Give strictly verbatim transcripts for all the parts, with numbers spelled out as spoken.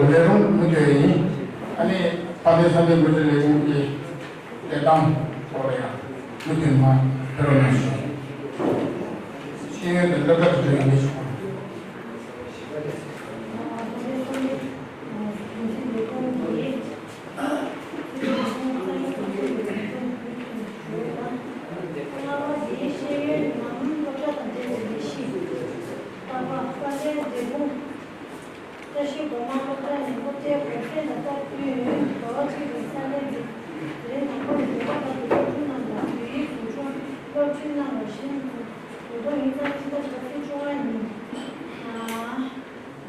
ལས་རུང་མུ་མཐུད་ཡིན། ཨ་ནི་ད་ལྟའི་ས་གནས་འགོ་ཁྲིད་ལས་ཁུངས་ཀྱི་ལས་སྟངས་ཐོག་ལ་ཡང་མུ་མཐུད་མ་ཕེབས་རོགས་གནང་ཞུ། ཤེས་ཡོན་དང་སློབ་གྲྭ་དུ་ཡང་མི་ཞུ། ལྔ་པ་འདིའི་ཤེས་ཡོན་ནང་སློབ་གྲྭ་དང་འབྲེལ་བའི་ལས་གཞི། ལྔ་པ་ས་གནས་འབྲས་སྤུངས། བཀྲ་ཤིས་སྒོ་མང་སློབ་གྲྭ་ནས་སློབ་གྲྭའི་གོང་ཚད་ལ་ལྟ་སྐྱོན་ཟླ་བ་གཅིག་རིང་ས་གནས་འཛིན་རིམ་དང་པོ་ནས་བརྒྱད་པ་བར་དུ་སློབ་ཕྲུག་རྣམས་ལ་བོད་ཡིག་འཛིན་སྐྱོང་སློབ་ཁྲིད་གནང་བ་བཞིན། ཉིས་སྟོང་ཉི་ཤུ་རྩ་གཅིག་ཟླ་བདུན་པ་ཚེས་བཅོ་ལྔ་ཉིན།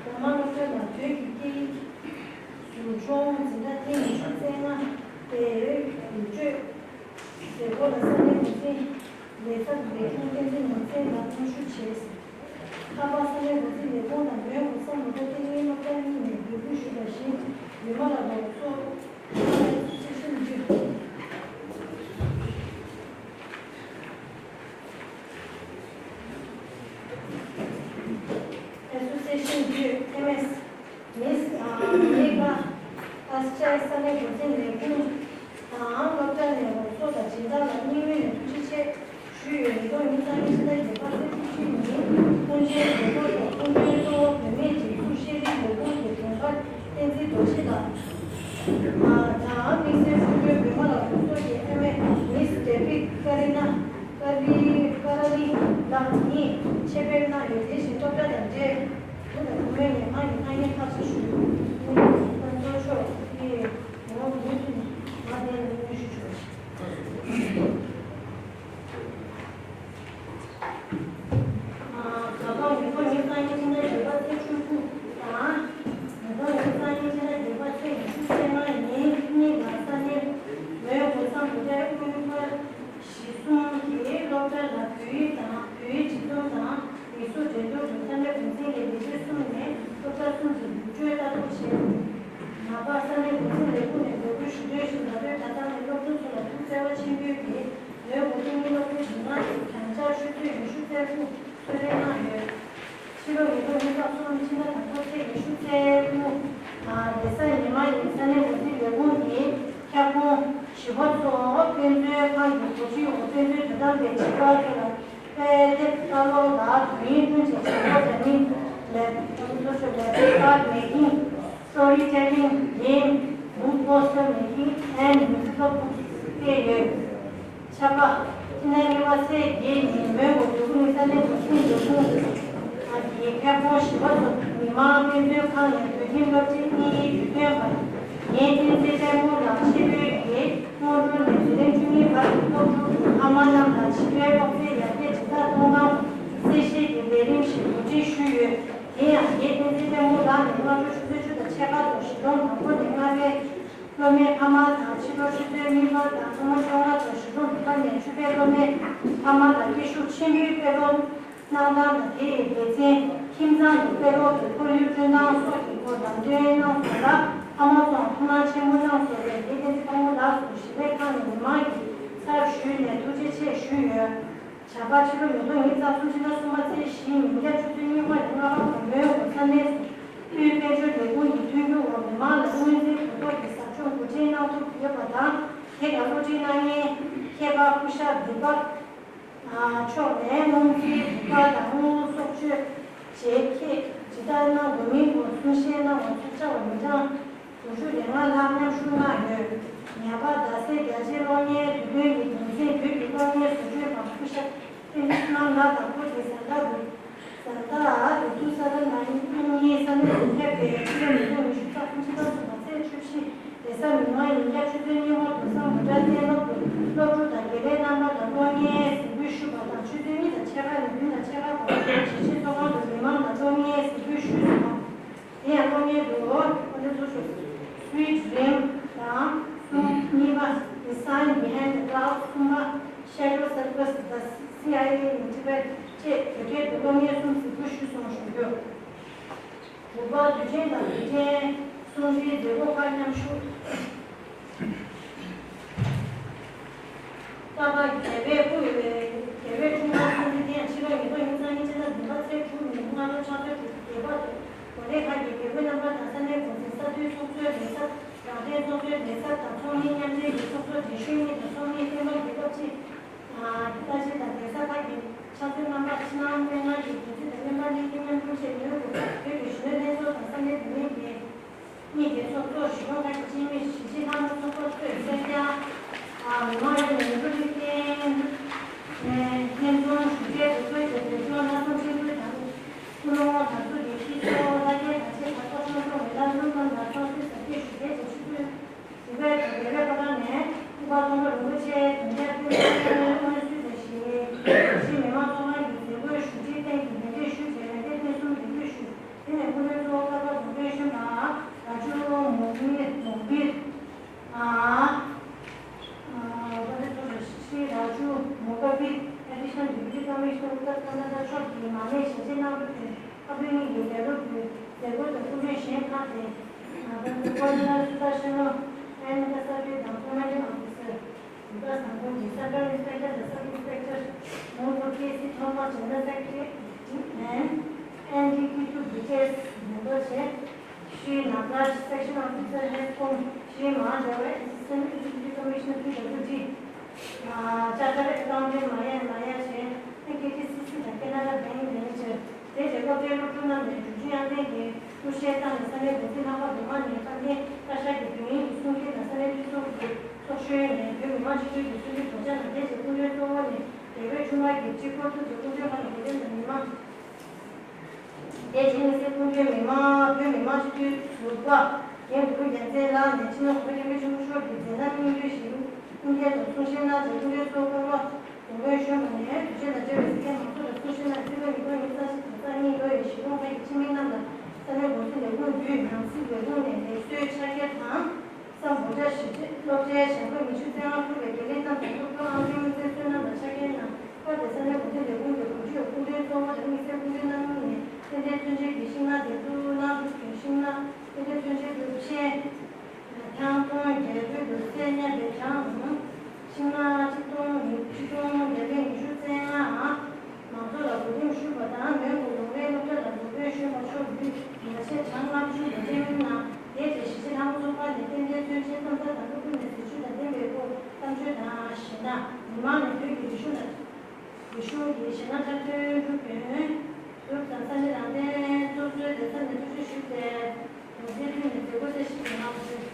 སྒོ་མང་སློབ་གྲྭ་ནང་བོད་ཀྱི་སྐད་ཡིག་འཛིན་སྐྱོང་འཛིན་གྲྭ་ཐེངས་ཉི་ཤུ་རྩ་ལྔ་དེ་ཡོད་སྤྱོད། མཛད་སྒོ་ལ་ས་གནས་འགོ་འཛིན་ལས་ཚབ་ལས་ཁུངས་བསྟན་འཛིན་ནོར་བརྩེ་ལགས་དབུ་བཞུགས་བྱས། ཁ་པར་ས་གནས་འགོ་འཛིན་ལས་ཁུངས་དང་མོན་གྷོ་ས་མོ་ཊ་ཐེག་ནིག་སློབ་གྲྭ་གཉིས་ནས་འབོད་སྐུལ་ཞུས་པ་བཞིན་ཡུལ་མ་ལ་རོགས་ཚོགས་ཚོགས་ཆེན་བརྒྱུད། Association བརྒྱུད་ཨེམ་ཨེས། མིས་ཨ་མི་ཀ་ཨ་སི་ཅའི་ས་གནས་འགོ་འཛིན་ལས་ཁུངས་དང་སློབ་གྲྭ་ནས་རོགས་ཚོགས་དང་སྦྱིན་བདག་ལ་སྙིང་དབུས་ནས་ཐུགས་རྗེ་ཆེ་ཞུས་ཡོད། ཉིས་སྟོང་ཉི་ཤུ་རྩ་གཉིས་ཕྱི་ཟླ་བརྒྱད་པ་ཚེས་བཅུ་གཅིག་ཉིན་ཀུན་མཁྱེན་རྒྱལ་ཁབ་ཀྱི་ཁུངས་སྐྱེལ་གཙོ་བོ་བོད་མིའི་སྒྲིག་འཛུགས་ཤེས་རིག་ལས་ཁུངས་ཀྱི་དྲུང་འཕར་བསྟན་འཛིན་རྡོ་རྗེ་ལགས་དང་དམིགས་བསལ་སྐུ་མགྲོན་བོད་མི་ལ་རོགས་ཚོགས་ཀྱི་ཨ་མའི་མིས་ཌེ་བིད་ཀ་རི་ན་ཀ་རི་ཀ་ར་ལི་ལགས་གཉིས་ཆེད་ཕེབས་གནང་ཡོད། དེ་བཞིན་སློབ་གྲྭ་དང་འབྲེལ། བུ་དང་བུ་མོའི་ཉེ་མང་གི་ཐ་སྙད་ཐག་གཅོད་ཞུ། ཁོང་ཚོ་ཕྱོགས་ཀྱི་ངོ་བོ་མུ་མཐུད་ནས་ང་དེ་ལ་དངོས་ཞུ་ཞུ། ཨ་ད་ལྟ་ཉིས་སྟོང་ཉི་ཤུ་རྩ་གཉིས་ཕྱི་ཟླ་བརྒྱད་པ་ཚེས་བཅུ་དགུ་དང་། ཉིས་སྟོང་ཉི་ཤུ་རྩ་གཉིས་ཕྱི་ཟླ་བརྒྱད་པ་ཚེས་ཉི་ཤུ་རྩ་ལྔ་ཉིན་གཉིས་ལ་ས་གནས་མོན་གྷོ་སམ་བྷོ་ཊའི་དབུས་ཕར། གཞིས་གསུམ་གྱི་སློབ་གྲྭ་ལ་བོད་ཡིག་དང་བོད་ཡིག་སྤྱི་ཚོགས་དང་ཡིག་གཟུགས་འགྲན་བསྡུར་དུ་ས་གནས་འགོ་འཛིན་གྱི་ལས་བྱེད་གསུམ་ནས་སློབ་གྲྭ་གསུམ་གྱི་རྒྱུགས་སྤྲོད་ལྟ་རྟོག་བྱས། ནངས་པ་ས་གནས་འགོ་འཛིན་ལས་ཁུངས་ནས་འབོད་སྐུལ་ཞུ་དོན་བཞིན་ད་ལྟའི་གྲྭ་ཚང་ནས་སློབ་ཕྲུག་ཚོ་ལ་ཐུགས་བརྩེ་བ་ཆེན་པོས་ཀྱིས་ནོའི་གོ་ཐིག་གཉིས་སློབ་གྲྭའི་འཇིགས་སྣང་གི་གྱང་ཆག་ཆུ་ཚོད་ཉི་ཤུ་རྩ་དགུ་གསོལ་རས་གནང་ཡོད། ཕྱི་ལོ་ཉིས་སྟོང་ཉི་ཤུ་རྩ་གསུམ་ཕྱི་ཟླ་དང་པོ་ཚེས་ཉི་ཤུ་རྩ་དགུ། ཨ་རེས་གཟའ་ཉི་མ་ཡིན། ས་གནས་འགོ་འཛིན་ལས་ཁུངས་ཀྱིས་ཁྱབ་ཁོངས་བཞི་པ་ཚོ་དཔེ་མཛོད་ཁང་གི་སྒོ་ཁྱི་འོག་དཔེ་མཛོད་དོ་དམ་པའི་བྱེད་པ་ཚོ་ལ་དཔེ་དེབ་ལྟ་ཀློག་དང་དོན་ཡིག་བསྐྲུན་བྱེད་བྱེད་སྒོ་དང་ནི་ལེབ་ཀྲོབ་ལེབ་ཀྲོབ་མེ་ཀིང་། Storytelling game, book poster making and musical books བསྐྲུན་ཡོད། ཆ་པ། ཕྱི་ཟླ་གཉིས་པ་ཚེས་བརྒྱད་ཉིན་མོན་གྷོ་འབྲོག་ཁུལ་ས་གནས་འགོ་ཁྲིད་ལས་ཁུངས་ཀྱི་ཁྱབ་ཁོངས་བཞི་པ་སོགས་མི་མང་དཔེ་མཛོད་ཁང་ནས་བོད་ཁྱིམ་སློབ་ཆེན་གཉིས་ཀྱི་དུས་སྟོན་པ་ངའི་བསྟན་འཛིན་པད་མོ་ལགས་ཆེད་བསྐོས་ཀྱིས་སྔོན་འགྲོ་ནས་འཛིན་རིམ་བཅུ་གཉིས་བར་གྱི་སློབ་ཕྲུག་གི་ཕ་མ་རྣམས་ལ་བྱིས་པའི་སློབ་ཚན་ཡར་རྒྱས་ཇི་ལྟར་གཏོང་སྟངས་གསལ་བཤད་ཀྱི་ལས་རིམ་ཞིག་གོ་སྒྲིག་ཞུས་ཡོད། དེ་ཡང་ངའི་བསྟན་འཛིན་པད་མོ་ལགས་ནས་སྔ་དྲོ་ཆུ་ཚོད་བཅུ་དང་ཕྱེད་ཀ་ཐོག་གཞིས་གྲོང་དང་པོ་ནས་མངའ་སྡེའི་སློབ་མའི་ཕ་མ་དང་ཕྱི་དྲོ་ཆུ་ཚོད་གཉིས་པ་དང་སྐར་མ་བཅོ་ལྔ་ཐོག་གཞིས་གྲོང་འདི་ག་ནས་ཆུ་ཕན་སློབ་མའི་ཕ་མ་ལ་སྐད་ཤུགས་ཆེན་པོས་དཔེ་ཀློག་གནང་སྟངས་དང་དེ་ཡི་སྡེ་ཚན་ཁྱིམ་ཚང་གི་དཔེ་ཀློག་གི་ཁོར་ཡུག་བསྐྲུན་སྟངས་སོགས་ཀྱི་སྐོར་ལམ་སྟོན་གནང་སོང་ལ་ཕ་མ་ཚོའང་ཐུགས་སྣང་ཆེན་པོ་གནང་སོང་བས་ངའི་བསྟན་འཛིན་ཕ་བུ་ལགས་སུ་ཞི་བའི་ཁང་ནས་མི་མང་གི་ཚབ་ཞུས་ནས་ཐུགས་རྗེ་ཆེ་ཞུས་ཡོད། བྱ་བ་ཕྱི་ལོ་ཉིས་སྟོང་ཉི་ཤུ་རྩ་གསུམ་ཕྱི་ཟླ་གསུམ་པ་ཚེས་བཞི་ཉིན་རྒྱ་ཆུ་ཚོད་གཉིས་པ་ནས་ལྔ་པ་བར་མོན་གྷོ་ས་གནས་སུ་དབུས་དཔལ་འབྱོར་ལས་ཁུངས་ཀྱི་མཐུན་འགྱུར་འོག་མི་མང་ལ་དངུལ་རྩིས་གོ་རྟོགས་ཀྱི་ཟབ་སྦྱོང་འགོ་ཁྲིད་གནང་ཐུབ་ཡོད་པ་དང་། དེ་དང་སློབ་ཁྲིད་གནང་མཁན་མཁས་པ་སྐུ་ཞབས་འདི་པ་མཆོག་ནས་སྔོན་རྩིས་འབུལ་བ་དང་དངུལ་གསོག་བཅོས་བྱེད་ཁྱད་ཇི་ལྟར་གནང་དགོས་མིན་སྐོར་གསུང་བཤད་གནང་བ་ཚོ་བཅར་བ་མི་གྲངས་དྲུག་ཅུ་རེ་ལྔ་ལྷག་མཉམ་ཞུགས་གནང་ཡོད། ཉ་པ་རྡ་སའི་རྒྱ་ཆེའི་གློག་བརྙན་དུས་སྟོན་གྱི་འགན་འཛིན་བོད་ཀྱི་གློག་བརྙན་བཟོ་སྐྲུན་པ་སྐུ་ཞབས་བསྟན་འཛིན་བསོད་ནམས་ལགས་དང་ཁོ་གི་བཟའ་ཟླ་རུ་བཟའ་ཟླ་རུ་ཏུ་ས་ར་ནང་གཉིས་ས་གནས་སུ་ཕེབས་པའི་ཕྱི་ལོ་ཉིས་སྟོང་ཉི་ཤུ་རྩ་གསུམ་ཕྱི་ཟླ་གསུམ་པ་ཚེས་བཅུ་བཞི་རེས་གཟའ་མིག་དམར་ཉིན་རྒྱ་ཆུ་ཚོད་གཉིས་པ་དུས་སང་མོ་ཊ་གཏན་སློབ་ཏུ་སློབ་ཕྲུག་དང་དགེ་ལས་རྣམ་པ་ལ་གློག་བརྙན་གཟིགས་འབུལ་ཞུས་པ་དང་ཆུ་ཚོད་གཉིས་དང་ཕྱེད་ཀ་ནས་བདུན་དང་ཕྱེད་ཀ་བར་གཞིས་བྱེས་ཚོགས་ཁང་དུ་མི་མང་ལ་གློག་བརྙན་གཟིགས་འབུལ་ཞུས་སོང་། དེ་ཡང་གློག་བརྙན་དུ་ཨོ་ལེ་ཚོ་ཤོག Sweet Dream དང་གསུམ། གཉིས་པ་The Sign Behind the Cloud། གསུམ་པ་Shadow Circus: The CIA in Tibet བཅས་བོད་སྐད་དུ་གློག་བརྙན་གསུམ་གཟིགས་འབུལ་ཞུས་སོང་ཞུ་རྒྱུ། དགུ་པ་དུས་ཆེན་དང་དུས་ཆེན་གསུང་འཕྲིན་མཛད་སྒོ་ཁག་མཉམ་ཞུགས། རྟ་པ་རྒྱལ་བའི་སྐུ། རྒྱལ་བའི་འཁྲུངས་སྐར་གསུང་འཕྲིན་དེ་ཡང་ཕྱི་ལོ་ཉིས་སྟོང་ཉི་ཤུ་རྩ་གཉིས་ཕྱི་ཟླ་བདུན་པ་ཚེས་དྲུག་ཉིན་སྔ་དྲོ་ཕྱག་ཚོད་དྲུག་བརྒྱད་པ་དུ་གོ་ལའི་ཁ་གི་རྒྱལ་པོའི་རྣམ་པ་དང་ས་གནས་འགོ་འཛིན་ས་ ཚོགས་གཙོའི་ལས་ས། རང་བདེན་ཚོགས་གཙོའི་ལས་ས་དང་ཚོགས་མི་མཉམ་འབྲེལ་གྱི་ཚོགས་གཙོ་རྒྱ་ཤོད་གཉིས་དང་ཚོགས་མི་བསྟན་པ་རྒྱལ་ཁབ་ཅིག་ལྟ་ཞིབ་དང་གདན་ས་ཁག་གི་ཕྱག་འཚལ་རྣམ་པ་ཕྱི་ནང་སྨན་ཁང་གི་འགན་འཛིན་དང་སྨན་པ་གཉིས་ཀྱིས་མཉམ་དུ་ཆེད་དུ་བོད་ཀྱི་གཞོན་ནུ་ལྷན་ཚོགས་དང་ས་གནས་བུད་མེད་ཀྱི་གཉིས་ཀྱི་ཚོགས་གཙོ་གཞི་ཁྱོན་ཁག་གི་སྤྱི་མི་གཞིས་བྱེས་ལྷག་མ་ཚོགས་པ་ཚོས་གསལ་རྐྱང་། མི་མང་ཡོངས་ནས་མི་འགྲོ་ལུགས་བསྟན་ནས་ལྷན་འཛོམས་ཞུ་གྲལ་དུ་ཚོགས་ཀྱི་བོད་ལྗོངས་ལྷག་བསམ་ཆེན་པོའི་དང་། ཀུན་སློང་དར་ཚུགས་ཀྱི་སྤྱི་ཚོགས་ལྷ་སྐལ་དར་ཆེད་དར་ཐོག་ཤོང་ཚོགས་མི་ལ་ལུང་ནང་ལ་ཚོགས་སྲིད་ཟབ་རྒྱས་ཞུ་གྲལ་དུ་ཆུ་ཚོད་དྲུག་པའི་དང་རྒྱལ་བའི་ཕོ་བྲང་ནས་སྐུ་པར་མཐོང་གྲོལ་རིན་པོ་ཆེའི་དོན་རྒྱལ་ཀུན་གསལ་སྔོན་བསུས་དང་ཞིང་ཆེན་མི་དམངས་ཚོགས་ཁང་གི་མཛད་སྒོའི་ཞུ་སྒྲིག་སྟེང་དུ་ལན་འདེབས་ཞུས་ཏེ་ལན་འདེབས་སྟེང་གསུམ་ལན་འདེབས་ཞུས། དེ་ནས་སྐུ་མགྲོན་གཙོ་བོ་ཀར་པ་རྫོང་དཔོན་གཞོན་པ་ར་ཅོ་མོག་མིར་མོག་མིར། ཨ། ཨ། ཤྲི་ར་ཇུ་མུ་ཀ་བི། Additional Deputy Commissioner Uttar Kannada མཆོག་གིས་མར་ལས་ཞལ་བཞེས་གནང་རྒྱུ་དེ་ཁ་བོད་གཉིས་ཀྱི་རྒྱལ་སློབ་ཀྱི་མཛད་སྒོ་དང་སྐུ་མགྲོན་གཞན་ཁག་དེ་ང་ཚོ་Coordinator Sudar Sharma and the Secretary དང་Commanding Officer Uttar Sangam གྱི་Circle Inspector དང་Sub Inspector Motor K C Thomas General Secretary and N D P two details member བྱས། Shri Nagaraj, Section Officer, Health Com, Shri Mahadeva, Assistant Deputy Commissioner, P W D, Chartered Accountant, Maya Maya བྱས། K T C C དང་Canara Bank Manager། དེ་རྗེས་སློབ་གྲྭའི་སློབ་ཕྲུག་རྣམས་ནས་འབྲུག་ཆུ་གཡང་རྟེན་གྱི་གླུ་གཞས་བཏང་ནས་ས་གནས་འགོ་འཛིན་ལྷག་པ་སྒྲོལ་མ་ནས་བཀའ་བསྟན་བཀའ་ཤག་གི་དོན་ཡིག་གི་གསུང་འཕྲིན་དང་ས་གནས་འཐུས་ཚོགས་ཀྱི་ཚོགས་གཞོན་ནས་བོད་མི་མང་སྤྱི་འཐུས་ཀྱི་གསུང་འཕྲིན་སྒྲོག་སྦྱང་དང་། དེ་རྗེས་སྐུ་མགྲོན་གཙོ་བོ་ནས་རྒྱལ་བའི་ཆུ་དམག་གི་སྤྱི་ཁོག་ཏུ་གྱུར་སྐུ་མགྲོན་ཁང་གི་འགོ་འཛིན་དང་མི་མང་། དེ་རྗེས་དམིགས་བསལ་སྐུ་མགྲོན་མི་མང་བོད་མི་མང་སྤྱི་འཐུས་ཟུར་པ་རྒན་བོད་རྒྱལ་མཚན་ལགས་ནས་སྤྱི་ནོར་གོང་ས་སྐྱབས་མགོན་ཆེན་པོ་མཆོག་གི་མཛད་རྣམ་སྙིང་བསྡུས་ཤིང་། སྐུ་འགྱེད་དང་གསུང་བཤད་གནང་རྗེས་སྐུ་མགྲོན་གཙོ་བོ་ཀརྨ་གདོང་དཀར་གཞོན་པ་ནས་དུས་ཆེན་དང་འབྲེལ་བའི་གཟིགས་མཁན་མང་ཚོགས་ལ་གསུང་བཤད་གནང་། སྲིད་པ་ཉིས་སྟོང་ཉི་ཤུ་རྩ་གཉིས་ལོ་ཡི་གཞིས་ཁོངས་ཁག་གི་ཁྱིམ་མི་རྣམས་ལ་ས་གནས་འགོ་འཛིན་ལས་ཁུངས་བརྒྱུད་ནང་སྲིད་ལས་ཁུངས་ནས་ལེགས་གསོའི་ཕྱག་འཁྱེར་དང་། སམ་བྷོ་ཊ་ཞིབ་དཔྱད་སློབ་གྲྭའི་ཞབས་པ་ཉི་ཤུ་རྩ་ལྔ་ཕུལ་བའི་དགེ་ལས་རྣམས་དང་སློབ་ཕྲུག་ཨང་ཀྲིང་བཙན་བསོད་ནམས་ལ་ཕྱག་འཁྱེར་གནང་། སྐབས་དེར་ས་གནས་འགོ་འཛིན་ལས་ཁུངས་ཀྱི་གོ་སྒྲིག་འོག་སྐུ་མགྲོན་གཙོ་བོ་དང་དམིགས་བསལ་སྐུ་མགྲོན་རྣམ་གཉིས་ནས་ཏན་ཏན་མཚོན་ཆའི་གི་ཤིང་ནགས་དེ་ཚོ་གནང་གྲུབ་ཀྱི་ཤིང་ནགས་ཏན་ཏན་མཚོན་ཆའི་གྲུབ་ཆེན། ཐང་སྟོང་བརྒྱད་བོད་དུ་གསེར་ཉ་པའི་གྲངས། ཤིང་ནགས་ཆིག་སྟོང་ཉི་ཆིག་སྟོང་བརྒྱ་མེད་ཉི་ཤུ་རྩ་ལྔ། མང་ཚོགས་ལ་གོ་རིམ་ཞུས་པ་དང་མོན་གྷོ་ལུང་པའི་སློབ་གྲྭ་ལ་འཛུགས་སྐྲུན་ཞུས་པ་ཕྱོགས་བསྡུས་ཉག་ཆས་གྲངས་ལྔ་བཅུ་འགོ་འདྲེན་གནང་། དེ་རྗེས་གཞིས་བྱེས་ལྷ་མོ་ཚོགས་པ་ནས་རྟེན་འབྲེལ་མཚོན་ཆའི་རྣམ་ཐར་དང་སློབ་ཕྲུག་ནས་ཟས་བཅུད་དང་ལྡན་པའི་སྐོར་གཏམ་བརྗོད་དང་ཞལ་ལག་མི་མང་ནས་བོད་ཀྱི་རིག་གཞུང་དང་། རིག་གཞུང་གི་གཞས་སྣ་འཁྲབ་སྟོན་གྲུབ་བསྟན། གྲུབ་དང་ས་གནས་རང་བདེན་ཚོགས་གཙོའི་ལས་ས་ནས་ཐུགས་རྗེ་ཞུས་ཏེ། གོང་གསལ་ཐོན་ནས་མཛད་སྒོ་གསལ་བཤད་ཀྱི་ངང་ཚུད།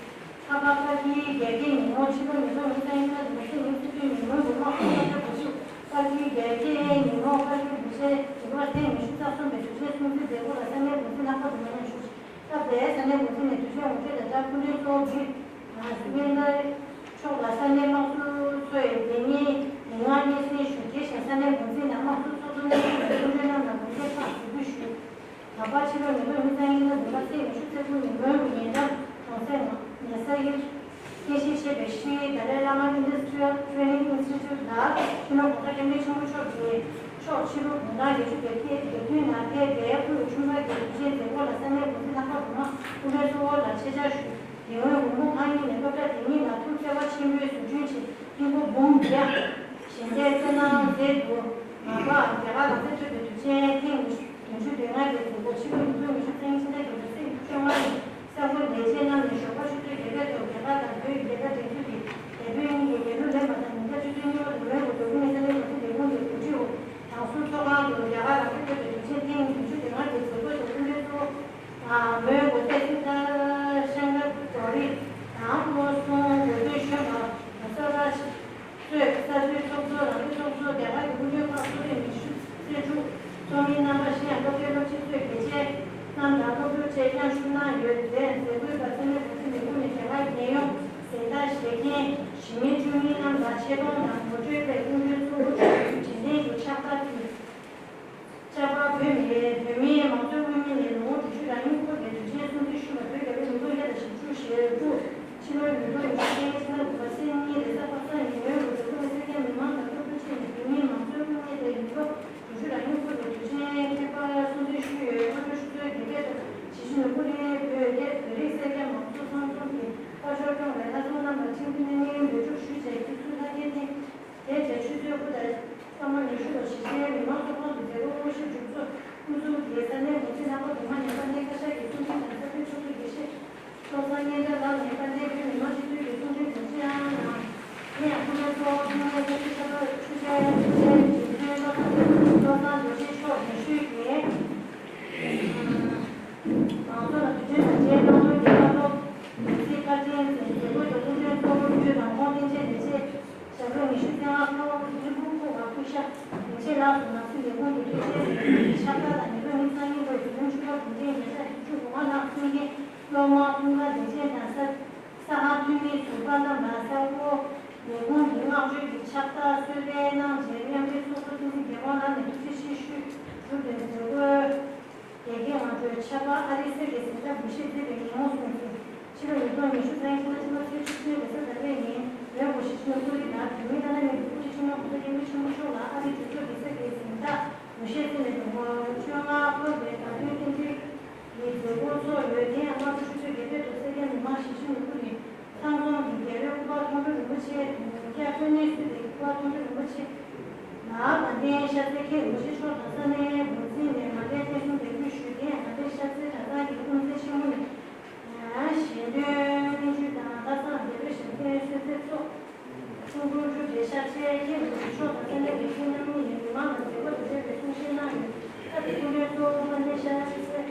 ཁ་པར་པར་སྐྲུན་རྒྱལ་སྤྱིའི་ཉིན་མོ་ཕྱི་ལོ་ཉིས་སྟོང་ཉི་ཤུ་རྩ་གཉིས་ལོ་ཟླ་བ་གཅིག་ཉིན་སྲིད་སྐྱོང་ཉིན་མོའི་འགོ་དམངས་ཁོངས་གཏོགས་ཚོས་པར་སྐྲུན་རྒྱལ་སྤྱིའི་ཉིན་མོ་པར་སྐྲུན་དུས་ཆེན་ཉིན་གྲངས་ཐེངས་ཉི་ཤུ་རྩ་གསུམ་པའི་དུས་ཆེན་སྲུང་བརྩིའི་མཛད་སྒོ་ལ་ས་གནས་འགོ་འཛིན་ལྷག་པར་དུ་མང་ཉུང་ཞུ། སྐབས་དེར་ས་གནས་འགོ་འཛིན་ནས་དུས་ཆེན་ངོ་སྤྲོད་དང་སྦྲགས་སྐུ་མགྲོན་གཙོ་བོ་བརྒྱུད། སྨན་ལྟ་མཆོག་ལ་ས་གནས་དམངས་སྲོལ་ཚོའི་སྡེ་གཉིས་མི་མངའ་སྙན་སེང་ཞུ། དེ་བཞིན་ས་གནས་འགོ་འཛིན་ནས་དམངས་སྲོལ་ཚོགས་གཙོ་རྣམ་གཉིས་ཀྱིས་སྐུ་མགྲོན་རྣམས་ལ་འགོ་འབྱེད་ཕར་གཟིགས་འབུལ་ཞུས། ད་བར་ཕྱི་ལོ་ཉིས་སྟོང་ཉི་ཤུ་རྩ་གཉིས་ལོ་འདི་ག་ཚེས་ཉི་ཤུ་རྩ་དགུ་ཉིན་མོན་གྱི་ཉེ་འགྲམ་གྲོང་གསེབ་ངོ་ཉེ་ས་ཡིར་རྟེན་གཞི་བྱས་པའི་ཤྲི་ཏཱ་ལའི་བླ་མ་Industrial Training Institute ལ་སྤྱི་ནོར་༸གོང་ས་༸སྐྱབས་མགོན་ཆེན་པོ་མཆོག་གིས་ཕྱོགས་ཕྱི་ལོ་དགུང་གྲངས་བརྒྱད་ཅུ་གྱ་བདུན་ནང་ཕེབས་པའི་སྐུ་ཡི་འཁྲུངས་སྐར་གྱི་དུས་ཆེན་མཛད་སྒོ་ལ་ས་གནས་འགོ་འཛིན་ལྷག་པ་དུ་མ་སྐུ་མགྲོན་གཙོ་བོ་ལ་ཆེད་བཅར་ཞུས། དེ་སྔོན་འོས་བསྡུ་ཁང་གཉིས་ནས་སློབ་གྲྭ་དེ་གཉིས་ལ་ཐུགས་བརྩེ་བ་ཆེན་པོས་གཟིགས་སྐྱོང་བྱས། དཀྱིལ་འཁོར་འབུམ་བརྒྱ། ཞལ་འདེབས་སྩལ་གནང་མཛད་འདུག་ང་ཚོ་རྒྱ་གར་རང་བཙན་སྤྲོད་པའི་དུས་ཆེན་ཐེངས་བདུན་ཅུ་དོན་ལྔ་པའི་མཛད་སྒོ་ཕྱི་ལོ་ཉིས་སྟོང་ཉི་ཤུ་རྩ་གཉིས་ཕྱི་ཟླ་བརྒྱད་པའི་ཚེས་ཉི་ཤུ་རྩ་ལྔ་ཉིན་གསར་འགོད་ལས་བྱེད་རྣམས་ནས་ཞོགས་པ་ཆུ་ཚོད་བརྒྱད་པའི་ཐོག་རྒྱ་གར་དང་བོད་ཀྱི་རྒྱལ་དར་སྒྲེང་འཛུགས་ཀྱིས་བོད་གཉིས་ཀྱི་རྒྱལ་གླུ་ལེན་པ་དང་ཉིན་ལྟར་ཆུ་ཚོད་གཉིས་པ་དུ་མོན་གྷོ་འགྲོ་མཁན་ས་གནས་འགོ་འཛིན་ལས་ཁུངས་ཀྱི་གོ་སྒྲིག་འོག་དྲང་སྲོང་ཚོགས་ཁང་དུ་རྒྱ་གར་རང་བཙན་སྤྲོད་པའི་དུས་ཆེན་ཐེངས་བདུན་ཅུ་དོན་ལྔ་པའི་མཛད་སྒོ་དང་སྐུ་མགྲོན་གཙོ་བོ། མོན་གྷོ་སྟེ་སི་ཏཱ་ཤང་ཀར་ཏོ་རི་དང་བློ་བཟང་དགེ་འདུན་གཞོན་པ་ས་རཱཇ་གཙོས་ས་འཐུས་ཚོགས་གཙོ་རང་སྐྱོང་ཚོགས་གཙོ་རྒྱ་གར་གྱི་སྐུ་མགྲོན་ཁག་གཙོ་བོད་ཉི་ཤུ་རྩ་དྲུག་ཚོགས་མི་རྣམ་པ་གཞན་ཡང་སློབ་གྲྭའི་སློབ་སྤྱི་ཚོས་དགེ་ཆེ་རྣམས་དང་སློབ་ཕྲུག་བཅས་མཉམ་ཞུགས་གནང་ཡོད། མཛད་སྒོའི་སྐབས་ས་གནས་འགོ་འཛིན་ལས་ཁུངས་ནས་རྒྱ་གར་རྒྱལ་ཡོངས་གཟེངས་རྟགས་བཞེས་མཁན་གཞིས་མི་འཐུས་མི་རྣམས་ལ་ཆེ་མཐོང་དང་ངོ་སྤྲོད་པའི་སྐུ་མགྲོན་གཙོ་བོ་མཆོག་གིས་དྲན་རྟེན་གྱི་ཕྱག་རྟགས་ཕུལ། ལྕགས་པར་བོད་མི་བོད་མིའི་མང་གཙོའི་དབུ་མའི་ལོ་ངོ་དྲུག་ཅུ་རང་ཡུལ་སྐོར་གྱི་དུས་ཆེན་སྲུང་བརྩི་ཞུས་པ། བོད་རྒྱལ་པོའི་ལོ་རྒྱུས་ལྔ་དང་བཞི་བཅུ་ཞེ་དགུ་ཕྱི་ལོ་ཉིས་སྟོང་ཉི་ཤུ་རྩ་ལྔའི་ཕྱི་ཟླ་དགུ་པའི་ཚེས་གཉིས་ལས་གཟའ་པ་སངས་ཉིན་མོན་གྷོ་བོད་ཁུལ་གྱི་སེར་སྐྱ་མི་མང་དང་སློབ་ཕྲུག་བཅས་ནས་བོད་མིའི་མང་གཙོའི་དབུ་མའི་ལོ་དྲུག་ཅུ་རང་ཡུལ་སྐོར་གྱི་དུས་ཆེན་ཁྱད་པར་སྲུང་བརྩི་ཞུས་ཡོད། སྔ་དྲོ་ཆུ་ཚོད་བརྒྱད་པའི་ཐོག་ཞི་ཅིན་ཕིང་ལ་བོད་རྒྱ་བོད་རིགས་སེར་སྐྱ་མང་གཙོ་ཚང་འཛོམས་ཀྱིས་དཔའ་ཤོར་བསྐྱངས་པའི་ལྷ་སྲུང་རྣམས་ལ་ཁྲིམས་མཐུན་གནས་ངེས་འབོད་སྒྲུག་ཞུས་རྗེས་ཀྱི་ཚུལ་ལྷ་སྐལ་ཐེངས། དེ་རྗེས་ཆུ་ཚོད་དགུ་དང་སྐར་མ་ཉི་ཤུ་ལ་གཞིས་བྱེས་མི་མང་ཚོགས་ཁང་དུ་མཛད་སྒོ་དངོས་གཞི་མཇུག་རྫོགས། དབུ་འཛུགས་ཀྱིས་ས་གནས་འགོ་འཛིན་ལྷག་པ་དུ་མ་ནས་དཀའ་ལས་ཁ་ཤས་ཀྱིས་གསུང་འཕྲིན་དང་ས་ཁུལ་ཚོགས་གཙོ་དགེ་བཤེས་ཚོགས་ ཆུ་ཚོད་ཆུ་ཚོད་ཆུ་ཚོད་བློ་བཟང་བློ་བཟང་རྡོ་རྗེ་མཆོག་ཡོད་ཤུལ་གྱི། མང་ཚོགས་ལ་དུས་ཆེན་དང་འབྲེལ་གནང་དོན་གྱི་བཀའ་སློབ་དུས་ཚིགས་བཀའ་དྲིན་མཛད་སྒོའི་ཐོག་སྐུ་མགྲོན་གཙོ་བོ་དབུས་གྲོས་དང་ཁོང་སྟེང་ཆེན་ལས་བྱེད་ཞབས་བྲོ་ཉི་ཤུ་རྩ་ལྔ་ཁ་བ་ཀུན་སྤུ་ཁུག་བ་སྐུ་ཤ་ཉི་ཆེ་ལགས་སུ་ནག་སུ་ལས་ཁུངས་ཀྱི་དུས་ཆེན་ལས་ཁུངས་ཀྱི་ཕྱག་རྟགས་དང་ཉེ་དུས་ཉིན་གསང་སྙིང་པོའི་དུས་ཆེན་ཆུ་ལོག་དྲུང་ཆེན་ཉེ་ཆར་བཞི་བཅུ་གོ་ལྔ་ནང་གསུང་མཁན་སློབ་མ་ཀུན་དགའ་བདེ་ཆེན་དང་ས་ས་ཧ་འཐུས་མི་ཟུར་པ་རྣམས་ལ་ས་ཁུལ་ལས་ཁུངས་ཀྱི་བསྔགས་བརྗོད་ཀྱི་ཕྱག་རྟགས་གསོལ་སྟོན་གནང་རྗེས་མཉམ་འབྲེལ་ཚོགས་གཙོ་བསྟན་འཛིན་རྒྱལ་དབང་ལགས་ནས་ཐུགས་རྗེ་ཆེ་ཞུས། གྲུབ་པའི་མཛད་སྒོའི་དགེ་རྒན་ང་ཚོའི་ཆབ་འབངས་ཨ་རིའི་གསེར་གྱི་གཟེངས་རྟགས་འབུལ་བཞེས་མཛད་པའི་ཉིན་མོ་སོང་ཚེ། ཕྱི་ལོ་ཉིས་སྟོང་ཉི་ཤུ་རྩ་བཞི་ལོ་ཕྱི་ལོ་ཚེས་བཅུ་གསུམ་གྱི་གཟའ་ཟླ་བའི་ཉིན་བོད་སྐུ་ཞབས་ཆེན་པོ་ཀུན་རིག་དང་བོད་མིའི་བླ་ན་མེད་པའི་སྐུ་ཞབས་ཆེན་པོ་གོང་ས་སྐྱབས་མགོན་ཆེན་པོ་མཆོག་ལ་ཨ་རིའི་གྲོས་ཚོགས་ཀྱི་གསེར་གྱི་གཟེངས་རྟགས་འབུལ་བཞེས་མཛད་ནས་དགོང་མོ་བཅོ་ལྔ་འཁོར་བའི་དགའ་སྟོན་རྟེན་འབྲེལ་གྱི་མཛད་སྒོ་འཚོགས་ཡོད། དེ་ཡང་སྔ་དྲོ་ཆུ་ཚོད་བརྒྱད་པའི་ཐོག་སེར་སྐྱ་མི་མང་ཞི་བྱེད་ནོར་བུ་རེད། ཚང་འཛོམས་ཀྱི་རྒྱལ་བའི་སྐུ་པར་མཐོང་གྲོལ་རིན་པོ་ཆེ་དུང་རྒྱ་དཔོན་གནས་སུ་ལས་སྐུ་པར་མཐོང་གྲོལ་རིན་པོ་ཆེ་ལ་དགའ་ལྡན་ཤར་རྩེ་མཁན་རིན་པོ་ཆེ་མཆོག་དང་ས་གནས་འགོ་འཛིན་ནས་དགའ་ལྡན་བསྟན་སྲུང་འབོད་སྐུལ་ཞུས། དེ་ཡང་དགའ་ལྡན་ཤར་རྩེ་གྲྭ་ཚང་གི་དབུ་མཛད་ཆེན་མོ་ནས་ཞལ་འདོན་བརྙན་བརྒྱུད་དང་ལྷ་བསང་བདེ་ལེགས་ཞབས་བརྟན་གསོལ་ཚེ་སོགས་གསུང་འབུལ་གྲུབ་རྗེས་ཤར་རྩེ་མཁན་རིན་པོ་ཆེ་མཆོག་དང་ས་གནས་འགོ་འཛིན་རྣམ་གཉིས་ནས་མི་མང་ལ་མཛད་སྒོ་དང་འབྲེལ་བའི་གསུང་བཤད་གནང་ཡོད། སྐབས་དེར་སྐུ་མགྲོན་གཙོ་བོ་དགའ་ལྡན་ཤར་རྩེ།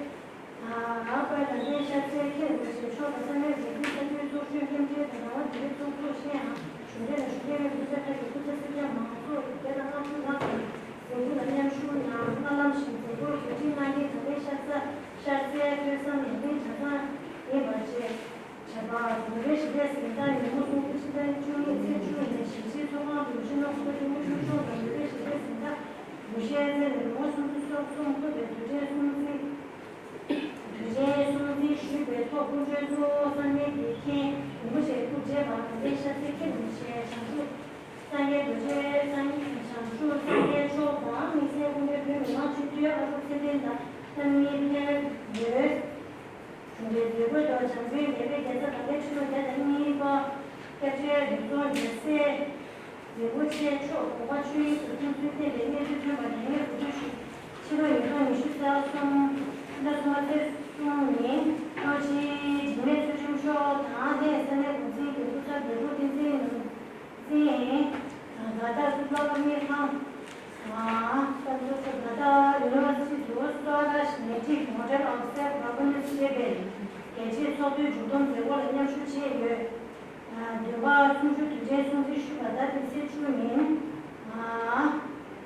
ཨ་ཨ་དཔལ་ལྡན་ཤར་རྩེ་མཁན་རིན་པོ་ཆེ་མཆོག་དང་ས་གནས་འགོ་འཛིན་ས་ཁུལ་ཚོགས་གཞོན་མཉམ་འབྲེལ་དང་རང་དབང་བདེ་ལེགས་ཚོགས་གཙོ་གཞན་ཡང་གཞུང་འབྲེལ་དང་གཞུང་འབྲེལ་མིན་པའི་སྐུ་ཚབ་ཁག་གི་སྐུ་ཚབ་སེར་སྐྱ་མང་ཚོགས་བརྒྱ་དང་ལྔ་བཅུ་ལྷག་ཙམ་མཛད་སྒོ་ལ་མཉམ་ཞུགས་གནང་། སྔ་ལམ་བཞིན་མཛད་སྒོར་གོ་སྒྲིག་གནང་མཁན་དགའ་ལྡན་ཤར་རྩེ་ཤར་རྩེ་ཐོས་བསམ་ཡར་ལེན་གྲྭ་ཚང་ཡིན་པ་བཅས། བྱས་པ། ནོ་བེལ་ཞི་བདེའི་གཟེངས་རྟགས་ཉིན་མོ་སོང་སྐུ་ཕྱི་ཟླ་བཅུ་གཉིས་ཚེས་བཅུ་ཉིན་གཞིས་བྱེས་ཚོགས་ཁང་དུ་སྤྱི་ནོར་གོང་ས་སྐྱབས་མགོན་ཆེན་པོ་མཆོག་དང་ནོ་བེལ་ཞི་བདེའི་གཟེངས་རྟགས་འབུལ་བཞེས་མཛད་ནས་ལོ་ངོ་སུམ་ཅུ་སོ་གསུམ་འཁོར་བའི་དུས་དྲན་སྲུང་བརྩི། དུས་ཆེན་སྲུང་བརྩི་ཞུས་པའི་ཐོག་སྐུ་མགྲོན་གཙོ་བོ་ས་གནས་ཀྱི་མཁན་རིན་པོ་ཆེ་ཐུགས་རྗེ་པ་དགའ་ལྡན་ཤར་རྩེ་མཁན་རིན་པོ་ཆེ་བྱང་ཆུབ་སངས་རྒྱས་རྡོ་རྗེ་སངས་བྱང་ཆུབ་སངས་རྒྱས་མཆོག་དང་དམིགས་བསལ་སྐུ་མགྲོན་བོད་མི་མང་སྤྱི་འཐུས་ཨ་ཁུ་ཚེ་བརྟན་དང་རྣམ་གཉིས་ཕེབས་ཡོད། གཞུང་འབྲེལ་མཛད་སྒོའི་ཐོག་བྱམས་མགོན་ནེ་པའི་རྒྱལ་ས་ལ་ལའི་ཕྱི་ལོ་བརྒྱ་དང་གཉིས་པ་སྐྱབས་རྗེ་རིག་རྩོམ་རྒྱལ་སྲས་རིན་པོ་ཆེ་མཆོག་དགོངས་པ་ཆོས་དབྱིངས་སུ་ཐིམ་ཚུལ་བསྟན་པའི་གནས་ཚུལ་ཐོན་པ་དང་ངས་གོ་སྒྲིག་ཞུས། ཕྱི་ལོ་ཉིས་སྟོང་ཉི་ཤུ་རྩ་གསུམ་ཟླ་གསུམ་པ་ཚེས་གསུམ་ཉིན་ལྷོ་སྤྱི་འཇིགས་མེད་ཚུལ་ཁྲིམས་ཤོག་དང་ལྷན་ས་གནས་འགོ་འཛིན་གྱི་སྐུ་ཚབ་འབྲེལ་གཏུག་བསྟན་འཛིན་ནོར་འཛིན། དགའ་ལྡན་སུ་ཏྲ་སློབ་གཉེར་ཁང་། དགའ་ལྡན་ཡུ་ནི་ཝར་སི་ཊི་དུ་སོ་ར་ནེ་ཊིབ་མོ་ཌེལ་ཨོབ་སེལཕ་གྷ་ཝར་ནེན་སི་ཞེས་པའི་རྒྱལ་སྤྱིའི་ཚོགས་འདུའི་མཇུག་བསྡོམས་མཛད་སྒོ་ལ་མཉམ་ཞུགས་བྱས་ཡོད། འདོད་པ་སུམ་ཅུ་དུས་ཆེན་སྲུང་བརྩི་ཞུས་པ་ཟླ་འདིའི་ཚེས་བཅུ་ཉིན།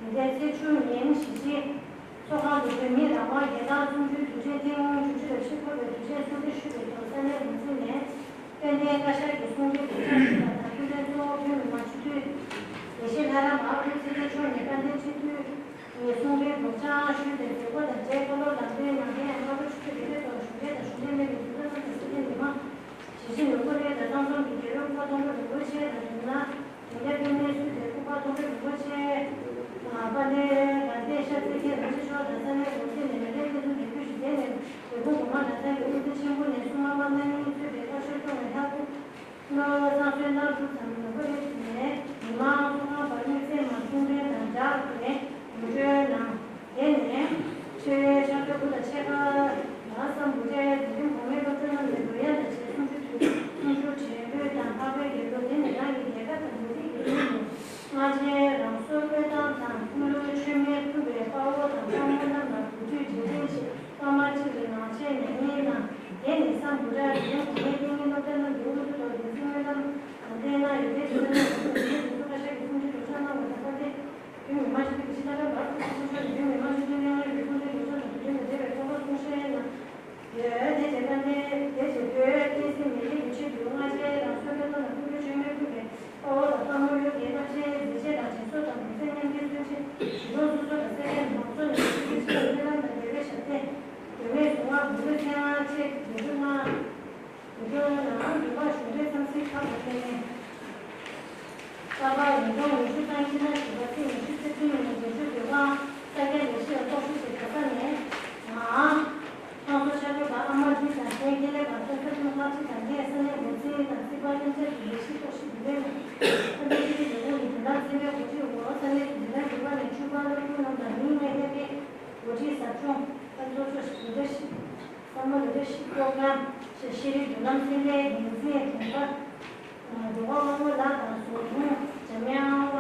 འདི་ཟླའི་ཚེས་བཅུ་ཉིན་གཞིས་བྱེས། ཚོགས་ཁང་དུ་བོད་མིའི་རང་དབང་རྒྱལ་དར་སུམ་ཅུ་དུས་དྲན་ཐེངས་བཅུ་གཅིག་པ་ཆེད་འཁོད་པའི་དུས་ཆེན་སྲུང་བརྩི་ཞུས་པའི་ཐོག་ས་གནས་འགོ་འཛིན་ནས་དཔལ་ལྡན་བཀའ་ཤག་གི་གསུང་ཆོས་གོ་སྒྲིག་ཞུས་པ་དང་སྐུ་མགྲོན་གཙོ་བོ་བོད་མི་མང་སྤྱི་འཐུས་དགེ་བཤེས་ལྷ་རམས་པ་ཨ་ཁུ་ཚེ་བརྟན་མཆོག་ནས་དཔལ་ལྡན་སྤྱི་འཐུས་ཀྱི་གསུང་འཕྲིན་སྒྲོག་སྦྱང་ཞུས་ཏེ་མཛད་སྒོ་དང་འབྲེལ་བཀའ་སློབ་ལམ་སྟོན་གནང་མཁན་སྔ་དྲོ་ཆུ་ཚོད་བརྒྱད་པའི་ཐོག་གཞུང་འབྲེལ་དང་གཞུང་འབྲེལ་མིན་པའི་ཟུར་པ་རྣམས་དང་སེར་སྐྱ་མི་མང་གཞིས་བྱེས་ནོར་བུ་རེད་ལ་ཚང་འཛོམས་ཀྱི་རྒྱལ་བའི་སྐུ་པར་མཐོང་གྲོལ་རིན་པོ་ཆེ་དང་བསྡུར་ན། དེ་འདྲ་དཔེ་མིན་སུ་དེ་སྐུ་པར་མཐོང་གྲོལ་རིན་པོ་ཆེ། དཔལ་ལྡན་དགའ་ལྡན་ཤར་རྩེ་མཁན་རིན་པོ་ཆེ་མཆོག་དང་ས་གནས་འགོ་འཛིན་ནས་མེ་ལེན་སྐྱེ་ཚུལ་འདེགས་འབུལ་ཞུ་མཁན་ནས་དེ་ཁུངས་གོང་མ་གྲྭ་ཚང་གི་དབུ་མཛད་ཆེན་པོ་ནས་སྲུང་མ་དམར་ནག་གཉིས་གཙོས་པའི་བཀའ་ཤོག་སྐྱོང་བའི་ལྷ་སྐུ་ནོར་བསང་གསོལ་གནང་གྲུབ་ཙམ་ནོར་བུ་རེད་ནས་མི་མང་ཚོགས་ཁང་བར་དམིགས་བསལ་མ་གསུང་འཕྲིན་དང་སྦྲགས་ནས་ངོ་སྤྲོད་གནང་། དེ་ནས་ཆོས་ཕྱག་སྦྲེལ་དགུ་དང་ཕྱེད་ཀ་ལ་སམ་བྷོ་ཊའི་འཛིན་རིམ་གོང་མའི་སློབ་གྲྭ་རྣམས་ནས་ལོ་ཡ་ལ་བྱས་སུམ་ཅུ་དུས་སུམ་ཅུ་དྲན་འབུལ་དང་འཕགས་པའི་རྒྱལ་གླུ། དེ་ནས་རང་གི་རྒྱལ་ཁབ་དང་མི་རིགས་ཀྱི་ལུགས་ལ་སྔ་རྗེས་རང་སྲོག་བློས་བཏང་དང་སྐུ་ལུས་མཆོད་མེར་ཕུལ་བའི་དཔའ་བོ་དང་དཔའ་མོ་རྣམས་ལ་གུས་འདུད་རྗེས་དྲན་ཆེད་པར་མ་གཅིག་ལ་ངག་བཅད་ནས་སྙན་གནང་། དེ་ནས་སམ་བྷོ་ཊའི་འཛིན་རིམ་གོང་མའི་གཏན་ཉིན་སློབ་གྲྭ་རྣམས་ཀྱི་དབུ་འཛུགས་ཐོག་འདི་ཚེ་སྨོན་ལམ་དང་བསྟན་གནང་ཡོད། དེ་ཚེ་སྨོན་ལམ་དང་བསྟན་འཛིན་དུ་བཀའ་ཤག་གི་གསུང་ཆོས་སྒྲོག་སྦྱང་གནང་བ་དང་། བོད་མི་མང་སྤྱི་འཐུས་ཀྱི་ཕྱི་ཟླ་ཀར་བར་སྐུ་ཚེ་ཆུང་ནས་བོད་མི་མང་སྤྱི་འཐུས་ལྷན་ཁང་གི་ཁོངས་མི་ལོ་ཆུང་དང་དུས་ཆེན་དང་འབྲེལ་བའི་བཀའ་སློབ་གསུང་བཤད་གནང་ཡོད། དེ་རྗེས་དཔལ་ལྡན་དེ་རྗེས་བོད་བསྟན་སྲིད་མི་སྒེར་གྱི་ཆེད་དུ་སྔ་རྗེས་རང་སྲོག་བློས་བཏང་ནས་སྐུ་ལུས་མཆོད་མེར་ཕུལ་བའི་དཔའ་བོ་དང་དཔའ་མོ་ཡོངས་ཀྱི་བསླབ་བྱའི་མཛད་རྗེས་དང་དྲིན་གཟོ་དང་གདུང་སེམས་མཉམ་སྐྱེད་མཚོན་ཆེད་གཞིས་གྲོང་སོ་སོ་དང་སེར་སྐྱ་མང་ཚོགས་ནས་སྐུ་ལུས་མཆོད་མེར་སྨོན་ལམ་དང་རྒྱལ་བའི་ཞབས་བརྟན། མདོ་སྨད་གཟུངས་སྔགས་འབུམ་སྐྱིད་ཚེ་དབང་བཅས་ཀྱི་སྒྲུབ་གནང་། དུས་རྒྱུན་ནང་འདུས་པ་གཞུང་འབྲེལ་འཚམས་གཟིགས་ཁག་དང་ལྷན་ནས། རྟག་པར་ཉིས་སྟོང་ཉི་ཤུ་རྩ་གཉིས་ཕྱི་ཟླ་བཞི་པ་ཚེས་ཉི་ཤུ་རྩ་བདུན་ཉིན་རྒྱལ་སྤྱིའི་བོད་དབང་ས་སྐྱ་ལས་གཞི་ལ་གཏོགས་ཞུགས་ཀྱི་གྲྭ་ས་ནས་ང་། ཁོང་ཚོ་ཕྱག་སྦྲེལ་པ་ཨ་མ་འདི་དང་གཞན་ཁེ་ལས་པ་ཚོ་ས་ཁྱོན་ཁག་ཅིག་དང་ངས་ས་གནས་འགོ་འཛིན་དང་སྲིད་པ་མཉམ་འབྲེལ་གྱི་ལས་གཞི་གཏོགས་ཞུགས་འདི་ལས་ནས་ས་གནས་ཆོས་རིག་ལས་ཁུངས་ཀྱི་མདུན་ལམ་ཚན་པའི་འགོ་ཁྲིད་འོག་ས་གནས་ཀྱི་འཛིན་གྲྭ་རྒྱུད་པ་ནས་ཆོས་པ་སློབ་ཕྲུག་རྣམས་དང་མིའི་གནས་བརྟན་པའི་འགོ་ཁྲིད་ཟབ་སྦྱོང་ལ་གཙོ་ཕྱོགས་ཤིག་རི་ཊར་ཤིབ། བསམ་བློ་རི་ཊར་ཤིབ་པོ་རོ་གྷ་རམ། ཤེས་རིག་མདུན་ལམ་ཚན་པའི་འགན་འཛིན་དྲུང་འཕར་འགྲོ་བ་དབང་མོ་ལགས་དང་ཟུང་དྲུང་འཇམ་དབྱངས་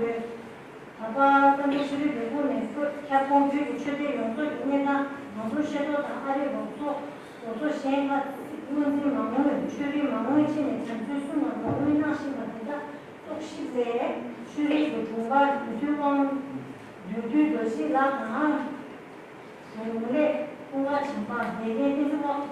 ད་བར་བཀའ་འགྲུལ་ཆོས་རིག་ལས་ཁུངས་ནས་ཁྱབ་ཁོངས་བོད་ཀྱི་ཆོས་སྡེ་ཡོངས་རྫོགས་ཀྱི་གནས་སྟངས། ང་ཚོ་ཤེས་རྟོགས་དང་ཨ་རིའི་རོགས་ཚོགས། རོགས་ཚོགས་གཞན་ཁག་དངོས་འཛིན་མ་དངུལ། ཆོས་རིག་མ་དངུལ་བཅས་ནས་བྱམས་བརྩེའི་བསོད་ནམས་མ་དངུལ་གནང་བཞིན་པ་དེ་དག་རྟོག་ཞིབ་མཛད། ཆོས་རིག་གི་དྲུང་འཕར་བདུད་འདུལ་དབང་། བདུད་འདུལ་རྡོ་རྗེ་ལགས་དང་། དྲུང་ལས་ཀུན་དགའ་བྱམས་པ། དགེ་རྒན་བསྟན་འཛིན་དབང་།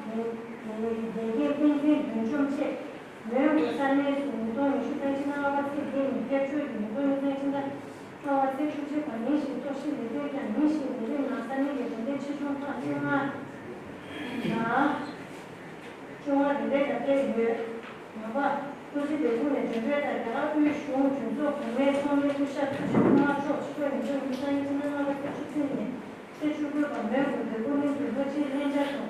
དགེ་རྒན་བསྟན་འཛིན་བདུད་འཇོམས་བཅས་མོན་གྷོ་ས་གནས་སུ་ཉིས་སྟོང་ཉི་ཤུ་རྩ་གཅིག་ལྔ་པ་ཚེས་བརྒྱད་ཉིན་ཕེབས་འབྱོར་གྱིས་ཉིས་སྟོང་ཉི་ཤུ་རྩ་གཅིག་ལྔ་པ་ཚེས་བཅུ་གཅིག་པ་ཉིན་ཞིག་རྟོག་ཞིབ་ལས་དོན་བསྐྱངས། ཉིན་ཞིག་ལས་རིམ་ནང་ས་གནས་ཀྱི་དགོན་སྡེ་ཆེ་ཆུང་ཁག་བཅོ་ལྔ་ལ། བཅོ་ལྔ་རེ་རེ་ལ་ཕེབས་ཡོད། ནང་པ་སྐུ་ཚེ་ལས་ཁུངས་ནས་མགྲོན་འབོད་དང་རྒྱ་གར་དབུས་གཞུང་གྲོས་ཚོགས་གོང་མའི་ཚོགས་མི་སྐུ་ཞབས་ཐུགས་རྗེ་ཐོག་མར་མཆོག་ཆིག་པ་ཉིས་སྟོང་ཉི་ཤུ་རྩ་གཉིས་ཕྱི་ཟླ་ལྔ་པ་ཚེས་བཅུ་བདུན་ཉིན་ཚེས་བཅུ་དགུ་པ་མོན་གྷོ་བོད་ཁོ་ནི་དུ་ལྷོ་སྤྱིར་ལྷན་བཅར་དུ་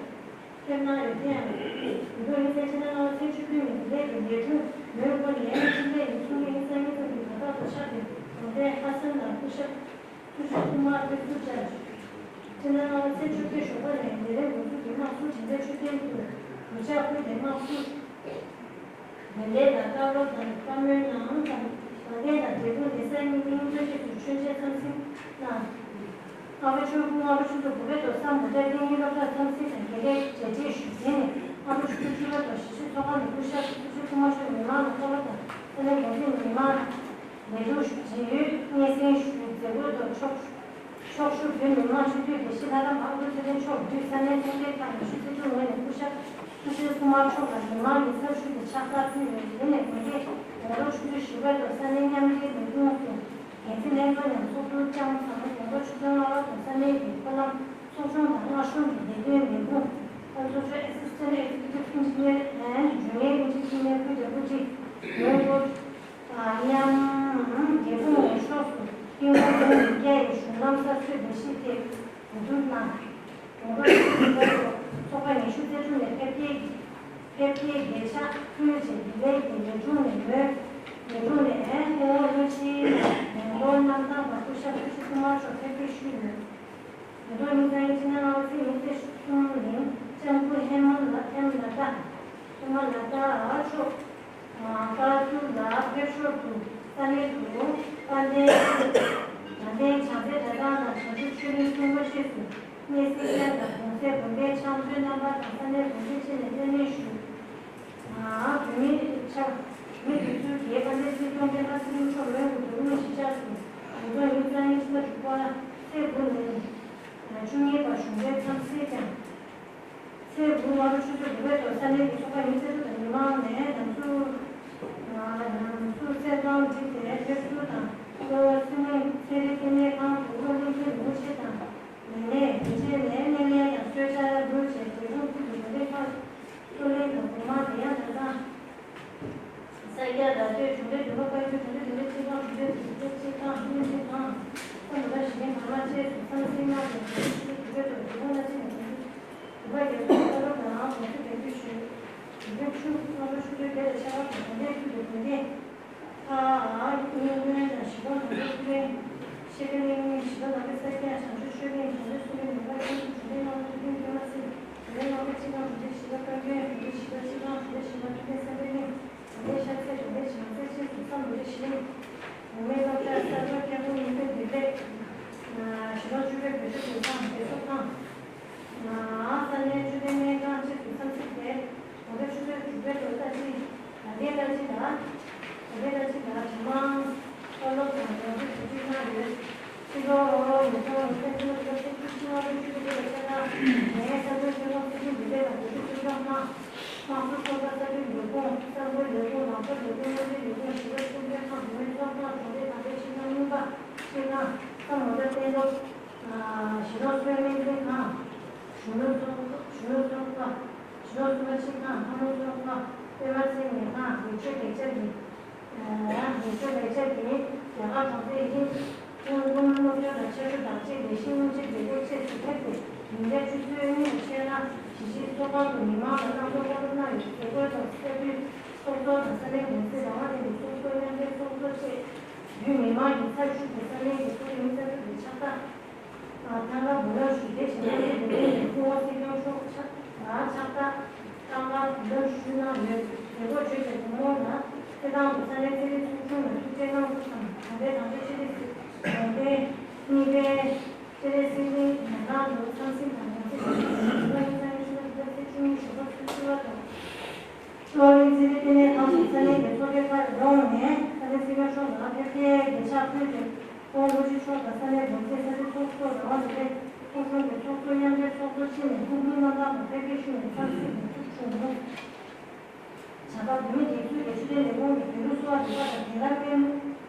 ཕེབས་གནང་ཡོད་དེ་ཡང་། ཉིས་སྟོང་ཉི་ཤུ་རྩ་གཉིས་ཕྱི་ཟླ་ལྔ་པ་ཚེས་བཅུ་བདུན་ཉིན་དེ་ལས་ཀྱི་ལས་ཁུངས་མོན་གྷོ་ནས་ཕྱི་ཚེས་ཉི་ཤུ་རྩ་གཉིས་ཚེས་ཉིན་ཙམ་གྱི་བར་ཐག་ཏུ་ཆགས་ཏེ་དགོན་པའི་ལྷ་བསམ་ལ་སྐུ་ཞབས། ཐུགས་རྗེ་ཐོག་མར་ཕེབས་བསུ་བཅར། ཕྱི་ཟླ་ལྔ་པ་ཚེས་བཅོ་བརྒྱད་ཞོགས་པ་ནས་ལས་རིམ་འགོ་འཛུགས་ཀྱིས་དམག་ཟུར་དྲན་རྟེན་མཆོད་རྟེན་དུ་གུས་ཕྱག་ཕུལ་ཏེ་དམག་ཟུར། དགོན་སྡེ་དང་བཀའ་སློབ་དང་བཀའ་མོལ་གནང་དང་། དགའ་ལྡན་དང་འབྲས་སྤུངས་གདན་ས་གཉིས་ཀྱི་རྗེས་སུ་མཆོད་མཇལ་འཚམས་གཟིགས་གནང་། སྔ་པོ་ཆུ་ཚོད་སྔ་པོ་ཆུ་ཚོད་དགུ་པའི་ཐོག་སམ་བྷོ་ཊ་གླིང་གི་སློབ་གྲྭར་འཚམས་གཟིགས་དང་དགེ་ལས་མཇལ་འཕྲད་ཞུས། དེ་ནས་སྔ་པོ་ཆུ་ཚོད་བཅུ་པའི་ཐོག་གཞིས་བྱེས་ཚོགས་ཁང་ནས་སྐུ་ཞབས་ཐུགས་རྗེ་ཐོག་མར་མཆོག་མི་མང་ལ་བཀའ་སློབ་དང་ས་གནས་འགོ་འཛིན་མི་མང་ལ། ལས་འགུལ་ཞུ་རྒྱུའི་སྙན་སེང་ཞུ་མཛད་སྒོའི་ཐོག་ཕྱོགས་ཕྱོགས་བཞུགས་བོད་མི་མང་སྤྱི་འཐུས་དགེ་བཤེས་ལྷ་ཁང་པ་ཨ་ཁུ་ཚེ་བརྟན་མཆོག་བརྒྱུད་ས་གནས་ཚོགས་སྡེ་ཁག་ཉི་ཤུ་རྩ་དྲུག་ངོས་ནས་སྐུ་ཞབས་ཐུགས་སྲས་ཀུ་མར་མཆོག་ལ་མི་མང་གི་ཚབ་ཞུས་ཏེ་ཕྱག་འཚལ་ཕུལ་ཡོད། དེ་ནས་དགོན་སྡེ་དགོང་དྲོ་ཆུ་ཚོད་བཞི་པའི་ཐོག་ས་གནས་མཉམ་འབྲེལ་ལས་ཁུངས་སུ་འགན་འཛིན་ལྷན་ཚོགས་ནས་ཚོགས་འདུ་བསྐྱངས་ཙང་། དགོང་དྲོ་ཆུ་ཚོད་ལྔ་པ་དང་ས་གནས་ཀྱི་འཁོར་ལམ་ཚོགས་ཆུང་དང་མངའ་གཞུང་གི་བདེ་དོན་ལས་ཁུངས་ཨ་ཚོགས་ཆུང་Assistant Executive Engineer and Junior Engineer ཀུན་ཏུ་ཀུ་ཅི་ཡོད་སྐོར། མཉམ་རྒྱལ་ཁོངས་འོས་ཤོག་སུ་ཧིན་སྒོར་དུང་ཕྱུར་བརྒྱ་ཡི་གཞུང་ལམ་གསར་ཤོས་ལས་གཞི་དེ་གོ་བསྡུར་གནང་། གྲོང་རྡལ་ཚོགས་པ་ཉི་ཤུ་རྩ་དྲུག་ནས་ཕེབས་སྐྱེལ་ཕེབས་སྐྱེལ་གྱི་ཕྱག་ཕུལ་རྗེས་ལྡི་ལིའི་ལས་དྲུང་ནས་མོན་ལས་དྲུང་ནས་ཧོང་ལོ་ཆིའི་མེ་འཁོར་གནམ་ཐང་བར་སྐུ་ཞབས་ཐུགས་རྗེ་ཐོག་མར་མཆོག་ཕེབས་སྐྱེལ་ཞུས་ཡོད། ཉིས་སྟོང་ཉི་ཤུ་རྩ་གཉིས་ཕྱི་ཟླ་ལྔ་པ་ཚེས་ཉི་ཤུ་རྩ་གསུམ་ཉིན་ལྕམ་སྐུ་ཧེ་མ་ལ་ཧེ་མ་ལ་ཏཱ་ཧེ་མ་ལ་ཏཱ་མཆོག་ཀ་ཐུར་ལ་ཕེབས་ཞོར་དུ་ས་གནས་དུ་དཔལ་ལྡན་དགའ་ལྡན་བྱང་རྩེ་གྲྭ་ཚང་དང་བྱང་ཆུབ་ཆོས་གླིང་གསུམ་པོ་བཅས་སུ་གནས་གཟིགས་སྐྱོང་དང་གུང་སེང་དགོན་པའི་ཕྱག་མཛོད་རྣམ་པ་དང་ས་གནས་དགོན་སྡེ་བཅས་ནས་རྟེན་གནས་ཞུས། བོད་མིའི་ཆབ་མི་དེ་ཚོའི་རྒྱལ་དཔལ་ལྡན་སྲིད་སྐྱོང་སྤེན་པ་ཚེ་རིང་མཆོག་མོན་གྱི་འདུག་ནས་གཞིས་ཆགས་སུ་ཉིས་སྟོང་ཉི་ཤུ་རྩ་གཉིས་ཕྱི་ཟླ་དྲུག་པ་ཚེས་དགུ་ནས་བཅུ་གཉིས་བར་གཞུང་འབྲེལ་འཚམས་གཟིགས་ཀྱང་། ཚེས་དགུ་སྔ་དྲོ་ཆུ་ཚོད་དགུ་པའི་ཐོག་ས་གནས་ཀྱི་ཚོགས་པ་ཉི་ཤུ་རྩ་དྲུག་དང་མི་མང་ནས་ནང་ཚུགས་ནང་ཚུགས་གསེར་ཐང་བསྒྲིགས་ཏེ་ཕེབས་བསུ་དང་། གློ་བོར་ཚུལ་མིན་ཚན་རིག་ལྟེ་གནས་ཁང་དུ་བློ་གླིང་ཁེལ་ལུང་ཆེ་དང་། ལས་གནས་དེ་རྗེས་ནས་སྣེ་ལེན་དང་གསོལ་ཇ་འབུལ་བྱས། རྒྱལ་ཁབ་ཁུལ་དུ་དགོན་སྡེ་ཁག་གཙོ་གླིང་དང་སྒོ་མང་དེ་ཡང་གྲྭ་ཚང་། ས་སྐྱ་ར་སྟོད་གཞུང་འབྲེལ་འདུན་པ་བཀའ་བརྒྱུད་གྲོང་སྡེ་འདུན་པའི་ཆེད་ཁང་གྲོང་སྡེ་དུ་སྡེ་ཆེད་ཁང་བློན་ཆེན་ཁང་ས་མུ་ར་ཞི་བདེ་གང་མ་བཅས་སུ་འཚམས་གཟིགས་གནང་ཞིང་། གྲོང་སྡེ་ཆུ་ཚོད་དགུ་པའི་ཐོག་རྒྱལ་ཁོངས་སླར་ཕྱིན་ནས་དགོན་སྡེ་དགོན་པ་རྒྱ་མཚོའི་བཀའ་སློབ་དང་དགོངས་གསོལ་འདེགས་འབུལ་ཞུས། དགོན་སྡེ་ཆུ་སྔ་དྲོ་ཆུ་ཚོད་བརྒྱད་དང་ཕྱེད་ཀ་དང་དགོན་སྡེ་ཁུལ་དུ་དགོན་སྡེ་ཁག་གཉིས་སྔོན་དང་བཞི་པ་ནང་པའི་ཀུན་གླེང་། ཤེས་དགེ་གླིང་། བཞི་པ་ནང་པའི་ས་སྐྱ། བྱང་ཆུབ་ཆོས་གླིང་། གྲོང་སྡེ་གསུམ་པའི་ནང་པ་ཀུན་གླིང་། གྲོང་སྡེ་ལྔ་པ་ཀུན་གླིང་ཀུན་མ་ཚིག་གྲོང་སྡེ་ལྔ་པ་ཆེ་ཁང་། གྲོང་སྡེ་བཞི་པ་བཀའ་བརྒྱུད། གྲོང་སྡེ་བཞི་པ་ཆེ་ཁང་། གྲོང་སྡེ་བཞི་པ་ཐུབ་བསྟན་བསམ་གཏན་གླིང་། གྲོང་སྡེ་ཤར་ཚད། གྲོང་སྡེ་བྱང་ཚད་བཅས་སུ་མཚམས་བསྡུས་ཏེ་ཞི་གླིང་། འོག་མིན་སློབ་གྲྭ་གསར་འགྲོ་སྐྱབས་མགོན་ནུས་པའི་འདུས་སྡེ། བཞི་པ་བཅུ་པའི་བོད་ཀྱི་དགོན་ཁང་། རྒྱལ་ཚོགས་ཁང་། ས་གནས་ཆོས་ལྡན་སྨན་ཁང་བཅས་སུ་འཚམས་གཟིགས་མཛད། གོང་ས་མཆོག་ཆུ་ཚོད་དྲུག་པའི་ཐོག་ལྟ་ཅི། ད་ལྟའི་ལྟ་ཅི་ལ། ད་ལྟའི་ལྟ་ཅི་ལ་གྲྭ་མང་། བཀའ་སློབ་དང་སྦྱོང་ཚིག་གོ་སྒྲིག་གནང་ཡོད། སྤྱི་ལོ་ཉིས་སྟོང་ཉི་ཤུ་རྩ་གཅིག་ལོ་ཕྱི་ཟླ་བཅུ་གཅིག་ལྔ་པའི་ཆུ་ཚོད་བརྒྱད་དང་ཕྱེད་ཀ་ནས་ས་མཐོའི་ཆོས་ཚོགས་སྲིད་ཁྲིམས་སྡེ་ཚན་དང་བོད་ཀྱི་སྲིད་སྐྱོང་ཁང་། དམངས་གཙོ་ཚོགས་པ་རྩ་ཁྲིམས་ལས་ཁུངས། གསར་འགོད་ལས་ཁུངས། ལམ་བཟོ་ལས་ཁུངས། སྨན་རྩིས་ལས་ཁུངས། ཞི་བ་གསུམ་པའི་ཁང་། བུད་མེད་ཚོགས་ཁང་། གྲོང་སྡེ་དང་པོའི་ཆེད་ཁང་། རྙིང་པ་ཆེད་ཁང་། ས་མོ་ཏ་གཏན་སློབ། གཞིས་ལུང་གསུམ་སྨན་རྩིས་ཁང་། གཞོན་ནུ་ཚོགས། གཞོན་ནུ་ཚོགས་པ། གཞིས་ལུང་གསུམ་པ་ཆེད་ཁང་། ལྷ་མོ་ཚོགས་པ། པད་མ་ཚེ་ཉལ་ཁང་། ཡིག་ཆ་ལེགས་ཆ་གི། ཡིག་ཆ་ལེགས་ཆ་གི་རྒྱ་གར་གྲོང་སྡེ་ཡིན། ཀུན་སློབ་སློབ་སྦྱོང་དང་ཆབ་སྲིད་དང་བཅས་ལས་གཞི་སྔོན་ཆད་ལས་འགུལ་བཅས་སུ་ཕེབས་ཏེ། ཉིན་རྒྱབ་ཆུ་ཚོད་གཉིས་དང་ཕྱེད་ཀར་གཞིས་བྱེས་ཚོགས་ཁང་དུ་མི་མང་ལ་གནང་སྒོ་བཀའ་སློབ་གནང་ཡོད། མཛད་སྒོའི་ཐོག་ས་འཐུས་ཚོགས་གཙོ་དང་ས་གནས་འགོ་འཛིན། རང་དབང་ལྡན་པའི་ཚོགས་གཙོ། མཉམ་འབྲེལ་ཚོགས་གཙོ་བཅས་བརྒྱུད་མི་མང་གི་ཚབ་ཞུས་ཏེ། ས་གནས་ཀྱི་ཚོགས་རིང་ས་ཁུལ་དུ་ཕྱག་རྟགས་ཐང་ག་འབུལ་ལམ་ཞུས་ཏེ། བྱེས་འབངས་ཀྱི་འབུལ་ལམ་དུ་སྐུ་ངོ་སྲིད་སྐྱོང་མཆོག་ཕྱག་ལ་ཕྱག་རྟགས་ཐང་ག་འབུལ་ལམ་ཞུས་གནང་ཡོད། མཛད་སྒོ་བརྗོད་པའི་བུ་མོ་ལ། སྤྱིར་བཏང་དུ་ས་གནས་ཚན་རིག་ཚོགས་ཆུང་ལ་ཐུགས་རྗེ་གནང་རོགས་དང་། གྲོང་རྡལ་དང་པོའི་ཆེད་ལས་སུ་གྲོང་རྡལ། གཉིས་པའི་ཆེད་ལས་སྲིད་འཛིན་ཡན་ལག་ནུབ་ཚང་སྲིད་དང་ཡང་སྲིད་དང་ཡང་སྲིད་ཚོགས་པ་ཚེས་བཅུ་གཉིས་ཞོགས་པ་ཆུ་ཚོད་ལྔ་དང་། ལྕོག་གླིང་ཚན་རིག་ལྟེ་གནས་ཁང་དུ་ས་གནས་ཀྱི་ཚོགས་སྡེ་ཁག་ཡོངས་ནས་ས་གནས་སྲིད་སྐྱོང་མཆོག་ལ་ཕེབས་སྐྱེལ་གྱི་ཕྱག་ཕུལ་ཏེ། ཁོང་བློ་གཅིག་མཆོག་དང་ས་གནས་འགོ་འཛིན་ས་གནས་ཚོགས་གཙོ་རང་དབང་རིག་པའི་ཚོགས་ཆུང་གི་ཚོགས་གཙོ་མཉམ་འབྲེལ་ཚོགས་གཙོ་བཅས་ནས་སྐུ་མགྲོན་རྣམ་པ་ལ་ཕེབས་སྐྱེལ་ཞུས་ནས་འཚམས་གཟིགས་ནས་ཐུགས་ཆུང་ངུ། བྱ་དགའ་བོད་མིའི་སྒྲིག་འཛུགས་ཀྱི་ཆོས་དོན་ལས་ཁུངས་ཀྱི་དོན་གྲུབ་བསུ་བ་འདུས་པ་དང་རྒན་ལགས་པད་མ་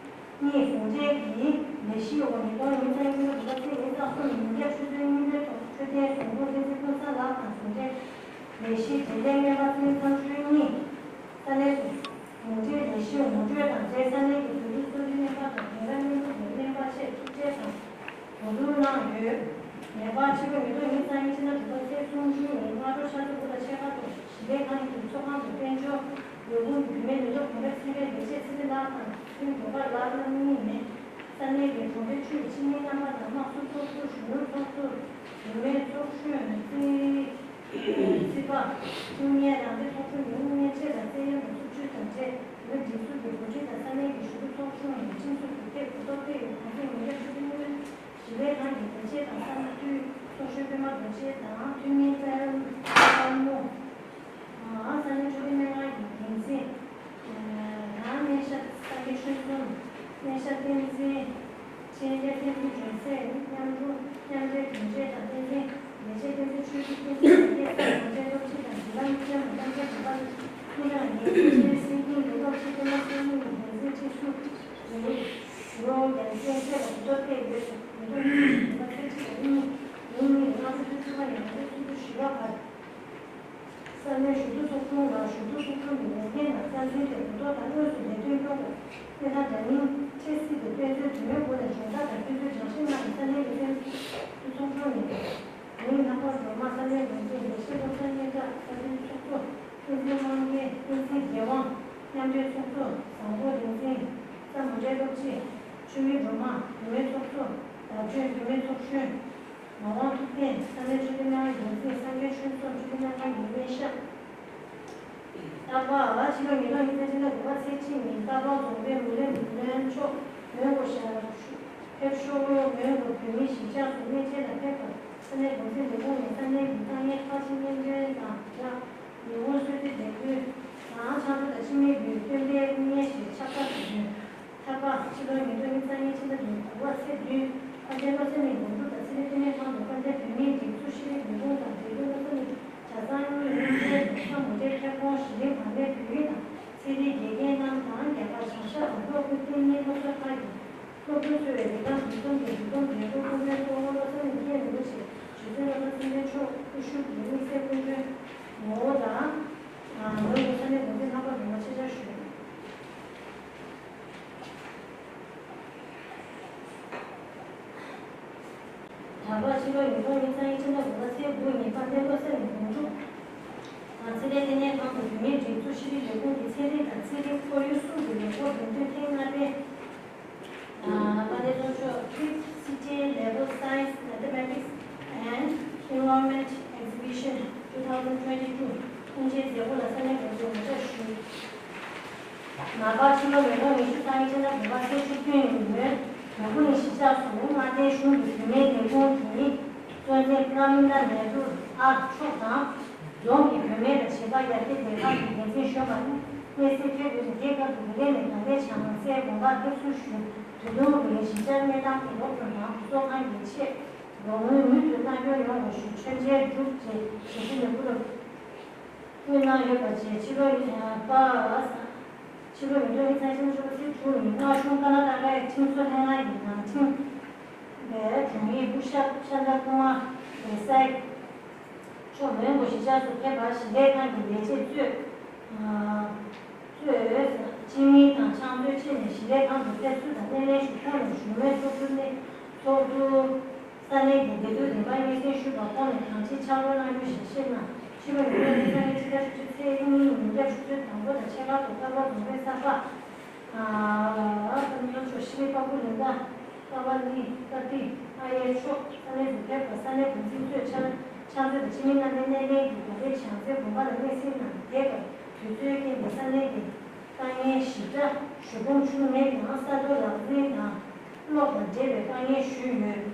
གཉིས་ཟུང་འབྲེལ་གྱི་ལས་གཞིའི་འོག་ཉིས་སྟོང་ཉི་ཤུ་རྩ་གཉིས་ལོའི་ཕྱི་ཟླ་གསུམ་ཉིན་རྒྱབ་ཆུ་ཚོད་གཉིས་པའི་ཐོག་འཕྲོད་བསྟེན་བཟོ་འགོད་བསྟན་འཛིན་ཀུན་བཟང་ལགས་དང་ཟུང་འབྲེལ་ལས་གཞིའི་འབྲེལ་ཡོད་སྨན་པ་ཚེ་རིང་ཚངས་དྲུང་གཉིས་ས་གནས་སུ་ཟུང་འབྲེལ་ལས་གཞི་ངོ་སྤྲོད་དང་འབྲེལ་ས་གནས་ཀྱི་དོན་གྲུབ་གསོ་རིག་སྨན་པ་དང་རྒན་ལགས་སྨན་པ་དང་སྨན་པ་བཅས་ཐུགས་རྗེ་དང་། གོ་བསྡུར་གནང་ཡོད། ངེས་པར་ཕྱི་ལོ་ཉིས་སྟོང་ཉི་ཤུ་རྩ་གཉིས་ཕྱི་ཟླ་དྲུག་པ་ཚེས་སུམ་ཅུ་ཉིན་སྔ་དྲོ་ཆུ་ཚོད་དགུ་དང་ཕྱེད་ཀ་ཐོག་ཞི་བདེ་ཁང་གི་ཚོགས་ཁང་དུ་དཔལ་འབྱོར་ལས་ཁུངས་ཀྱི་བུད་མེད་ལས་ཐོག་གོང་འཕེལ་ཚེ་རིང་ལས་བྱེད་ཚེ་རིང་ལགས་དང་ཚེ་རིང་སྒྲོལ་དཀར་ལགས་རྣམ་གཉིས་ནས་ས་གནས་ཀྱི་གྲོང་སྡེ་ཆུས་ཀྱི་ཕྱི་མི་རྣམ་པ་དང་དམངས་སྲིད་ཚོགས་ཟུར། གཞོན་ནུ་ཚོགས་ཟུར། བུད་མེད་ཚོགས་གཞོན། རྩིས། རྩིས་པ། དངུལ་གཉེར་རང་བདེན་ཚོགས་ཆུང་གི་དངུལ་གཉེར་ཆེད་ལ་བཙན་གཡེམ་དང་རྩུབ་སྤྱོད་དང་འབྲེལ་བོད་མིའི་སྒྲིག་འཛུགས་ཀྱི་འགོ་ཁྲིད་དང་ས་གནས་ཀྱི་གཞུང་ཚོགས་ཆུང་ནས་ཁྲིམས་སྲུང་གི་ཐད་གོ་རྟོགས་སྤེལ་ཡོད། གོང་ཚེས་ཉིན་རྒྱབ་ཆུ་ཚོད་སྔོན་ཞི་བདེ་ཁང་གི་དགེ་ཆེ་དང་ས་མཐོའི་ཚོགས་གཞོན་པད་མ་རྡོ་རྗེ་དང་འཐུས་མི་པད་མ་དཔལ་མོ། ཨ། ས་གནས་འཕྲོད་བསྟེན་སྨན་ཁང་གི་འགན་འཛིན། ཨ། སྨན་ཞབས་ས་དགེ་ཆོས་འཛོམས། སྨན་ཞབས་བསྟན་འཛིན། ཆེད་མཁས་བསྟན་འཛིན་སྒྲོན་གསལ། མཉམ་དྲུང་མཉམ་འབྲེལ་དོན་གཅོད་དང་བསྟན་འཛིན་ལས་བྱེད་བསྟན་འཛིན་ཆོས་སྐྱིད། བསྟན་འཛིན་ཡར་རྒྱས་ས་དགོངས་འགྲེལ་སློབ་སྤྱི་དང་འབྲེལ་ལམ་ཅན་དང་རྣམ་རྒྱལ་དགོན་པ་གཉིས་ཀ་ལ་ངེས་ཅན་ཆེད་སྲིད་ཀྱིན་ཡོད། སློབ་སྤྱི་ཀུན་ལ་སྲིད་གཉིས་ཀྱི་འགན་འཛིན་སྤྱི་ཟུར་རེད། ལོ་རྒྱལ་སྲས་ཆེད་ལ་གོ་རྟོགས་སྤེལ་ཡོད་ཟེར། ཉིས་སྟོང་ཉི་ཤུ་ཉི་མ་ཚེས་གཅིག་ལ་ཉིན་ཉིན་ཉིན་ལྔ་པོ་དུས་ཚོད་ལྔ་ནས་ང་ཚོའི་སུམ་ཅུ་བཞི་པ་བར། ས་གནས་གཞུང་ཚབ་ཚོགས་ཆུང་ལ་གཞུང་ཚབ་ཚོགས་ཆུང་གི་ལས་འགན་དང་རྩ་འཛིན་དེ་གོ་རྟོགས་དང་དངོས་སུ་ལས་དོན་སྐྱོང་དགོས། དེ་དང་སྒྲ་སྙིང་འཕྲད་སྲིད་དེ་དཔེ་མཛོད་རིན་མེད་སྒོ་ནས་སྦྱོང་བརྡར་དང་སྐྱོན་བརྗོད་སྦྱང་བཤད་གནང་བའི་ས་གནས་ལས་དོན་ཚོགས་ཆུང་ནས། ཉིན་ལྷག་པར་སྒྲོལ་མ་ས་གནས་འགོ་འཛིན་ལས་བྱེད་བློ་བཟང་སྙན་གྲགས། ས་མཐོའི་ཚོགས་གཙོ་བསྟན་འཛིན་དབང་རྒྱལ། བསྟན་འཛིན་རྒྱལ་དབང་། མཉམ་འབྲེལ་ཚོགས་གཙོ་བཟང་པོ་བསྟན་འཛིན། ས་མོ་འབྲེལ་སློབ་སྤྱི་ཆོས་ཉིད་སྒྲོལ་མ། བུད་མེད་ཚོགས་གཙོ་བདག་སྤྱོད་བུད་མེད་ཚོགས་གཞོན། ངག་དབང་ཐུབ་བསྟན། ས་གནས་འཕྲོད་བསྟེན་ལྷན་ཁང་འགོ་འཛིན་སངས་རྒྱས་ཆོས་འཛོམས་འཕྲོད་བསྟེན་ལྷན་ཁང་གི་སྨན་ཞབས། རྟག་པར་ཕྱི་ལོ་ཉིས་སྟོང་ཉི་ཤུ་རྩ་གཅིག་ལོའི་དགུ་པ་ཚེས་གཅིག་ཉིན་ཀ་པ་རྫོང་དཔོན་མུ་ལེ་མུ་ལོན་མཆོག་མོན་གྷོ་ཞབས། ཕེབས་ཤོག་མོན་གྷོ་བོད་མིའི་གཞིས་ཆགས་སུ་གནས་མཇལ་ལ་ཕེབས་པར་ས་གནས་འགོ་འཛིན་ལས་ཁུངས་ནས་ས་གནས་ཀྱི་དཀའ་ངལ་ཁག་ཆེ་མཉམ་འབྲེལ་དང་སྦྲགས། ཉི་ཧོང་གསོལ་ཚིགས་ལས་འགུལ་དང་ཕྱག་མཛོད་དང་སྤྱི་མོས་ཀྱི་སྟོན་པའི་དངོས་གནས་ཤིག་ཁྱབ་བསྒྲགས་ཞུ་རྒྱུ། ཐར་པ། ཕྱི་ལོ་ཉིས་སྟོང་ཉི་ཤུ་རྩ་གཉིས་ཕྱི་ཟླ་བདུན་དགུ་པ་ཚེས་བདུན། དཀའ་སྤྱད་བློ་གསལ་གླིང་སྒོམ་སྒྲུབ་དང་ཚེ་རིང་བསྟི་གནས་ཁང་དུ་དཀའ་སྤྱད་བོད་མིའི་སྒྲིག་འཛུགས་ཤེས་རིག་ལས་ཁུངས་དང་འབྲེལ་ཡོད་བློ་གསལ་གླིང་གྲྭ་ཚང་གཉིས་དབུ་མཛད་དང་ས་མོ་སྒྲའི་མཁས་དགོངས་གཞི་རིམ་བར་མའི་བོད་ཡིག་དང་ཚན་རིག་དགེ་རྒན་རྣམས་དང་རྒྱ་གར་བྱང་ཤར་དང་ལྷོ་ཁུལ་གཏན་ཉིན་སློབ་གྲྭ་ཁག་གི་སློབ་ཕྲུག་གཙོས་པའི་རིགས་ལམ་འདུ་འཛོམས་ཀྱི་འདུ་འཛོམས་འབྲེལ་གཏོགས་སྐུ་མགྲོན་གཙོ་བོ་བློ་གསལ་གླིང་མཁན་རིན་པོ་ཆེ་རྗེ་བཙུན་བློ་བཟང་སེང་གེ་མཆོག་སྐུ་ཞབས་ཀྱི་དམིགས་བསལ་སྐུ་མགྲོན་ངོ་བོ་དང་། ཨ། མོན་གྷོ་ས་གནས་འགོ་འཛིན་ལྷག་པར་དུ་ཆེད་བཅར་ཞུས། ད་བར་ཕྱི་ལོ་ཉིས་སྟོང་ཉི་ཤུ་རྩ་གཉིས་ཕྱི་ཟླ་དགུ་པ་ཚེས་དགུ་ཉིན་དཀའ་སྤྱད་བློ་གསལ་གླིང་སྒོམ་སྒྲུབ་དང་ཚེ་རིང་བསྟི་གནས་ཁང་དུ་བོད་མིའི་སྒྲིག་འཛུགས་ཤེས་རིག་ལས་ཁུངས་ཀྱི་ཚན་རིག་དང་ཚན་རིག་ཁོར་ཡུག་གསུམ་གྱི་ལས་འགུལ་འགྲེམས་སྟོན་ཐེངས་ལྔ་པའི། ཨ། དཀའ་སྤྱད་ཚོགས་ཆུང་Fifth City Level Science, Mathematics and Environment Exhibition two thousand twenty-two དབུ་འབྱེད་མཛད་སྒོ་ལ་ས་གནས་འགོ་འཛིན་ངོ་སྤྲོད་ཞུས། མ་པ་ཕྱི་ལོ་ཉིས་སྟོང་ཉི་ཤུ་རྩ་གཉིས་ཕྱི་ཟླ་དགུ་པ་ཚེས་བཅུ་བདུན་ཉིན་མོན་གྷོ་གླིང་གཞིས་ཆགས་སུ་མངའ་སྡེའི་གཞུང་གི་བུད་མེད་ལས་ཁུངས་ཀྱི་གཙོ་འཛིན་པྲ་མི་ན་ནེ་རུ་ཨར་མཆོག་དང་། རྫོང་གི་བུད་མེད་དང་བྱིས་པ་ཡར་རྒྱས་ལས་ཁང་གི་འགན་འཛིན་གཞོན་པ་གནས་སའི་ཁྱོན་བསྡོམས་ཀྱིས་དེའི་སྐབས་སུ་དགུན་ཁའི་ནས་དགའ་ལྡན་བྱང་སའི་དགོན་པར་ཕེབས་བསུ་ཞུས། དུས་ཐུང་རུ་བའི་གཞིས་ཆགས་གནས་སྟངས་ཀྱི་རོགས་སྐྱོར་དང་སྤུ་གསོ་ཁང་གི་ཆེད་རོགས་དངུལ་མུ་མཐུད་མཐའ་འཁྱོལ་ཡོང་བ་ཞུ་མཆོད་མཇལ་སྒྲུབ་ཅེས་ཞབས་ཞུ་ལས་འགུལ་སྐུལ་གནང་ཡོད་པ་བཅས་ཕྱི་ལོ་ཉིས་སྟོང་ཉི་ཤུ་རྩ་གཅིག་ལོ་ཉིས་སྟོང་ཉི་ཤུ་རྩ་གཅིག་ལོ་ཕྱི་ཟླ་དྲུག་ཉིན་མངའ་གཞུང་ཀར་ན་ཊ་ཀའི་ཁྲིམས་བཟོ་ལྷན་ཁང་གི་ནང་ཁྲིམས་པའི་དྲུང་ཡིག་སྐུ་ཞབས་ཤཱནྟ་ཀུ་མཱ་དེ་སའི་མཆོག་མོན་གྷོ་གཞིས་ཆགས་སུ་ཕེབས་པར་ཞི་བདེ་ཁང་གི་ལས་བྱེད་གཙོས། གཙོས་སྤྱི་མི་དང་ཕྱག་མཛོད་བཅས་ནས་ཞི་བདེ་ཁང་དུ་ཕེབས་བསུ་དང་སྣེ་ལེན་ཞུ། ཁོང་ནས་བཞུགས་མོལ་ཚོགས་འདུ་སྣེ་ཚོགས་འདུ། ས་གནས་ཀྱི་བདེ་སྡུག་རིམ་པ་སྙན་སེང་ཞུས་པར་ཁོང་ནས་གང་ཅིའི་ཕྱག་རོགས་གནང་རྒྱུ་ཞལ་བཞེས་གནང་། ཕྱི་ལོ་ཉིས་སྟོང་ཉི་ཤུ་རྩ་གཉིས་ཕྱི་ཟླ་བཅུ་གཅིག་ཚེས་གཉིས་ཉིན་རྒྱབ་ཆུ་ཚོད་དང་པོ་དང་ཕྱེད་ཀ་ཐོག་ཀར་པ་རྫོང་དཔོན་གསར་པ། ཨ། ཀར་ཉོ་ཆོག་ཤི་བའི་པ་ཀུ་ལིང་ཀ་ཀར་པ་ལི་ཀར་ཏི་ཨ་ཡེ་མཆོག་ས་གནས་སུ་ཕེབས་པར་ས་གནས་འགོ་འཛིན་གཙོས་ཕྱག་ཕྱག་མཛོད་དང་སྤྱི་མི་རྣམ་པས་སྣེ་ལེན་གྱིས་དགའ་ལྡན་བྱང་རྩེ་དགོན་པ་ལ་སྣེ་གཟིགས་གནང་། དེའི་སྐབས་དུས་ཚོད་རྐྱེན་པས་ས་གནས་ཀྱི་ དཀའ་ངལ་ཞིབ་ཕྲ་ཞུ་སྒོམ་ཆུང་མེད་ཀྱང་ས་རྡོ་ལག་འཛིན་དང་གློག་དང་འབྲེལ་བའི་དཀའ་ངལ་ཞུས་ཡོད།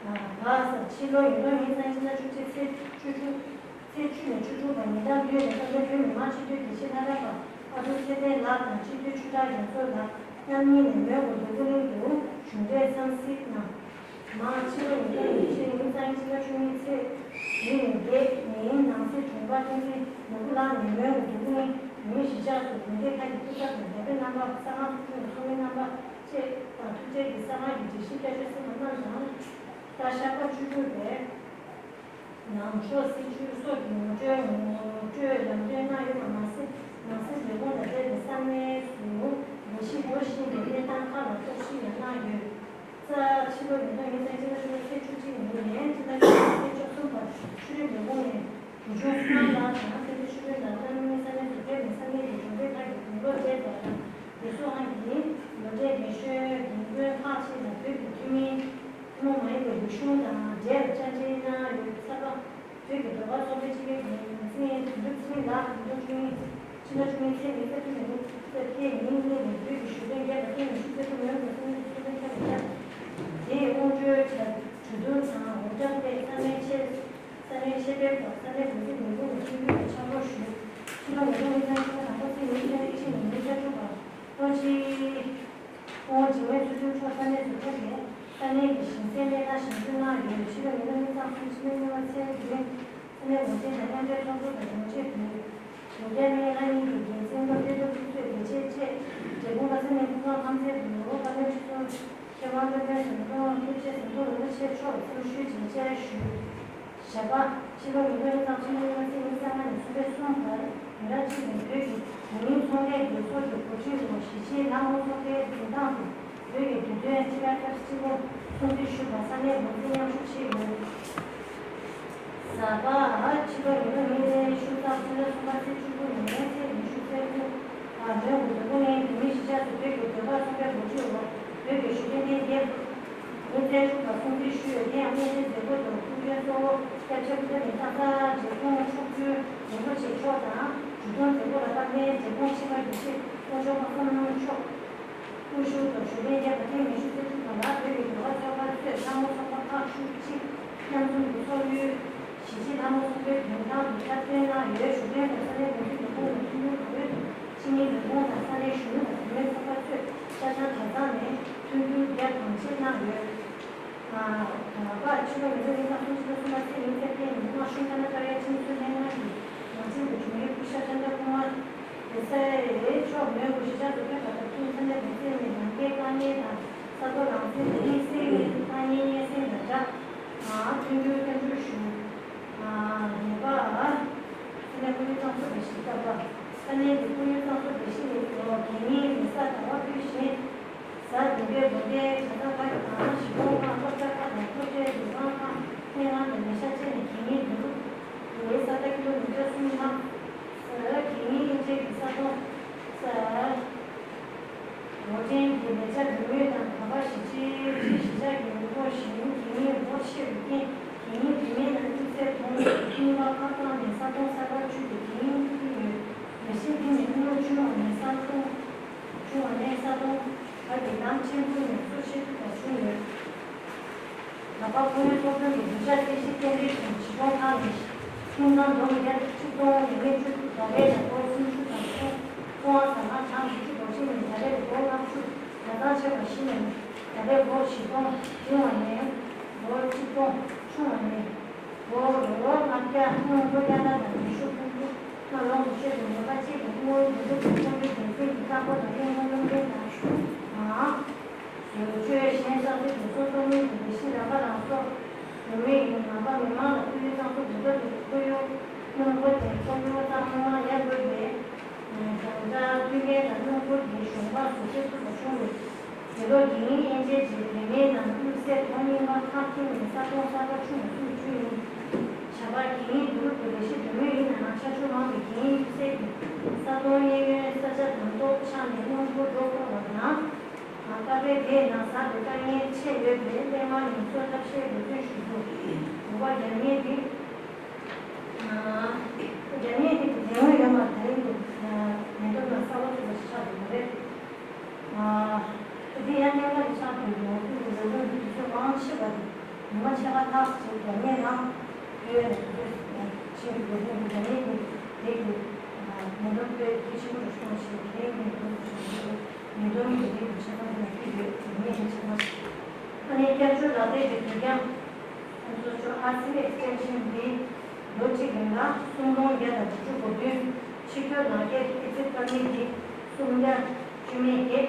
ད་ཕྱི་ལོ་ཉིས་སྟོང་ཉི་ཤུ་རྩ་གཅིག་ལོ་བཅུ་གཅིག་ཚེས་བཅུ་དྲུག་ཚེས་བཅུ་ནས་བཅུ་དྲུག་བར་ཉིན་གྲངས་བདུན་རིང་བཀའ་བློན་བོད་མི་མང་སྤྱི་འཐུས་དགེ་བཤེས་ལྷ་ལྡན་པ་ཨ་ཁུ་ཚེ་བརྟན་ལགས་དང་སྤྱི་འཐུས་ཆོས་གྲགས་རྒྱ་མཚོ་ལགས་མཉམ་ཉིད་ནས་མོན་གྷོ་འདོད་རྒུ་གླིང་དུ་གཞུང་འབྲེལ་འཚམས་གཟིགས་གནང་། མ་ཕྱི་ལོ་ཉིས་སྟོང་ཉི་ཤུ་ཉི་ཤུ་རྩ་གཅིག་ལོ་བཅུ་གཉིས་ཚེས་བཞི་ནས་བརྒྱད་ཉིན་ནང་སྲིད་དྲུང་འཕར་བསྟན་འཛིན་ནོར་བུ་ལགས་ནས་མོན་གྷོ་འདོད་རྒུ་གླིང་བོད་མིའི་གཞིས་ཆགས་སུ་དགོན་སྡེ་ཁག་གི་སྐུ་ཚབ་དང་རྒྱ་བོད་རྣམ་པ་གསང་སྔགས་ཚོགས་ཆུང་གི་ཚོགས་མི་རྣམ་པ་བཅས་དང་ཐུགས་རྗེ་གི་གསང་སྔགས་ཀྱི་སྒྲིག་གཞི་བསྐྱར་བཅོས་གསན་པ་རྣམས་དང་། ད་ཞག་པ་བཅུ་དྲུག་པའི་ནང་ཆོས་སྲིད་བྱུས་སོགས་ཀྱི་ངོ་སྤྲོད་ངོ་སྤྲོད་ལམ་སྟོན་གནང་ཡོད་པ་མ་ཟད། ནང་སྲིད་ལས་ཁུངས་དང་འབྲེལ་བའི་ས་གནས་སུ་ལས་གཞི་འགོ་བཞིན་པའི་གནས་སྟངས་ཁག་ལ་རྟོག་ཞིབ་ཡང་གནང་ཡོད། རྩ། ཕྱི་ལོ་ཉིས་སྟོང་ཉི་ཤུ་རྩ་གཅིག་ལོ་ཕྱི་ལོ་ཚེས་བཅུ་གཅིག་ཉིན་ནས་སྤྱི་ཟླ་བཅུ་གཅིག་ཚེས་བཅུ་གསུམ་བར་ཆོས་རིག་ལས་ཁུངས་ནས་དགེ་སློང་བསོད་ནམས་ལགས་དང་སྐད་ཆ་ཆོས་སྒྲོན་དང་རྣམ་གཉིས་ས་གནས་སུ་བོད་ནས་ས་གནས་ཀྱི་གྲོང་སྡེ་ཁག་གི་དགུང་ལོ་བགྲེས་པ་དང་རྒས་གསོ་ཁང་གི་ལོ་བགྲེས་རྒན་གཞོན་རྒན་རྒོན་ཁག་ཅིག་ལ་བོད་ཀྱི་ཐུན་མིན་ཐུན་མོང་མ་ཡིན་པའི་རིག་གཞུང་དང་འབྲེལ་བའི་བཅར་འདྲི་གནང་ཡོད། ཚ་བ། བོད་ཀྱི་ཟློས་གར་ཚོགས་པའི་སྤྱི་ཁྱབ་འགན་འཛིན་དོན་གྲུབ་ཚེ་རིང་ལགས་དགུང་ལོ་བཅུ་གཉིས། ཕྱི་ཟླ་བཅུ་གཉིས་ཚེས་ཉི་ཤུ་རྩ་བདུན་ཉིན་ཚེས་ཉིན་གཉིས་ནས་བོད་ཀྱི་གཞོན་ནུ་རྒྱལ་ཁབ་ཀྱི་ཉི་ཤུ་རྩ་དྲུག་མོན་གྷོ་ས་གནས་སུ་ཚོགས་ཐེངས་ཁྱབ་བསྡད། དེའི་དབང་སྒྱུར་གྲོས་བསྡུར་དང་འོས་འདེམས་ཐད་ས་གནས་ཆེད། ས་གནས་ཆེད་ཕེབས་དང་ས་གནས་འགོ་འཛིན་ལས་ཁུངས་ནས་ཐུགས་ཁུར་དང་ཕྱག་རོགས་ཞུས། ཕྱི་ལོ་ཉིས་སྟོང་ཉི་ཤུ་རྩ་གཅིག་ལོ་དང་པོ་ཚེས་ཉི་ཤུ་རྩ་གཅིག་ཉིན་ཚེས་བཅུ་དྲུག་པ། ཨོ་ཅི། ཨོ་ཅི་ངས་ཚུལ་ཁྲིམས་མཆོག་ས་གནས་སུ་ཕེབས་ནས་ས་གནས་ཀྱི་ཞིང་སའི་གནས་སྟངས་ཞིབ་འཇུག་གནང་ཡོད། ཕྱི་ལོ་ཉིས་སྟོང་ཉི་ཤུ་རྩ་གསུམ་ཕྱི་ཟླ་གཉིས་པ་ཚེས་བདུན། ས་གནས་འགོ་འཛིན་དང་མཉམ་འབྲེལ་ཚོགས་གཙོ་དང་དྲུང་ཆེ་དོན་གྲུབ་རྒྱལ་གླིང་ལྷ་གཉིས་ཀྱི་འགན་འཛིན་སློབ་སྟོན་སློབ་ཕྲུག་གཙོས་དགེ་ཆེ་བཅས་འབྲས་སྤུངས་པ་ས་གནས་སྐུ་ཁམས་ཁམས་ཚན་དུ་ནོར་བུ་བཀའ་བློན་ཁྲི་ཟུར་མཁས་དབང་སློབ་དཔོན་ཟམ་གདོང་ཐུགས་རྗེ་ཟམ་གདོང་རིན་པོ་ཆེ་མཆོག་འཚམས་ཞུས་ཀྱིས་བཅར་ཞུས། ཞབས་པ། ཕྱི་ལོ་ཉིས་སྟོང་ཉི་ཤུ་རྩ་གསུམ་ལོའི་ཚེས་ཉི་ཤུ་རྩ་ལྔ་ནས་གསུམ་པའི་གསུམ་བར་ཉིན་གྲངས་གཅིག་རིང་བོད་ཀྱི་དེ་མིན་ཚོང་ལས་སྡེ་ཚོགས་ཀྱི་གོ་སྒྲིག་འོག་གཞིས་བྱེས་ལྷ་མོ་ཚོགས་པའི་འཛིན་ཐང་དུ་བོད་ཀྱི་དུས་སྟོན་ཕྱི་དྲོ་སྐབས་གཅིག་པོ་སྲུང་བརྩི་ཞུས་པར་ས་གནས་འགོ་འཛིན་མཉམ་ཞུགས་བྱས་ཡོད། གཟའ་པ། ཕྱི་ལོ་ཉིས་སྟོང་ཉི་ཤུ་རྩ་གསུམ་ལོའི་གསུམ་པ་ཚེས་བཅུ་དགུ་ནས་ཚེས་ཉི་ཤུ་རྩ་དགུ་བར་མོན་གྷོ་འདོད་རྒུ་གླིང་བོད་མིའི་གཞིས་ཆགས་སུ་བོད་ཀྱི་ཟློས་གར་ཚོགས་པའི་གོ་སྒྲིག་འོག་བོད་ཀྱི་གཞོན་སྐྱེས་ལྷན་རྒྱས་ཉིན་མཚན་དྲུག་ལ་སྲུང་བརྩི་ཞུས་ཡོད། དེ་ཡང་གནས་ཚུལ་མཛད་སྒོ་དང་སྐུ་མགྲོན་གཙོ་བོ་སྐྱབས་ཆེན་སྐུ་ཚེ་རིང་ཐང་ས་རྗེ་ཁོང་མཆོག་སྤྲུལ་རིན་པོ་ཆེ་མཆོག་དང་། གྲོས་བསྡུར་མཛད་སྒོ་ལ་དཔལ་ལྡན་འབྲས་སྤུངས་ཆེན་པོ་དགེ་བཤེས་དཀོན་མཆོག་དཔག་བསམ་མཆོག་སྐུ་ཞབས་དང་གཞོན་ལྷན་རྒྱས་པ་ཐེངས་ཉི་ཤུ་རྩ་གཅིག་པ་ལ་བོད་ཀྱི་ཟློས་གར་ཚོགས་པ་གཙོས་ལྷ་མོ་ཚོགས་པ་ཁག་བཅུ་གཅིག་མཉམ་འཛོམས་ཀྱིས་ཚོགས་ཡུལ་གཞིས་བྱེས་ལྷ་མོ་ཚོགས་པའི་མདུན་ཐང་དུ་འཁྲབ་སྟོན་གནང་ཡོད། གཞུང་འབྲེལ་དང་ས་གནས་འགོ་འཛིན་ལས་ཁུངས་ནས་མཐུན་འགྱུར་གང་ཡོད་དུ་ཕྱི་ཉིན་ལས་ཁུངས་དང་ས་གནས་གཞོན་ནུ་དང་བུད་མེད་ཚོགས་པ་གཙོས་ཤར་བྱང་གྲྭ་ཚང་ནས་མཐུན་འགྱུར་རྒྱ་གང་ཆེ་གནང་ཡོད། ད་བར་ཕྱི་ལོ་ཉིས་སྟོང་ཉི་ཤུ་རྩ་གསུམ་ཕྱི་ལོ་གསུམ་པ་ཚེས་ཉིན་ཚེས་བརྟན་ཉིན་དམར་གཞུང་ཐ་ན་ཀ་ར་ཁྲིམས་སྲོལ་ལྷན་ཁང་གི་ནང་ཆེན་དུ་འབྱུང་ཡུལ་སྐུ་ཞབས་ཤཱནྟ་ཀུ་མཱར་དེ་སའི་མཆོག་མོན་གྷོ་གཞིས་ཆགས་སུ་ཕེབས་པ་དང་བསྟུན་ས་གནས་འགོ་འཛིན་ནས་ནམ་མཁའི་དཀའ་ངལ་དང་ས་རྡོ་ལམ་སེང་གི་དམིགས་བསལ་གྱི་དཀའ་ངལ་སྙན་སེང་དང་སྦྲགས་མཐུན་འགྱུར་བསྟན་འགྱུར་ཞུ། ལྔ་པ། ས་གནས་ཁོར་ཡུག་གཙང་བཟོ་སྒྲིག་གཞི་ལྟར། ས་གནས་ཀྱི་ཁོར་ཡུག་གཙང་བཟོ་སྒྲིག་གཞི་ལས་འགན་གཉིས་མི་ས་ཟླ་བ་ཕུད་བཞིན། གཟའ་བདུན་པའི་དགོན་སྡེའི་གྲྭ་ཚང་ཁག་གི་དང་གཞིས་སྤོང་ཁག་སློབ་གྲྭ་ཁག་དང་སློབ་གྲྭའི་སྡོད་ཁང་ཁག་སྨན་ཁང་དང་ལས་ཤག་བཅས་ནས་གད་སྙིགས་བསྡུ་རུབ་ཀྱི་ས་རྟ་ཀི་ལོ་མི་ཊར་གསུམ་ལྷག་གད་སྙིགས་དབྱེ་འབྱེད་ཀྱི་ས་སྟོང་། ས། འགོ་འདྲེན་གྱི་ལས་བྱ་འདྲ་མིན་དང་ག་པ་གཞིས་བྱེས་གཞིས་ཆགས་ཀྱི་ཉིན་ཐོ་བཞིན་གད་སྙིགས་འབོར་ཆེ་བའི་རྐྱེན་གད་སྙིགས་བུད་མེད་རྣམས་དབྱུག་རྩེད་གཏོང་གཉིས་པ་ཁ་བཏང་ནས་ས་སྟོང་གསར་པར་བཅུག་སྟེ་གད་སྙིགས་ཕུལ་ཡོད། ལས་གཞི་འདི་ནི་དངུལ་ཆུང་བ་ནས་ས་སྟོང་། ཆུང་བ་ནས་ས་སྟོང་བར་གྱི་ལམ་ཆེན་པོ་ནས་གཙོ་ཆེ་ཐུབ་པ་བྱུང་ཡོད། ད་བར་ཁོར་ཡུག་ཚོགས་ཆུང་གི་བརྗོད་བྱ་གསལ་བཤད་རྟེན་འབྲེལ་གྱི་བྱིས་སྒྲུང་ཁང་ནས་ཁྱིམ་ཚང་བསྡོམས་བརྒྱ་ཆིག་སྟོང་ནས་ལྔ་བཅུ་ཟླ་རེ་ལ་སྒོར་སུམ་ཅུ་དང་ཚོང་ཚོང་བ་ཟ་ཁང་གྲངས་དགུ་བཅུ་གོ་གཅིག་ནས་ཟླ་རེར་སྒོར་ལྔ་བཅུ། གྲྭ་ཚང་ཆེ་བ་བཞི་ནས་ཟླ་རེར་སྒོར་བཞི་སྟོང་། འབྲིང་བ་ནས་སྒོར་ཆིག་སྟོང་། ཆུང་བ་ནས་སྒོར་ལྔ་བརྒྱ། སྔོན་འགྲོ་བསྐྱར་དར་དང་ལས་ཞུགས་ཕུལ་རྒྱུ་རྣམས་ལོངས་སུ་སྤྱོད་པའི་ནུས་པ་གཅིག་གི་ཐུན་མོང་དགེ་སློབ་ཀྱི་ཚོགས་འདུའི་འགན་འཛིན་གྱི་བཀའ་བསྒོ་དང་བསྟན་སྐྱོང་སློབ་འབྲིང་དང་། བཟོ་བཅོས་གཞན་གསར་གཏོད་དེ་ཚོ་གཏོང་མིན་གྱི་ལས་གཞི་རག་པ་རང་སོར་ཡོད་མེད་ཡིན་ནའང་མི་མང་ལ་ཁོར་ཡུག་གཙང་བཟོ་འགུལ་སྐྱོད་ཀྱི་ཁོར་ཡུག་སྣུམ་འཁོར་དེ་ཁོར་ཡུག་གཙང་མ་ཡར་དགོས་པའི་གྱོང་རྟ་བསྟུན་མཁན་དང་སྣུམ་འཁོར་དེའི་གཞོང་པ་བཟོ་བཅོས་ཐུབ་པ་བྱུང་ཡོད། དེ་ལོ་གད་སྙིགས་དབྱེ་འབྱེད་ཀྱི་བུད་མེད་རྣམས་དབྱུག་རྩེད་ཐོག་རྙིང་པ་ཁག་ཁྱིམ་ནས་ས་སྟོང་གསར་པ་ཆུང་བ་སུམ་ཅུ་ཡིན། ཞབས་པ། གད་སྙིགས་བསྡུ་རུབ་ཀྱི་ལས་གཞི་འདྲ་མིན་ཡིན་ནའང་ཆ་ཆུང་མང་བའི་གད་སྙིགས་དབྱུག་རྩེད་ཀྱིས་ས་སྟོང་གཡས་གཡོན་ས་ཆ་དང་ཐོག་ཆགས་ནས་སྣུམ་འཁོར་འགྲོ་ཁོམ་པ་དང་། ད་ལྟའི་དེའི་ནང་ཟགས་པའི་དཀའ་ངལ་ཆེ་ཡོད་པས་སླད་མར་ཉེན་ཚོར་ཐབས་ཤེས་འབད་བརྩོན་ཞུ་རྒྱུ། དགུ་པ། རྒྱབ་གཉེར་འདི། རྒྱབ་གཉེར་འདི་གི་དེ་སྔོན་ཡོད་མ་རེད་འདུག་མི་འདུག་ན་གསར་པ་ཚུགས་པ་ཞིག་ཆགས་འདུག་པ་རེད། ཨ། དེ་དུས་ཡང་གནད་འགག་ཞིག་ཆགས་འདུག་ཡོང་དུས་ཀྱི་ལས་ཁུངས་ཀྱི་དུས་ཚོད་མང་ཆེ་བ་དེ་ཉི་མ་ཕྱེད་ཀ་ལྷག་ཅིག་རྒྱབ་གཉེར་གནང་། ཕུལ་བའི་ལས་ཁུངས་ཆེད་དུ་ལས་ཁུངས་ཀྱི་རྒྱབ་གཉེར་གྱི་ལས་ཀྱི་ཉེན་རྟོག་དཔེ་གལ་ཆེན་པོ་རུ་སོང་ཞེས་དེ་རིང་གི་ལས་ཁུངས་ཀྱི་ཞབས་ཞུ་ཉེན་རྟོག་གི་ལས་ཁུངས་ཆེ་ཚང་དུ་ཕུལ་ཡོད་ཅེས་ངས་ནས་ཆེ་ཚང་ཞིག་ཨ་ནི་སྐྱབས་བཅོལ་ལག་དེབ་ཀྱི་དུས་འགྱངས། ཁོང་ཚོ་ཚོ་ཨར་སི་ཨེག་སི་ཊེན་ཤན་འདི་ལོ་གཅིག་རིང་ལ་སུམ་སྟོང་བརྒྱ་དང་དྲུག་ཅུ་གོ་བདུན། ཕྱི་སྐྱོད་ལག་འཁྱེར་ཨེག་སིཊ་པར་མིཊ་འདི་སུམ་བརྒྱ་བཅུ་མེད་བརྒྱད།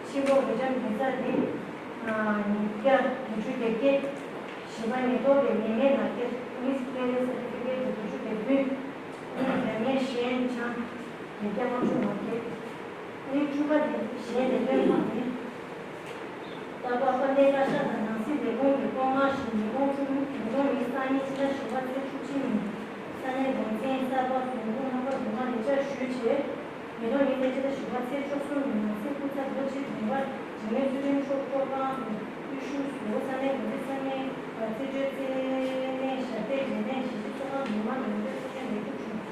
ཕྱི་ལོགས་མི་འགྲམ་འདི་ཚ་འདི་ཉིས་བརྒྱ་དྲུག་ཅུ་གྱ་བརྒྱད། བཞི་པ་ཉེན་རྟོག་པའི་ཉེས་མེད་ལག་འཁྱེར་པོ་ལི་སི་ཀི་ལི་ཡར་སི་ཊི་ཕི་ཀེཊ་འདི་དྲུག་ཅུ་གྱ་བདུན། ཨ་ནི་རྒྱབ་གཉེར་གཞན་ཆང་བརྒྱད་བརྒྱ་ལྔ་བཅུ་ང་བརྒྱད། ཨ་ནི་བཅུ་པ་འདི་གཞན་ལས་དོན་ཁག་འདི། ལྟ་བ་དཔལ་ལྡན་བཀའ་ཤག་དང་ནང་སྲིད་ལས་ཁུངས་ཀྱི་བསྐོ་མངགས་ཤིག་ཉིས་སྟོང་བཅུ་ཉིས་ཉིས་སྟོང་ཉི་ཤུ་རྩ་གཉིས་ཕྱི་ཟླ་བཞི་པ་ཚེས་བཅུ་གཅིག་ཉིན་ས་གནས་འགོ་འཛིན་གསར་པ་ཟུར་འགོད་རྣམ་པ་དུ་མ་ལས་བཅར་ཞུས་རྗེས། ཉིས་སྟོང་ཉི་ཤུ་རྩ་གཉིས་ཕྱི་ཟླ་བཞི་པ་ཚེས་བཅུ་གསུམ་ཉིན་ནང་སྲིད་སྐུ་ཚབ་ལོ་གཅིག་རིང་པ་འཇིགས་མེད་བརྩོན་འགྲུས་མཆོག་སྤྲོ་ཁང་དུ་དབུ་བཞུགས་སུ་ས་གནས་འགོ་འཛིན་ས་གནས་རྩིས་སྤྲོད་རྩིས་ལེན་ཞབས་སྟེགས་འབྲེལ་ནས་གཞིས་བྱེས་ཚོགས་ཁང་འདུ་མ་ནང་དུ་ཐུགས་འགན་ལེགས་གྲུབ་བྱུང་།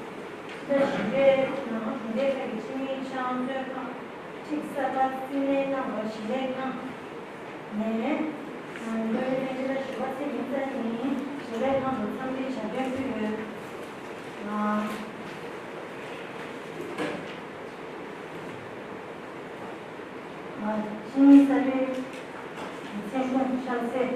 ཕྱི་ཟླ་བཞི་པའི་ནང་གྲོང་སྡེ་ཁག་གི་ཕྱི་མིའི་ཕྱག་མཛོད་ཁང་གཅིག་གསར་པ་རྩིས་ལེན་གནང་བ་ཞིག་ལས་ཁང་ནས། ཨ། ལོ་ཡི་ཕྱི་ཟླ་བཞི་པ་ཚེས་ཉི་ཤུ་རྩ་གཉིས་ཉིན་ཞིང་ལས་ཁང་དུ་འཚམས་འདྲིའི་ཞལ་འདོན་ཕུལ་ཡོད། ཨ། ཕྱི་ཉིན་གསར་པའི་ཚེས་གཞུང་ཤར་གསལ།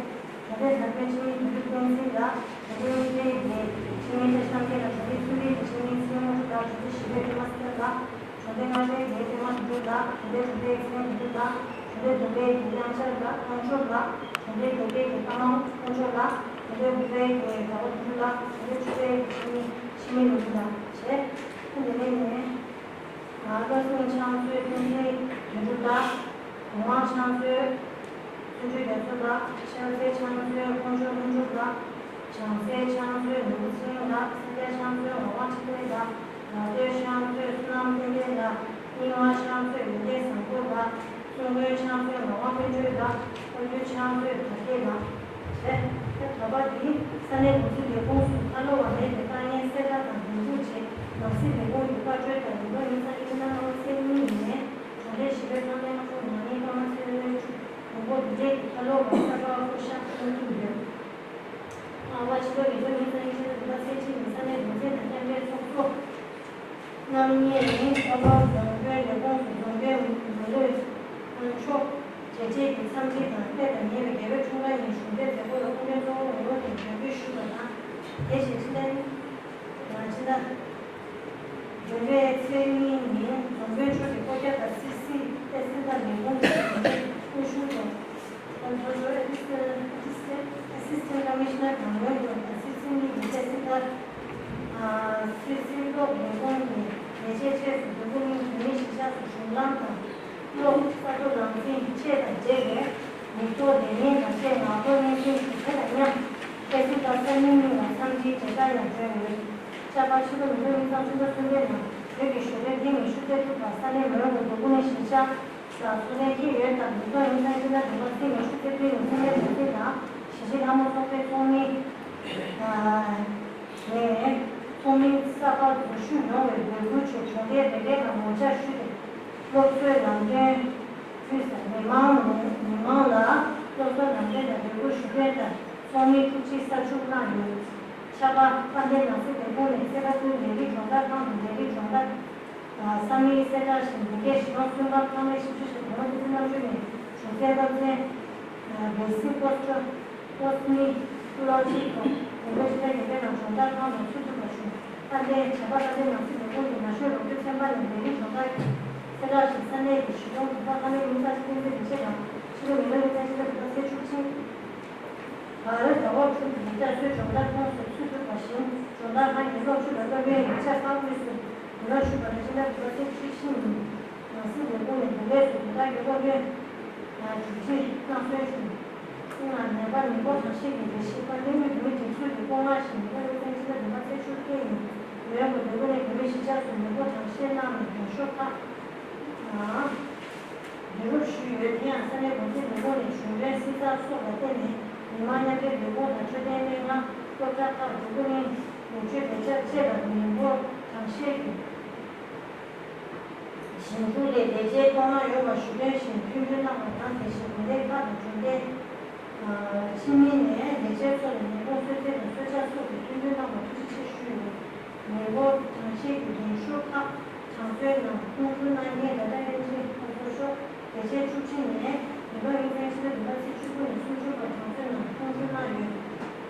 གྲོང་སྡེ་དར་པོའི་ཕྱི་ཉིན་དོན་གྲུབ་བསྟན་འཛིན་ལགས། གྲོང་སྡེ་གཉིས་པའི་ཕྱི་ཉིན་བཀྲ་ཤིས་རྣམ་རྒྱལ་ལགས། གྲོང་སྡེ་གསུམ་པའི་ཕྱི་ཉིན་ཚེ་རིང་དངོས་གྲུབ་ལགས། གྲོང་སྡེ་བཞི་པའི་ཕྱི་ཉིན་བསྟན་ལགས། གྲོང་སྡེ་ལྔ་པའི་ལས་དོན་མ་དོན་གྲུབ་ལགས། གྲོང་སྡེ་དྲུག་པའི་ཚེ་རིང་དོན་གྲུབ་ལགས། གྲོང་སྡེ་བདུན་པའི་ལས་དོན་དབྱངས་འཆར་ལགས། དབང་ཕྱུག་ལགས། གྲོང་སྡེ་བརྒྱད་པའི་ལས་ཀ་མང་དབང་ཕྱུག་ལགས། གྲོང་སྡེ་དགུ་པའི་ལས་དགའ་བོ་དོན་གྲུབ་ལགས། གྲོང་སྡེ་བཅུ་པའི་ལས་ཆེན་ཆི་མི་ལོ་རྒྱུ་ལགས་བྱས། ཁོང་དེ་ནས་ནས་བློ་སེང་ཕྱག་མཛོད་བསྟན་འཛིན་དོན་གྲུབ་ལགས། གོང་མ་ཕྱག་མཛོད་བརྩོན་འགྲུས་རྒྱ་མཚོ་ལགས། ཤར་རྩེ་ཕྱག་མཛོད་དབང་ཕྱུག་ལྷུན་གྲུབ་ལགས། བྱང་རྩེ་ཕྱག་མཛོད་ནོར་བུ་ཚེ་རིང་ལགས། ས་སྐྱ་ཕྱག་མཛོད་ངག་དབང་འཕྲིན་ལས་ལགས། ལ་སྟོད་ཕྱག་མཛོད་བསོད་ནམས་བསྟན་འཕེལ་ལགས། རྙིང་མ་ཕྱག་མཛོད་ཡོན་ཏན་བཟང་པོ་ལགས། སྲུང་དཔོན་ཕྱག་མཛོད་ངག་དབང་དཔལ་སྒྲོན་ལགས། ཨ་ཁུའི་ཕྱག་མཛོད་དར་རྒྱས་ལགས་བྱས། དེ་ད་བར་འདི་ས་གནས་འགོ་འཛིན་ལས་ཁུངས་སུ་ཁ་ལོ་བ་མེད་པའི་དཀའ་ངལ་སེལ་ཐབས་དང་འབྲེལ་འཛུགས་ཆེད་ནང་སྲིད་ལས་ཁུངས་ཀྱི་བཀའ་འཁྲོལ་ལྟར་ཉིས་སྟོང་ཉི་ཤུ་རྩ་གཉིས་ཕྱི་ཟླ་ལྔ་པའི་ཚེས་གཉིས་ཉིན་ནས་གྲོང་སྡེ་བཞི་པའི་ཚང་མའི་ཚོགས་ནང་ནས་ཀརྨ་ཚེ་རིང་བློན་ཁྲི་དགོན་པ་འདི་གྲས་ཀྱི་ཁ་ལོ་བ་གསར་པ་སྐུ་ཞབས་གསུང་གི་ཡོད། ཨ་བ་ཕྱི་ལོ་ཉིས་སྟོང་ཉི་ཤུ་རྩ་གཉིས་ཕྱི་ཟླ་བདུན་པ་ཚེས་གཅིག་ཉིན་ས་གནས་འགོ་འཛིན་དང་མཉམ་འབྲེལ་ཚོགས་གཙོ་རྣམ་གཉིས་ནས་ཨ་བ་རྫོང་དཔོན་ལས་ཁུངས་སུ་རྫོང་དཔོན་མ་ལོས་མཆོག་རྒྱལ་གཅེས་ཀྱི་འཚམས་འདྲི་དང་སྐྱེས་དང་ཉེ་བའི་རྒྱལ་བའི་འཁྲུངས་སྐར་ཉིན་གཞུང་འབྲེལ་མཛད་སྒོ་ལ་སྐུ་མགྲོན་གཙོ་བོ་ངོ་ལོག་གིས་གདན་འབུལ་ཞུས་པ་དང་། དེ་བཞིན་ཕྱི་ཟླ། ཕྱི་ཟླ། འདས་པའི་ཚེས་གཉིས་ཉིན་རྫོང་དཔོན་མཆོག་གིས་ལྐོག་རྒྱག་དང་སི་སི་ཨེ་སི་ལ་ལས་ཁུངས་ཀྱི་དབུ་བཞུགས་དང་། ཁོང་ཚོ་ཚོ་Assistant Assistant Commissioner་དང་ཡོངས་ཀྱི་སི་སི་གཉིས་ཀྱི་ཨེ་སི་ལ་སི་སི་གློག་ལས་ཁུངས་ཀྱི་ལས་བྱེད་བཅས་སུ་འབོད་སྐུལ་གླིང་བོད་མིའི་གཞིས་ཆགས་སུ་གཞུང་ལམ་དང་གློག་ས་མཐོ་ནང་འཛིང་བཅས་དང་འབྲེལ་བའི་མི་ཐོག་ལས་མི་དང་བཅས་ངག་ཐོག་སྙན་སེང་ཞུ་མཁན་དང་མཉམ་ཨེ་སི་ལ་ས་གནས་གཉིས་ལ་འཚམས་འདྲིའི་མཇལ་ཁ་ཡང་བསྐྱོན་ཡོད། ལྕགས་པ་ཕྱི་ལོ་ཉིས་སྟོང་ཉི་ཤུ་རྩ་གསུམ་ལོའི་ནང་བོད་ཀྱི་གཞོན་ནུ་ཐེངས་ཉི་ཤུ་རྩ་དྲུག་པ་ས་གནས་མོན་གྷོ་འབྲུག་སྒོ་ནས་གཞིས་ཆགས་ལ་གསོལ་རས་འཁེལ་ཡོད་སྟབས། ཉིས་སྟོང་ཉི་ཤུ་རྩ་གསུམ་ལོའི་ནང་ཚེས་ཉི་ཤུ་རྩ་བདུན་ཉིན་ས་གནས་འགོ་འཛིན་དང་གཞིས་བྱེས་ལྷ་མོ་ཚོགས་པའི་ཚོགས་མི་ནས་ཚོགས་མི་གསར་པ་འཛུལ་ཞུགས་ཡོང་བའི་འབོད་སྐུལ་ཆེད་གྲོང་སྡེ་རེ་རེ་ལ་ངོ་བཅར་ཞུས་ཏེ། སློབ་གསོའི་ལམ་སྟོན་ཕུལ་ཟིན། མི་མང་ནས་མི་མང་ལ་སློབ་གསོ་ནང་དོན་དང་འབོད་སྐུལ་ཞུ་དོན་ལྟར་ཚོགས་མིའི་ཐུགས་རྗེ་གསར་ཞུགས་གནང་ཡོད། ཆབ་འབངས་དཔལ་ལྡན་ནང་སྲིད་ལས་ཁུངས་ནས་སེ་ར་ཤུལ་ལས་རིགས་སྦྱོང་བརྡར་ཁང་དུ་ལས་རིགས་སྦྱོང་བརྡར་ས་མིག་གསལ་བསྒྲགས་ཤིང་། འདི་གའི་གཞི་རིམ་གསུམ་པ་ཁང་ལས་ཞིབ་འཇུག་ཞིག་གོང་མ་བསྟན་འཛིན་རྣམ་གྲོལ་ནས་ཞུ་སའི་སློབ་ཚན་Basic Post Cosmetology་དང་དགུན་ཁ་ཕྱི་ཟླ་བརྒྱད་པའི་ནང་སྦྱོང་བརྡར་ཁང་དུ་ཚུད་ཐུབ་པ་ཞུ། དཔལ་ལྡན་བྱ་བ་དཔལ་ལྡན་ནང་སྲིད་ལས་ཁུངས་ཀྱི་ན་གཞོན་རོགས་སྐྱོར་ཚན་པ་ནས་ལས་རིགས་སྦྱོང་བརྡར་གྱི་གསལ་བསྒྲགས་ཤིག་ས་གནས་ཀྱི་གཞི་རིམ་དགུ་པ་ཁང་ལས་ཉིན་གཅིག་བསྟན་འཛིན་རིན་ཆེན་དང་ཕྱི་ལོ་ཉིས་སྟོང་ཉི་ཤུ་རྩ་གཅིག་ལོའི་བདུན་ཕྲག་ཚེས་བཅུ་གཅིག་བར་ཟླ་བ་དྲུག་གི་ཡིག་ཆ་སོའི་སྦྱོང་བརྡར་ཁོངས་སུ་ཚུད་ཐུབ་པ་བཞིན། སྦྱོང་བརྡར་ཁང་གི་སློབ་ཕྲུག་ལ་སློབ་ཡོན་ཡིག་ཆ་གསར་དངོས་སུ་ཡོ་ལོ་ཞུས་པ་དང་། ཕྱི་ཟླ་དགུ་པ་ཚེས་བཅུ་བཞི་ཉིན་ནང་སྲིད་ལས་ཁུངས་ནས་བོད་ལས་སུ་དོན་དག་གི་སློབ་ཡོན་གྲུབ་ཆ་གནང་སྲོལ་བྱུང་། ཨ་ནད་པ་ཉིན་མོ་གྲངས་བཤེར་གྱི་ལས་གཞི་དཔལ་ལྡན་དབུས་བོད་མིའི་སྒྲིག་འཛུགས་ཀྱི་བསྐོ་མངགས་ཤིག་ཉིན་མོ་སློབ་ཚན་ཕྱི་ཟླ་བདུན་པ་ཚེས་བཅུ་བརྒྱད་ཉིན་མོན་གྷོ་འདོད་རྒུ་ནས་བོད་མིའི་གཞིས་ཆགས་སུ་ཉིན་མོ་གྲངས་བཤེར་གནང་ནས་རྒྱང་ཤོག་ཁག་བསྡུ་རུབ་ཞུས་ཡོད། དེ་ཡང་ས་གནས་འགོ་འཛིན་ལས་ཁུངས་ནས་གཞུང་གྲོན་སྲིད་ཚབ་སོགས་ལ་བརྟེན་ནས་མི་མང་མཉམ་འབྲེལ་ལས་ཁུངས་དང་འཕྲོད་བསྟེན་སྨན་ཁང་། སློབ་གྲྭ་ཁག་འདོད་རྒུ་གླིང་ལེགས་བཅོས་བེད་སྤྱོད་བཅས་ལ་ཉིན་མོ་གྲངས་བཤེར་གྱི་ ཞིང་ཕྱུགས་ལས་ལས་བྱེད་གཏོང་གནང་ཡོད་པ་ཞུ་དོན་བཞིན་མཐུན་འགྱུར་གནང་བ་དང་། དེ་བཞིན་དགོན་སྡེ་ཁག་དང་གྲོང་སྡེ་ཕྱི་མི་ནས་ལས་བྱེད་ཚོ་ལ་ཉེན་ཁོང་གསོད་རྩིས་དང་གསོད་ཆག་སོགས་ཀྱི་མཐུན་འགྱུར་གནང་བར་ཐུགས་རྗེ་ཆེ་ཞུ་ཡོད། ཉེན་སྐོར་གྲངས་བཤེར་གྱི་འགན་ཤུགས་ཁག་གྲངས་འཛོལ་ནང་ཁོང་ཁྲོ་གནང་མཁན་ད་ལྟ་ཨེམ་ཆི་ཁོང་ཚོ་ཤོག་བདེ་ཆེན་བཅུ་གཅིག་ནས་ཉིས་སྟོང་ཉི་ཤུ་རྩ་གཅིག་ལོའི་ཟླ་བ་ཚེས་བཅུ་དགུ་ནས་སུམ་ཅུ་བར་གྲངས་འཛོལ་ནང་ཁོང་ཁྲོ་གནང་ཡོད།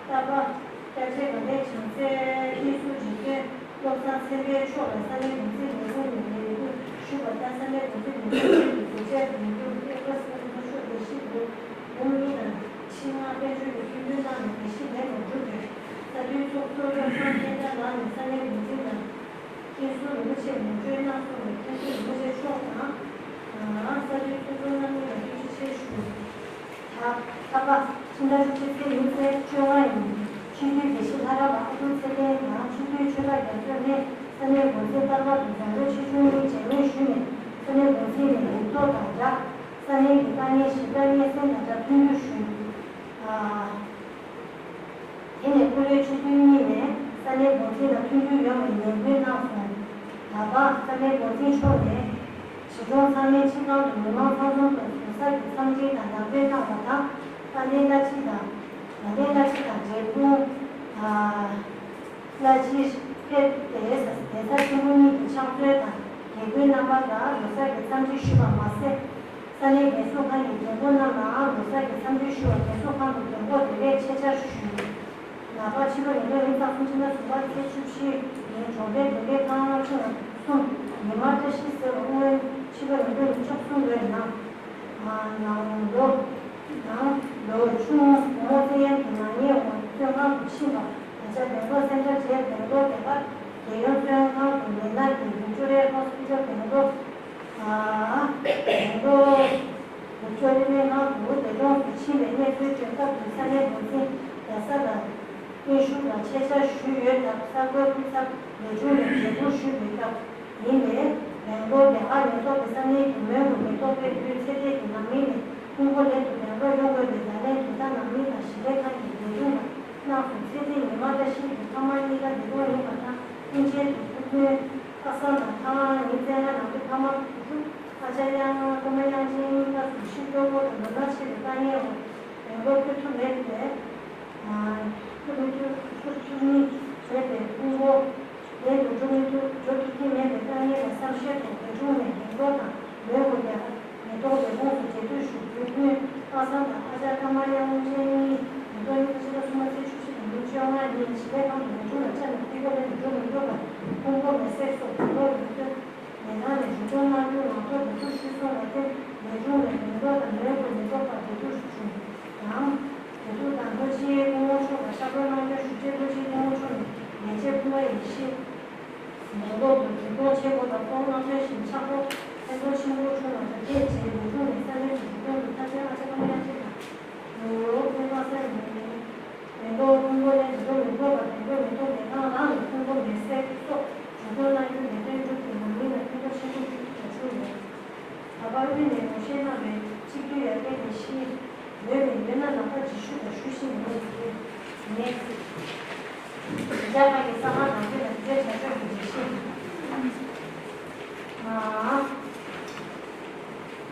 རྟ་པ། སྐྱ་རྗེ་དགའ་ལྡན་བྱང་རྩེ་ཀན་སུའུ་རིག་དངོས་བློ་བཟང་ཚེ་དཔལ་མཆོག་ལ་ས་གནས་འགོ་འཛིན་ལས་ཁུངས་ནས་ལས་འགུལ་ཞུས་པ་ལྟར། ས་གནས་འགོ་འཛིན་ལས་ཁུངས་ཀྱིས་སྒོ་འབྱེད་དོན་གཅོད་ཨེ་ཀ་སི་ཁོང་ཚོ་ཤོག་ལས་གཞི་ལོ་འབུམ་གཉིས་དང་ཕྱེད་ལྔ་དཔལ་འབྱོར་གྱི་མཐུན་འགྱུར་གནང་ནས་ལས་གཞི་ལེགས་པར་གྲུབ་ཡོད། ས་མཐོའི་ཚོགས་གཙོ་བློ་བཟང་སྙན་གྲགས་ལགས་ནས་ས་གནས་འགོ་འཛིན་དང་། མཁན་ཟུར་རིན་པོ་ཆེ་ལོངས་སྤྱོད་གནང་སོང་བས་མཁན་ཟུར་རིན་པོ་ཆེ་མཆོག་དང་། ས་མཐོའི་ཚོགས་གཙོ་རྣམ་གཉིས་ལ་ཐུགས་རྗེ་ཆེ་ཞུ། ད་ད་བར་ཕྱི་ཟླ་བཅུ་གཅིག་ཚེས་ཉི་ཤུ་རྩ་བཅོ་ལྔ་ཉིན་སྤྱི་འཐུས་དགེ་བཤེས་ལྷ་རམས་པ་ཨ་ཁུ་ཚེ་བརྟན་དང་སྤྱི་འཐུས་ཆོས་གྲགས་རྒྱ་མཚོ་ནས་ས་གནས་འགོ་འཛིན་ལྟར་པ་དང་མཛད་གཙོ་ཆེ་ཆུང་གཉིས་མཇལ་མོལ་ཞུས་ནས། ས་གནས་འགོ་འཛིན་ནས་ལུགས་ཐོག་དང་སྦྲགས་ས་གནས་ཀྱི་དཀའ་ངལ་ཞིབ་ཕྲ་སྙན་སེང་དང་སྦྲགས་མཐུན་འགྱུར་ཞུས། དེ་ནས་སྐུ་ལས་སྤྱི་འཐུས་གཉིས་ནས་ས་གནས་འགོ་འཛིན་ལ་མཐུན་འགྱུར་ཡོང་བའི་ནན་སྐུལ་གནང་སོང་། ད་བར་ས་གནས་འགོ་འཛིན་མཆོག་ནས་གཞིས་གྲོང་ཚང་མའི་སྤྱི་ཁང་དུ་མི་མང་ཚང་འཛོམས་དང་ཟུར་ཟ་གི་འཚམས་འདྲི་དང་ལམ་སྟོན་གནང་བ་དང་། དཔལ་ལྡན་བླ་སྤྱི་དང་། དགའ་ལྡན་བླ་སྤྱི་དང་འབྲས་སྤུངས་བླ་སྤྱིར་ཕེབས་ཏེ། གདན་ས་ཆེན་པོ་གཉིས་ཀྱི་ཕྱག་མཛོད་དང་དགེ་སྐོས་རྣམ་པ་ལ་ལོ་གསར་གྱི་འཚམས་འདྲི་ཞུས་པ་མ་ཟད། ས་གནས་རྒས་གསོ་ཁང་གི་རྒན་འཁོགས་རྣམས་ལའང་ལོ་གསར་གྱི་འཚམས་འདྲི་ཞུ་བར་རྒས་གསོ་ཁང་དུ་རྒན་འཁོགས་རེ་རེས་ཆེད་བཅར་ཞུས། ལག་པ་ཕྱི་ལོ་ཉིས་སྟོང་ཉི་ཤུ་རྩ་གསུམ་ཕྱི་ཟླ་གསུམ་པ་ཚེས་བཅུ་བཞི་ཉིན་གྲོང་རྡལ་དགོན་སྡེ་ཁང་ཆུང་གསུམ་ཉི་མ་བཀྲ་ཤིས་ཟེར་བ་སྔོན་ཕྱི་ལོ་ཉིས་སྟོང་ཉི་ཤུ་རྩ་གསུམ་ལོའི་ནང་། ནང་ལོ། ནང་ལོ་ཆུང་བུ་མོ་བཙན་གཡེམ་གྱི་ནག་ཉེས་འོག་བཙོན་ཁང་དུ་ཕྱིན་པ། ད་ཆ་བོད་མདོ་སེམས་ཁྲལ་བྱས་བོད་མདོ་སྡེ་པ་རྒྱལ་ཡོངས་བཙོན་ཁང་དུ་མི་སྣ་གི་ལུག་ཅོ་རའི་ཧོ་སི་པི་ཊལ་བོད་མདོ། བོད་མདོ་ལུག་ཅོ་རའི་སྨན་ཁང་དུ་འདས་གྲོངས་སུ་ཕྱིན་པའི་གནས་ཚུལ་ཐོན་སྐབས་དུ་ས་གནས་འགོ་འཛིན་རྒྱལ་ས་དང་བརྟན་བཞུགས་ལ་ཆེད་བཅར་ཞུས་ཡོད་སྟབས། གསར་འགོད་སྐུ་ཚབ་ལས་དྲུང་ནས་འབོད་སྐུལ་ཞུས་ཡོད་སྟབས། ཡིན་པས། བོད་མདོ་སྡེ་པ་མེ་ཏོག་གི་ས་གནས་ཀྱི་མོན་གྱི་མེ་ཏོག་དཔལ་སྒྲོན་ཚེ་བརྟན་གྱི་ནང་མི་ནས་ཁོང་ཁོ་ལེན་དུ་བོད་མདོ་ཡོང་དགོས་པའི་བརྡ་ལན་དེ་དག་ནང་མི་དང་ཞི་བདེ་ཁང་གི་ལས་དྲུང་ལ་གནང་སོང་། ཚེ་བརྟན་ཉི་མ་བཀྲ་ཤིས་ཀྱི་ཕ་མ་གཉིས་ཀ་འདས་གྲོངས་ཡིན་པ་དང་། སྐུ་མཇལ་དུ་ཐུགས་སྨོན་ཨ་སང་དང་ཐང་ཉིན་བཙན་ལ་ནང་མི་ཕ་མ་བུ་ཕྲུག་ཨ་ཅག་དབྱངས་ཀརྨ་དབྱངས་ཅན་གཉིས་ཀ་གཟུགས་གཞི་སྐྱོ་པོ་དང་ནོར་ན་ཆེ་བའི་དཀའ་ངལ་འོག་བོད་མདོ་ཕེབས་ཐུབ་མེད་པས། ཁོ་མི་ཐུབ་ཁོ་ཐུབ་ནི་བྱས་པའི་ཕུང་པོ་ལེན་དུ་འགྲོ་མི་ཐུབ་འགྲོ་ཐུབ་ཀྱི་མེད་པའི་དཀའ་ངལ་ལ་བསམ་ཤེས་ཐོག་བོད་ཕྲུག་ནས་ལྷན་ཚོགས་དང་མོན་གྷོ་རྒྱལ་ཁབ་མེ་ཏོག་ལས་ཁུངས་སུ་མཇལ་དུ་ཞུ་རྒྱུའི་ཀུན་ཨ་སང་དང་ཨ་ཅག་ཀརྨ་དབྱངས་ཅན་གཉིས་མེ་ཏོག་གཉིས་ཀ་ཕྱི་ཟླ་གསུམ་པ་ཚེས་བཅུ་བཞི་དང་ཉིན་བཅོ་ལྔ་ཉིན་ཞི་བདེ་ཁང་དུ་མི་ཐུབ་ལ་ཆ་ནས་ཐིག་པ་ལེན་དུ་འགྲོ་མི་ཐུབ་པར་ཕུང་པོ་མེ་བསྲེགས་སོགས་དུག་ལོག་ཡོད་དུས། ལས་ཁང་ནས་རིན་སྐྱོང་གནང་རྒྱུ་ངག་ཐོག་འབོད་སྐུལ་ཞུས་སོང་བ་དེ་ལས་དྲུང་ནས་མི་འགྲོ་དང་མོན་གྷོ་མི་འགྲོ་བར་འབོད་སྐུལ་ཞུ་བྱུང་། ཡང་། དེ་དུས་དང་ལྷོ་སྤྱི་སྐུ་ངོ་མཆོག་ལ་ཤར་པོའི་གནང་སྐྱོན་ཞུ་རྗེས་ལྷོ་སྤྱི་སྐུ་ངོ་མཆོག་ནས་ལས་བྱེད་ཕུར་པ་ཡེ་ཤེས་མེ་ཏོག་ཏུ་རྒྱུད་སྐྱོང་བྱེད་དགོས་པ་ཁོང་གནང་དོན་བཞིན་ཕྱག་ཐོག་ཕན་ཐོགས་ཆེན་པོ་བྱུང་བ་དང་། དེས་རྗེས་ལས་དྲུང་ནས་ས་གནས་ཀྱི་རྒྱུད་སྟོན་དུ་ཐ་ཆེན་ཨ་ཅག་ཀརྨ་དབྱངས་ཅན་དང་། ལོ་ལོ་ཕན་པ་ས་ཡིན། མེ་ཏོག་ཕུང་པོ་ལས་འདི་ལོ་མི་འགོར་བར་དེ་ལོ་མེ་ཏོག་ལས་ཁང་ལ་ནས་ཕུང་པོ་མེ་བསྲེགས་སོགས་འཇུག་སྒོ་གནང་རྒྱུ་ལས་དོན་སྒྲུབ་པའི་ནང་མི་ལ་ཕན་ཐོགས་ཆེན་པོ་ཞིག་ཏུ་གྱུར་ཡོད། ད་བར་དབུས་ནས་ངོ་ཤེས་གནང་བའི་གཅིག་སྡུད་ཡར་རྒྱས་ལས་གཞི་ཡོད་མེད་ཡོད་ན་ལག་པ་ཇི་ཞུ་དང་ཞུ་བཞིན་ཡོད་ཀྱི་ངས་རྒྱ་གར་གྱི་ས་ཁང་ནང་ཁུལ་ལ་འབྲེལ་བྱ་ཕྱོགས་ཀྱི་ལས་གཞི་ཨ་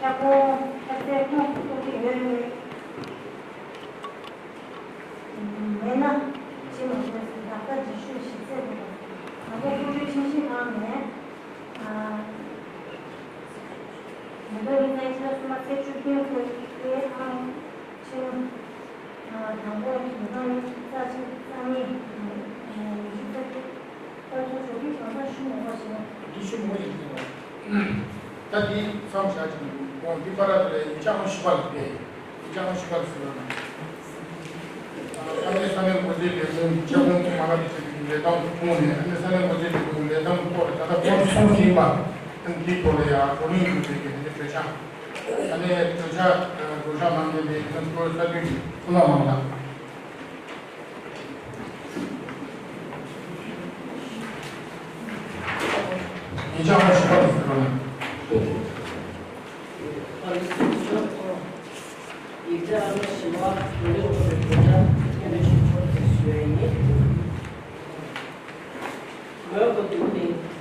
ཁྱབ་ཁོངས་ཁྱབ་ཚད་ཁོངས་སུ་གཏོགས་ཀྱི་ཡོད་མེད། མེད་ན་ཅི་མ་དགོས་སུ་ད་ལྟ་རྗེས་ཤུལ་ཞིག་བཙལ་དགོས་པ། དང་པོ་ཁོང་ཚོའི་ཁྲིམས་ཞིབ་ཁང་ནས་མི་ལོ་ཉིས་སྟོང་ཉི་ཤུ་རྩ་གསུམ་པ་ཚེས་བཅུ་བདུན་ཚེས་ཏེ་ཨང་ཆིང་དང་པོ་ཉིས་སྟོང་ཉི་ཤུ་རྩ་གཅིག་རྩ་གཉིས་ཉི་ཤུ་རྩ་གཅིག་ད་ཚོ་ཞུ་རྒྱུ་གང་ཟག་ཞུ་མི་དགོས་ཤིང་། འདི་ཞུ་མི་དགོས་ཡིན་ཟེར་བ། ད་འདི་བསམ་བཞག་ཅིག་འདུག་འདི་པར་དེ་ལ་ཡིག་ཆ་ཁོང་ཞིབ་པ་ལ་ཕེ། ཡིག་ཆ་ཁོང་ཞིབ་པ་ལ་ཟེར་བ་ན། ཨ་ནེ་ས་གནས་འགོ་འཛིན་ལས་ཁུངས་ཀྱི་ཁྱབ་ཁོངས་མ་ལག་དེ་ཆེད་དུ་ལས་སྟངས་ཐོག་ནས། ཨ་ནེ་ས་གནས་འགོ་འཛིན་ལས་ཁུངས་ལས་སྟངས་ཐོག་ལ་ད་ལྟ་ཁོང་གསུང་ཟིན་པ། ཨ་ནེ་འདི་ཐོག་ལ་ཡང་བགྲོ་གླེང་ཞུ་མཁན་གྱི་ཨ་ནེ་གྲོས་འཆར། ཨ་ནེ་གྲོས་འཆར་བགྲོ་གྲགས་གནང་མཁན་དེ་ཨ་ནེ་ཁོ་ས་འཐུས་ཀྱི་སྐུ་ངོ་མང་ལགས། ཡིག་ཆ་ཨང་བཞི་པ་དེ་ཟེར་བ་ན། ཡིག་ཆ་ཨང་བཞི་པ་བགྲོ་གླེང་ཚོགས་པའི་གྲོས་འཆར་ཐེངས་རེ་བཞིན་འཁྱོར་ཏེ་ཞུ་ཡ་ཡིན། མོན་གྷོ་འདུག་སྟེ།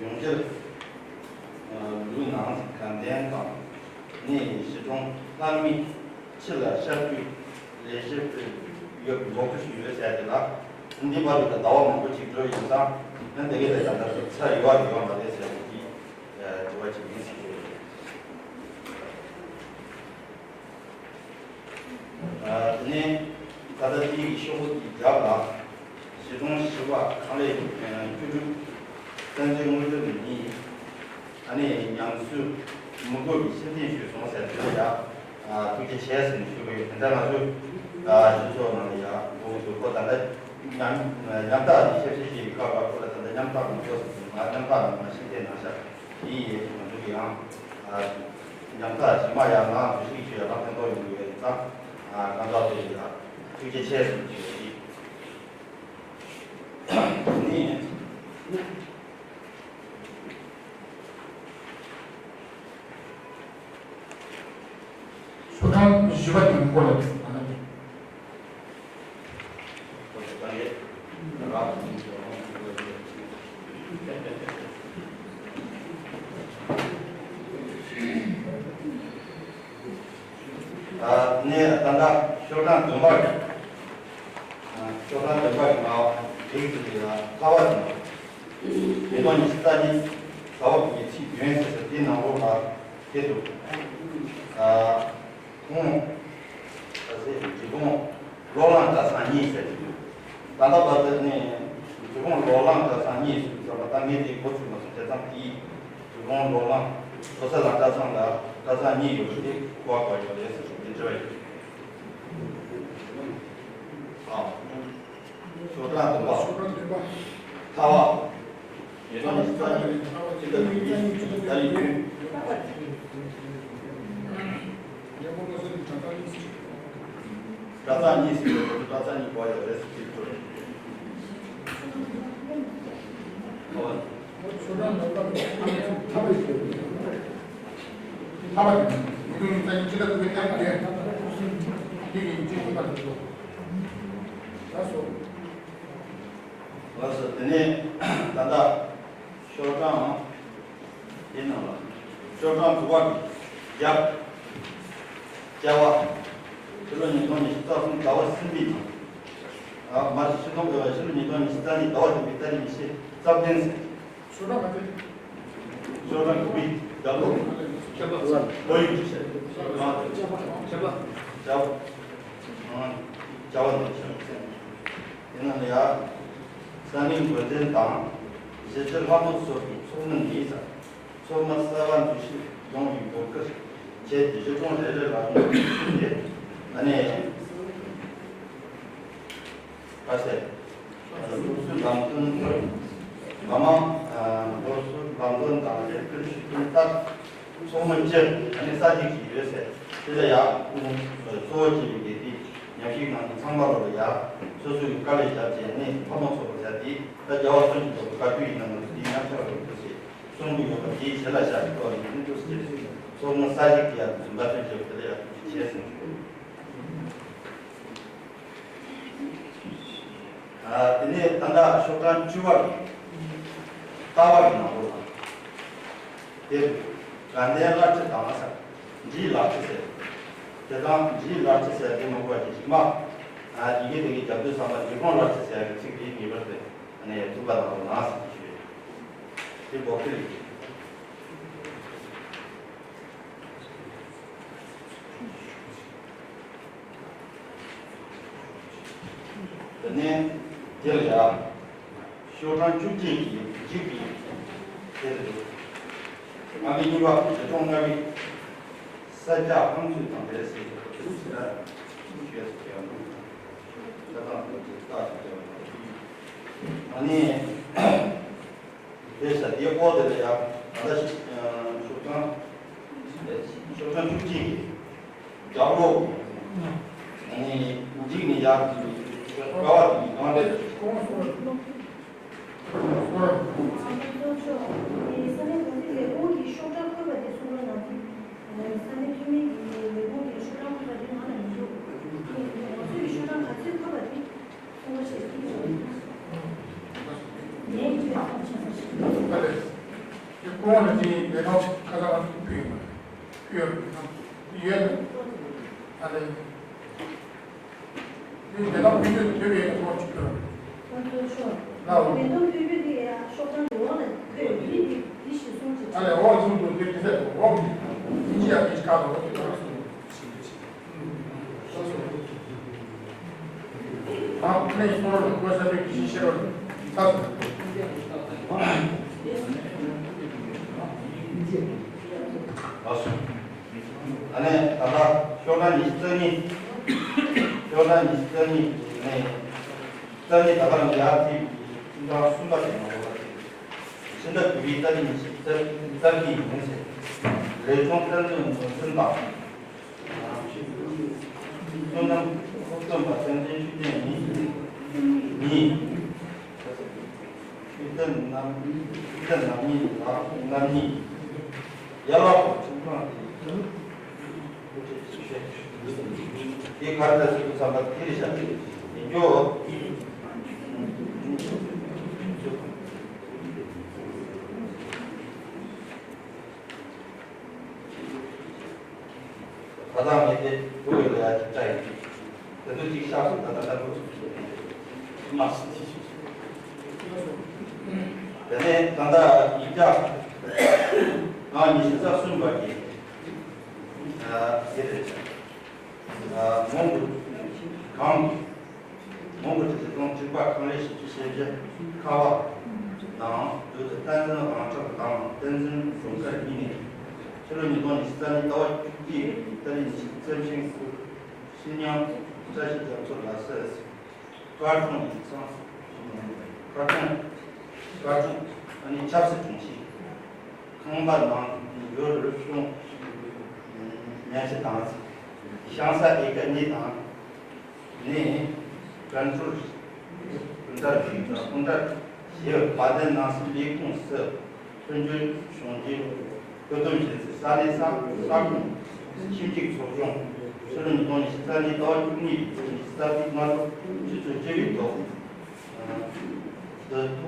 ཡོང་འབྱོར་ལུས་ནང་དགའ་ལྡན་དང་གནས་གཞིས་གྲོང་ལྷ་མི་ཕྱི་ལ་ཤར་རྒྱུ་ལས་བྱེད་ཡོད་འགོག་རྒྱུ་ཞིག་ཡོད་ཟེར་ཏེ་ལ། འདི་བར་དུ་ཟླ་བ་མང་པོ་ཅིག་འགྲོ་ཡིན་ཙང་ཨ་འདི་གའི་ལས་ཀ་འདི་ཚོ་ཚར་ཡོད་པ་ཡོད་མ་རེད་ཟེར་གྱི་དྲི་བ་ཅིག་ཡིན་ཟེར་གྱི་རེད། དེ་ནས་ད་ལྟ་དེའི་ཤོག་བུ་དེའི་རྒྱབ་ལ་གཞིས་གྲོང་བཞི་པ་ཁང་ལས་བཅུ་དྲུག་བཙན་བྱོལ་དངོས་འབྲེལ་གཉིས། ཨ་ནི་ཉམས་གསོའི་དམིགས་སྒོ་གི་ཕྱིར་འཐེན་ཞུས་སོང་ཟེར་དུས་ལ་ཡ། ཐུགས་རྗེ་ཆེ་ཟེར་ནས་ཞུ་གི་ཡོད། དེ་འདྲ་ང་ཚོའི་སྤྱི་ཚོགས་ནང་ལ་ཡ་འགོ་བཙུགས་ཁོ་ད་ལྟ་ཉམ་ཉམ་ཐག་ནས་ཞབས་ཕྱི་བྱེད་པའི་སྐབས་ལ་ཁོ་ལ་ད་ལྟ་ཉམ་ཐག་མི་འདུག་ཟེར་དུས་ང་ཉམ་ཐག་ནང་ལ་ཕྱིར་འཐེན་གནང་ཤག་དེ་ཡིན་ང་ཚོ་གི་ཡང་ཉམ་ཐག་རྗེས་མ་ཡང་ང་ཚོ་ཤིག་ཆུ་ཡ་ལག་ཕན་ཐོགས་ཡོང་གི་ཡོད་ཙང་གང་ཟག་དེ་ཡ་ཐུགས་རྗེ་ཆེ་ཟེར་གྱི་ཡོད། དེ་ནས། ཤོག་གྲངས་བཞི་པ་དེ་སྐོར་ལ་ང་ལ་ནི། ནས་ད་ལྟ་ཤོག་གྲངས་བདུན་པ་རེད། ཤོག་གྲངས་བདུན་པ་ཡི་ནང་རིགས་ཀྱི་ལ་ལྷ་བ་དང་། མེ་ཏོག་ཉི་ཤུ་རྩ་གཉིས་ཟླ་བ་བོད་ཀྱི་ཚིག་རྒྱུན་ཟེར་ས་དེའི་ནང་ལོགས་ལ་དེ་འདུག་ཁོང་ད་སེ་འབྲི་གུང་ལོ་ལང་གྲྭ་ཚང་གཉིས་ཟེར་གྱི་འདུག་ད་ལྟ་བར་དུ་ནས་འབྲི་གུང་ལོ་ལང་གྲྭ་ཚང་གཉིས་ཟེར་བ་ད་ངས་དེ་འགོ་ཚུགས་མ་སོང་བྱས་ཙང་དེའི་འབྲི་གུང་ལོ་ལང་ལོ་གསར་ལ་གྲྭ་ཚང་ལ་གྲྭ་ཚང་གཉིས་ཡོད་པ་དེ་གོ་བ་གོ་ཡོད་རེད་ཟེར་བྱུང་དེ་འདྲ་བ་ཡིན། ཨ། ཤོག་གྲངས་བདུན་པ། ཤོག་གྲངས་བདུན་པ། ལྷ་བ། ཉིས་སྟོང་ཉི་ཤུ་རྩ་གཉིས་ཕྱི་ཟླ་བདུན་པའི་ཟླ་ཡི་རྒྱུན། གྲྭ་ཚང་གཉིས་སུ་ཡོད་པའི་གྲྭ་ཚང་གཉིས་གོ་ཡོད་རེད་ཟེར་གྱི་འདུག་ལྷ་བ། ཤོག་གྲངས་བདུན་པ། ལྷ་བ་ཡིན། ལྷ་བ་ཡིན། ཉིས་སྟོང་ཉི་ཤུ་རྩ་གཉིས་ཕྱི་ཟླ་བདུན་པའི་ཟླ་ཡི་རྒྱུན། འདི་ཡིན་གཅིག་གི་བར་དུ། ལགས་སོ། ལགས་སོ། དེ་ནས་ད་ལྟ་ཤོག་གྲངས་དེ་ནང་ལ་ཤོག་གྲངས་དྲུག་པ་གི་རྒྱབ་རྒྱབ་པ་ཕྱི་ལོ་ཉིས་སྟོང་ཉི་ཤུ་རྩ་གསུམ་ཟླ་བ་གསུམ་པའི་ནང་། ཨ་མ་རེད། ཕྱི་ལོ་ཕྱི་ལོ་ཉིས་སྟོང་ཉི་ཤུ་རྩ་གཉིས་ཟླ་བ་བདུན་པའི་ཏ་རིག་ཉི་ཤུ་རྩ་བདུན་ཟེར། ཤོག་གྲངས་ག་ཚོད། ཤོག་གྲངས་དགུ་པའི་རྒྱབ་ལོགས། ཁྱད་པར། ལོ་ཡིག་ཅིག་བྱས། ཁྱད་པར། ཁྱད་པར། ཨང་། བྱ་བ་ནང་བཞིན། དེ་ནང་ལ་ཡ། ས་གནས་འགོ་འཛིན་དང་། གཞིས་བྱེས་ལྷ་མོ་སོགས་ཀྱི་ཚོགས་མི་ནས་ས་ཚོགས་མི་གསར་པ་འཛུལ་ཞུགས་ཡོང་བའི་འབོད་སྐུལ་བྱས་ཏེ། གཞིས་གྲོང་རེ་རེ་ལ་ཡོང་བའི་ཚོགས་མི་ཨ་ནེ་ཁ་ཤས། སློབ་གསོའི་ལམ་སྟོན། མི་མང་སློབ་གསོའི་ལམ་སྟོན་དང་ལས་ཀར་ཞུགས་མཁན་ལྟར། ཚོགས་མི་སྤྱི་ཨ་ནི་ས་གཅིག་ཅིག་ཡོད་ཟེར། དེ་ལ་ཡ་ཁོང་གཙོ་བོ་བྱས་པའི་དགེ་སྡིག་ཉམས་ཞིབ་གནང་མཁན་ཚང་མ་ལོ་ལ་ཡ་སོ་སོའི་དཀའ་ལས་བརྒྱབ་བྱས་ནས་ཕ་མ་ཚོགས་པ་ཟེར་དེ་ད་རྒྱལ་བ་སུམ་ཅུ་སོགས་པའི་བཀའ་བཀྱོན་ཡིན་ན་ང་ཚོ་དེའི་ཉམས་ཆག་རོགས་ཐུབ་ཅེས་གསུང་གི་ཡོད་པ་དེའི་ཞལ་ལག་བཞག་གི་ཐོག་ནས་ཁོང་ཚོ་ཟེར་ཚོགས་མི་ས་གཅིག་གི་ཡ་རྫུན་པ་ཐོན་བྱས་པ་དེ་ལ་ཡ་ཐུགས་རྗེ་ཆེ་གསུངས། ཨ། དེ་ནས་ད་ལྟ་ཤོག་གྲངས་བཅུ་པ་གི་ལྟ་བ་གི་ནང་ལོགས་ལ། དེར་དགའ་ལྡན་བླ་ཁྲི་དང་ས་འབྲིའི་བླ་ཁྲི་ཟེར། དེ་དང་འབྲིའི་བླ་ཁྲི་ཟེར་དེ་མ་གོ་བ་ཅིག་མ། ཨ། ཡི་གེ་དེ་གི་རྒྱབ་དུས་ཙམ་པ་འབྲི་གུང་བླ་ཁྲི་ཟེར་གི་ཚིག་དེའི་ངེས་པར་དེ་ཨ་ནི་ཐུབ་པ་དང་ལོ་ནང་ཟེར་གྱི་ཞུ་ཡོད། དེ་འབོག་ཁྲི་རེད། དེ་ནས་དེ་ལ་ཡ། ཤོག་གྲངས་བཅུ་གཅིག་གི་འཇིག་པའི་དེ་རེད། ཨ་མི་གཉིས་པ་གཞིས་གྲོང་ལྔ་པའི་ས་སྐྱ་ཧང་ཚུའི་དང་འབྲེལ་སྲིད་ཀྱི་ཁོ་ཚོའི་ཕྱི་ལ་ཞུས་སུ་བྱས་པ་དང་། ད་ལྟ་ཁོ་ཚོས་རྟགས་ཀྱི་བྱ་བ་དང་། ཨ་ནི། དེ་ས་དེའི་འོག་དེ་ལ་ཡང་ད་ལྟ་ཤོག་གྲངས་ཤོག་གྲངས་བཅུ་གཅིག་གི་རྒྱབ་ལོགས་ནས་འཇིགས་ནས་ཡར་འཛུལ་བའི་དཀའ་བ་དེ་ཡི་གང་འདྲ། ས་གནས་འགོ་འཛིན་ལས་ཁུངས་ཀྱིས་ཤོག་གྲངས་བཀོད་པ་དེ་གསུངས་རོགས་གནང་། ས་གནས་འཐུས་མི་གི་ལས་ཁུངས་ཀྱིས་ཤོག་གྲངས་བཀོད་པ་དེ་ནང་ལ་མི་འདུག་ང་ཚོས་ཤོག་གྲངས་ག་ཚོད་བཀོད་པ་དེ། ཨ་ལས། ཁོང་ལ་དེ་ལས་ཁང་ཁ་ཚང་ཕུལ་ཡོད་མ་རེད། ཕུལ་ཡོད་མ་རེད། ཡོད་རེད། ཨ་ལས། དེ་ལས་ཁང་ཕུལ་རྒྱུ་དེ་ཡོད་ཁོང་ཅིག་ཕུལ་རེད། ཁོང་ཚོ་ཤོག་ལའོ། ལས་ཁང་ཕུལ་རྒྱུ་དེ་ཡང་ཤོག་གྲངས་དེ་འོག་ལ་ཕུལ་ཡོད་དེ་དེ་ཞིག་གསུངས་ཅིག་ཨ་ལས་འོག་གསུངས་འདུག་དེ་དེ་ཚད་འོག་གི་དེ་ཅི་ཡང་དེ་ཅི་ག་ལ་འོག་གི་ཁོང་གསུངས་འདུག་ཨ་ནེ་ད་ལྟ་ཤོག་གྲངས་ཉི་ཤུ་རྩ་གཉིས། ཤོག་གྲངས་ཉི་ཤུ་རྩ་གཉིས་ནས་རྩ་གཉིས་ད་ག་རང་ཡར་བརྩིས་པའི་ཤོག་གྲངས་གསུམ་པ་དེ་ནང་ལོགས་ལ་ཕྱིན་ཟིན་ད་གུས་པའི་རྩ་གཉིས་ཉི་ཤུ་རྩ་གཉིས་ཡིན་ཟེར། ལས་ཁུངས་བསྟན་འཛིན་ནོར་འཛིན་དང་། བསོད་ནམས་ཁོག་སྟོན་པ་བསྟན་འཛིན་ཆོས་ལྡན་གཉིས། གཉིས། ཆོས་ལྡན་རྣམ་ཆོས་ལྡན་རྣམ་གཉིས་ལ་རྣམ་གཉིས། ཡར་ལ་ཁོ་ཁྲིམས་ཁང་དེ་དེ་གར་ལ་སུ་བསམ་པ་དེ་རེ་བཞག་ཡིན་རྒྱུ། ད་ལྟ་ངས་དེ་བུ་ཡོད་ལ་ཡ་ཅིག་བལྟ་ཡིན། དེ་ཚོ་ཅིག་ཤག་སོང་ད་ལྟ་ལྟ་བུ་མ་སྲིད་ཅིག་དེ་ནས་ད་ལྟ་ཡིག་ཆ་ང་ཉི་ཤུ་རྩ་གསུམ་པ་གི་དེ་རེད། མོང་གུ་གང་གི་མོང་གུ་དེ་ཚོ་གང་གཅིག་པ་གང་ལས་ཤིག་ཅིག་བཤད་རྒྱུ་ཁ་བ་དང་དུས་དུ་བསྟན་འཛིན་རང་གྲགས་དང་བསྟན་འཛིན་རྫོང་དཀར་གཉིས་ནས་ཕྱི་ལོ་ཉིས་སྟོང་ཉི་ཤུ་རྩ་གཉིས་ཟླ་བ་བཅུ་གཅིག་པའི་ཏ་རིག་ཉི་ཤུ་རྩ་བཞི་ཉིན་སྐུ་ཕྱི་ཉམས་བཀྲ་ཤིས་རྒྱ་མཚོ་ལགས་སུ་བཀའ་དྲུང་ཡིག་ཚང་བཀའ་དྲུང་བཀའ་དྲུང་ཨ་ནི་ཆབ་སྲིད་དྲུང་ཆེ་ཁང་པ་ནང་ཡོད་རུ་སོང་ཉམས་ཞིབ་དང་ཞང་ས་ཨེ་ཀ་གཉིས་དང་། ནས་ཀན་ཀྲོལ་སྐུ་འདྲ་ཞིག་དང་སྐུ་འདྲ་ཞིག་བ་དན་ནང་སྲིད་ལས་ཁུངས་སུ་མཐུན་སྦྱོར་བྱུང་རྗེས་བཀོད་འདོམས་བྱེད་སའི་ས་གནས་ས་ས་ཁོངས་ཆེས་གཅིག་ཚོགས་ཆུང་ཕྱི་ལོ་ཉིས་སྟོང་ཉི་ཤུ་རྩ་གཉིས་ཟླ་བ་བཅུ་གཉིས་པའི་ཚེས་ཉི་ཤུ་རྩ་གཅིག་སྔ་དྲོ་ཆུ་ཚོད་བཅུ་པའི་ཐོག་ཁང་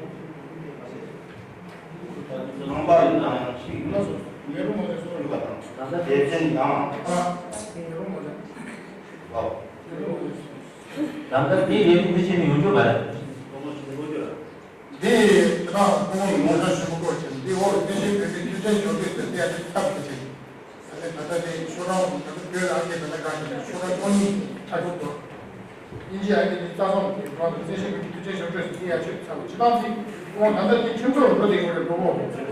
པ་ཡིན་ན་ཡང་ཞིག་ཡིན་ན་སོ་ཡོད་པ་དང་དེ་བཞིན་ཡང་ཨོ། ད་ལྟ་དེའི་ལས་འགུལ་འདི་བྱས་ནས་ཡོང་རྒྱུ་མ་རེད། འདི་ད་ཁོང་ངོ་ཚ་ཞུ་མཁོ་ཆེ་འདི་འོག་དེ་བཞིན་དེ་དེ་ཁྱོད་ཚོའི་ཞོར་དུ་དེ་དེ་ཚབ་ཏུ་ཆེ། ད་ལྟ་ད་ལྟ་དེ་ཤོག་གྲངས་ད་ལྟ་བོད་ལ་ཨ་ཁེ་ད་ལྟ་ག་ཞིག་ཤོག་གྲངས་བཅུ་གཉིས་ཆགས་ཀྱི་འདུག་དབྱིན་ཇི་ཨ་ཁེ་དེ་རྩ་ཚང་གི་གྲངས་དང་རྩེ་ཤེས་ཀྱི་དུས་ཆེན་ཞོར་འཕྲོས་སུ་དེ་ཡ་ཆོད་ཚར་བ་ཇི་ལྟར་འདི་ཁོང་ད་ལྟ་དེ་ཁྱོད་ཚོར་འགྲོ་དེ་ཡོད་རེད་འགྲོ་གོ་ད་ལྟ་དེ་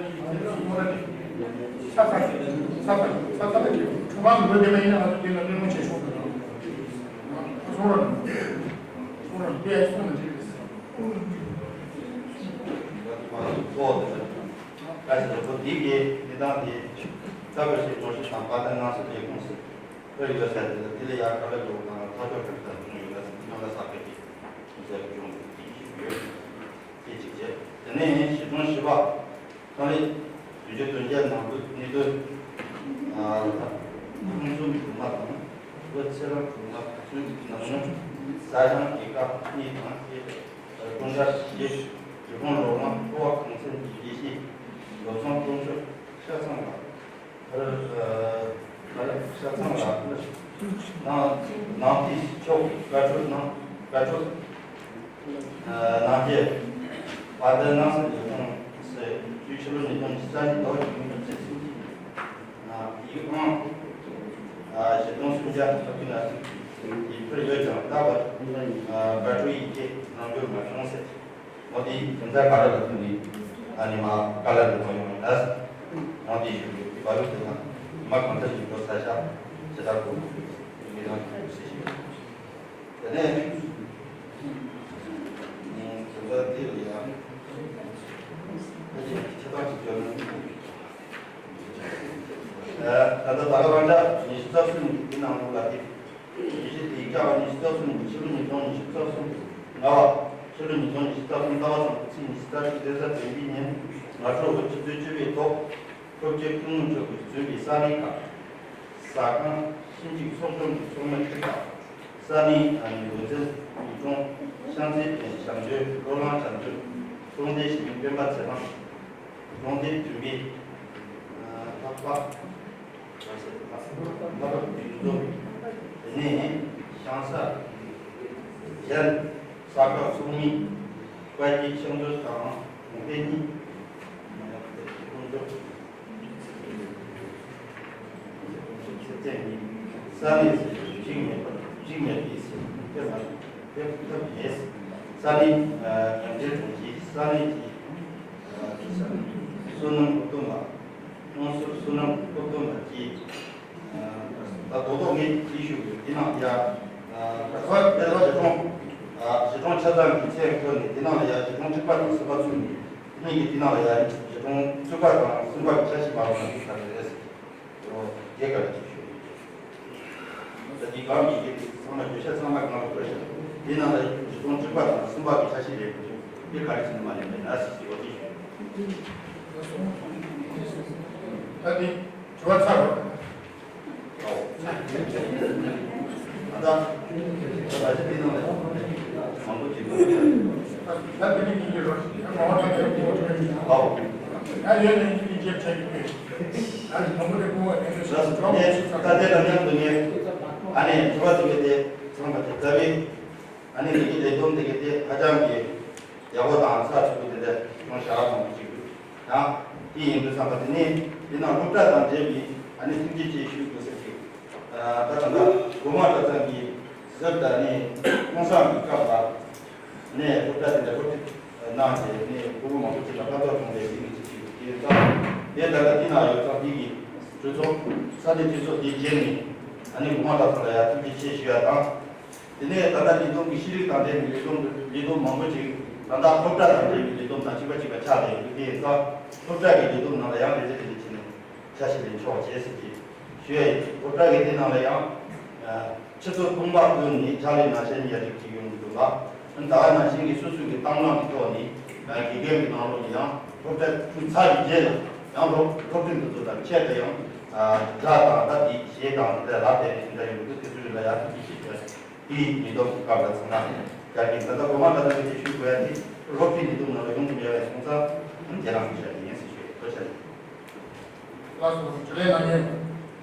ཁྱོད་ཚོ་སྔོན་ར་དེ་ཚ་ཚ་ཚ་ཚ་ཚ་ཚ་ཚ་དེ་ཁྱོད་ཁྲོམ་ཁང་དུ་འགྲོ་དེ་མ་ཡིན་ན་ང་ཚོ་དེ་ལ་གླེང་མོལ་བྱེད་ཤོག་དགོས་རེད། སོང་ར་སོང་ར་དེ་སོང་ན་འགྲིག་རེད། ཁོ་དེ་ལ་ཁ་ཞིག་ལ་ཁོ་འདི་གའི་གནས་སྟངས་དེ་ལྟ་བ་ཞིག་ངོ་སྤྲོད་དང་པར་དེ་ནང་སོ་བའི་ཁོངས་སུ་ཁོ་ཡི་ལ་ཟེར་དེ་ལ་དེ་ལ་ཡར་ཁ་ལ་འགྲོ་དང་ཐག་གཅོད་ཁྲིམས་ལྟར་གཏོང་ཡོད་ལ་སྲིད་སྐྱོང་ལ་ས་ཁུལ་གྱི་ཁོངས་སུ་སྐྱོང་དགོས་ཀྱི་ཞིག་ཡོད། དེ་གཅིག་བྱས། དེ་ནས་གཞིས་གྲོང་བཞི་པ། ཚོང་ལས་བདུན་ཅུ་དོན་བརྒྱད་ནང་དུ་གནས་སྡོད། ཨ་ཁོང་གསུམ་སྒྲོལ་མ་དང་བུ་ཚེ་རིང་སྒྲོལ་མ་ཕན་ཚུན་ནང་མོ་ས་ཞང་སྐྱེས་སྐར་གཉིས་དང་སྐྱེས་སྤུན་ཟླ་བཞི། སྒྲིག་ཁོངས་ལོ་མང་འཚོ་བ་གང་ཚན་གྱི་དགེ་བཤེས་བློ་བཟང་དཀོན་མཆོག་ཤ་ཚང་ལགས། ཨ་ཨ་ཤ་ཚང་ལགས་ནང་ནང་དེའི་ཕྱོགས་བཀའ་འཁྲོལ་གནང་བཀའ་འཁྲོལ། ནང་རྒྱལ་དཔལ་ལྡན་སྣང་གསལ་ལས་ཁུངས་སུ་བཅུ་ཕྱི་ལོ་ཉིས་སྟོང་ཉི་ཤུ་རྩ་གཉིས་ཟླ་བ་བཅུ་གཉིས་པའི་ཚེས་གསུམ་གྱི་ཡིག་ཨང་བཞི་སྟོང་སུམ་བརྒྱ་ལྔ་བཅུ་ང་གཅིག་ཡིག་ཕུལ་ཡོད་ཀྱང་ད་བར་བཀའ་འཁྲོལ་ཡི་གེ་གནང་རྒྱུ་མ་བྱུང་ཟེར། འོ་དེ་དོན་རྩ་ག་རེ་ལ་ཐུག་ནས་ཨ་ནི་མ་བཀའ་སློབ་འདི་གནང་ཡོང་ལ། འོ་དེ་ཞུ་རྒྱུ་དེ་བར་དུ་དེ་ན་མ་གང་ཐབས་ཡིན་པ་ས་ཆ་ཇི་ལྟར་དགོས་མི་རང་གི་ཟེར་ཞིག་དེ་ནས་ཨུམ་དེ་ཚོ་དེ་ལ་ཡང་ཕལ་ཆེར་ཆ་ཚང་ཅིག་བརྗོད་ན། ད་ལྟ་ད་ག་རང་ཅག་ཉི་ཤུ་རྩ་གསུམ་ཉིན་གྱི་ནང་ལོགས་ལ་དེ་ཉི་ཤུ་དེ་སྐྱ་བ་ཉི་ཤུ་རྩ་གསུམ་ཉིན་ཕྱི་ལོ་ཉིས་སྟོང་ཉི་ཤུ་རྩ་གསུམ་ལྔ་བ་ཕྱི་ལོ་ཉིས་སྟོང་ཉི་ཤུ་རྩ་གསུམ་ཟླ་བ་ཚང་ཚེས་ཉི་ཤུ་རྩ་གཅིག་རེས་གཟའ་སྤེན་པའི་ཉིན་ང་དྲུག་གི་ཆུ་ཚོད་བཅུ་པའི་ཐོག་ཁྲོ་རྒྱལ་ཐུན་མོང་མཆོག་གིས་བཙུན་པའི་ས་གནས་ཁག་ཟ་ཁང་ཤིང་འབྲུག་ཚོགས་ཆུང་གི་ཚོགས་མི་ཁྲི་ཁག་ས་གནས་ཨ་ནི་འོད་ཟེར་ཡུལ་གྲོང་ཤང་རྩེ་བསྟན་ཞབས་འདྲེན་བློ་བཟང་ཞབས་འདྲེན་གྲོང་སྡེ་ཞིང་སྤེན་པ་ཚེ་རིང་གྲོང་སྡེ་བདུན་པའི་ལྷག་པ་ལྷག་པ་བདུན་ཚོ་དེ་ནས་ཤང་ས་གཞན་ས་ཁག་ཚོགས་མི་དཔལ་སྐྱིད་ཤང་མཛོད་དང་གྲོང་སྡེ་གཉིས། ས་གནས་སུ་འཇིགས་མེད་པར་འཇིགས་མེད་པའི་སེམས་ཐེབས་པ་ཐེབས་ཐབས་མེད། ས་གནས་གངས་ཅན་གྲོང་ཁྱེར་ས་གནས་ཀྱི་བསོད་ནམས་སློབ་སྟོན་པ། དངོས་ཟོར་བསོད་ནམས་སློབ་སྟོན་པ་གྱིས། ད་རྡོག་རྡོག་ངས་ཅིག་ཞུ་དགོས་འདི་ནང་ཡ། ད་ལྟ་དེ་ལ་གཞིས་གྲོང་གཞིས་གྲོང་ཆ་ཚང་གི་ཚད་བཀོད་ནས་འདི་ནང་ལ་ཡ་གཞིས་གྲོང་གཅིག་པ་དང་གསུམ་པ་ཚུད་ནས་དེ་གཉིས་ཀྱི་འདི་ནང་ལ་ཡ་གཞིས་གྲོང་བཅུ་པ་དང་གསུམ་པ་གི་ཆ་ཤས་མ་རུང་ན་འདི་ལྟར་རེད་ཟེར་གྱི་འདུག་རྒྱལ་ཁ་ལ་ཅིག་ཞུ་དགོས་ཀྱི། ད་འདི་གང་ཡིན་གྱི་འདི་ཚང་མ་བརྗོད་བྱ་ཚང་མ་གང་ལ་བཀོད་བཞག་འདི་ནང་ལ་གཞིས་གྲོང་བཅུ་པ་དང་གསུམ་པ་གི་ཆ་ཤས་རེད་འདུག་འདི་ག་རེ་ཟེར་ན་མ་ཡིན་པས་ན་ཟེར་གྱི་འོ་དེ་ཞུ། ད་འདི་དྲི་བ་ཚར་རོ། ཨ་ནི་དྲི་བ་དེ་གའི་དེ་ཚང་མ་དེ་ལྟ་བུའི་ཨ་ནི་འདི་གའི་ལས་དོན་དེ་གའི་དེ་ཧ་ཅང་གི་ཡག་པོ་དང་ཚགས་ཚུད་པོ་དེ་འདྲ་ཡོང་བྱ་བ་མང་པོ་ཅིག་ཡོད། ཡང་དེ་ཡིན་དུས་ཙམ་པ་དེ་ནས་དེ་ནང་སློབ་གྲྭ་དང་འབྲེལ་བའི་ཨ་ནི་ཐུགས་རྗེ་ཆེ་ཞུ་དགོས་ཟེར་གྱི། ད་ད་ལྟ་སྒོ་མང་གྲྭ་ཚང་གི་ཟུར་དང་ནི་ཁོང་སང་གི་སྐབས་ལ་ནས་སློབ་གྲྭ་དེ་འདྲ་སློབ་ཁྲིད་གནང་བྱས་ནས་ཕྲུ་གུ་མང་པོ་ཅིག་ལ་ཕན་ཐོགས་བྱུང་བའི་གཟིགས་ནས་ཅིག་ཞུ་དགོས་དེ་ཙམ་དེ་ད་ལྟ་དེ་ན་ཡོད་ཙང་དེ་གི་གྲོས་ཚོགས་ས་གནས་གྲོས་ཚོགས་དེ་བརྗེས་ནས་ཨ་ནི་སྒོ་མང་གྲྭ་ཚང་ལ་ཡང་ཐུགས་རྗེ་ཆེ་ཞུ་ཡ་དང་། དེ་ནས་ད་ལྟ་ཉིས་སྟོང་གི་ཤེས་རིག་དང་འབྲེལ་བའི་ལས་དོན་ལས་དོན་མང་པོ་ཅིག་ད་ལྟ་སློབ་གྲྭ་དང་འབྲེལ་བའི་ལས་དོན་དང་གཅིག་པ་གཅིག་པ་ཆགས་བསྡད་ཡོད་དུས་དེ་ཡིན་ཙང་སློབ་གྲྭ་གི་ལས་དོན་ནང་ལ་ཡང་རེ་རེ་རེ་རེ་བྱས་ནས་ཆ་ཤས་ལེན་ཆོག་བྱས་ཟེར་གྱི་ཞུ་ཡ་ཡིན། སློབ་གྲྭ་གི་དེ་ནང་ལ་ཡང་ཆུ་ཚོད་སྟོང་པ་བཏོན་ནས་ཕྱག་ལས་གནང་བྱས་ནས་ཡ་རིགས་ཅིག་ཡོང་གི་འདུག་ལ། ད་ག་ནང་བཞིན་གྱི་སོ་སོ་གི་གཏམ་གླེང་གི་ཐོག་ནས་དགེ་རྒན་གྱི་ནང་ལོགས་ནས་ཡང་སློབ་གྲྭ་བཙུགས་ཚར་བའི་རྗེས་ལ་ཡང་སློབ་སློབ་ཕྲུག་འདི་ཚོ་དང་ཆེད་དུ་ཡང་སྒྲ་དང་ད་དེ་གཞས་དང་དེ་ལ་ལབ་བསྡད་ནས་དེ་འདྲ་ཡོང་གི་འདུག་དེ་ཚོ་རིགས་ལ་ཡང་ཐུགས་རྗེ་ཆེ་ཞུ་བ་དེའི་ཉིན་ཐོ་གི་སྐབས་ལ་ཚང་མ། ཡ་གི་ད་ལྟ་གོ་མ་ད་ལྟ་བོད་ཀྱི་ཆོས་གོ་ཡ་དེ་རོ་ཕི་ནི་ཏུ་ན་ལ་ཡོང་དུ་ཡ་བའི་སོང་ཙང་ཁྱེད་རང་གི་ཆ་དེ་ཡིན་ཟེར་ཞུ་ཡ་ཐོ་ཆ་ལེ། ལགས་སོ། ཇུ་ལེ་ནང་ཡོད་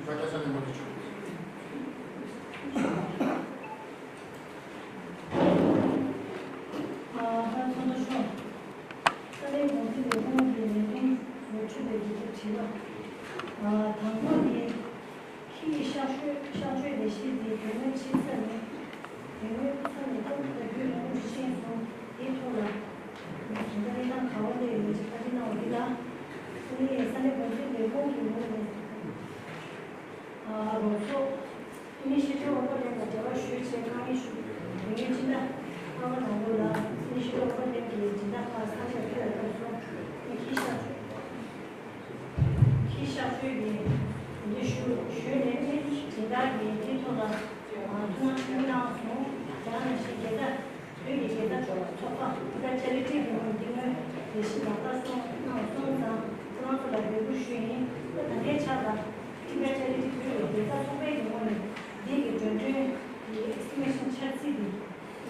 ས་སྐྱ་ས་ལེ་མོ་དེ་ཆུ། ཨ་ཧ་ཚོ་ན་ཤོ། ས་གནས་འགོ་འཛིན་ལས་ཁུངས་ཀྱི་ལས་དོན་ནོར་འཁྲུལ་ལས་ཀྱི་དྲི་བ། ཨ་དང་པོ་ནི། ཁྱི་ཡི་གཤག་བཅོས་གཤག་བཅོས་ལས་གཞི་དེ་དོན་དངོས་ཕྱི་ཚར་ནས། དོན་དངོས་ཕྱི་ཚར་ནས་ཏོག་ཙམ་རྒྱུས་ཡོང་གི་ཤེས་སོང་། དེའི་ཐོག་ལ། ད་ལྟ་གནས་སྟངས་ག་བ་སླེབས་ཡོད་ཅེས་བཀའ་འདྲི་གནང་བ་འདི་ལ། ཨ་ནི་ས་གནས་འགོ་འཛིན་ལས་ཁུངས་ཀྱི་ངོས་ནས། ཨ་རོགས་ཚོགས་ཨ་ནི་ཤེས་ལྡན་འོས་བབ་ལྷན་ཁང་འབྲེལ་བ་ཞུས་བྱས་དཀའ་ངལ་ཞུ་དོན་ཡོད་ཅི་འདྲ་ཨ་མ་ནང་ལོགས་ལ་ཨ་ནི་ཤེས་ལྡན་འོས་བབ་ལྷན་ཁང་གི་སྦྱིན་བདག་ཁག་ས་ཆར་ཕེབས་པའི་སྐབས་སུ་ཨ་ནི་ཁྱི་གཤག་ཁྱི་གཤག་བཅོས་ཀྱི་འདི་ཞུ་ཞུས་ནས་ཨ་ནི་སྦྱིན་བདག་གིས་འདིའི་ཐོག་ལ་ཨ་ཐུགས་སྣང་ཆེན་པོ་གནང་སོང་། དེ་ནང་བཞིན་དགེ་རྩ། བོད་ཀྱི་དགེ་རྩ་ཚོགས་པ་ཨི་ཀ་ཅ་རི་ཊི་གི་ངོས་འདི་སྔོན་ལས་གཞི་ལག་བསྟར་སོང་གནང་སོང་ཙང་ཁོ་རང་ཚོ་ལ་འབོད་སྐུལ་ཞུས་ཡིན། ད་ལྟའི་ཆར་ལ་ཨི་ཀ་ཅ་རི་ཊི་བོད་ཀྱི་དགེ་རྩ་ཚོགས་པའི་གི་ངོས་ནས་འདི་གི་འགྲོ་གྲོན་གྱི་ཨེག་སི་ཊི་མེ་ཤན་འཆར་རྩིས་འདི་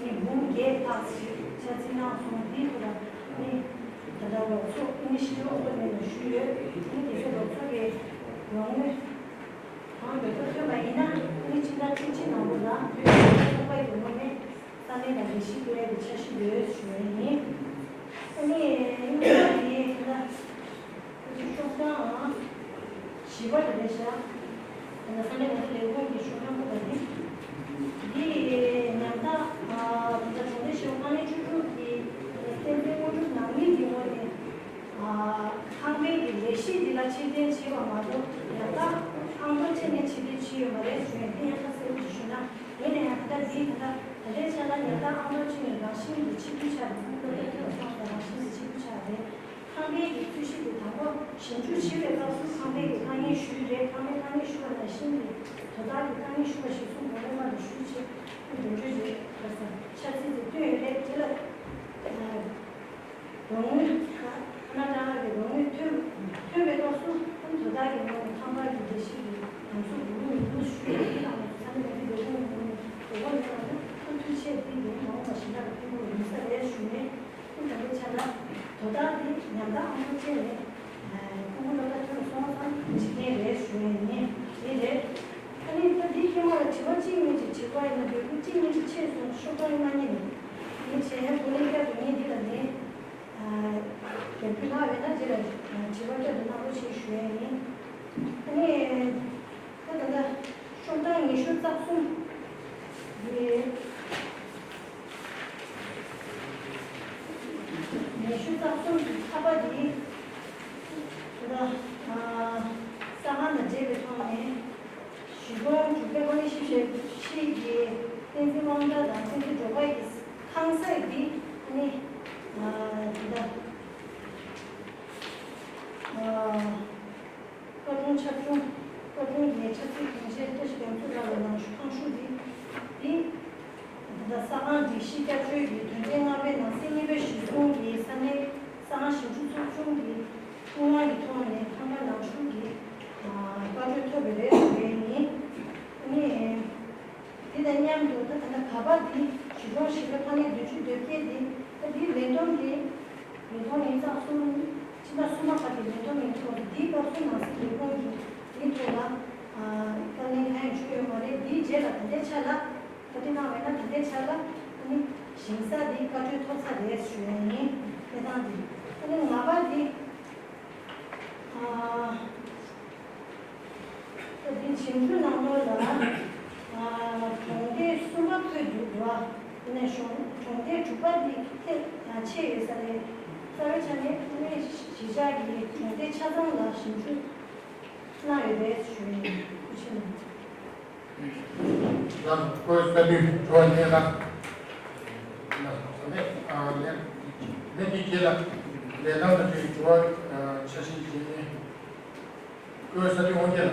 ནི་འབུམ་བརྒྱད་ལྷག་ཅིག་འཆར་རྩིས་གནང་སོང་། འདིའི་ཐོག་ལ་ནི་ད་ལྟ་རོགས་ཚོགས་ཨི་ནི་ཤི་ཊི་ཨོ་པ་ནི་ལ་ཞུས་ཡོད། ཨ་ནི་དེ་ཚོ་རོགས་ཚོགས་ཀྱི་རོགས་དངུལ། གང་འདོད་ཚོད་ཐོན་པ་ཡིན་ན་ཨ་ནི་ཕྱི་ཟླ་བཅུ་གཅིག་ནང་ལོགས་ལ་བོད་ཀྱི་ཚོགས་པ་ཡི་ངོས་ནས་ས་གནས་ལ་ལས་གཞི་སྤེལ་ཡག་གི་འཆར་གཞི་ཡོད་ཞུ་ཡ་ཡིན། ཨ་ནི་གཉིས་པ་དེ་ད་ལྟ་ཤོག་གྲངས་བཞི་པ་དེ་རེད་ཤག་ད་ལྟ་ས་གནས་ལ་ལས་ཁུངས་ཀྱི་ཤོག་གྲངས་ཁོ་ན་དེ། འདི་ཉམ་ཐག་ད་ལྟ་གྲོང་སྡེ་ཞེ་པོ་དཀའ་ངལ་ཆེ་ཤོས་ཀྱི་སེམས་ཅན་དངོས་སྒྲུབ་ནང་མི་འདི་ངོས་ནས། ཁང་པའི་གི་ལས་གཞི་འདི་ལ་ཕྱིར་འཐེན་བྱས་པ་མ་གཏོགས་ཡང་དག་ཨང་ཐོ་བཅད་ནས་ཕྱིར་འཐེན་བྱས་ཡོད་མ་རེད་ཞུ་ཡ་འདི་ཡང་ཁ་གསལ་པོ་ཅིག་ཞུ་ན། ཡིན་ན་ཡང་ད་ལྟ་འདི་ད་ལྟ་ད་ལྟའི་ཆ་ལ་ཡང་དག་ཨང་ཐོ་བཅད་ནས་རང་བཞིན་གྱི་ཕྱིར་འབུད་ཆགས་རེད། སློབ་གྲྭ་ཐོན་སོང་ཙང་རང་བཞིན་གྱི་ཕྱིར་འབུད་ཆགས་རེད། ཁང་པའི་གི་རྩོད་གཞི་དེ་དང་པོ་ཞིབ་འཇུག་བྱེད་པའི་སྐབས་སུ་ཁང་པའི་གི་དཀའ་ངལ་ཞུས་རེད། ཁང་པའི་དཀའ་ངལ་ཞུ་བ་ནང་བཞིན་གྱི་དོ་བདག་གི་དཀའ་ངལ་ཞུ་བ་གཞིར་བཟུང་གོང་ལ་མར་དུ་ཞུས་བྱས་འགྲོ་གྲོན་རེད། ཁ་སང་ཆ་ཚིག་དེ་བཏོན་ཡོད་རེད། དེ་ལ། རོགས་དངུལ་ཁ་ན་ཀྲ་གི་རོགས་དངུལ་ཐོན་ཐོན་པའི་སྐབས་སུ་ཨ་ནི་དོ་བདག་གི་ངོས་ནས་ཁང་པ་གི་ལས་གཞི་གི་ཉམས་གསོ་འགྲོ་གི་མི་འདུག་ཞུས་ཡོད། དེ་དང་ས་གནས་མི་རིགས་ལས་ཁུངས་ངོས་ནས་དོ་ཁུར་གནང་ན་ཨ་ཐུགས་རྗེ་ཆེ། དེ་གི་མ་འོངས་པ་ཞིག་ལ་ཕན་ཐོགས་ཡོང་ས་རེད་ཞུས་ནས་ཨ་ནི་ད་ལྟའི་ཆ་ལ་དོ་བདག་དེ་ཉམ་ཐག་ཨང་ཐོ་བཅད་ནས་ཁོང་ཁོང་སློབ་གྲྭ་ཐོན་སོང་ཙང་འཇིག་རྟེན་རེད་ཞུ་ཡ་ཡིན། དེ་རེད། ཨ་ནི་ད་འདི་ཁྱེད་མ་ལ་དྲི་བ་གཅིག་གཉིས་ཅིག་དྲི་བ་ཡིན་ན་འབོད་སྐུལ་གཅིག་གཉིས་ཅིག་ཆེད་སོང་ཤོག་གྲངས་ཡིན་མ་རྙེད་ནས། ངས་བྱས་ཡ་གོ་ལེན་སྐྱབས་ཀྱི་ངས་འདི་ལ་ནས། རྒྱབ་སྐྱོར་ལྷག་ཡོད་ན་འདི་ལ་དྲི་བ་བསྐྱར་དུ་གནང་རོགས་ཞེས་ཞུ་ཡ་ཡིན། ཨ་ནི། ད་ད་ལྟ་ཤོག་གྲངས་ཉི་ཤུ་རྩ་གསུམ། འདི། ཉི་ཤུ་རྩ་གསུམ་གྱི་ཁ་པར་འདི། ད་ལྟ། ས་ཁང་དང་འབྲེལ་བའི་ཐོག་ནས། གཞིས་གྲོང་འབྲུག་རྒྱལ་ཀོ་ལེ་ཤི་ཞེས་ཞིག་གི་བསྟན་འཛིན་དབང་གྲགས་དང་བསྟན་འཛིན་སྒྲོལ་དཀར་གྱི་ཁང་གསར་འདི་ནི། ད་ལྟ། སྐར་གྲངས་ཆ་ཆུང་། སྐར་གྲངས་ཉེར་ཆ་ཚིག་དོན་ཆེན་བཀྲ་ཤིས་རྒྱ་མཚོ་ལགས་ལ་ནང་ཞུ་ཁང་ཞུ་འདི། འདི། ད་ལྟ་ས་ཁང་སྒྲིག་གཞི་བསྐྱར་བཅོས་ཀྱི་དོན་ཚན་ལྔ་པའི་ནང་གསེས་གཉིས་པའི་གཞིར་བཟུང་གིས་ས་གནས་ས་ཁང་ཞིབ་འཇུག་ཚོགས་ཆུང་གི་ཐུགས་སྣང་གི་ཐོག་ནས་ཁང་པ་ནང་ཞུགས་ཀྱི་བཀའ་འཁྲོལ་ཐོབ་པ་རེད་ཞུ་ཡས་ཡིན། ཨ་ནི། དེ་དང་མཉམ་དུ་ད་ད་ལྟ་ག་པར་འདི་གཞིས་གྲོང་བཞི་པའི་ཕ་ནས་བདུན་ཅུ་དོན་བརྒྱད་འདི་ད་འདི་ལས་བསྡོམས་ཀྱི་ལས་ཐོག་ཉིན་གྲངས་གསུམ་ཕྱི་ཟླ་གསུམ་པ་བར་གྱི་ལས་ཐོག་ཉིན་གྲངས་འདིའི་སྐབས་སུ་ནང་སྲིད་ལས་ཁུངས་ཀྱི་འདིའི་ཐོག་ལ་བཀའ་ལན་གང་ཡང་བྱུང་ཡོད་མ་རེད། འདིའི་རྗེས་ལ་ད་ལྟའི་ཆ་ལ་བཀའ་འདྲི་གནང་བས་ན་ད་ལྟའི་ཆ་ལ་ཨ་ནི་ཞིང་ས་འདི་བཀའ་འཁྲོལ་ཐོབ་ཚར་རེད་ཞུ་ཡ་ཡིན། གནས་སྟངས་འདི་ཨ་ནི་ང་པ་འདི། ད་འདི་ཞིབ་འཇུག་ནང་ལོགས་ལ་གྲོང་སྡེ་གསུམ་པ་ཁུལ་འདུག་འདུག་བ། དེ་ནས་གཞུང་གྲོང་སྡེ་དྲུག་པ་འདི་ཐེ་ཆད་ཡོད་ས་རེད། རྩ་བའི་ཆ་ནས་ཐོན་ལས་གཞིས་ཆགས་ཀྱི་གྲོང་སྡེ་ཆ་ཚང་ལ་ཞིབ་འཇུག་གནང་ཡོད་པའི་ཞུ་ཡིན། ཐུགས་རྗེ་ཆེ། ལགས་སོ། ཁོས་ས་དུས་གྲོགས་ཉེ་ལགས། ལགས་སོ། ལས་ལས་ཀྱི་རྗེས་ལ་ལས་སྟངས་དང་འབྲེལ་བའི་དྲི་བ་འཆར་གཞི་བྱས་ནས། ཀོས་ས་ཏི་ཧོང་ཀེ་ལ།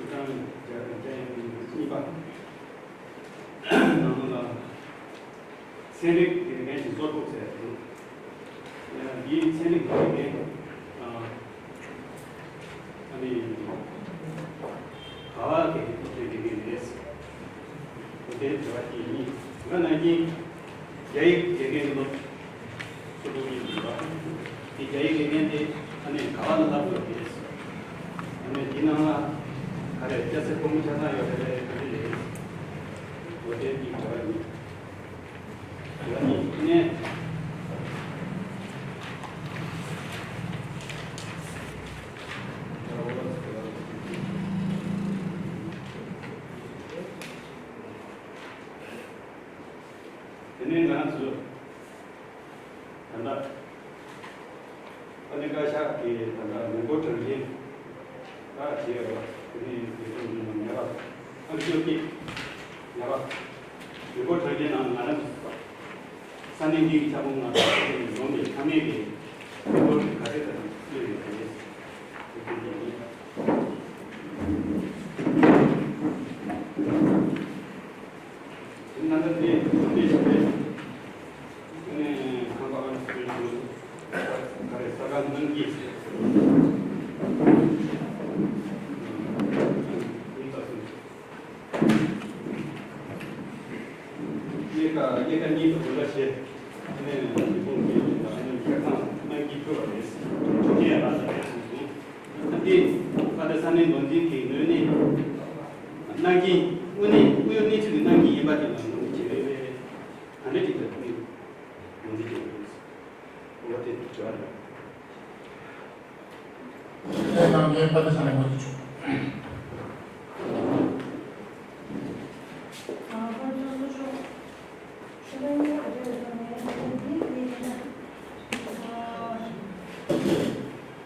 ཤོག་གྲངས་བརྒྱ་དང་བརྒྱ་ཡན་གཉིས་པ། ནང་ལ་ཚན་རིག་དགེ་རྒན་གྱི་གཙོ་ཕོགས་ཟེར་ཡ་དང་། འདིའི་ཚན་རིག་དགེ་རྒན་ཨ་ནི་ག་བ་དགེ་རྒན་དགེ་རྒན་རེད། འོ་དེ་དྲི་བ་དེ་གཉིས། དྲི་བ་ནང་བཞིན་རྒྱ་ཡིག་དགེ་རྒན་སློབ་གཙོ་བོ་གཉིས་འདུག་པ། དེ་རྒྱ་ཡིག་དགེ་རྒན་དེ་ཨ་ནི་ག་བ་ལ་བསླབ་དགོས་རེད། ཨ་ནི་དེ་ནང་ལ་ག་རེ་སྐྱ་སེར་ཕོ་མོ་ཆ་ཚང་ཡོད་རེད་ག་རེ་རེད། འོ་དེ་གཉིས་དྲི་བ་གཉིས། དྲི་བ་གཉིས་ནས། དེ་ནས་ང་ཚོ་ད་ལྟ་ཨ་ནི་བཀའ་ཤག་གི་ད་ལྟ་མི་འབོར་གྲངས་ཀྱི་ད་བྱས་པ་དེ་ནས་དེ་ཚོ་ཉར་བ་ཨ་ཤོ་ཀི་ཉར་བ་མི་འབོར་གྲངས་ཀྱི་ནང་ང་རང་ཚོ་ས་གནས་འདི་གི་ཁྱབ་ཁོངས་ནང་ལོགས་ནས་ཚང་མས་ཀྱི་མི་འབོར་གྱི་ག་ཚད་དང་སླེབས་ཡོད་པ་རེད། དེ་ཚོ་ཉར་ཡིན། དེ་ནང་ལ་དེ་དེ་ཞིག་རེད། ཨ་ནི་ཁང་པ་ཨ་ནི་སྤྲོད་རྒྱུ་ག་རེ་ས་ཁང་གནང་གི་ཡིན་ད་སོང་། གཉིས་ཀ་གཉིས་ཀ་གཉིས་ཀ་དགོན་པ་བྱས། ཨ་ནི་མི་ཁོང་གིས་ཨ་ནི་ཁྱད་ཚང་གནང་གི་ཐུབ་པ་རེད། ཆོག་མཆན་ཡང་རག་ས་རེད་གསུངས་སོང་། ཨ་ནི་ད་ལྟའི་ས་གནས་འགོ་འཛིན་གྱི་ངོས་ནས་གནང་གི་དངོས་གནས་དངོས་ཡོད་གནས་ཚུལ་གྱི་གནང་གི་ཡིན་པ་དེ་ལ་ངོས་འཛིན་བྱེད་པའི་ག་འདྲ་ཅིག་ལ་ངོས་འཛིན་བྱེད་དགོས་རེད། འོ་དེ་དྲི་བ་རེད། ཨེ་ནང་ངའི་པ་ཏི་ས་ནས་ངོས་འཛིན་ཆོག་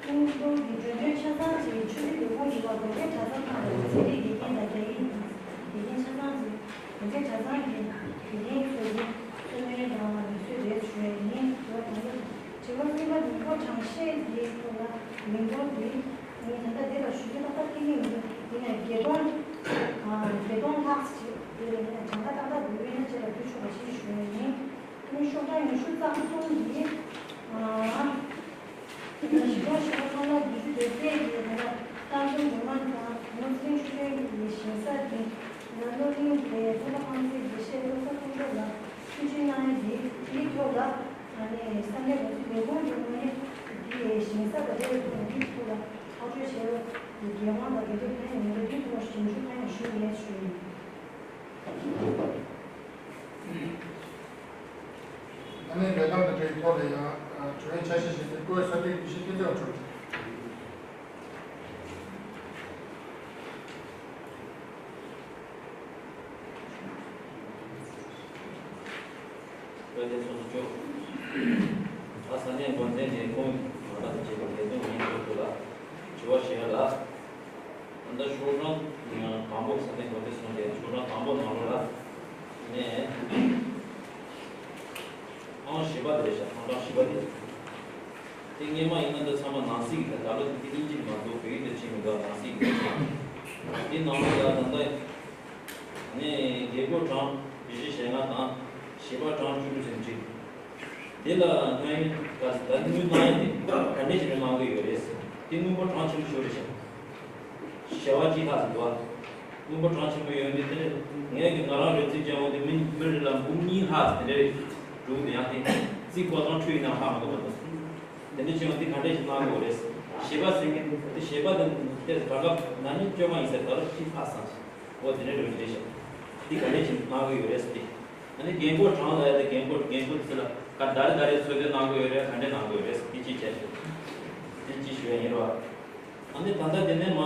ཁོང་ཚོ་གི་གྲོས་མཐུན་ཆ་ཚང་ཞིག་ཆུ་བཞི་སྡེ་ཁོངས་ཀྱི་བར་དགོན་སྡེ་གྲྭ་ཚང་ཁག་ལ་ཚན་རིག་དགེ་རྒན་དང་རྒྱ་ཡིག་དགེ་རྒན་ཆ་ཚང་ཞིག་དགོན་སྡེ་གྲྭ་ཚང་གི་དགེ་རྒན་ཚོས་ཀྱི་གཙོ་གནད་དང་ལུགས་སྲོལ་རེད་ཞུ་ཡ་ཡིན། དྲི་བ་དང་པོ། དྲི་བ་གསུམ་པ། མི་འབོར་གྲངས་བཤེར་དེའི་ཐོག་ལ་མི་འབོར་དེ་ངས་ད་ལྟ་འདི་ལ་ཞུ་རྒྱུ་ཏག་ཏག་ཐིག་ངེས་མི་འདུག་ཡིན་ནའི་བརྒྱད་སྟོང་བརྒྱད་སྟོང་ལྷག་ཅིག་དེ་གྲངས་ཀ་ཏག་ཏག་འདུག་ཡོད་ན་ཁྱེད་ལ་ཕུལ་ཆོག་པ་ཞིག་ཞུ་ཡ་ཡིན། ཨ་ནི་ཤོག་གྲངས་ཉི་ཤུ་རྩ་གསུམ་འདི། ད་ལྟ་བཞི་སྟོང་བཞི་སྟོང་ལྔ་བརྒྱ་བདུན་ཅུ་དོན་ཕྲག་གི་ད་ལྟ་བསྟན་འཛིན་སྒྲོལ་མ་དང་ནོར་འཛིན་ཆོས་སྒྲོན་གྱི་ཞིང་ས་དེ་ད་ལྟ་སློབ་གླིང་དེ་སློབ་གྲྭ་ཁང་ཚན་དགེ་བཤེས་བློ་བཟང་ཕུན་ཚོགས་ལ་ཕུལ་བྱུང་གནང་ཡ་དེ་དེའི་ཐོག་ལ་ཨ་ནི་ས་གནས་ང་ཚོ་ལས་ཁུངས་ཀྱི་ངོས་ནས་དེ་ཞིང་ས་དང་འབྲེལ་བའི་ཐོག་ནས་དེའི་ཐོག་ལ་ཐག་གཅོད་བྱས་ཡོད་དེ་འགན་དབང་དང་འགན་འཁྲི་གང་ཡང་མེད་པ་དེའི་ཐོག་ཞིབ་འཇུག་གང་ཡང་ཞུ་མེད་ཞུ་ཡིན། ཨ་ནི་ལས་སྟངས་དང་འབྲེལ་བའི་ཐོག་ལ་ཡང་དྲི་བའི་ཆ་ཤས་ཤིག་དེ་བཀོད་ས་དེ་དེ་བཞིན་སྐྱོན་བརྗོད་བྱུང་། བཀའ་དྲིན་སོ་སོ་ཅོག་ད་ས་གནས་འགོ་འཛིན་གྱི་ཁོང་མ་ལག་ཏུ་བྱེད་པའི་ལས་དོན་ཡིན་དགོས་ལ་དྲི་བ་ཞུ་ཡ་ལ། ད་ལྟ་ཤོག་གྲངས་དང་པོ་ས་གནས་འགོ་འཛིན་སོང་རྗེས་ཤོག་གྲངས་དང་པོ་ནང་ལོགས་ལ་ནས་ཨང་བཞི་པ་དེ་རེད་ཤག་ཨང་གྲངས་བཞི་པ་དེ། དེ་སྔོན་མ་ཡིན་ན་འདི་ཚང་མ་ནང་གསེས་ཀྱི་ད་ལོ་དེ་དབྱིན་ཇི་མ་གཏོགས་བོད་ཡིག་དེ་བྲིས་མི་འདུག་ནང་གསེས་ཀྱི་དེ་ནང་ལོགས་ལ་ད་ལྟ་ནས་རྒན་རྒོན་གྲངས་བཞི་བཅུ་ཞེ་ལྔ་དང་བྱིས་པ་གྲངས་བཅུ་དྲུག་ཙམ་བྲིས། དེ་ལ་སྔོན་ད་ལྟ་དངུལ་གནང་ཡས་དེ་ག་འདྲས་ཞིག་གནང་གི་ཡོད་རེད། དེ་དངུལ་འབོར་གྲངས་ཆེན་པོ་ཞིག་རེད་ཤག་བྱ་བ་གཅིག་ལྷག་ཙམ་འདུག་ཨ། དངུལ་འབོར་གྲངས་ཆེན་པོ་ཡོད་འདི་དེ་ནས་ངས་ཀྱི་ང་རང་རེ་རྩིས་བྱས་འོང་དེ་མི་མི་རེ་ལ་འབུམ་གཉིས་ལྷག་ཙམ་དེ་འདྲས་འགྲོ་གི་འདུག་ཡང་དེ་རྩིས་འགོ་ཚང་འཁྲུལ་ཡིན་ན་ཧ་མ་གོ་མ་འདུག་དེ་འདྲས་བྱས་འོང་དེ་ག་འདྲས་ཞིག་གནང་དགོས་རེད། བྱིས་པ་ཟེར་མཁན་དེ་བྱིས་པ་དེ་དེ་དྲ་སྐབས་ན་ནིང་བཅོ་ལྔ་ཡིན་ཟེར་ད་ལོ་ཁྲི་ལྷག་ཙམ་ཞིག་འོ་དེ་འདྲས་འགྲོ་གི་རེད་ཤག་དེ་ག་འདྲས་ཞིག་གནང་དགོས་ཡོད་རེད་ཟེར་ཏེ། ཨ་ནི་རྒན་རྒོན་གྲངས་ལ་ཡ་དེ་རྒན་རྒོན་རྒན་རྒོན་དེ་ཚོ་ལ་ག་ད་རེ་ད་རེ་འཚོལ་སྡུད་གནང་དགོས་ཡོད་རེད། ག་འདྲས་གནང་དགོས་ཡོད་རེད་ཟེར་ཏེ་ཅི་བྱས་ཏེ་དེ་ཅི་ཞུ་ཡ་ཡིན་རོགས། ཨ་ནི་ད་ལྟ་དེ་ནས་མ་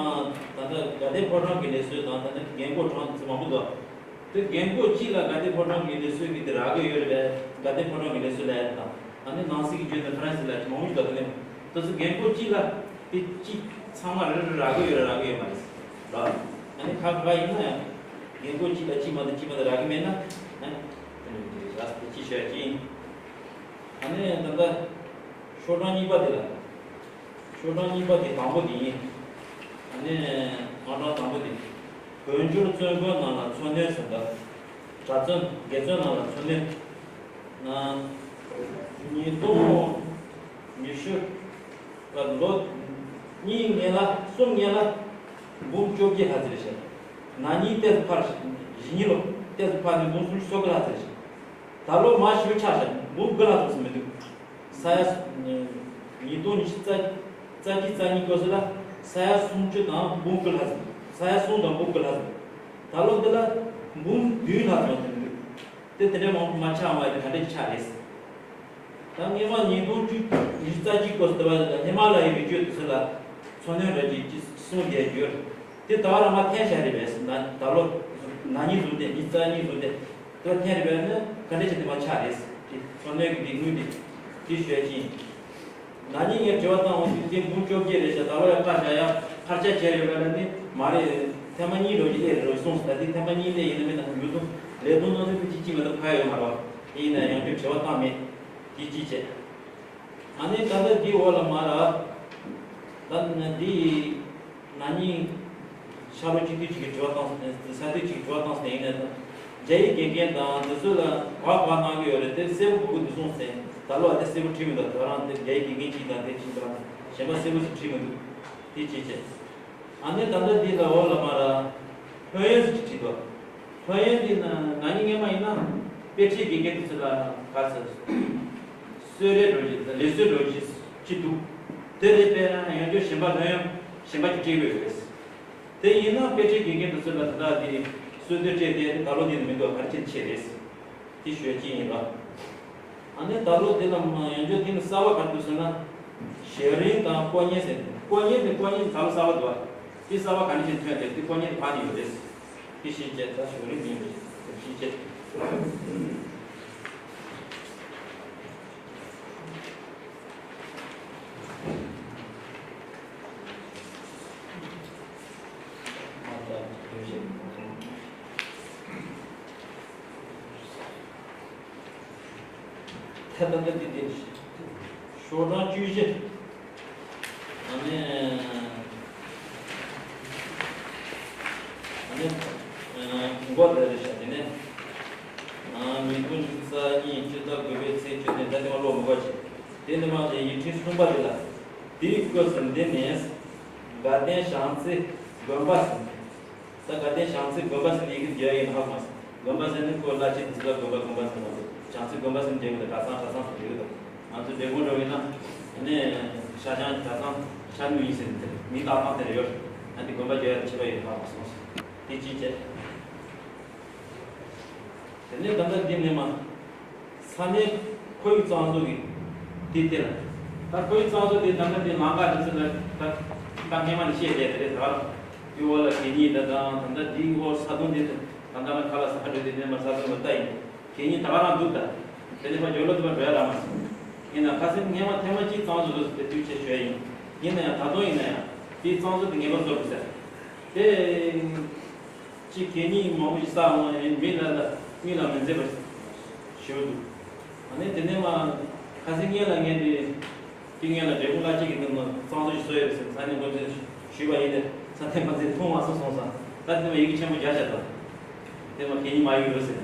ད་ལྟ་དགའ་ལྡན་ཕོ་བྲང་གི་ལས་བཟོ་དང་ད་ནི་རྒན་རྒོན་གྲངས་ཚོ་མང་པོ་འདུག་དེ་རྒན་རྒོན་གཅིག་ལ་དགའ་ལྡན་ཕོ་བྲང་གི་ལས་བཟོ་གི་དེ་རག་གི་ཡོད་རེད་པས། དགའ་ལྡན་ཕོ་བྲང་གི་ལས་བཟོ་ལས་དང་ཨ་ནི་ནང་སྲིད་ཀྱི་བརྗོད་ན་ཧྥ་རན་སི་ལ་མང་པོ་ཞིག་འདུག་དེ་ནས་དེ་ཚོ་རྒན་རྒོན་གཅིག་ལ་དེ་གཅིག་ཚང་མ་རེ་རེ་རག་གི་ཡོད་རེད་རག་གི་ཡོད་མ་རེད་ར། ཨ་ནི་ཁ་ཁ་ཡིན་ན་ཡང་རྒན་རྒོན་གཅིག་ལ་གཅིག་མ་གཏོགས་གཅིག་མ་གཏོགས་རག་གི་མེད་ན་ཨ་ནི། རེད་ཟེར་དེ་ཅི་བཤད་ཀྱིན། ཨ་ནི་ད་ལྟ་ཤོག་གྲངས་གཉིས་པ་དེ་ལ། ཤོག་གྲངས་གཉིས་པ་དེ་དང་པོ་དེ་ཡིན། ཨ་ནི་ཨང་གྲངས་དང་པོ་དེ། བོད་འགྱུར་བཙོན་དགོན་ནང་ལ་འཚོ་སྣོན་ཟེར་འདུག་གྲྭ་བཙུན་དགེ་བཙུན་ནང་ལ་འཚོ་སྣོན། ན། ཉིས་སྟོང་ཉི་ཤུ། ལོ་གཉིས་སྔོན་ལ་གསུམ་སྔོན་ལ་འབུམ་བཅོ་བརྒྱད་ལྷག་ཙམ་རེད་ཤག་ན་ནིང་ཏོག་ཙམ་འཕར། གཞེས་ནིང་ལོ་ཏོག་ཙམ་འཕར་ནས་འབུམ་སུམ་ཅུ་སོ་དགུ་ལྷག་ཙམ་རེད་ཤག་ད་ལོ་མར་ཞུ་ཆག་ཤག་འབུམ་དགུ་ལྷག་ཙམ་མི་འདུག་ས་ཡ་ཉིས་སྟོང་ཉི་ཤུ་རྩ་རྩ་གཅིག་རྩ་གཉིས་སྐབས་སུ་ལ་ས་ཡ་སུམ་ཅུ་དང་འབུམ་དགུ་ལྷག་ཙམ། ས་ཡ་གསུམ་དང་འབུམ་དགུ་ལྷག་ཙམ། ད་ལོ་འདི་ལ་འབུམ་བདུན་ལྷག་ཙམ་མི་འདུག་དེ་དེ་འདྲའི་མང་པོ་མ་ཆག་མ་ཡིན་ག་འདྲ་ཞིག་ཆག་རེད། ད་སྔོན་མ་ཉིས་སྟོང་བཅུ་ཉི་ཤུ་རྩ་གཅིག་སྐབས་སུ་དེ་བ་ཧི་མ་ལ་ཡའི་རི་རྒྱུད་དུ་ཚུར་ལ་འཚོ་སྣོན་ར་ཅིག་ཅིག་གསུངས་བསྡད་རྒྱུ་དེ་ད་བར་མ་འཐེན་བཞག་རེད་པས། ད་ད་ལོ་ན་ནིང་བཟུང་སྟེ་ཉི་ཤུ་རྩ་གཉིས་བཟུང་སྟེ་དེ་བ་འཐེན་རེད་པས་ནི་ག་འདྲ་ཅིག་དེ་མ་ཆག་རེད། དེ་འཚོ་སྣོན་གྱི་དེ་དངུལ་དེ་དེ་ཞོད་ཅིང་། ན་ནིང་ངས་དྲི་བ་བཏང་བ་དེ་དེ་འབུམ་བཅོ་བརྒྱད་རེད་ཤག་ད་ལོ་ཡང་བཀའ་བཞག་ཡ་འཕར་ཆ་བྱས་ཡོད་པ་ལ་ནི་མ་རེད། ཐེངས་མ་གཉིས་འགྲོ་གི་ཨེ་རེད་གསུངས་སོང་། ད་དེ་ཐེངས་མ་གཉིས་དེ་ཡིན་ན་མིན་ན་ཡོད་དུ་ལས་དོན་ནང་དེ་གཅིག་གཅིག་མ་གཏོགས་ཕན་ཡོད་མ་རེད་བ། དེ་ཡིན་ན་ཡང་ཁྱོད་དྲི་བ་བཏང་མེད། དེ་གཅིག་བྱས། ཨ་ནི་ད་ལྟ་འདི་འོག་ལ་མ་ར། ད་ནི་འདི་ན་ནིང་ཤར་ལྷོ་སྤྱི་འཐུས་གཅིག་གིས་དྲི་བ་བཏང་སོང་། ས་འཐུས་གཅིག་གིས་དྲི་བ་བཏང་སོང་། ཡིན་ནའི་ད་རྒྱ་ཡིག་དགེ་རྒན་དང་འདི་ཚོ་ལ་ག་ག་གནང་གི་ཡོད་རེད། དེ་གསལ་པོ་གོ་གི་འདུག་གསུངས་ཟིན། ད་ལོ་དེ་གསལ་པོ་བྲིས་མི་འདུག་ད་རང་དེ་རྒྱ་ཡིག་དགེ་རྒན་གཅིག་དང་དེ་གཅིག་དང་གཞན་པ་གསལ་པོ་ཞིག་བྲིས་མི་འདུག་དེ་གཅིག་བྱས། ཨ་ནི་ད་ལྟ་འདི་ལ་འོག་ལ་མ་ར། ལྷོད་ཡངས་ཟེར་གྱི་བྲིས་འདུག་ལྷོད་ཡངས་འདི་ན་ན་ནིང་སྔོན་མ་ཡིན་ན་དཔེ་ཁྲིད་དགེ་རྒན་དེ་ཚོ་ལ་ག་ཚོད་གསོལ་རས་འགྲོ་གི་ལེགས་གསོལ་འགྲོ་གི་ཅིག་འདུག་དེ་རེད་པས་ན་ཡང་བསྐྱར་གཞན་པ་ལྷོད་ཡངས་གཞན་པ་ཅིག་སྤྲད་དགོས་རེད། དེ་ཡིན་ན་དཔེ་ཁྲིད་དགེ་རྒན་དེ་ཚོ་ལ་ད་ལྟ་འདི་གསོལ་སྟོན་སྤྲད་དེ་ད་ལོ་འདི་ནི་མི་འདུག་ག་རེ་བྱེད་ཆེད་རེད། དེ་ཞོད་ཅིག་ཡིན་པ། ཨ་ནི་ད་ལོ་དེ་ལ་ཡང་བསྐྱར་དེ་ནི་གསར་པ་ག་རེ་འདུག་ཟེར་ན། ཞལ་རིང་དང་སྐོར་གཉེར་ཟེར། སྐོར་གཉེར་དེ་སྐོར་གཉེར་ད་ལོ་གསར་པ་འདུག་བ། དེ་གསར་པ་ག་ནས་ཅིག་ཐོན་ཏེ་དེ་སྐོར་གཉེར་དེ་ཕར་ནས་ཡོད་རེད། དེ་ཤེས་བྱས་ད་ཞལ་རིང་ཡིན་རེད། དེ་ཤེས་བྱས། ད་ལྟ་འདི་འདི་ཤོག་གྲངས་བཅུ་བཞི། ཨ་ནི་ཨ་ནི་འགོ་དེ་རེད་ཤག་དེ་ནས་ཉིས་སྟོང་ཉི་ཤུ་རྩ་གཉིས་ཕྱི་ཟླ་དགུ་པའི་ཚེས་བཅུ་བདུན། ད་དེ་མ་ཀློག་མི་དགོས་ཅིག་དེ་ནས་མ་དེ་ཡིག་ཕྲེང་གསུམ་པ་དེ་ལ། དེའི་སྐབས་སུ་འདི་ནས་དགའ་ལྡན་བྱང་རྩེ་དགོན་པ་ཟེར། ད་དགའ་ལྡན་བྱང་རྩེ་དགོན་པ་ཟེར་ནས་ཡི་གེ་བརྒྱབ་ཡིན་ཧ་གོ་མ་སོང་། དགོན་པ་ཟེར་ནས་ཁོ་བླ་ཆེན་དེ་ཚོ་ལ་དགོན་པ་དགོན་པ་ཟེར་ནས་ང་ཚོ་བྱང་རྩེ་དགོན་པ་ཟེར་ནས་འབྲེལ་གི་འདུག་གྲྭ་ཚང་གྲྭ་ཚང་ཟེར་འབྲེལ་གི་འདུག་ང་ཚོ་འབྲས་སྤུངས་འགྲོ་གི་ན་ཨ་ནི་ཤར་བྱང་གྲྭ་ཚང་ཤར་ནུབ་ཡིན་ཟེར་ནས་དེ་མིང་བཏགས་སྟངས་དེ་འདྲ་ཡོད་རེད། ཨ་འདི་དགོན་པ་བརྒྱབ་ཡ་དེ་ཆད་པ་ཡོད་ཧ་གོ་མ་སོང་། དེ་གཅིག་བྱས། དེ་ནས་ད་ལྟ་འདི་ནས་མ། ས་གནས་ཁོར་ཡུག་གཙང་བཟོ་གི་དེ་དེ་ལ། ད་ཁོར་ཡུག་གཙང་བཟོ་དེ་ད་ལྟ་དེ་ལམ་ཁ་དེ་ཚོ་ལ་ད་ད་སྔས་མ་ནས་བཤད་བསྡད་དེ་རེད། ད་དེ་འོག་ལ་གད་སྙིགས་ད་དང་ད་ལྟ་དེའི་འོག་ས་དོང་དེ་ད་ལྟ་ལ་ཁ་ལ་ས་ཁ་འགྲོ་དེ་དེ་མ་ས་དོང་ལ་ལྟ་ཡིན། གད་སྙིགས་ད་ག་རང་འདུག་ད་དེ་ནས་ཕར་ཇོ་ལོ་དེ་མ་འགྲོ་ཡ་རག་མ་སོང་། ཡིན་ན་ཁ་སང་སྔས་མ་ཐེངས་མ་གཅིག་གཙང་བཟོ་བཟོ་ཟེར་དེ་དུས་ཆེ་ཞོད་ཡིན། ཡིན་ན་ཡང་ད་དུང་ཡིན་ན་ཡང་དེའི་གཙང་བཟོ་དེ་ངེས་པར་བཟོ་དགོས་ཟེར། དེ། གཅིག་གད་སྙིགས་མང་པོ་ཞིག་བསགས་འོང་ཡང་མི་ལ་ལ་མི་ལ་མི་མཛེས་པ་ཞིག་ཞུ་འདུག་ཨ་ནི་དེ་ནས་མ་ཁ་སང་ངས་ལ་ངས་དེ་དེ་ངས་ལ་འབྲས་སྤུངས་བླ་སྤྱི་གི་དེ་མ་གཙང་བཟོ་ཞིག་བཟོ་ཡོད་ཟེར་ས་གནས་འགོ་འཛིན་ཞུས་པ་ཡིན་ཏེ་ས་གནས་འགོ་འཛིན་མཐོང་མ་སོང་སོང་ཙང་ད་དེ་མ་ཡི་གེ་ཆེན་པོ་རྒྱག་བྱ་དང་དེ་མ་གད་སྙིགས་མ་ཡོད་རེད་ཟེར།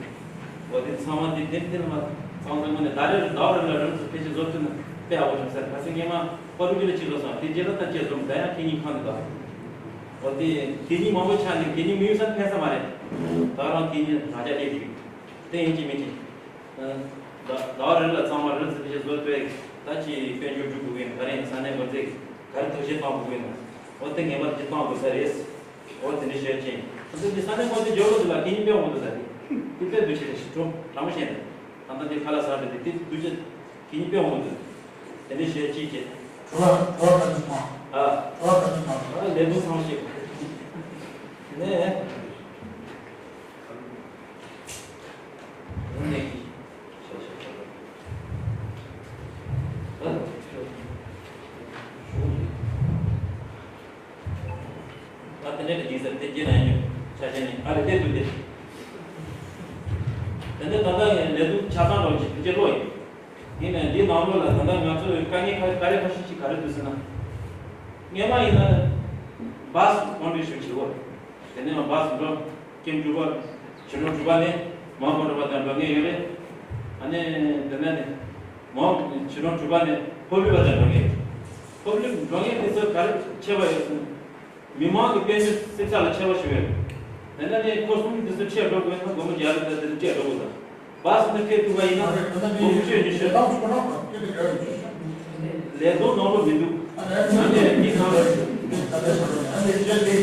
འོ་དེ་ཚང་མ་དེ་དེ་དེ་ལ་མ་གཙང་བཟོ་ངོས་ནས་ད་རེས་ཟླ་བ་རེ་ལ་རིམ་དུ་ཕལ་ཆེར་བཟོ་ཐུབ་ན་དཔེ་ཡག་པོ་བྱུང་ཟེར། ཁ་སང་ངས་མ་ཕ་རུ་ཅི་ལ་ཅི་བཟོ་སོང་དེ་རྗེས་ལ་ད་ཅི་བཟོ་མི་ད་ཡང་གད་སྙིགས་ཁང་དུ་དང་། འོ་དེ་གད་སྙིགས་མང་པོ་ཆགས་ནས་གད་སྙིགས་མི་ཡོང་ས་ཕན་ས་མ་རེད། ད་རང་གད་སྙིགས་རང་ཅག་སླེབས་ཀྱི་རེད། དེ་ཡིན་གཅིག་མིན་གཅིག་ཟླ་བ་རེ་ལ་གཙང་མ་རེ་ཟེར་ཏེ་བཟོ་ཐུབ་ད་ཅི་དཔལ་འབྱོར་སྒྲུབ་དགོས་ཀྱི་ཡིན། ད་རེས་ས་གནས་འགོ་འཛིན་ག་རེ་ཐུགས་ཞིབ་གཏོང་དགོས་ཀྱི་ཡིན། འོ་དེ་ངེས་པར་དུ་གཏོང་དགོས་ས་རེད། འོ་དེ་འདྲ་བཤད་ཅིང་ད་ཚོད་འདི་ས་གནས་འགོ་འཛིན་འབྱོར་བ་དེ་ལ་གད་སྙིགས་སྤེལ་འོང་དུ་ས་རེད། དེ་དཔེ་འདུ་ཤེས་རེད་ཤི་ཁྲོ་དྲང་པོ་བཤད་ནས་ད་ལྟ་འདི་ཁ་ལག་ཟ་རེད་དེ་དེ་འདུ་ཤེས་གད་སྙིགས་སྤེལ་འོང་དུ་དེ་འདྲ་བཤད་ཅིག་བྱེད། ཁྲོ་ལ་ཁྲོ་ལ་ག་ཚོད་མང་། ཨ་ཁྲོ་ལ་ག་ཚོད་མང་། ཨ་ལས་དུ་ཚང་བཤད་ནས། ད་དེ་འདྲ་ཡིན་ཟེར་དེ་རྗེས་ལ་ཡིན་ཆ་ཤས་ནི་ཨ་རེ་དེ་དུ་དེ། དེ་ ད་ལྟ་ད་ལྟ་ལས་དོན་ཆ་ཚང་རོགས་ཀྱི་དུས་ཚོད་ལོ་ཡིན། ཡིན་ནའི་འདི་ནང་ལོགས་ལ་ད་ལྟ་ང་ཚོས་དཀའ་ངལ་ཁ་ག་རེ་ཁ་ཤས་ཤིག་ག་རེ་འདུག་ཟེར་ན། སྔོན་མ་ཡིན་ན་བཱ་སི་ཀོན་ཊི་རི་བྷྱུ་ཤན་བྱེད་དགོས། དེ་ནས་བཱ་སི་འགྲོ་ཀེམ་དྲུག་པ་ཆུ་གྲོང་དྲུག་པ་ནས་མོན་གྷོ་འགྲོ་བ་དང་འགྲོ་མཁན་ཡོད་རེད། ཨ་ནི་དེ་ནས་ནི་མོན་ཆུ་གྲོང་དྲུག་པ་ནས་ཕོ་བི་བ་དང་འགྲོ་མཁན་ཡོད། ཕོ་བི་འགྲོ་མཁན་དེ་ཚོ་ག་རེ་ཁྱད་པར་ཡོད་ཟེར་ན། མི་མང་གི་དཔལ་འབྱོར་གསེར་ཆག་ལ་ཆེ་བ་ཞིག་ཡོད། དེ་འདྲ་ནས་ཁོ་གསུམ་འདི་ཚོ་ཆེ་འགྲོ་དགོས་ན་སྒོར་མོ་བརྒྱ་རེ་དང་དེ་ཚོ་སྤྲད་འགྲོ་དགོས་ད། བཱ་སི་ནས་ཕེབས་ཐུབ་པ་ཡིན་ན་སྒོར་མོ་བཅུ་ཉི་ཤུ། ལས་དོན་ནང་ལོགས་མི་འདུག་ཨ་ནི་མི་ནང་ལོགས་ཨ་དེ་ཚོ་འདི་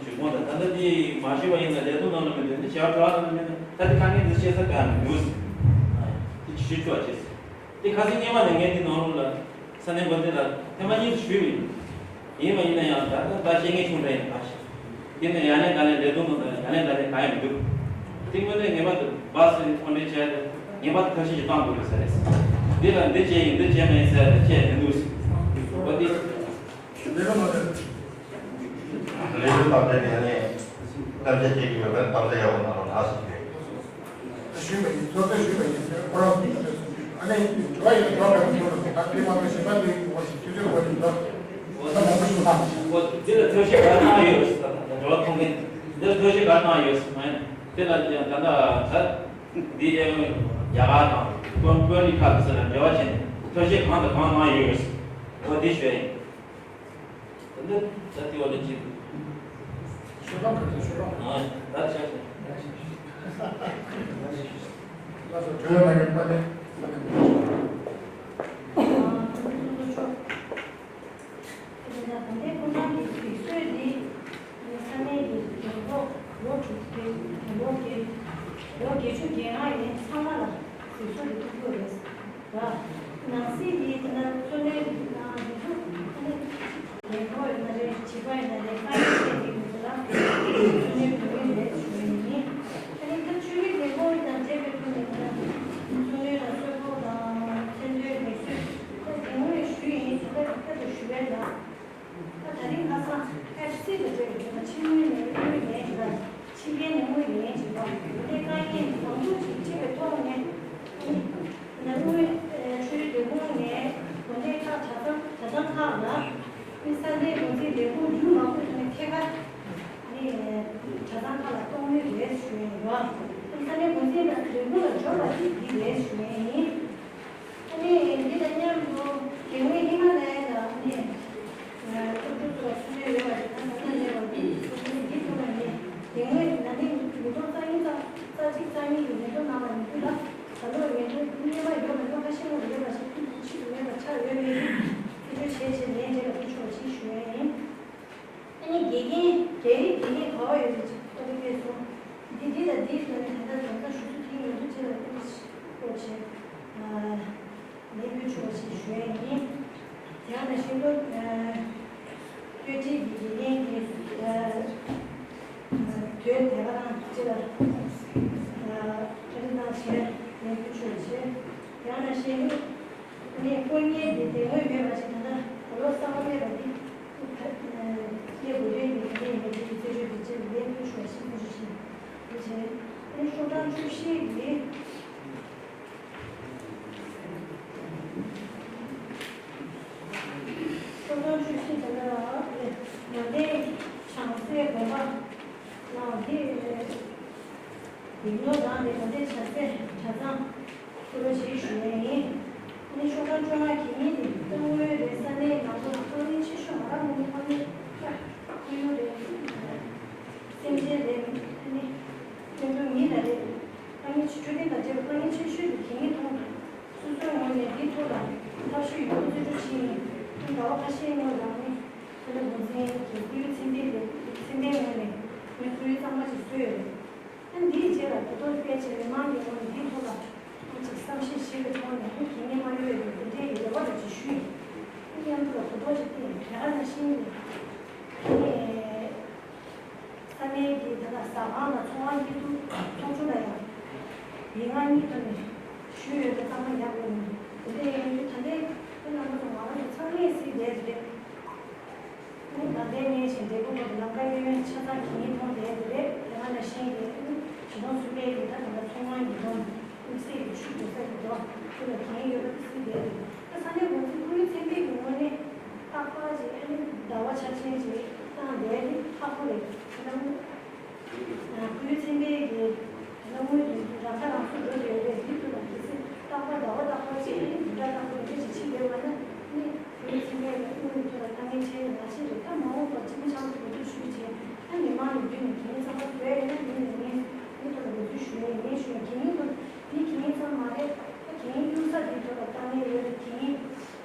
བྱུས་མོ་ད་ད་ལྟ་འདི་མ་ཤེས་པ་ཡིན་ན་ལས་དོན་ནང་ལ་མི་འདུག་འདི་བྱ་བྲག་ནང་ལ་མི་འདུག་ད་དེ་དཀའ་ངལ་འདི་བཤད་ས་ག་ནས་འདུག་འདི་ཞུ་ཆོག་ཅེས། དེ་ཁ་སང་སྔོན་མ་ནས་ངས་འདི་ནང་ལོགས་ལ་ས་གནས་འགོ་འཛིན་ལ་ཐེངས་མ་གཉིས་ཞུས་ཡིན། ཡིན་པ་ཡིན་ན་ཡང་ད་ལྟ་ད་བཤད་མཁན་ཆུང་དྲགས་ཡིན་པ་ཞིག་དེ་ནས་ཡང་ནས་ད་ནས་ལས་དོན་ནང་ད་ཡང་ནས་ད་ནས་གང་ཡང་མི་འདུག་དེ་དངོས་གནས་ངེས་པར་དུ་བཱ་སི་ཨོ་འདྲེན་བྱས་ཏེ་ངེས་པར་དུ་ཐབས་ཤེས་ཤིག་བཏང་དགོས་རེད་ཟེར་རེད། འདི་ལ་འདི་བྱས་ཡིན་འདི་བྱས་མ་ཡིན་ཟེར་ཏེ་བཤད་མི་འདུག་ཟེར། འོ་དེ། ལས་དོན་དང་འབྲེལ་ནས་ནས་གཏམ་བཤད་བྱེད་ཀྱི་ཡོད་པས་གཏམ་བཤད་ཡག་པོ་གནང་རོགས་གནང་ཞེས་ཞུས། ཞུས་པ་ཡིན། ཚོགས་གཙོས་ཞུས་པ་ཡིན། ཁོ་རང་གིས་གཏམ་བཤད་གསུངས་ཞུས། ཨ་ནི་འགྲོ་བ་ཡིན་ན་འགྲོ་བ་ག་ཚོད་འགྲོ་རེད། ད་དེ་མ་གཏོགས་གཞན་པ་དེ་ངོ་ཞིག་དུས་ཚོད་འགོར་ནས་འགྲོ། ད་མང་པོ་ཞིག་མ་འོ་འདི་ལ་ཐབས་ཤེས་ག་རེ་གནང་ཡོད་ཟེར། ད་འགྲོ་བ་མཐོང་མཁན་འདི་ལ་ཐབས་ཤེས་ག་རེ་གནང་ཡོད་ཟེར་མ་ཡིན། དེ་ལ་ཡང་ད་ལྟ་ད་འདི་ཨེ་རྒྱ་གར་དང་ཀོན་ཀོན་ནི་ཁ་ཟེར་ལ་འབྲེལ་བ་བྱས་ནས་ཐབས་ཤེས་གང་དང་གང་གནང་ཡོད་ཟེར། འོ་འདི་ཞུ་ཡིན། ད་ལྟ་ད་ལྟ་དེ་བ་ལ་ཅི། ཤོ་ལོ་ཀ་དང་ཤོ་ལོ་ཀ་ཨ་ད་ཆ་ཆ། ལགས་སོ། གྲོས་ལ་ཡོད་པ་ནི། དེ་ནས་ད་ལྟའི་ཁོང་རྣམ་གྱི་སྒྲིག་སྲོལ་འདི་ས་གནས་ཀྱི་རྒྱལ་ཁབ་ལོ་དྲུག་ཅུ་རྒྱལ་ལོ་བརྒྱད་ལོ་བརྒྱད་ཅུ་གྱ་ལྔ་ཡན་ཚང་མ་ལ་སྒྲིག་སྲོལ་འདི་ཐུག་དགོས་རེད། ནང་སྲིད་ཀྱི་དེ་ན་གཙོ་གནད་ཀྱི་ནང་སྒྲིག་འཛུགས་ཨ་ནི་རྒྱལ་ཁབ་ཡིན་ན་རེད། བྱིས་པ་ཡིན་ན་རེད། དཀའ་ངལ་འཕྲད་ཀྱི་མི་ཚོ་ལ་གཙོ་གནད་དགོས་ངེས་རེད་ཞུ་ཡ་ཡིན། ཨ་ནི་ད་ཆོས་རིག་ལས་ཁུངས་དང་འབྲེལ་བའི་ཐོག་ནས་ཡིན་ན་གཙོ་གནད་ལ་གསོལ་ཕོགས་དང་མཚན་ཐོའི་ལེགས་བསོད་ད་དེ་སྔོན་ཞུས་ཡིན། ད་ལྟ་ད་ལྟ་ཞུ་བའི་ལ། ད་ད་རིང་ཁ་སང་ཨེཕ་སི་དང་འབྲེལ་བའི་ཕྱི་ངོས་ནས་དངུལ་ལེན་བྱེད་པ། ཕྱི་རྒྱལ་ནས་དངུལ་ལེན་བྱེད་པ། དེ་དཀའ་ངལ་མང་པོ་ཞིག་འཕྲད་པའི་ཐོག་ནས་ནམ་དངུལ་ཆུ་ཡུར་བདེ་ཁོངས་ནས་དགོན་སྡེ་ཁག་གྲྭ་ཚང་གྲྭ་ཚང་ཁག་ལ་ནི་ས་གནས་འགོ་འཛིན་ལས་ཁུངས་འགྲུལ་མ་དགོས་ཐོག་ནས་ཐད་ཀར་ནི་གྲྭ་ཚང་ཁག་ལ་གཏོང་མུས་རེད་ཞུ་ཡིན་རོགས། ས་གནས་འགོ་འཛིན་དང་ལས་ཁུངས་ལ་འབྱོར་བ་དེ་འདི་རེད་ཞུ་ཡིན། ཨ་ནི་འདི་དང་མཉམ་དུ་དེ་སྔོན་ཧི་མ་ལ་ཡ་ལ་ཨ་ནི་སློབ་ཕྲུག་ཚོ་ལ་ཐུགས་འདོད་ཡོད་པ་རེད། ད་ད་ལྟ་ཡོད་པ་རེད། སློབ་ཕྲུག་འདི་ཐུགས་ལ་ངས་དེ་སྔོན་ན་ནིང་ཉིས་སྟོང་རྩ་གཉིས་ཙམ་རྩ་གཅིག་རྩ་གཉིས་ཀྱི་ཉིས་སྟོང་ནང་ལ་ཡིན་དུས་ལ་ད་ལོ་ཉིས་སྟོང་སྔོན་མ་ཡོད་པ་ལོ་ཁ་ཤས་ལ་ཡོད་པ་ཞིག་ཕྱིས་སུ་མེད་པ་ཆགས་ཡོད་མེད་ཀྱི་ཐེ་བྱུས་བྱས་བྱས་ལན་རེ་ལ་ཕུལ་ཆོག་པ་ཞིག་ཞུ་ཡ་ཡིན། ཨ་ནི་དགེ་རྒན་རྒྱ་རིགས་དགེ་རྒན་ག་བ་ཡོད་རེད་ཅེས་ཨ་ནི་སྐད་གསུངས། འདི་འདི་དང་འདིའི་ཐོག་ནས་ད་ལྟ་རྒྱང་བསྒྲགས་ཞུ་ཚུལ་དེའི་ཡོང་འབབ་ཅིག་ལ་ཨ་ནི་སྐོར་བྱས་ལས་འབུལ་ཆོག་ཅེས་ཞུ་ཡ་ཡིན། དེ་ཡང་ནས་ཤིང་ཏོག་བཀོད་སྒྲིག་གི་དགེ་རྒན་གྱིས་དོན་དེ་ག་རང་ཅིག་ལ་ཨ་ནི་གནང་བྱས་ལས་འབུལ་ཆོག་ཅེས། དེ་ཡང་ནས་ཤེས་ཡོན། ངས་དཀོན་གཉེར་འདི་དེ་སྔོན་མེད་པ་ཞིག་ད་ལྟ་ད་ལོ་གསར་པ་སླེབས་པ་འདི་སྐྱེས་བུ་ལྷན་གྱི་དེ་ཡིན་པའི་དེ་གི་རྩད་གཅོད་དེ་རྗེས་ལས་ཕུལ་ཆོག་ཞིག་ཐུགས་རྗེ་ཆེ། དེ་བྱས་ཨ་ནི་ཤོག་གྲངས་བཅུ་བཞི་གི་ཤོག་གྲངས་བཅུ་བཞི་དེ་ལ་ཡོན་ཏན་བྱང་རྩེ་དགོན་པ་ནང་འདི་ཡིག་ནོར་དང་དེ་ཡོན་ཏན་བྱང་རྩེ་གྲྭ་ཚང་། ཐུགས་རྗེ་ཆེ་ཞུ་ཡས་ཡིན། ཨ་ནི་ཤོག་གྲངས་བཅོ་ལྔ་གི་མི་ནི་ཏང་ཨུའི་རེད། ས་གནས་ནང་ལོགས་ལ་དཀའ་ངལ་ཆེ་ཤོས་ང་རང་ངོས་ནས་དཀའ་ངལ་ཁ་ཁུ་ཡུ་རེད། སེམས་ཅན་རེད། ཨ་ནི་སྐྱོན་བརྗོད་མི་ལ་རེད། དཀའ་ངལ་ཆེ་འཕྲོད་བསྟེན་དང་འབྲེལ་བའི་དཀའ་ངལ་ཆེ་ཤོས་དེ་གད་སྙིགས་མཐོང་དང་། སོ་སོའི་ངོས་ནས་འདིའི་ཐོག་ལ་ཐབས་ཤེས་ཡོད་རྒུ་རྩད་གཅོད་བྱས་ཡིན། ཨ་ནི་ཟླ་བ་ཁ་ཤས་སྔོན་ལ་ཨ་ནི་ཁ་ལ་འགོ་འཛིན་གྱི་ཁུ་ཡུ་ཚེ་བརྟན་རེད། ཚེ་བརྟན་ངོས་ནས་ངས་ཁུ་ཡུ་གཙང་མ་ཅིག་བཟོས་ཡོད་རེད། ཨ་འདིའི་རྗེས་ལ་གོ་རྟོགས་སྤེལ་བྱས་མི་མང་གི་ངོས་ནས་འདིའི་ཐོག་ལ་ཨ་ཅིག་བསམ་ཤེས་བྱེད་པའི་ཐོག་ནས་ཨ་གི་ཉི་མ་གཡོལ་བའི་འདི་འདྲའི་རེ་བ་རེ་ཅིག་ཞུས་ཡིན། ཨ་མཉམ་དུ་ལ་གོ་རྟོགས་ཅིག་བསྟན་ཡིན། དེ་ག་ནང་བཞིན་གྱི་ཨ་ནི་ས་གནས་ཀྱི་ད་ལྟ་ཟ་ཁང་དང་ཚོང་ཁང་སྐྱིད་སྡུག་ཚོགས་ཆུང་ལ་ཡང་ཡིག་ངག་གཉིས་ཐོག་ནས་ཞུས་ཡོད་པ་ཚང་མ་ཡག་པོ་ཡིན། དེ་འདྲ་ཡིན་དུས་ད་ལྟའི་ཁོང་རྣམ་པ་ཚོ་ང་རང་ཚོ་ཚང་མས་གཟིགས་བསྡད་རེད། ལྡན་གནས་ཤིང་འབྲས་བུ་བོ་དེ་ལམ་ཀ་གཡས་གཡོན་ཆ་ཚང་གི་ཉིན་མཐོང་བསྡད་དེ་རེད། དེ་ག་ནང་བཞིན་གྱི་ཆུ་དོང་སུ་པའི་གི་ད་དང་ད་ཚོང་ཁང་གི་དོང་དམིགས་བསལ་གྱི་ཆུ་འགྲོ་ས་གི་དོ་དེ་ལ་གྱེན་ཡོད་པ་དེ་སྲིད་བསྡད་དེ་ད་ས་གནས་འགོ་འཛིན་ཁོ་ཡུལ་ཚན་པའི་གི་ངོས་ནས་རྟག་པར་ཅིག་ཨ་ནི་ཟླ་བ་འཆར་ཅན་ཅིག་བཏང་བསྡད་དེ་ཁག་པོ་རེད། ཁོ་ཡུལ་ཚན་པའི་གི་ད་དངོས་དེ་རང་ཁ་རང་གསོ་འགྲོ་བསྡད་ཡོད་པའི་འདི་ཐུགས་ལ་གལ་སྲིད་རྟག་པར་ཟླ་བ་རྟག་པར་ཅིག་ཨ་ནི་འདི་འདྲ་རྟག་པར་འདི་ཅིག་ཕྱིན་བསྡད་པ་ན་ནི། བོད་ཚན་པའི་དངུལ་ཐོག་ལ་དཀའ་ངལ་འཕྲད་ཡོད་མ་ཤེས་རེད། ད་མ་འོངས་པར་སྤྱི་མི་ཆགས་སུ་འགོ་ཁྲིད་ཞུས་རྗེས་ད་མི་མང་ནས་བརྒྱུད་ནས་དེ་ཚང་མ་བོད་ཡིན་ན་ཡིན་ནས་ངས་ངའི་ཐོག་ལ་འགོ་ཚུལ་ཞུ་ཡས་ངས་ཞུ་ཡས་དགེ་རྒན་ཁོ་འདི་དགེ་རྒན་ཚང་མ་རེད། ད་དགེ་རྒན་གཡུག་ས་འདིའི་ཐོག་ལ་དཀའ་ངལ་ཡོད་རེད། དགེ་རྒན་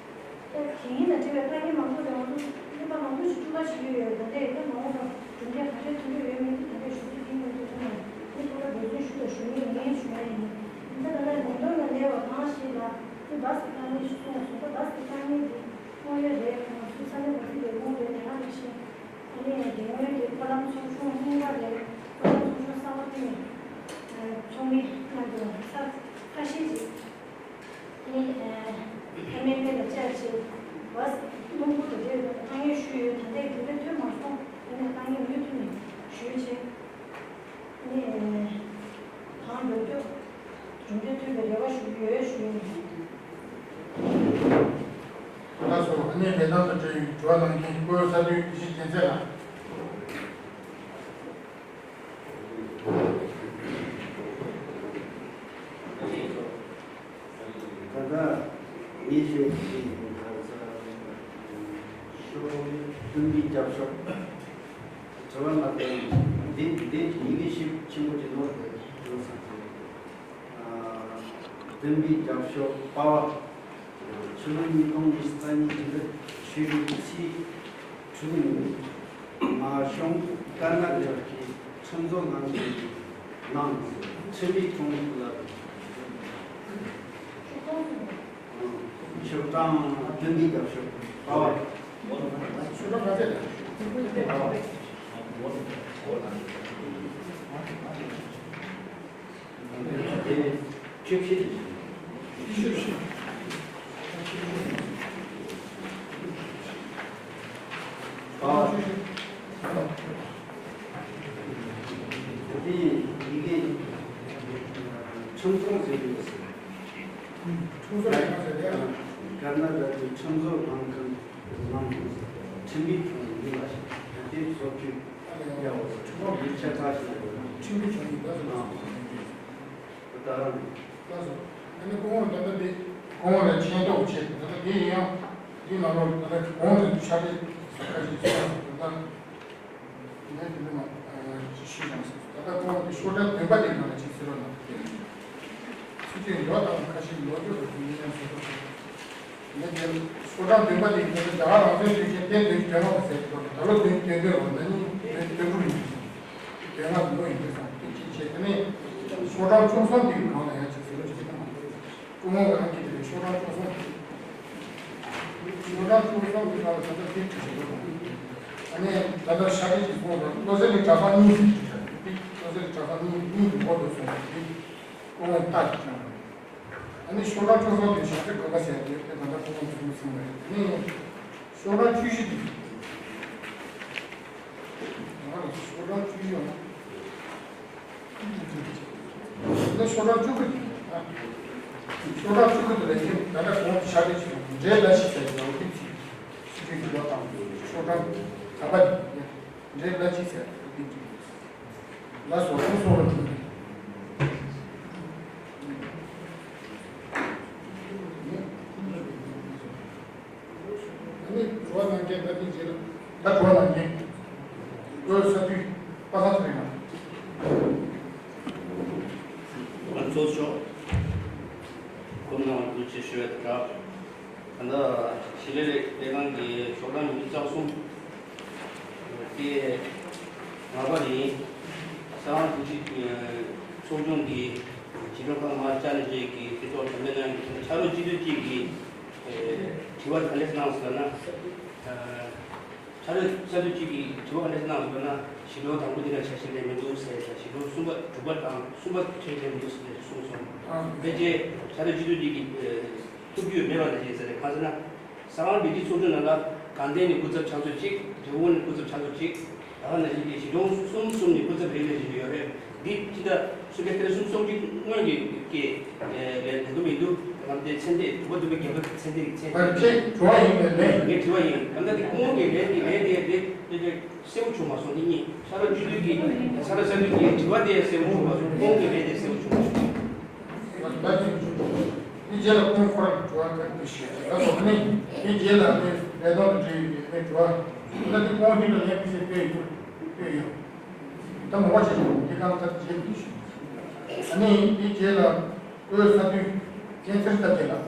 ད་དགེ་རྒན་ལ་འབྲེལ་བའི་དཀའ་ངལ་མང་པོ་རེད། ང་ཚོ་གླེན་པ་མང་པོ་ཞིག་བཅུག་ག་ཞུ་གི་ཡོད། ད་ལྟའི་ད་མ་འོངས་པར་གྲུབ་འབྲས་ག་འདྲས་ཐོན་གྱི་ཡོད་མེད་འདི་ད་ལྟའི་ཞུ་ཚིག་འདི་ངས་འདི་ཐོག་ནས་ངའི་ཐོག་ལ་འབད་བརྩོན་ཞུ་དང་ཞུ་ངེས་ངས་ཞུ་ཡས་ཡིན། ད་ད་ལྟ་ལོན་ཌོན་ལ་གནས་པ་གང་ཞིག་ལ་ནི་བཱ་སི་གི་དཀའ་ངལ་ཞིག་གསུངས་སོང་། ད་བཱ་སི་གི་དཀའ་ངལ་འདི། དངོས་ཡོད་རེད། ང་ཚོའི་ས་གནས་འགོ་ཁྲིད་ལས་ཁུངས་རེད། དེ་ག་ནང་བཞིན་ཨ་ནི་དེ་སྔོན་གྱི་ཧྥ་ལམ་ཚོགས་ཆུང་རྙིང་པ་རེད། ཧྥ་ལམ་ཚོགས་ཆུང་གསར་པ་བཏིང་ནས་ཚོགས་མི་མཉམ་དུ་ས་ཁ་ཤས་ཅིག་ནི་ཨ་མེ་མེ་ལ་བཅར་ཅིག་བ་སྣུམ་འཁོར་དང་འབྲེལ་བའི་དཀའ་ངལ་ཞུས་ཡོད། ད་ལྟའི་གྲུབ་འབྲས་ཐོན་མ་སོང་། ཨ་ནི་དཀའ་ངལ་མུ་མཐུད་ནས་ཞུས་བྱས། ནས་གང་མགྱོགས་མགྱོགས་གྲུབ་འབྲས་ཐོན་པའི་རེ་བ་ཞུ་གི་ཡོད་ཞུ་ཡིན། ལགས་སོ། ཨ་ནི་ལས་དོན་དང་འབྲེལ་བའི་དྲི་བ་གནང་མཁན་སྐུ་ངོ་ས་འཐུས་དགེ་བཤེས་རྒྱལ་མཚན་ལགས། ད་ལྟ་ངས་བཤད་ཀྱི་ཡིན། ད་ལྟ་ཤོག་བདུན་པའི་རྒྱབ་ཤོག་དྲི་བ་ལ་བརྟེན་འདི་འདི་ཡི་གེ་ཞིབ་ཆེན་པོ་ཅིག་ནོར་འདུག་ཡོང་ས་དེ། བདུན་པའི་རྒྱབ་ཤོག་པ་བ། ཕྱི་ལོ་ཉིས་སྟོང་ཉི་ཤུ་རྩ་གཉིས་ཀྱི་ལོ་ཕྱི་རུ་ཚེས་དྲུག་ཉིན་ང་གཞུང་དཀར་ནག་ལས་ཀྱི་ཁྲིམས་བཟོ་ནང་གི་ནང་ཁྲིམས་ལུགས་ཁྲིམས་ལུགས་ལ། ཤོག་གྲངས་བདུན་པའི་རྒྱབ་ཤོག་པ་བ། ཤོག་གྲངས་ག་ཚད་རེད། པ་བ། དེ་བཅུ་བཞི་རེད། བཅུ་བཞི། པ་བ། དེ་ཡི་གེ་ཁྲིམས་ཁང་ཟེར་གྱི་ཡོད་ཟེར། ཁྲིམས་ཁང་ཟེར་ཡ། ཀར་ན་ཊ་ཀའི་ཁྲིམས་བཟོ་ལྷན་ཁང་ནང་ཁྲིམས་པའི་ཁྲིམས་ཡིག་ལ་ཞིག་ཡང་དེ་བཟོ་བཅོས་ཡག་པོ་ཁྲིམས་ཁང་ཡིག་ཆ་ཁག་ཞིག་ཡོད་ན། ཁྲིམས་པའི་ཁྲིམས་ཡིག་ད་ཟེར་ན། ད་རང་། ལགས་སོ། ཨ་ནི་སྐུ་ངོ་ད་ལྟ་འདི་སྐུ་ངོ་ལ་མཁྱེན་རྟོགས་བྱེད། ད་ལྟ་འདི་ཡིན་ཡང་འདི་ནང་ལོགས་ད་ལྟ་གོང་དུ་ཕྱག་དེབ་ཁ་ཅིག་གསུངས་སོང་། ད་ལྟ་ངས་འདི་ནས་མ་ཅི་ཞུས་ཀྱང་ཟེར། ད་ལྟ་སྐུ་ངོ་འདི་ཤོག་གྲངས་བདུན་པ་འདི་ནང་ལ་ཅིག་གསལ་བ་གནང་། སྲིད་སྤྱི་ཡོད་དང་ཁ་ཤས་ལོ་རྒྱུས་ལ་དེ་ཡིན་ཡང་ཟེར་ཐུབ་སོང་། ངས་དེ་ཤོག་གྲངས་བདུན་པ་དེ་ཡིན་ན་རྒྱ་གར་རང་བཙན་དུས་ཆེན་ཏེ་དོན་དོན་ལྔ་ཟེར་གྱི་འདུག་ད་ལོ་དོན་དོན་དོན་ལོ་ན་ནི་དོན་དོན་དྲུག་ཡིན་གྱི་འདུག་དོན་ལྔ་ལོ་ཡིན་གྱི་སོང་དེ་ཅི་བྱས་ཨ་ནི་ཤོག་གྲངས་བཅུ་གསུམ་དེའི་སྒང་ལ་ཡང་ཅིག་ཟེར་ལོ་ཅིག་གཏོང་དགོས། སྐུ་ངོ་རང་གིས་དེ་ཤོག་གྲངས་བཅུ་གསུམ་དེ་ཤོག་གྲངས་བཅུ་གསུམ་དེ་སྒང་ལ་ད་ལྟ་དེ་ཅི་ཞིག་ཡོད་དང་ཨ་ནི་ད་ལྟ་ཤ་རེ་ཅིག་སོང་ར་བློ་གསལ་གྱི་གྲྭ་ཚང་གཉིས་ཟེར་གྱི་འདུག་དེ་བློ་གསལ་གྱི་གྲྭ་ཚང་གཉིས་གཉིས་ཀྱི་འགོ་དུ་སོང་དེ་སྐུ་ངོ་ལྟ་ཅིག་བྱུང་། ཨ་ནི་ཤོག་གྲངས་བཅུ་གསུམ་དེ་བྱ་ཚིག་དགོས་པ་ཟེར་དེ་དེ་ད་ལྟ་ཁོང་གིས་གསུངས་ཟིན་པ་རེད། ཨ་ནི་ཤོག་གྲངས་བཅུ་བཞི་དེ། ང་ལ་ཤོག་གྲངས་བཅུ་བཞི་ཡོད་ན། ཨ་ནི་ཤོག་གྲངས་བཅུ་དགུ་དེ། ཤོག་གྲངས་བཅུ་དགུ་དེ་ལ་ཡིན་ད་ལྟ་ཁོང་གིས་བྱ་དེ་བྱས་འབྲས་ལ་ཞིག་ཟེར་ཡོད་དེ་ཚིག་སྲིད་ཇུས་ཀྱི་ལོ་དང་ཤོག་གྲངས་ག་པ་དེ་ཡིན། འདྲེ་ལ་ཅི་ཟེར་ཏེ་ཅི། ལ་སོགས་སུ་སོགས་ལ་ཐུག་ནས། ཨ་ནི་གྲོ་བ་ནང་གི་ད་ལྟའི་རྗེས་ལ་ད་གྲོ་བ་ནང་གི་ལོ་ས་དུས་པ་ས་ཚོ་ཡིན་ན། ང་ཚོ་ཤོག་ཁོ་ནང་དུ་ཆེ་ཤོས་ད། ད་ལྟ་ཞི་ལི་ལས་ལས་ཁང་གི་ཤོག་གྲངས་ཉི་ཤུ་རྩ་གསུམ་དེ་ངག་པ་ཡིན། གསང་བ་འདུས་ཚོགས་ཆུང་གི་བྱེད་ཕྱོགས་ཁག་མར་བཅར་ནས་བཅས་ཀྱི་དེ་ཐོག་གྲོས་མོལ་གནང་གི་ཕྱག་རོགས་སྤྱི་འཐུས་གཅིག་གིས་དྲི་བ་ག་འདྲས་གནང་ཟེར་ན། ཕྱག་རོགས་སྤྱི་འཐུས་གཅིག་གིས་དྲི་བ་ག་འདྲས་གནང་ཟེར་ན་ཞི་ལུ་དང་པོ་འདི་ལ་ཆ་ཤས་ལས་མི་འདུག་ཟེར་ཡ་ཞི་ལུ་གསུམ་པ་དྲུག་པ་དང་གསུམ་པ་ཁྲལ་ལས་མི་འདུག་ཟེར་གསུངས་སོང་། ཕལ་ཆེར་ཕྱག་རོགས་སྤྱི་འཐུས་གཅིག་གིས་ཐུགས་རྒྱུས་མེད་པ་ནང་བཞིན་ཟེར་ནས་གང་ཟེར་ན། གསང་བ་འདུས་ཚོགས་ཆུང་ནང་ལ་དགའ་ལྡན་ནས་སྐུ་ཚབ་ཕྱག་ཚོད་གཅིག་དབུ་ནས་སྐུ་ཚབ་ཆ་ཚོགས་གཅིག་ད་ག་ནང་བཞིན་གྱི་གཞིས་གྲོང་གསུམ་གསུམ་ནས་སྐུ་ཚབ་རེ་རེ་བཞིན་ཡོད་རེད། འདི་ཕྱི་ཟླ་གསུམ་པའི་ཚེས་གསུམ་གཅིག་སྔོན་གྱི་གི་ལས་ལས་དུ་མི་འདུག་ང་ཚོའི་ཚན་སྡེ་དྲུག་པ་བདུན་པའི་རྒྱལ་ཁབ་ཀྱི་ཚན་སྡེ་རིགས་ཚན་སྡེ་རིགས་ངས་དྲི་བ་ཡིན་པས་ལན། ངས་དྲི་བ་ཡིན། ད་ལྟ་འདི་སྐུ་ངོ་གི་ལན་གྱི་ལན་དེ་དེ་དེ་གསལ་པོ་བྱུང་མ་སོང་། འདི་གཉིས་ས་ར་སྤྱི་འཐུས་ཀྱི་ས་ར་ས་འཐུས་ཀྱི་དྲི་བ་དེ་གསལ་པོ་བྱུང་མ་སོང་། སྐུ་ངོ་གི་ལན་དེ་གསལ་པོ་བྱུང་མ་སོང་། ནི་རྗེས་ལ་ཁོང་ཁོ་རང་དྲི་བ་ག་རེ་ཞིག་ད་སོ་ནི་ནི་རྗེས་ལ་ནི་ལས་དོན་དང་འབྲེལ་ཡོད་ནི་དྲི་བ་ད་ནི་ཁོང་ཉིད་ལ་ཡང་ཕི་སེ་སྤེལ་ཡོད་སྤེལ་ཡོད། ད་ངོ་མ་བྱེད་ཆོག་འདི་གང་ལྟར་རྗེས་ལུས་ཤིག་ཨ་ནི་འདི་རྗེས་ལ་བོད་ས་འཐུས་སྐྱེན་ཚེ་རིང་སྟག་རྒྱལ་ལགས་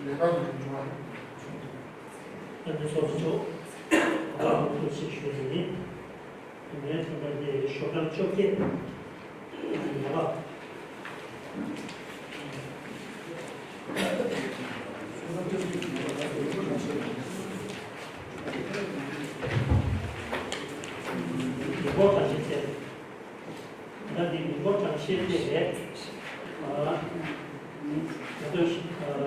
ལས་ཀ་གི་འབྱུང་བ། ཨ་ནི་ཚོགས་གཙོ་མཆོག་ག་ངོ་སྤྲོད་ཅིག་ཞུ་རྒྱུ་ཡིན། ངའི་ཐོག་མར་འདི་ཤོག་གྲངས་བཅོ་བརྒྱད་ལ། མི་འབོར་གྲངས་བཤེར་བྱས། ད་འདི་མི་འབོར་གྲངས་བཤེར་དེ་རེད། ཨ། ང་ཚོ་ཨ།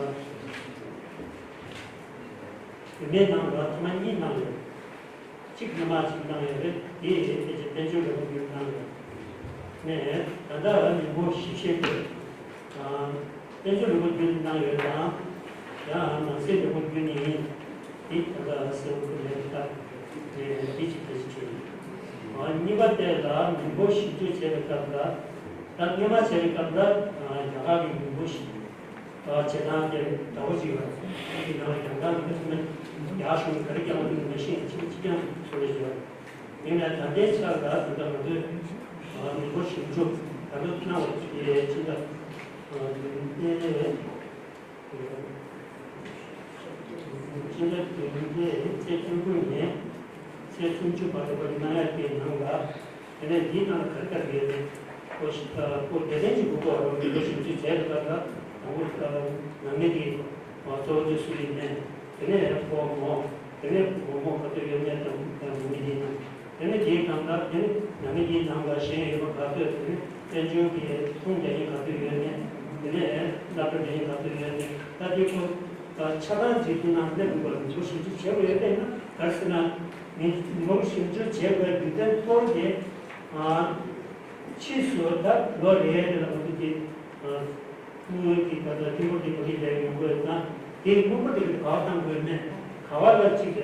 བུད་མེད་ནང་ལ་ཐེངས་མ་གཉིས་གནང་ཡོད། གཅིག་སྔོན་མ་གཅིག་གནང་ཡོད་རེད། དེ་ཡི་ཕལ་ཆེར་དཔལ་འབྱོར་ལས་ཁུངས་བརྒྱུད་གནང་ཡོད། ནས་ད་ལྟ་མི་འབོར་ཞིབ་བཤེར་དེ་དཔལ་འབྱོར་ལས་ཁུངས་བརྒྱུད་ནས་གནང་ཡོད་དང་། ཡང་ནང་སྲིད་ལས་ཁུངས་བརྒྱུད་ནས་ཡིན། དེ་ད་ལྟ་གསལ་པོ་ལས་ཀ་དེ་གཅིག་ད་གཅིག་བྱས་ཡིན། གཉིས་པ་དེ་ལ་མི་འབོར་ཞིབ་འཇུག་བྱས་པའི་སྐབས་ལ་ད་སྔོན་མ་བྱས་པའི་སྐབས་ལ་རྒྱ་གར་གྱི་མི་འབོར་ཞིབ་བྱེད་སྟངས་དེ་འདྲ་བོ་ཅིག་ཡོད་རེད། དེ་ནང་རྒྱ་གར་གྱི་ཁ་ཐུག་ན་རྒྱ་གཞུང་ག་རེ་བསྐྱངས་འདུག་མི་ཤེས། ཕྱི་ཕྱི་རྐྱང་ཚོ་རེ་ཡོད། ཡིན་ནའི་ད་ལྟའི་ཆར་ལ་ད་ལྟ་ང་ཚོས་མི་འབོར་ཞིབ་འཇུག་ད་ལྟ་གནང་བ་དེ་ཕྱི་ཟླ་བདུན་པའི་ཕྱི་ཟླ་བདུན་པའི་ཚེས་བཅུ་དགུ་ནས་ཚེས་སུམ་ཅུ་བར་དུ་གནང་ཡག་གི་ནང་ལ། དེ་ནས་འདིའི་ནང་ལ་ག་རེ་ག་རེ་ཡོད་མེད་ཁོ་ཤི་ཁོ་སྡེ་ཚན་གཅིག་དགོས་ཀྱི་ཡོད་རེད། མི་འབོར་ཞིབ་འཇུག་བྱས་པའི་སྐབས་ལ་དང་པོ་ནང་མི་དེ་གཙོ་བོ་དེ་སུ་ཡིན་མིན། དེ་ནས་ཕོ་མོ། དེ་ནས་བུ་མོ་ག་ཚོད་ཡོད་མེད་དང་ནང་མི་དེའི་ནང་། དེ་ནས་དེའི་སྒང་ལ་དེ་ནས་ནང་མི་དེའི་ནང་ལ་གཞན་ཡོད་པ་ག་ཚོད། དེ་ནས་དཔལ་འབྱོར་གྱི་ཚོང་རྒྱག་མཁན་ག་ཚོད་ཡོད་མེད། དེ་ནས་སློབ་གྲྭ་འགྲིམ་མཁན་ག་ཚོད་ཡོད་མེད། ད་དེ་ཚོ་ཆ་ཚང་འཛིན་སྐྱོང་ནང་སླེབས་དགོས་པ་རེད། མི་འབོར་ཞིབ་འཇུག་བྱེད་དགོས་ཡོད་པས་ན། ག་རེ་ཟེར་ན། མི་མི་འབོར་ཞིབ་འཇུག་བྱེད་དགོས་རྒྱུ་མཚན་གཙོ་བོ་དེ། ཕྱིས་སུ་ད་ལོ་རེ་རེ་ལ་ང་ཚོ་དེ། དངུལ་གྱི་ད་ལྟ་ཐིམ་ཕུག་དེ་ག་ལེ་ལེ་ཡོང་དགོས་ན། དེའི་དངུལ་ཕོན་དེ་ག་པར་བཏང་དགོས་མེད། ག་པ་ལ་ཅིག་དེ་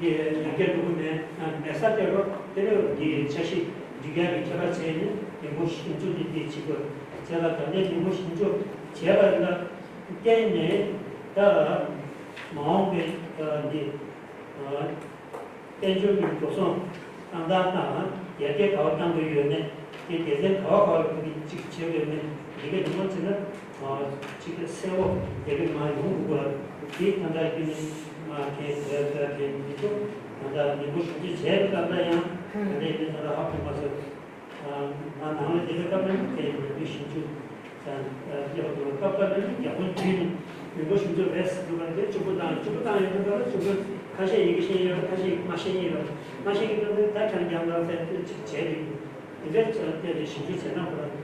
ཡར་རྒྱས་འགྲོ་གི་མེད། མེད་ས་དེ་རོ་དེ་ནས་དེ་འཆར་གཞི་སྒྲིག་ཡག་གི་ཁྱད་པར་བྱས་ནས་མི་འབོར་ཞིབ་འཇུག་དེ་དེ་བྱེད་དགོས། བྱས་ལ་ད་ལྟའི་མི་འབོར་ཞིབ་འཇུག་བྱས་པ་ལ་བརྟེན་ནས་ད་མ་འོངས་པའི་འདི། དཔལ་འབྱོར་གྱི་འགྲོ་སོང་བཏང་སྟངས་དང་ཡར་རྒྱས་ག་པར་བཏང་དགོས་ཡོད་མེད། དེ་སྡེ་ཚན་ག་པ་ག་པར་ཁོ་གིས་གཅིག་བྱེད་དགོས་མེད། འདི་ག་ཉིན་མོ་བྱས་ན་གཅིག་གསལ་པོ་དེ་རིགས་མ་ཡོང་དགོས་པ། དེ་ད་ལྟ་རྒྱུན་ནས་མ་གལ་གལ་གལ་གལ་མི་འདུག་ད་ལྟ་ཉིན་མོ་ཞིབ་འཇུག་བྱས་པའི་སྐབས་ལ་ཡང་ད་ལྟ་ཡིན་ན་ད་ལྟ་ཧ་གོ་མ་སོང་། ང་ནང་ལ་བསྡད་པའི་སྐབས་ལ་དེ་ཡིན་པའི་ཞིབ་འཇུག་དང་། ལྟ་བུ་སྐབས་སྐབས་ལ་རྒྱ་ཁོངས་བརྒྱུད་ནས་མི་འབོར་ཞིབ་འཇུག་རེད་ཟེར་དུས་ཀ་དེ་གཅིག་པུ་དང་གཅིག་པུ་བཏང་ཡོད་ན་ད་ལ་གཅིག་པུ་ཁ་ཤས་ཡི་གེ་ཤེས་ཡོད་རེད། ཁ་ཤས་ཡི་གེ་མ་ཤེས་ཡིན་རེད། མ་ཤེས་ཀྱི་སྐབས་དེ་ད་ཁྱེད་རང་རྒྱང་ལ་ཚད་ཅིག་བྱས་རེད། དེ་འདྲའི་ཆ་ལ་བལྟས་ཏེ་ཞིབ་འཇུག་བྱས་ན་ཁོ་རང་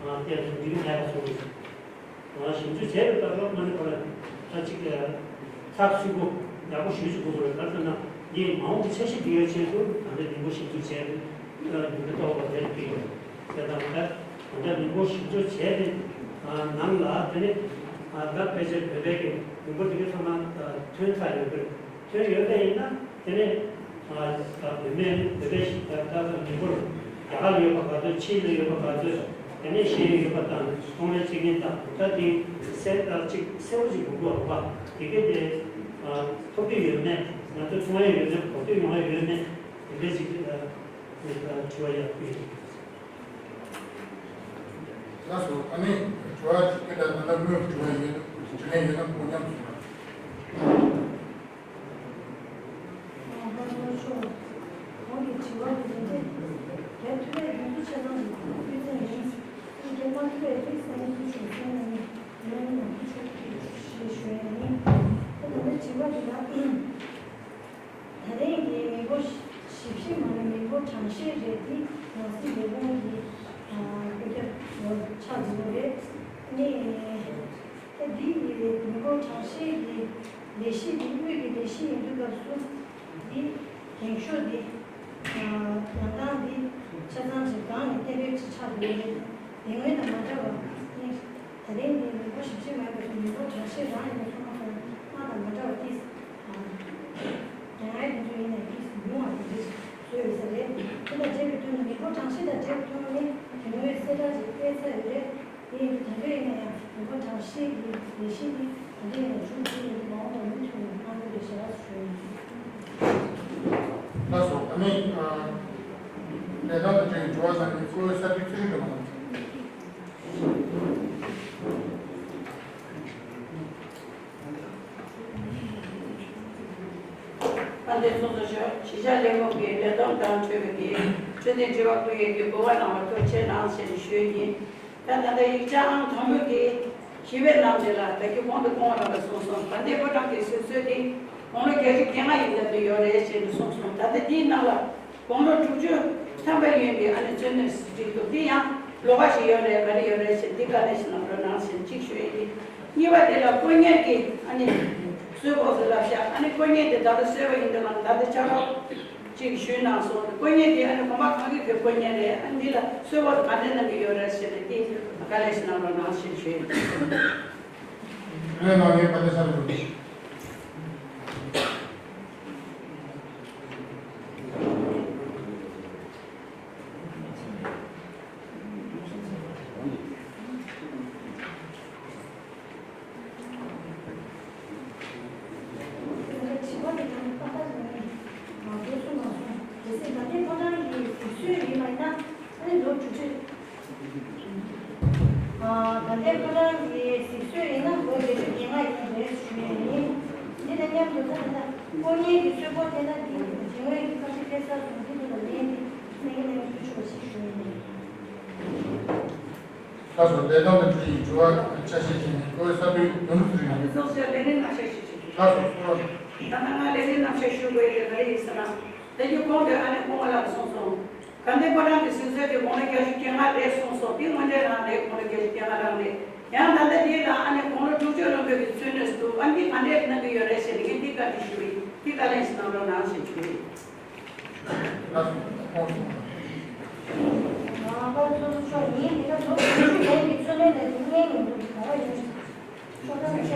བལྟས་ཏེ་འགྲིག་གི་མེད་པ་སོང་རེད། ཞིབ་འཇུག་བྱས་པའི་སྐབས་ལ་དངོས་གནས་ཁོ་རང་ད་ཅིག་ཚགས་ཚུད་པོ་ཡག་པོ་ཞེ་པོ་ཅིག་དགོས་ཀྱི་རེད། ག་རེ་ཟེར་ན་འདི་མ་འོངས་ཀྱི་འཆར་གཞི་འདི་ཡོད་ཆེད་དུ་ད་ལྟ་ཉིན་མོ་ཞིབ་འཇུག་བྱས་ཏེ་ཉིན་མོ་རྟོགས་པ་རེད་ཀྱི་ཡོད་ཟེར་དང་། ད་ད་ལྟ་ཉིན་མོ་ཞིབ་འཇུག་བྱས་ཏེ་ནང་ལ་དེ་ནི་ད་ཕལ་ཆེར་བོད་པའི་གི་མི་འབོར་འདི་གའི་ཚང་མ་ཐོན་ཚར་ཡོད་ཀྱི་རེད། དོན་ཡོད་པ་ཡིན་ན་དེ་ནས་ཨ་ད་བུད་མེད་བོད་པའི་ཞིག་ད་ལྟ་མི་འབོར་རྒྱ་གར་ལ་ཡོད་པ་ག་ཚོད། ཕྱི་ལ་ཡོད་པ་ག་ཚོད། དེ་ནས་གཞན་ཡོད་པ་དང་ཚོང་ལས་བྱེད་མཁན་དང་ད་དེ་གསལ་ཨ་ཅིག་གསལ་པོ་ཅིག་དགོས་ཀྱི་རེད་པ། དེ་གས་དེ་ཨ་ཐོབ་ཀྱི་ཡོད་མེད། ང་ཚོ་མཐོང་ཡ་ཡོད་མེད། གོ་ཐོས་ཡོང་ཡ་ཡོད་མེད། དེ་འདྲ་ཅིག་ཨ་དྲི་བ་ཡག་པོ་ཡོད། ལགས་སོ། ཨ་ནི་དྲི་བ་ཅིག་སྐད་གྲགས་ད་ལྟ་དངོས་དྲི་བ་ཡོད་དྲི་ལན་ཡོད་ན་སྐུ་མཉམ་ཞུ་རོགས། ཨ་ལྷག་པར་ཤོག་ཁོང་གི་དྲི་བ་དེ་རེད་དེ། རྒྱ་ཐུ་བས་དགོངས་ཚུལ་ཆ་ཚང་གི་ཁུར་ཚན་ཡིན། ཨ་རྒྱ་མ་ཐུ་བས་རིགས་ས་གནས་སུ་ཞུགས་སོང་ན་ནི་ཡུན་ནན་ནང་དུ་ཆོག་གི་ཞེས་ཞུ་ཡ་ཡིན། ད་ད་ལྟ་དྲི་བ་འདི་ལ། ད་ཐེངས་ཀྱི་མི་འབོར་ཞིབ་བཤེར་མ་ནི་མི་འབོར་གྲངས་བཤེར་རེད། འདི་ནང་སྲིད་ལས་ཁུངས་ཀྱི་སྐུ་ཚབ་ཆགས་འཛུལ་བ་རེད། ནི་ད་འདི་ཡི་མི་འབོར་གྲངས་བཤེར་གྱི་ལས་གཞི་འདི་དབུས་ཀྱི་ལས་གཞི་ཡིན་དུས་སྐབས་སུ་འདི་ འགེངས་ཤོག་འདི། ལམ་སྟངས་འདི་ཆ་ཚང་ཅིག་སྒང་ནས་གཏན་འབེབས་ཅིག་ཆགས་འདུག་ལས་སྡེ་སྔོན་དང་མ་འདྲ་བར་ནི། ད་ཐེངས་འདི་མི་འབོར་ཞེ་པོ་ཅིག་མེད་པ་དང་མི་འབོར་གྲངས་བཤེར་རང་ཡིན་པ་སོང་ཙང་སྔར་དང་མ་འདྲ་བར་ཏིས། རྒྱ་ནག་དེ་ཚོ་ཡིན་ནའི་ཏིས་ཉུང་བ་དེ་འདྲ་བཟོས་ཡོད་ས་རེད། དེ་དང་འབྲེལ་བའི་དོན་དུ་མི་འབོར་གྲངས་བཤེར་དང་འབྲེལ་བའི་དོན་དུ་ནི་དེ་སྔོན་གསལ་བསྒྲགས་ཅིག་སྤེལ་ཚར་ཡོད་རེད། དེ་ཡིན་དུས་ད་ལྟ་ཡིན་ན་ཡང་མི་འབོར་གྲངས་བཤེར་གྱི་ལས་གཞི་འདི་ད་ལྟ་ཡིན་ན་མཇུག་སྒྲིལ་ཡོད་དུས་མ་འོངས་པར་མུ་མཐུད་ནས་གནང་རྒྱུ་རེད་ཞེས་ཞུ་ཡིན། ལགས་སོ། ཨ་ནི། ལས་ཁང་དང་འབྲེལ་བའི་དྲི་བ་དང་ནི་བཀོད་ས་དུས་ཚོད་རིང་དུ་གནང་། དཔལ་ལྡན་ཚོགས་གཙོ་མཆོག་གཞིས་ཆགས་ལས་ཁུངས་ཀྱི་ལས་བསྡོམས་དང་འཕྲོད་པའི་འཕྲོད་བསྟེན་དྲི་བ་བཀོད་ཡས་ཀྱི་གོ་བ་གནང་བར་ཐུགས་རྗེ་གནང་ཞེས་ཞུས་ཡིན། ད་ད་ལྟ་ཡིག་ཆ་ཨང་དང་པོ་གི་ཞི་བའི་གནང་དེ་ལ་ད་གི་གོང་དུ་གོང་རང་ལ་གསུངས་སོང་། དགའ་ལྡན་ཕོ་བྲང་གི་གཟིགས་གསོལ་དེ་དགུང་ལོ་བརྒྱད་ཅུ་གྱ་ལྔ་ཡིན་ཟེར་དུ་ཡོད་རེད་ཅེས་ནས་གསུངས་སོང་། ད་ལྟ་འདིའི་ནང་ལ་དགུང་ལོ་དྲུག་ཅུ་ཐམ་པ་ཡོད་པའི་ཨ་ནི་བཙུན་མོས་སྒྲིག་འདུག་འདི་ཡང་ལོ་ག་ཞིག་ཡོད་རེད་ག་རེ་ཡོད་རེད་ཅེས་འདི་དཀའ་ལས་ཤིག་གནང་རོགས་གནང་ཞེས་གཅིག་ཞུ་ཡས་ཡིན། གཉིས་པ་དེ་ལ་དཀོན་གཉེར་གྱི་ཨ་ནི་གསོལ་ཕོགས་སུ་བསླབ་བྱ། ཨ་ནི་དཀོན་གཉེར་དེ་ད་ལྟ་གསོལ་བ་ཡིན་དུས་ལ་ད་ལྟ་ཕྱག་རོགས་ཅིག་ཞུས་གནང་སོང་། དཀོན་གཉེར་དེ་ཨ་ནི་དགོན་པ་གང་གི་གི་དཀོན་གཉེར་རེད། ཨ་ནི་འདི་ལ་གསོལ་ཕོགས་དེ་ག་འདྲས་གནང་གི་ཡོད་རེད་ཟེར་ནས་དེ་དཀའ་ལས་ཤིག་གནང་རོགས་གནང་ཞེས་ཞུས། ལས་གནང་མཁན་དཔལ་ལྡན་ས་རུ། ད་ལྟའི་ཕོ་བྲང་གི་གཟིགས་གསོལ་ཡིན་ན་ལོ་བརྒྱད་ཅུ་གྱ་ལྔ་ཡིན་རེད་ཞུ་ཡས་ཡིན། འདི་དང་མཉམ་དུ་ད་ལྟ་དཀོན་གཉེར་གྱི་གསོལ་ཕོགས་དེ་ན་འདི་རྗེས་སྔོན་གྱི་བཀའ་འདྲི་སྤེལ་ས་སོང་འདི་ཚོ་ལ་ལན་འདི་གསན་གྱི་གནང་ཕུལ་ཆོག་པ་ཞིག་ཞུ་ཡས་ཡིན། ལགས་སོ། ལས་དོན་དང་འབྲེལ་ཡིན་དྲི་བ་ཆ་ཤས་ཅན་ནི་བཀོད་ས་དུས་དོན་དུ་རིང་། ཚོགས་གཙོ་ལས་རིམ་རྣམ་གཞག་ཞིག་ཞུ། ལགས་སོ། གསུང་རོགས། ད་ལྟ་ང་ལས་རིམ་རྣམ་གཞག་ཞུ་དགོས་ཡས་དེ་ག་རེ་ཡིན་ཟེར་ན། དེ་རྒྱུ་གོང་དུ་ཨ་ནེ་སྐུ་ངོ་ལགས་གསུངས་སོང་། དགའ་ལྡན་ཕོ་བྲང་གི་གཟིགས་གསོལ་དེ་དགུང་ལོ་བརྒྱད་ཅུ་གྱ་ལྔ་རེད་གསུངས་སོང་། དེ་དངོས་འབྲེལ་རང་རེད། དགུང་ལོ་བརྒྱད་ཅུ་གྱ་ལྔ་རང་རེད། ཡང་ད་ལྟ་དེ་ལ་ཨ་ནེ་དགུང་ལོ་དྲུག་ཅུ་ལོན་པའི་གི་ཚུལ་གནས་སུ་འདུག་ཨ་འདི་ག་འདྲས་གནང་གི་ཡོད་རེད་ཟེར་ནས་ངས་འདི་བཀའ་འདྲི་ཞུ་ཡིན། འདི་བཀའ་ལན་ཞིག་གནང་རོགས་གནང་ཞེས་ཞུ་ཡིན། ཨ་པ་ཚོ་ཚོ་ཆོག་ཡིན། དེ་ག་ལོ་དྲུག་ཅུ་ལོན་པའི་ཚུལ་གནས་དེ་ངའི་མི་འདུག་ག་བ་ཡིན། གཉིས་པ།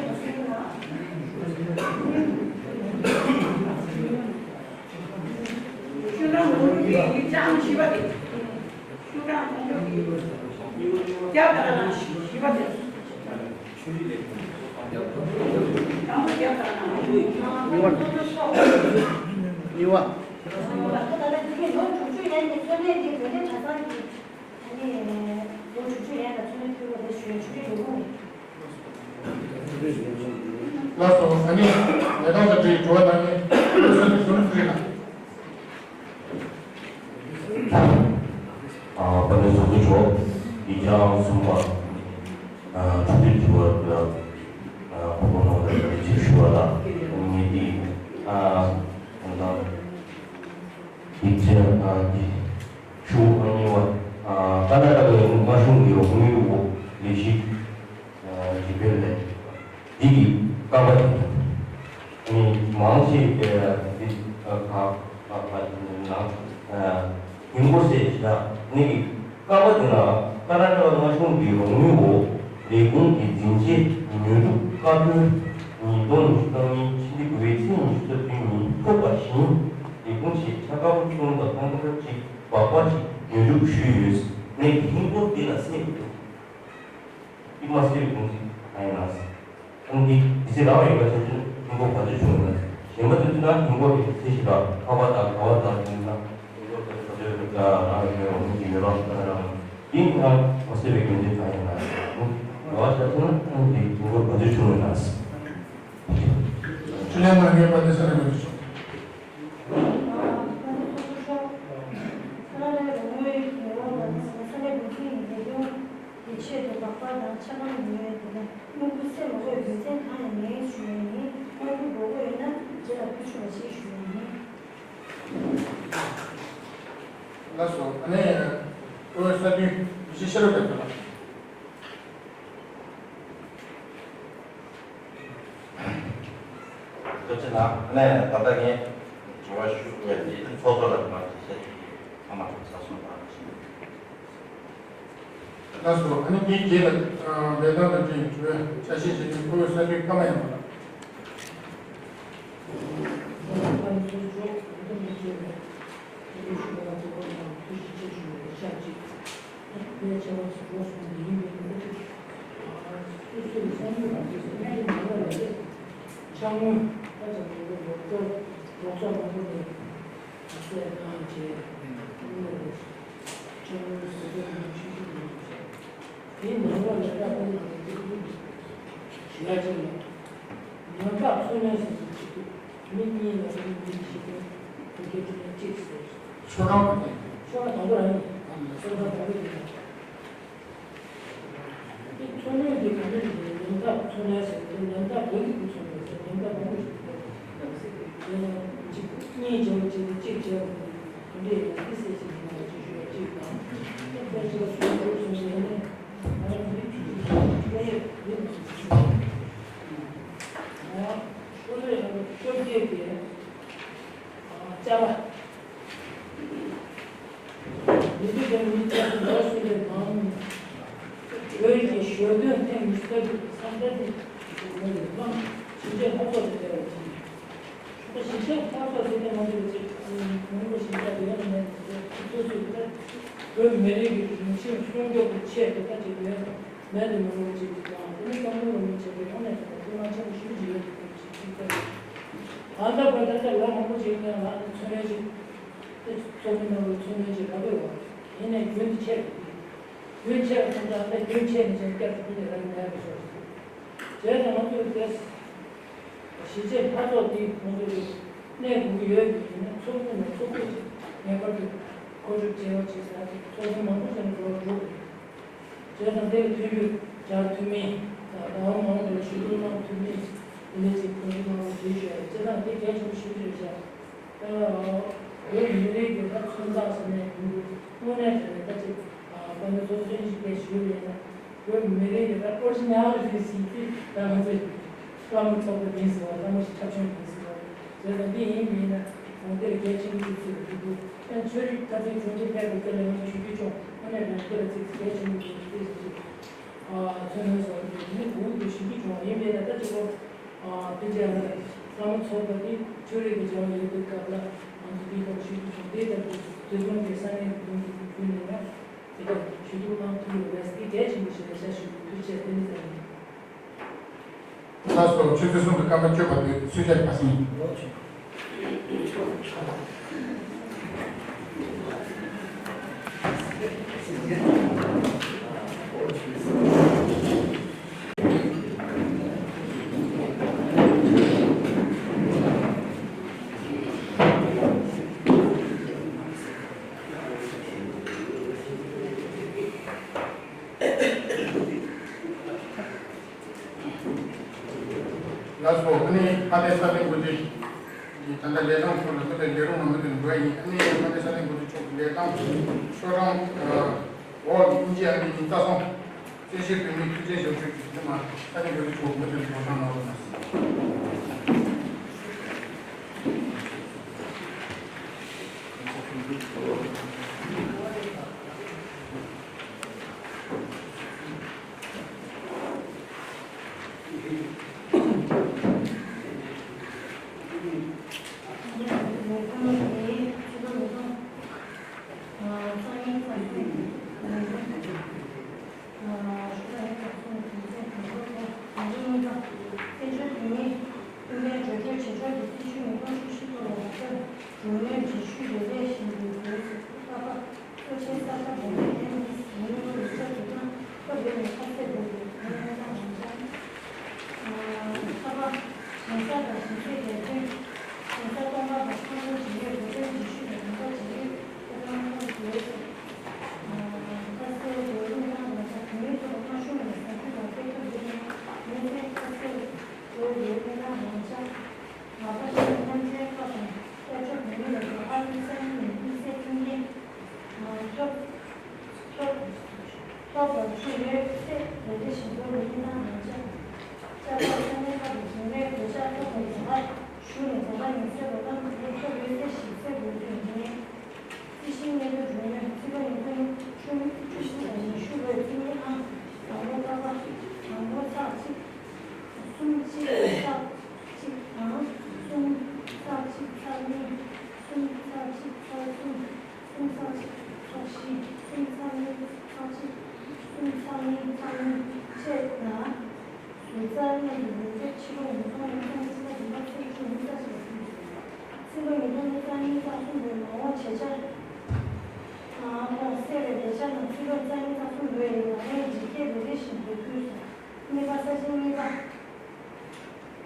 ཨ་ནི་ལོ་དྲུག་ཅུ་ཡན་གྱི་ཚོད་ལས་ཀྱི་བོད་ལས་གྲྭ་ཚང་གི་ཨ་ནི་ལོ་དྲུག་ཅུ་ཡན་ལ་ཚོད་ལས་ཕུལ་བ་ལ་ཞུ་ཡ་ཆུ་རེ་ཡོང་གི་རེད། ལགས་སོ། ཨ་ནི་ལས་ཁང་དང་འབྲེལ་བའི་དྲི་བ་དང་ནི་བོད་ས་ནས་ཚོད་ལས་ཕུལ་ན། ཨ་དཔལ་ལྡན་ཚོགས་གཙོ་མཆོག་གིས་ཀྱང་གསུངས་པ། ཨ་འཕྲོད་བསྟེན་དྲི་བ་ལ་ཨ་གོ་སྐབས་གནང་བར་ཐུགས་རྗེ་ཆེ་ཞུ་བ་དང་ངས་འདི་ཨ་ད་ལྟ་ཡིག་ཆ་ཨ་འདི་ཤོག་ཨ་གཉིས་པ། ཨ་ཀར་ནཱ་ཊ་ཀའི་མངའ་གཞུང་གི་རོགས་དངུལ་འོག་ལས་གཞི་ཨ་གཞི་སྤེལ་ལས་འདི་གི་རྐང་པ་དེ་ནི་མང་ཆེ་བས་འདི་ཨ་ཁ་ཁ་ཁ་ནང་ཨ་ཡིན་སྐོར་ཟེར་ཞིག་ལ་ནི་གི་རྐང་པ་དེ་ལ་ཀར་ནཱ་ཊ་ཀ་མངའ་གཞུང་གི་རོགས་དངུལ་འོག་ལས་ཁུངས་ཀྱི་འཛིན་ཆས་ཉོ་སྒྲུབ་བཀའ་འཁྲོལ་ཉིས་སྟོང་ཉི་ཤུ་རྩ་གཉིས་ཕྱི་ཟླ་དགུ་པའི་ཚེས་ཉི་ཤུ་རྩ་བདུན་ཉིན་ཐོབ་པ་བཞིན་ལས་ཁུངས་ཆེད་ཆ་སྒམ་གསུམ་དང་ཐང་ཀ་གཅིག་སྦག་སྦག་གཅིག་ཉོ་སྒྲུབ་ཞུས་ཡོད། ནས་ཧིན་སྒོར་དེ་ལ་སེ་ཡོད། དེ་མ་སེ་བའི་གོང་ཚད་གང་ཡིན་ན། ཨང་ཀི་དེ་ཚེ་རང་ཡོད་པ་ཆ་ཆུན་ཧིན་སྒོར་ག་ཚོད་བྱུང་ཡོད་ན། གཞན་པ་དེ་ཚོ་ན་ཧིན་སྒོར་གྱི་ཚེ་ཞིག་ལ་ཁ་བ་དང་ག་བ་དང་དེ་ན་ཧིན་སྒོར་ག་ཚོད་ག་ཚོད་རང་ཡོད་རང་གི་ཡོད་རང་ཚོ་རང་ཡིན་ན་མ་སེ་བའི་གོང་ཚད་གང་ཡིན་ན། ག་བ་ཆ་ཆུན་ཨང་ཀི་ཧིན་སྒོར་ག་ཚོད་བྱུང་ཡོད་ན། ཁྲི་ལན་ན་ངེས་པ་དེ་ས་རེ་མ་དུ་ཆོག་ཁ་ལ་ལས་རོགས་དངུལ་ཉོ་བ་ལ་ནི་ས་གནས་འགོ་ཁྲིད་ཀྱི་ལས་དོན་གྱི་ཆེད་དུ་སྦག་སྦག་དང་ཆ་སྒམ་ཉོས་དེ་ལས་དངུལ་ཁུ་སེ་མ་དགོས་དགོས་ཚན་གང་ཡང་མེད་ཞུ་ཡས་ཡིན། དངུལ་ཁུ་དགོས་དགོས་ཡོད་ན་རྗེས་ལ་ཕུལ་ཆོག་པ་ཞིག་ཞུ་ཡས་ཡིན། ལགས་སོ། ཨ་ནི་ཨོ་ས་དུས་ཡིན་ཤེས་ཤེས་རབ་དང་ཚོད་ལ། སྐུ་མཁྱེན་ལགས། ཨ་ནི་ད་ལྟ་ངས་དྲི་བ་ཞུ་ ཚོགས་གཙོ་ལ་མ་ཞིག་ཚང་མ་ཚོགས་ས་སོང་དང་ཞིག་ལགས་སོ། ཨ་ནི་དེའི་རྗེས་ལ་ལས་དོན་དང་འབྲེལ་བའི་དྲི་བའི་ཆ་ཤས་བྱས་ནས་ཁོ་བོས་གསར་འགོད་སྐར་མ་ཡིན་པ་ལགས། དེའི་ནང་ལོགས་ལ་ད་ཁོང་ལ་ཞུ་ཡ་ཅིག་ལ། ཉམ་ཐག་འཚོ་སྣོན་ཟེར་གྱི་ཅིག་འདུག་མི་གཉིས་ལ་མི་གཉིས་ཤིག་གིས་བོད་སྐད་བྲིས་ན་གཅིག་ཟེར། ཆོ་ག་མ་བསྟན། ཆོ་ག་དང་པོ་རང་ཡིན། ཆོ་ག་དང་པོ་ཡིན། འཚོ་སྣོན་དེ་ག་འདྲ་ཞིག་ཉམ་ཐག་འཚོ་སྣོན་ཟེར་དེ་ཉམ་ཐག་བོད་ཀྱི་སྐུ་ཚོ་ལ་ཟེར་ཉམ་ཐག་མང་པོ་ཞིག་འདུག་དེ་ནས་གཅིག་གཉིས་བྱས་པ་གཅིག་དང་གཅིག་བྱས་པ་ག་འདྲ་ཡིན་ན་དེ་གསལ་ཞིག་ཡིན་ན་ཅིག་ཞུ་བ་གཅིག་དང་། དེ་ཕལ་ཆེར་སུ་འགྲོ་སོང་ཟེར་ནས་ང་རང་མི་ཁྲི་ཁྲི་ཁྲི་ཁྲི་ཡོད་ཡིན་ནམ་ཞིག་ཨ་ཁོ་ཚོས་ཡང་བཅོ་བརྒྱད་པའི་ཨ་ཅ་ལག་མི་རིགས་དང་མི་ཚོགས་ཀྱི་ལོ་གསུམ་པའི་ནང་བོད་ཀྱི་ཞོ་སྟོན་ཐེངས་ཉི་ཤུ་རྩ་དྲུག་གི་འཆར་ཟིན་དེ་ཞིབ་དཔྱད་ལྷན་ཚོགས་སུ་སྤེལ་བ་ཡིན། ད་ཞིབ་དཔྱད་ལྷན་ཚོགས་ཟེར་དེ་ང་ཚོས་ཅིག་མང་པོ་ཞིབ་དཔྱད་དེ་ཡང་མེད་ནས་ཅིག་སོ་སོའི་ད་བོད་མི་རིགས་ཀྱི་རིག་གཞུང་སྲུང་སྐྱོབ་ཀྱི་ཆེད་དུ་ད་ཅིག་ཡོད་མེད་ནས་མང་པོ་ཅིག་དང་དེ་ནས་བསམ་བློ་ལ་མི་བྱེད་པའི་ཡོང་ནས་ད་སྐུལ་མ་ཆེན་པོ་ཞེ་པོ་ཅིག་ཡོད་འདུག་ཅིག་ཅིག་ད་ད་ལྟ་བར་ད་ལྟ་ལོ་མང་པོ་ཅིག་ནས་ང་ཚོ་ཚོད་ལྟ་ཅིག་ཚོགས་མི་རྣམས་ལ་ཚོད་ལྟ་ཅིག་རག་གི་ཡོད། ཡིན་ནའི་རྒྱུན་དུ་ཆད་འདུག་རྒྱུན་ཆད་པ་སོང་ཙང་ད་རྒྱུན་ཆད་ནས་ཀྱང་བསྐྱར་དུ་འདི་ནས་རང་ཉར་དགོས་ཤོག་ཟེར། བྱས་ཙང་ང་ཚོས་དེ་གཞིས་བྱེས་འཐབ་རྩོད་འདི་ང་ཚོས་གནས་དགོས་ཀྱི་ཡོད་པ་ཡིན་ན་ཚོགས་མི་ནས་ཚོགས་གཙོ་ཅིག་ངེས་པར་དུ་མཁོ་སྒྲུབ་བྱེད་པ་བྱེད་ཟེར་ཏེ་ཚོགས་མི་མང་པོ་ཅིག་ནས་འགྲོ་འགྲོ་དགོས། བྱས་ཙང་དེ་ལ་མཐུན་འགྱུར་སྦྱར་ཐུབ་མིན་དང་ཟླ་བ་མང་པོ་ཞུ་གཏུག་གནང་ཐུབ་མིན་དེ་འདྲ་ཅིག་མཁོ་སྒྲུབ་གནང་རོགས་ཞེས་ཞུ་ཡ་རེད། བྱས་ཙང་དེ་གལ་ཆེན་པོ་ཞེ་པོ་ཅིག་རེད་ཤག་ད་བོད་མི་རིགས་ཀྱི་ད་མཚོན་རྟགས་ཟེར་ནས་ཡིན་དུས་དངོས་གནས་དྲང་གནས་ད་ཅིག་དཔལ་ལྡན་ཚོགས་གཙོ་མཆོག་གིས་བཤད་ཞུས་པ་ཡིན་ན་བོད་མི་རིགས་ཀྱི་ད་ཨོ་རི་ཇི་ནལ་རེད་ཟེར་གྱི་ད་ང་ཚོས་བླ་མ་ཚོགས་པ་ཡིན་ཟེར་བ་བླ་མ་ཞིག་ཁྱབ་ཆུང་ཡིན་ཟེར་བ་བྱས་ཙང་འདི་ཡིན་མིན་ན་ད་འདི་ལ་གལ་ཆེན་པོ་ཞིག་ཚུད་པ་འདུག་ད་ཆོས་རིག་ཐ་ཚིག་ཆུང་ཆུང་ཕལ་པའི་སྐད་ལ་ཡང་ཆོས་བརྒྱུད་སྐྱོང་དངོས་གནས་དྲང་གནས་འདི་ལ་ཚིག་གལ་ཆེན་པོ་ཞིག་ཚུད་ཟེར་གྱི་མཚོན་ནོར་བཟོ་རྒྱུ་མི་དགུ་དེ་ཞིབ་འཇུག་བྱུང་བ་ཡིན་པས་ན་ད་ཅི་གོ་ཨ་དེ་རྗེས་ལ་བླ་མ་ཚོགས་པ་དེ་ཆོས་རིག་གི་བྱ་བ་ཡོད་པའི་སྐབས་ལ་ང་ཚོ་དེའི་ཐོག་ཞུ་རྒྱུ་བྱུང་། དེ་ལྟར་དུ་དེ་ཚོ་གི་ས་གནས་ཀྱི་མི་ཚོ་བརྒྱུད་ནས་ཡང་དེ་གར་ཞུ་གཏུག་གནང་ཐུབ་ཡོད་པས་དེ་གལ་ཆེན་པོ་ཞིག་རེད་ཤག་ཞུ་རྒྱུ་ཐུགས་རྗེ་ཆེ། དེ་ནི་ཟེར་ནས། ལགས་སོ། ཆུ་ཚོད་གསུམ་དུ་སྐར་མ་བཅུ་བར་དུ་ཚུལ་ཁྲིམས་ཁ་སང་། ལགས་སོ། ཨ་ནི་ཕ་ནས་ས་གནས་འགོ་ཁྲིད་ཀྱིས་ད་ལྟ་ལས་སྟངས་ཐོག་ལ་ཁོ་ཚོའི་ལས་རོགས་ནང་མི་དེ་འགྲོ་ཡ་ཡིན། ཨ་ནི་ཕ་ནས་ས་གནས་འགོ་ཁྲིད་མཆོག་གི་ལས་སྟངས་ཤོག་གྲངས་འོག་གི་དབྱིན་ཇི་ཨ་ནི་ཉིན་རྩ་གསུམ་བཙན་བྱོལ་བོད་མིའི་ཐུགས་རྗེ་ཞབས་ཞུ་གི་དེ་མ་ས་གནས་འགོ་ཁྲིད་མཆོག་མུ་མཐུད་འགྲོ་སོང་གནང་རོགས་གནང་། གྲོས་མོལ་གྱི་ཤུལ་རེ་རེ་བཞིན་དུ་བོད་ས་ཁ་བོད་པའི་ཨེམ་ཨེས་ཡིན་ནོ་ལུགས་ས་གྲུབ་སྟངས་དེ་ནི་སྐབས་རེ་ནས་ཁ་གསལ་འདུག་ཁ་པར་ཞིང་ས་དང་ཞིང་སའི་ལས་དོན། ཞིང་ས་སྟོང་པ་དང་ཁང་པ་བྱེད་ཡུལ་བོད་དོན་སྒྲིག་གཞི་དང་ལུང་པ་བྱེད་ཡུལ་ཁོ་ཐང་ཁོངས་སུ་ཡོད་ཟེར། ཁ་གསལ་དེ་རིང་ཐང་ལ་ཁ་བོད་མི་ཚོ་ལ་ཁ་ཤུ་ནས་ཟ་རྒྱུ་དང་སྐད་ཁ་འདི་ནས་ངས་ཚེ་ཁ་གསལ་དེ་རིང་ཐང་རང་ཆ། ང་ཚོ་ཞིང་ཁམས་ཚན་ཁག་དང་ཀ་ཅོ་བོད་མི་ལ་སོགས་ཨ་རིའི་ས་གནས་ནས་དམིགས་བསལ་མཐུན་རྐྱེན་ཐོབ་ཐོབ་ཐོབ་པར་ཞུ་ཡོད་ཚེ་དེ་འདྲ་ཞིག་འགྲོ་བའི་ཡིན་ན་མ་ཆགས། ལྕགས་ཐག་ས་གནས་ཁག་ཏུ་ཞིང་ལས་བདེ་འཇགས་ཐོག་ནས་བྱ་བ་ཞུ་ནས་བྱ་བ་ཡིན་ཚེ་རོགས་རམ་དེ་ཐོབ་ཡོད་ཚེ་ཞིག་ཚེ་ གསུམ་ཚེག་གཅིག་ཚེག་བཞི། གསུམ་ཚེག་གཉིས་ཚེག་གཅིག་གསུམ་ཚེག་གཉིས་ཚེག་གཉིས་བཅས་ལ། ཟུར་རྩ་གཉིས་ཀྱི་ལས་ཚེག་ཕྱི་ལོགས་ཉིས་སྟོང་ཉིས་སྟོང་ཕྱི་ཟླ་བདུན་པ་ཚེས་བཅུ་ཉི་ཤུ་རྩ་གཅིག་ལ་ཕུལ་ཡོད། ཚེས་ལོ་ཉིས་སྟོང་ཉི་ཤུ་རྩ་གཉིས་ཚེག་གསུམ་པའི་མ་འོངས་བྱེད་འཆར། ཁོང་གསལ་བའི་ལས་འཆར་རྣམས་ཚེས་ལོ་རྩ་གཉིས་ཚེག་གསུམ་ལོའི་ལག་ལེན་ཇི་སྐད་རེ་རེ་བཞིན་དུ་ཕུལ་སོང་། གཉིས་པ། ས་ཞིང་གཉིས་པ།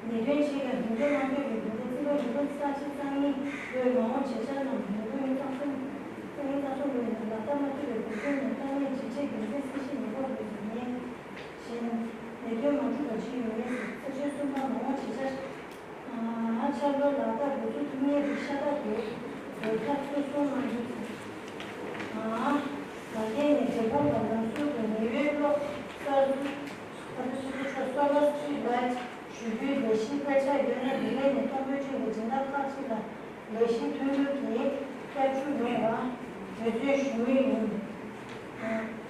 ལས་དོན་ཆེད་ཀྱང་རྒྱུན་འཁྱོངས་གནང་འདོད་པའི་འདུན་པ། ཚེས་ལོ་ཉིས་སྟོང་ཉི་ཤུ་རྩ་གཉིས་ལོའི་མ་འོངས་བྱེད་འཆར་རྣམས་ཉིས་སྟོང་ཉི་ཤུ་རྩ་གསུམ། ཚེས་ཉི་ཤུ་རྩ་གསུམ་ལོའི་ནང་ལག་བསྟར་མ་ཐུབ་པའི་འགོག་སྐྱོན་ནི་ལྟ་གནས་ཇི་བྱས་འགན་འཛིན་སྲིད་བྱུས་ཉེས་འགོག་དགོས་ཟེར་ཉན། བཞིན། ལས་དོན་མ་འགྲུབ་པ་ཅི་ཡོད་མེད་ཟེར། ཚེས་བཅུ་གསུམ་པ། མ་འོངས་བྱེད་འཆར། ཨ། འཆར་ལོ་ལག་བསྟར་འགོ་ཚུགས་ཐུབ་མཁན་དེ་ཤ་སྟག་རེད། ལས་ཐབས་ཚུལ་གསུང་གནང་རྒྱུ་ཟེར། ཨ། ད་ལྟའི་ནས་འབྲས་སྤུངས་པ་ལམ་ཟུར་དུ་ཉི་འོད་གློག་གསར། ཨ་ནི་སོ་སོ་ཆོག་སོ་ལར་སི་ཊི་རི་ཊི་ལའི་ཊི་ཞུ་རྒྱུའི་ལས་གཞི་དཔེ་ཆ་ཡོད་ན་དེ་ལས་ནས་མཐོ་འབོར་ཅན་གྱི་སྦྱིན་བདག་ཁག་ཅིག་ལ་ལས་གཞི་མཐུན་འགྱུར་གྱིས་བསྐྱར་ཞུ་ཡོང་བ་འབད་བརྩོན་ཞུ་མུས་ཡིན།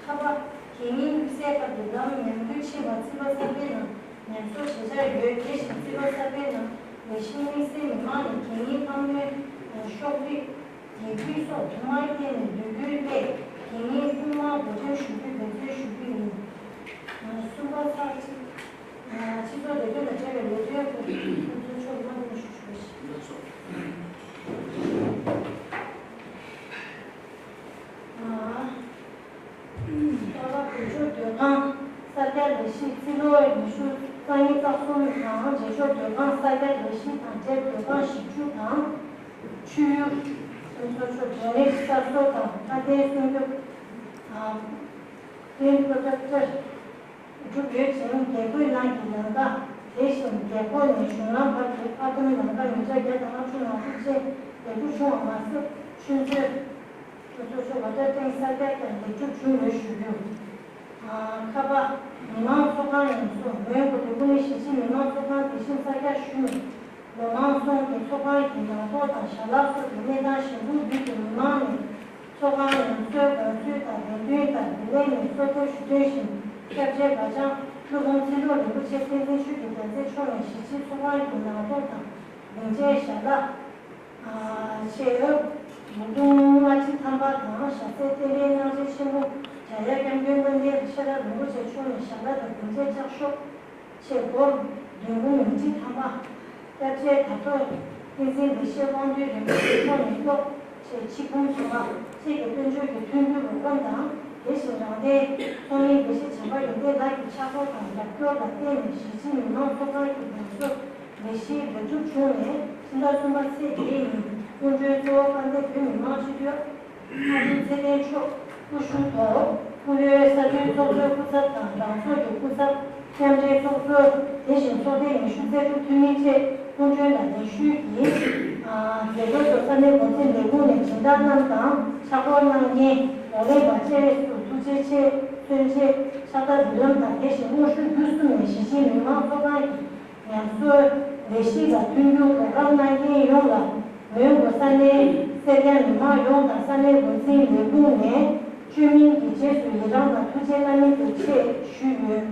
ཁ་པ། དེ་ཉིན་དབུས་སའི་ཁ་གི་ལམ་ཉམས་རྒུད་ཕྱིན་པ་རྩིས་པ་གསར་པའི་ནང་ཉམས་གསོ་བྱེད་འཆར་ཡོད། དེ་བཞིན་རྩིས་པ་གསར་པའི་ནང་ལས་གཞི་དམིགས་བསལ་མི་མང་ནས་དེ་ཉིན་གཏམ་གླེང་ཤོག་དྲིལ། དེ་དུས་སོགས་དུ་མ་བསྟན་ནས་འདོད་རྒུ་སླེབས། དེ་ཉིན་དབུ་མ་འགོ་འདྲེན་ཞུ་རྒྱུའི་འབད་བརྩོན་ཞུ་རྒྱུ་ཡིན། གསུམ་པ་ཚར་གཅིག་སྤྱི་ཚོགས་བདེ་དོན་དང་འབྲེལ་བའི་ལས་དོན་སྐོར་དུས་ཚོད་ཆོག་ལམ་ལྷོང་ཞུ་ཞུ་བ་ཞིག་པ་ལགས། བོད་ལྗོངས་སྡོད་ཁང་གསར་རྒྱག་ལས་གཞི་རྩིས་ལོ་ཉི་ཤུ་རྩ་གཉིས་རྩ་གསུམ་དང་རྗེས་ཕྱོགས་སྡོད་ཁང་གསར་རྒྱག་ལས་གཞི་དང་འབྲེལ་སྡོད་ཁང་བཞི་བཅུ་དང་། ཆུ་ཡུར། སོ་སོ་ཆོག་ཌྲེ་ནེ་ཇི་གསར་བཟོ་དང་མཁའ་མཐའི་སྲུང་སྐྱོབ། ཨ། ཀྲིན་པོ་རོ་ཇེག་ཊར། གྲུབ་ཡོད་ཅིང་རྒྱལ་སྒོའི་ནང་གི་ལམ་ཁ། དེ་བཞིན་རྒྱལ་སྒོ་ནས་གཞུང་ལམ་བར་གྱི་ཨར་ཐམ་ལམ་ཁ་མི་ཊར་བརྒྱ་དང་ལྔ་བཅུ་ང་དྲུག་བཅས་ལེགས་གྲུབ་བྱུང་བ་མ་ཟད། ཆུ་མཛོད། སོ་སོ་ཆོག་ཝ་ཊར་ཊེང་གསར་རྒྱག་ཀྱང་ལེགས་གྲུབ་བྱུང་ཡོད་ཞུ་རྒྱུ། ཁ་པ། མི་མང་ཚོགས་ཁང་ཡིན་སོགས་མོན་གྷོ་འདོད་རྒུ་གླིང་གཞིས་བྱེས་མི་མང་ཚོགས་ཁང་དེ་བཞིན་གསར་རྒྱག་ཞུས་ནས། ལོ་མང་ཚོགས་ཀྱི་ཚོགས་ཁང་གི་ནང་ཐོག་དང་ཞལ་ལག་སོགས་ཀྱི་གནས་སྟངས་ཞིབ་འཇུག་བརྒྱུད་དེ་མི་མང་ནས་ཚོགས་ཁང་ནང་གསོལ་དགོངས་ཚུལ་དང་རེ་འདུན་དང་བདེ་ལེགས་ནས་གསོལ་ཐོ་ཞུ་དོན་བཞིན་སྐྱབས་རྗེ་དགའ་ལྕམ་ཀླུ་འབུམ་ཚེ་རིང་རིན་པོ་ཆེ་བསྟན་འཛིན་ཆོས་ཀྱི་རྒྱལ་མཚན་མཆོག་ནས་གཞིས་བྱེས་ཚོགས་ཁང་གི་ནང་ཐོག་དང་སྡིངས་ཆའི་ཞལ་ལག་ཆེད་ལུགས་ལྔ་བཅུ་ཐམ་པ་དང་ཞྭ་སེར་བསྟན་པའི་གནང་སྦྱིན་ཆེན་མོ་བྱ་ཡབ་སྐྱབས་མགོན་དཔལ་ལྡན་ཤེས་རབ་རིན་པོ་ཆེ་མཆོག་ནས་ཞལ་ལག་དང་སྡིངས་ཆའི་ལྕགས་ཤོག་ཆེད་སྒོར་བདུན་འབུམ་ཉིས་ཁྲི་ཐམ་པ། སྐྱབས་རྗེ་དར་ཐོག་བསྟན་འཛིན་དགེ་བཤེས་དབང་འདུས་རིན་པོ་ཆེ་མཆོག་ནས་གཡོག་ཆེད་ཆིག་འབུམ་བདུན་པ་བཅས་ཀྱི་དཔལ་འབྱོར་གྱི་མཐུན་འགྱུར་རོགས་རམ་དང་། དེ་བཞིན་རང་བདེན་ཚོགས་གླིང་དགེ་བཤེས་བྱམས་པ་ཡོན་ཏན་ལགས་ཀྱི་ཕྱག་རོགས་དང་རྒྱབ་སྐྱོར་ལ་བརྟེན་ནས་གཞིས་བྱེས་མི་མང་ཚོགས་ཁང་གི་ཉམས་གསོ་ལས་གཞི་ལེགས་གྲུབ་བྱུང་ནས་ཕྱི་ཟླ་གསུམ་པ་ཚེས་བརྒྱད་ཉིན་སྐུ་མགྲོན་གཙོ་བོ་དཔལ་ལྡན་བོད་མི་མང་སྤྱི་འཐུས་ཨ་ཁུ་ཚེ་བརྟན་མཆོག་སྐུ་ཞབས་ཐོག་སྐུ་ཡོད་ས་མཐོའི་ཚོགས་གཙོའི་སྐུ་ཚབ་དང་རང་ཚོགས་ཀྱི་སྐུ་ཚབ། མཉམ་འབྲེལ་ཚོགས་གཙོ། དེ་བཞིན་ཚོགས་སྡེ་ཉི་ཤུ་རྩ་དྲུག་འཐུས་མི་བཅས་སྐུ་མགྲོན་དང་ལེགས་ཤོས་ཀྱིས། མཛད་སྒོའི་ཐོག་ས་གནས་འགོ་འཛིན་ལས་ཁུངས་ནས་སྦྱིན་བདག་རྣམས་དང་ཕྱག་སྐོར་གནང་མཁན་གདོང་ལེན་པ་བཅས་སུ་ཐུགས་རྗེ་ཆེ། མཚོན་ཆེད་ཕྱག་རྟགས་འབུལ་ལམ་དང་། དེ་བཞིན་དབུ་བཞུགས་བརྒྱུད་གསུམ་ནས་གཞིས་བྱེས་མི་མང་ཚོགས་ཁང་གི་ཉམས་གསོའི་ལས་གཞི་ལ་མཐུན་འགྱུར་རོགས་རམ་གནང་མཁན་ཡོངས་ལ། མོན་གྷོ་ས་གནས་སེར་སྐྱ་མི་མང་ཡོངས་དང་ས་གནས་འགོ་འཛིན་ལས་ཁུངས་ནས་བཅོས་མིན་གྱི་རྗེས་སུ་ཡི་རང་དང་ཐུགས་རྗེ་བླ་མེད་དུ་ཆེ་ཞུས་ཡོད།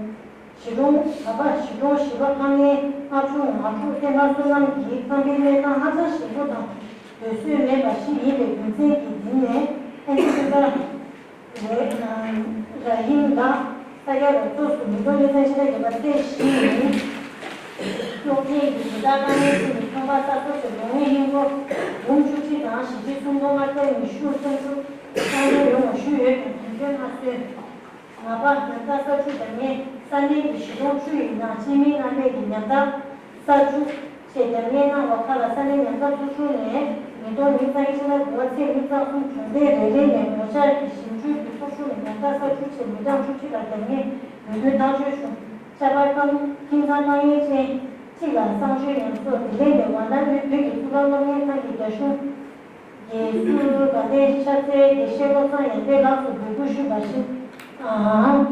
གཞིས་གྲོང་། གཞིས་གྲོང་བཞི་པ་ཁང་ལྔའི་ཨ་ཆུང་ང་ཕྲུག་བསྟན་པ་བསོད་ནམས་ཀྱི་ཁང་པའི་གནས་སྟངས་ཧ་ཅང་ཞན་པོ་དང་སྡོད་སྲོལ་མེད་པ་ཞིག་ཡིན་པའི་རྒྱུ་མཚན་གྱིས། འདི་ནས་ཨེ་ཤི་ཀ་ར་ཧིན་ལགས་ས་སྐྱ་རུ་ཚོགས་སུ་ཉིས་སྟོང་ཉི་ཤུ་རྩ་བཞི་ལོའི་འགོ་སྟོད་གཞིས་ནས་སློབ་ཆེན་གྱི་སྦྱིན་བདག་དཀའ་ངལ་ཅན་གྱི་ཚོང་པ་གསར་བཟོ་ཞིག་ལོ་ངོ་ཧིན་སྒོར་འབུམ་བཅུ་གཅིག་དང་ཞི་བདེ་སུམ་སྟོང་ལྔ་བརྒྱ་ཉི་ཤུ་སུམ་ཅུ་གཏོང་འདོད་ཡོང་བ་ཞུས་ཡོད་ཀྱང་དོན་འཁྱོལ་མ་སོན། ལྔ་པ། ཉམས་ཐག་ས་ཆུ་འདྲ་མཉེན། ས་གནས་ཀྱི་གཞིས་གྲོང་བཅུ་ཡི་ནང་སྤྱི་མི་རྣམ་པས་ཀྱི་ཉམས་ཐག་ས་ཆུ་ཆེད་འདྲ་མཉེན་གནང་བ་ཁག་ལ་ས་གནས་ཉམས་ཐག་ཚོགས་ཆུང་ནས་ཉིས་སྟོང་ཉི་ཤུ་རྩ་གཉིས་ཕྱི་ཟླ་དགུ་པ་ཚེས་གཉིས་ཚེས་གསུམ་གྲོང་རྡལ་རེ་རེ་ནས་ངོ་བཅར་གྱིས་ཞིབ་འཇུག་གི་ཚོགས་ཆུང་ནས་ཉམས་ཐག་ས་ཆུ་ཆེད་མི་གྲངས་བཅུ་གཅིག་ལ་འདྲ་མཉེན་འབུལ་འདོན་བཏང་བྱོལ་བྱུང་། ཁྱད་པར་ཁང་ཁྱིམ་ཚང་ལྷང་ངེ་ཅན་གཅིག་ལ་གསང་སྤྱོད་ཉམས་གསོ། དེ་ལས་ནས་ཝཱ་ཎ་ཝི་བོད་ཀྱི་གཙུག་ལག་སློབ་གཉེར་ཁང་གི་རྒྱ་གཞུང་རྒྱལ་སྲས་དགའ་ལྡན་ཤར་རྩེའི་དགེ་བཤེས་བློ་བཟང་ཡར་འཕེལ་ལགས་སུ་འབོད་སྐུལ་ཞུས་པ་བཞིན།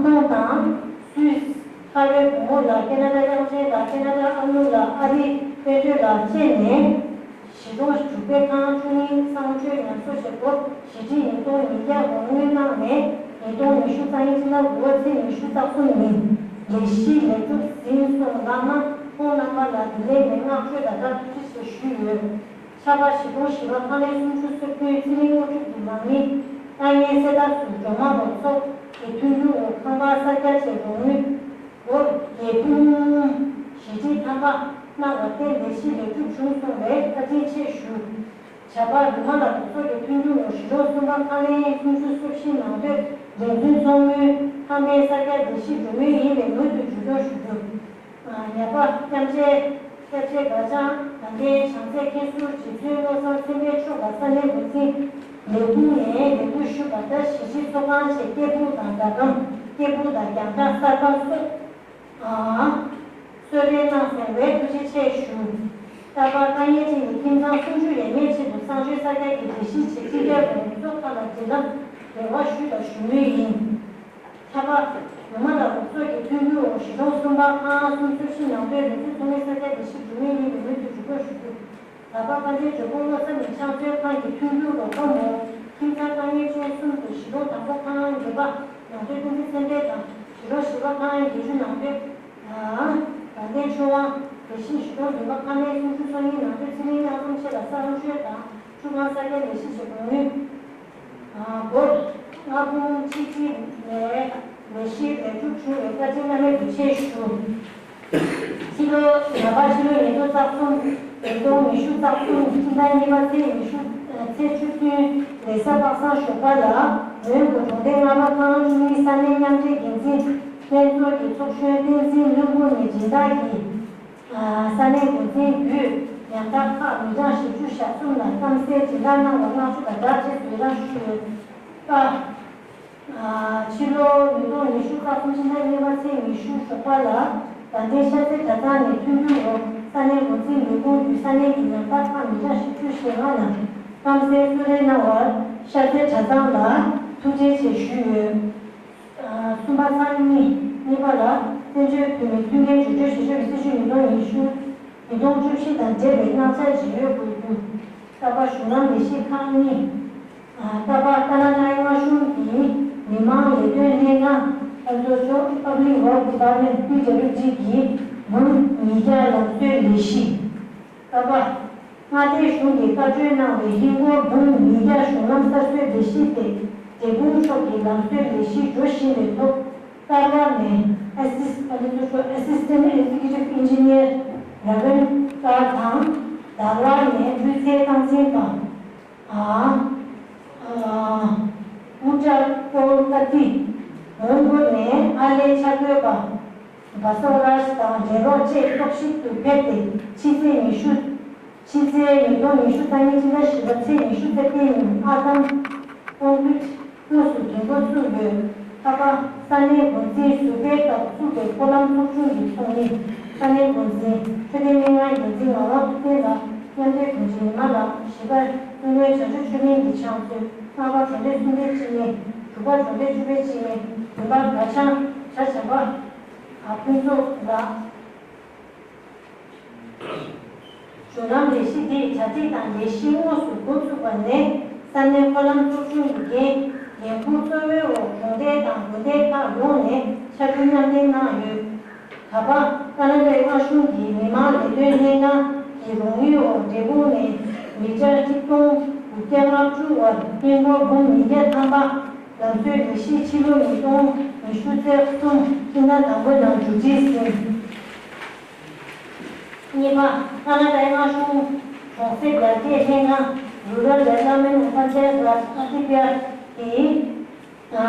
ཁོང་དང་སུད་སི་ཧ་ཝེ་བུ་མོ་ལགས། ཁེ་ན་ཌ་དབྱངས་ཅན་ལགས། ཁེ་ན་ཌ་ཨ་ནུ་ལགས། ཨ་རིའི་དཔལ་སྒྲོན་ལགས་བཅས་ནས་གཞིས་གྲོང་དྲུག་པའི་ཁང་བཅུ་གཉིས་གསང་སྤྱོད་ཉམས་གསོ་བྱེད་སྒོ་བཞི་ཁྲི་ཉིས་སྟོང་ཉིས་བརྒྱ་རོགས་དངུལ་གནང་ནས་ཉིས་སྟོང་ཉི་ཤུ་རྩ་གཉིས་ཕྱི་ཟླ་དགུ་པ་ཚེས་ཉི་ཤུ་རྩ་གསུམ་ཉིན་ལས་གཞི་ལེགས་གྲུབ་ཟིན་སོང་ལགས་ན། ཁོང་རྣམ་པ་ལ་བདེ་ལེགས་ནས་བསྔགས་བརྗོད་དང་སྦྲགས་ཐུགས་རྗེ་ཆེ་ཞུས་ཡོད། ཆར་པ་གཞིས་གྲོང་བཞི་པ་ཁང་ལས་སུམ་ཅུ་སོ་བདུན་ཚེ་རིང་དངོས་གྲུབ་ཀྱི་ལམ། མི་དཀའ་ངལ་སེལ་ཐབས་སུ་སྒྲོལ་མ་རོགས་ཚོགས་ཀྱི་མཐུན་འགྱུར་འོག་ཁང་པ་གསར་རྒྱག་བྱས་རོགས་དངུལ་སྒོར་བརྒྱད་འབུམ་བཞི་ཁྲི་ཐམ་པ་གནང་བ་དེ་ལས་གཞི་ལེགས་གྲུབ་བྱུང་སོང་བས་བཀའ་དྲིན་ཆེ་ཞུ། བྱ་བ་རུ་མ་ལ་རོགས་ཚོགས་ཀྱི་མཐུན་འགྱུར་འོག་གཞིས་གྲོང་གསུམ་པ་ཁང་ལེན་སུམ་ཅུ་སོ་བཞི་ནང་སྡོད་འགྲན་བཙུན་ཚོགས་མིའི་ཁང་པའི་གསར་རྒྱག་ལས་གཞི་འགྲོ་མུས་ཡིན་པས་མུ་མཐུད་མཇུག་སྐྱོང་ཞུ་རྒྱུ། ཉ་པ་སྐྱབས་རྗེ་སྐྱབས་རྗེ་དགའ་ལྗང་དགའ་ལྡན་བྱང་རྩེ་མཁན་ཟུར་རྗེ་བཙུན་བློ་བཟང་སེང་གེ་མཆོག་ལ་ས་གནས་འགོ་འཛིན་ལས་ཁུངས་ནས་ལས་འགུལ་ཞུ་བ་ལྟར་གཞིས་བྱེས་ཚོགས་ཁང་ཆེད་སྐད་སྦུག་དང་སྒྲ་སྒམ། སྐད་སྦུག་དང་རྒྱང་བསྒྲགས་གསར་པ་སོགས་གསོལ་རས་གནང་སོང་བས་ཐུགས་རྗེ་ཆེ་ཞུ། རྟག་པར་དཀའ་ངལ་ཅན་གྱི་ཁྱིམ་ཚང་སུམ་ཅུ་ཡས་མས་ཆེད་དུ་གསང་སྤྱོད་གསར་རྒྱག་གི་སྒྲིག་གཞི་ཆེད་སྤྱི་ཁྱབ་རོགས་ཚོགས་ཁག་ལ་འབྲེལ་ལམ་འབྲེལ་བ་ཞུས་དང་ཞུ་མུས་ཡིན། ཁྱབ་པ། ཡོང་མ་དང་རོགས་ཚོགས་ཀྱི་མཐུན་འགྱུར་འོག་གཞིས་གྲོང་གསུམ་པ་ཁང་སུམ་ཅུ་བཞི་ནང་སྡོད་ལུས་རྩལ་ཚོགས་མི་གསར་རྒྱག་སྒྲིག་གཞི་འགྲོ་མུས་ཡིན་པའི་མུ་མཐུད་འཇུག་སྒོ་ཞུ་རྒྱུ། ད་བར་དཀའ་ལས་ཇོ་བོ་བློ་བཟང་ནས་ཕྱག་མཛོད་ཁང་གི་མཐུན་འགྱུར་འོག་ཀོ་མོ་ཁྱིམ་ཚང་དཀའ་ངལ་ཅན་གསུམ་དུ་གཞིས་གྲོང་དང་པོ་ཁང་བརྒྱད་པ་ནང་སྡོད་ཀུན་གཟིགས་ཚེ་འཕེལ་དང་གཞིས་གྲོང་བཞི་པ་ཁང་བརྒྱད་ཅུ་ནང་སྡོད་དགའ་ལྡན་ཆོས་དབང་། དེ་བཞིན་གཞིས་གྲོང་བདུན་པ་ཁང་ལེན་སུམ་ཅུ་སོ་གཉིས་ནང་སྡོད་ཚེ་རིང་གཡང་འཛོམས་མཆེད་ལ་གསང་སྤྱོད་དང་ཁྲུས་ཁང་གསར་རྒྱག་ལས་གཞི་ཆེད་དགོས་དངུལ། སྒོར་ལྔ་འབུམ་ཆིག་ཁྲི་ནས་ལས་གཞི་ལེགས་གྲུབ་བྱུང་བའི་བཀའ་དྲིན་བླ་མེད་དུ་ཆེ་ཞུ། ཕྱི་ལོ། ཡ་པ་ཕྱི་ལོ་ཉིས་སྟོང་རྩ་གསུམ། ཉིས་སྟོང་ཉི་ཤུ་རྩ་གསུམ་ཕྱི་ཟླ་གཉིས་པ་ཚེས་ཉི་ཤུ། ཚེས་བཅུ་བདུན་རེས་གཟའ་པ་སངས་ཞོགས་པ་ལ་མོན་གྷོ་གྲོང་སྡེ་ལྔ་པ་ཁང་བཅུ་གཉིས་ས་གནས་མཉམ་འབྲེལ་འགན་འཛིན་ལྷན་ཚོགས་ཀྱི་ཚོགས་གཞོན་བསྟན་འཛིན་བློན་པོ་ནས་སྦྱིན་བདག་གིས། ས་གནས་འགོ་འཛིན་བརྒྱུད་ཉམ་ཐག་ཁག་མི་གྲངས་བཞི་བཅུ་ཞེ་གསུམ་ལ་གཏམ་གསལ་སྦྱིན་བདག་གནང་བར་བསྔགས་བརྗོད་དང་སྦྲགས་རྗེས་སུ་ཡི་རང་ཞུས་ཡོད་པ། ཕྱི་ལོ་ཉིས་སྟོང་ཉི་ཤུ་རྩ་གསུམ་ཕྱི་ཟླ་གཉིས་པ་ཚེས་ཉི་ཤུ་ཞོགས་པ་ལ་དགའ་ལྡན་ཤར་རྩེ་གྲྭ་ཚང་ནས་མཐུན་འགྱུར་འོག་ས་གནས་འགོ་འཛིན་ལས་ཁུངས་བརྒྱུད་ས་གནས་ཀྱི་ཉམ་ཐག་ཁག་མི་གྲངས་བཞི་བཅུ་ཞེ་ལྔ་ལ་གཏམ་གསལ་གསོལ་རས་གནང་བར་ཤར་རྩེ་གྲྭ་ཚང་ལ་ཐུགས་རྗེ་ཆེ་ཞུས་ཡོད། གསུམ་པ་ཚང་གཉིས། གཉིས་པ་ལ་བཙན་བྱོལ་བོད་མིའི་མཐུན་རྐྱེན་སྒྲིག་སྤྲོད་བྱེད་ཕྱོགས་ཀྱི་སྲིད་བྱུས་ཉིས་སྟོང་ཉི་ཤུ། ཉིས་སྟོང་བཅུ་བཞི་དང་འབྲེལ་བའི་གནང་བྱ་ཇི་ཡོད་དགོས་རྒྱུ། རྟག་པར་གཞུང་ལམ་ལས་གཞི་ཁག་གཉིས། རྟག་པར་ཀ་ན་ཌའི་མངའ་གཞུང་གི་མི་མང་ལས་དོན་ལྷན་ཁང་། ཨ་ཚོ་ཆོ་Public Works Department P W D གི་འབུམ་ཉིས་བརྒྱ་ལམ་བཟོའི་ལས་གཞི། རྟག་པར། མངའ་སྡེ་གཞུང་གིས་བཀའ་འཁྲོལ་གནང་བའི་ཧིན་སྒོར་འབུམ་ཉིས་བརྒྱ་གཞུང་ལམ་གསར་བཟོའི་ལས་གཞི་སྟེ། འབྲས་སྤུངས་ཕྱོགས་ཀྱི་ལམ་བཟོའི་ལས་གཞི་འགྲོ་བཞིན་པའི་ཐོག་ཀར་བ་ནས་Assist- Assistant Executive Engineer Raven Kar དང་། དར་བ་ནས་སྤུས་ཚད་སྟངས་འཛིན་པ། ཨ། ཨ། ཨུ་ཏྲ་ཀོལ་ཀ་ཏི། མོན་གྷོ་ནས་ཨར་ལས་འཆར་འགོད་པ། བ་སོ་རཱཇ་དང་འབྲེལ་རོགས་བཅས་རྟོག་ཞིབ་ཏུ་ཕེབས་ཏེ་ཕྱི་ཚེས་ཉི་ཤུ། ཕྱི་ཚེས་ཉིས་སྟོང་ཉི་ཤུ་རྩ་གཉིས་ཕྱི་ཟླ་བཞི་པ་ཚེས་ཉི་ཤུ་རྩ་བརྒྱད་ཉིན་ཨར་ཐམ་ཀོང་ཀྲིད་དངོས་སུ་འདོན་འགོ་ཚུགས་ཡོད། ཁ་པ། ས་གནས་འགོ་འཛིན་ཟུར་པའི་སྐབས་བཙུགས་པའི་སྐོར་ལམ་ཚོགས་ཆུང་གི་ཚོགས་མི། ས་གནས་འགོ་འཛིན་ཆོས་སྡེ་མི་དབང་འགན་འཛིན་ངག་དབང་ཐུབ་བསྟན་དང་མཉམ་འབྲེལ་དྲུང་ཆེ་ཉི་མ་ལགས། བཞི་པ། བཙུན་མོའི་བྱང་ཆུབ་ཆོས་གླིང་གི་ཕྱག་མཛོད། ལྔ་པ། གྲོང་སྡེ་གསུམ་པའི་སྤྱི་མི། དྲུག་པ། གྲོང་སྡེ་བཅུ་པའི་སྤྱི་མི། བདུན་པ། དགའ་ལྗང་། གྲྭ་བྱམས་པ། ཕུན་ཚོགས་ལགས། གཞུང་ལམ་ལས་གཞི་འདིའི་གྲ་སྒྲིག་དང་ལས་གཞི་དངོས་སུ་འགོ་བཙུགས་པ་ནས་ས་གནས་སྐོར་ལམ་ཚོགས་ཆུང་གི་འགན་འགན་འཁུར་གཙོ་བོའི་འོག་གྲོང་རྡལ་དང་དགོན་སྡེ་ཁག་ཡོངས་ནས་ཕྱར་གྲུ་མཉམ་འདེགས་གནང་ཡོད། ད་བར་ཀ་ན་ཌའི་མངའ་གཞུང་གི་མི་དམངས་ལས་དོན་ལྷན་ཁང་གི་རོགས་དངུལ་འོག་འབྲས་སྤུངས་ནས་མི་ཊར་ཆིག་སྟོང་དགུ་བརྒྱ་ལྔ་བཅུ་བར་ཧིན་སྒོར་འབུམ་ཉིས་བརྒྱ་ཐམ་པ། ལམ་བཟོའི་ལས་གཞི་ཕྱི་ལོ་ཉིས་སྟོང་ཉི་ཤུ་རྩ་གསུམ་ཕྱི་ཟླ་དང་པོའི་ནང་མཇུག་སྒྲིལ་ཟིན། གཉིས་པ། ཀ་ན་ཌའི་མངའ་གཞུང་གྲོང་གསེབ་ཡར་རྒྱས་ལྷན་ཁང་། Rural Development and Panchayati Raj Manipur གིས།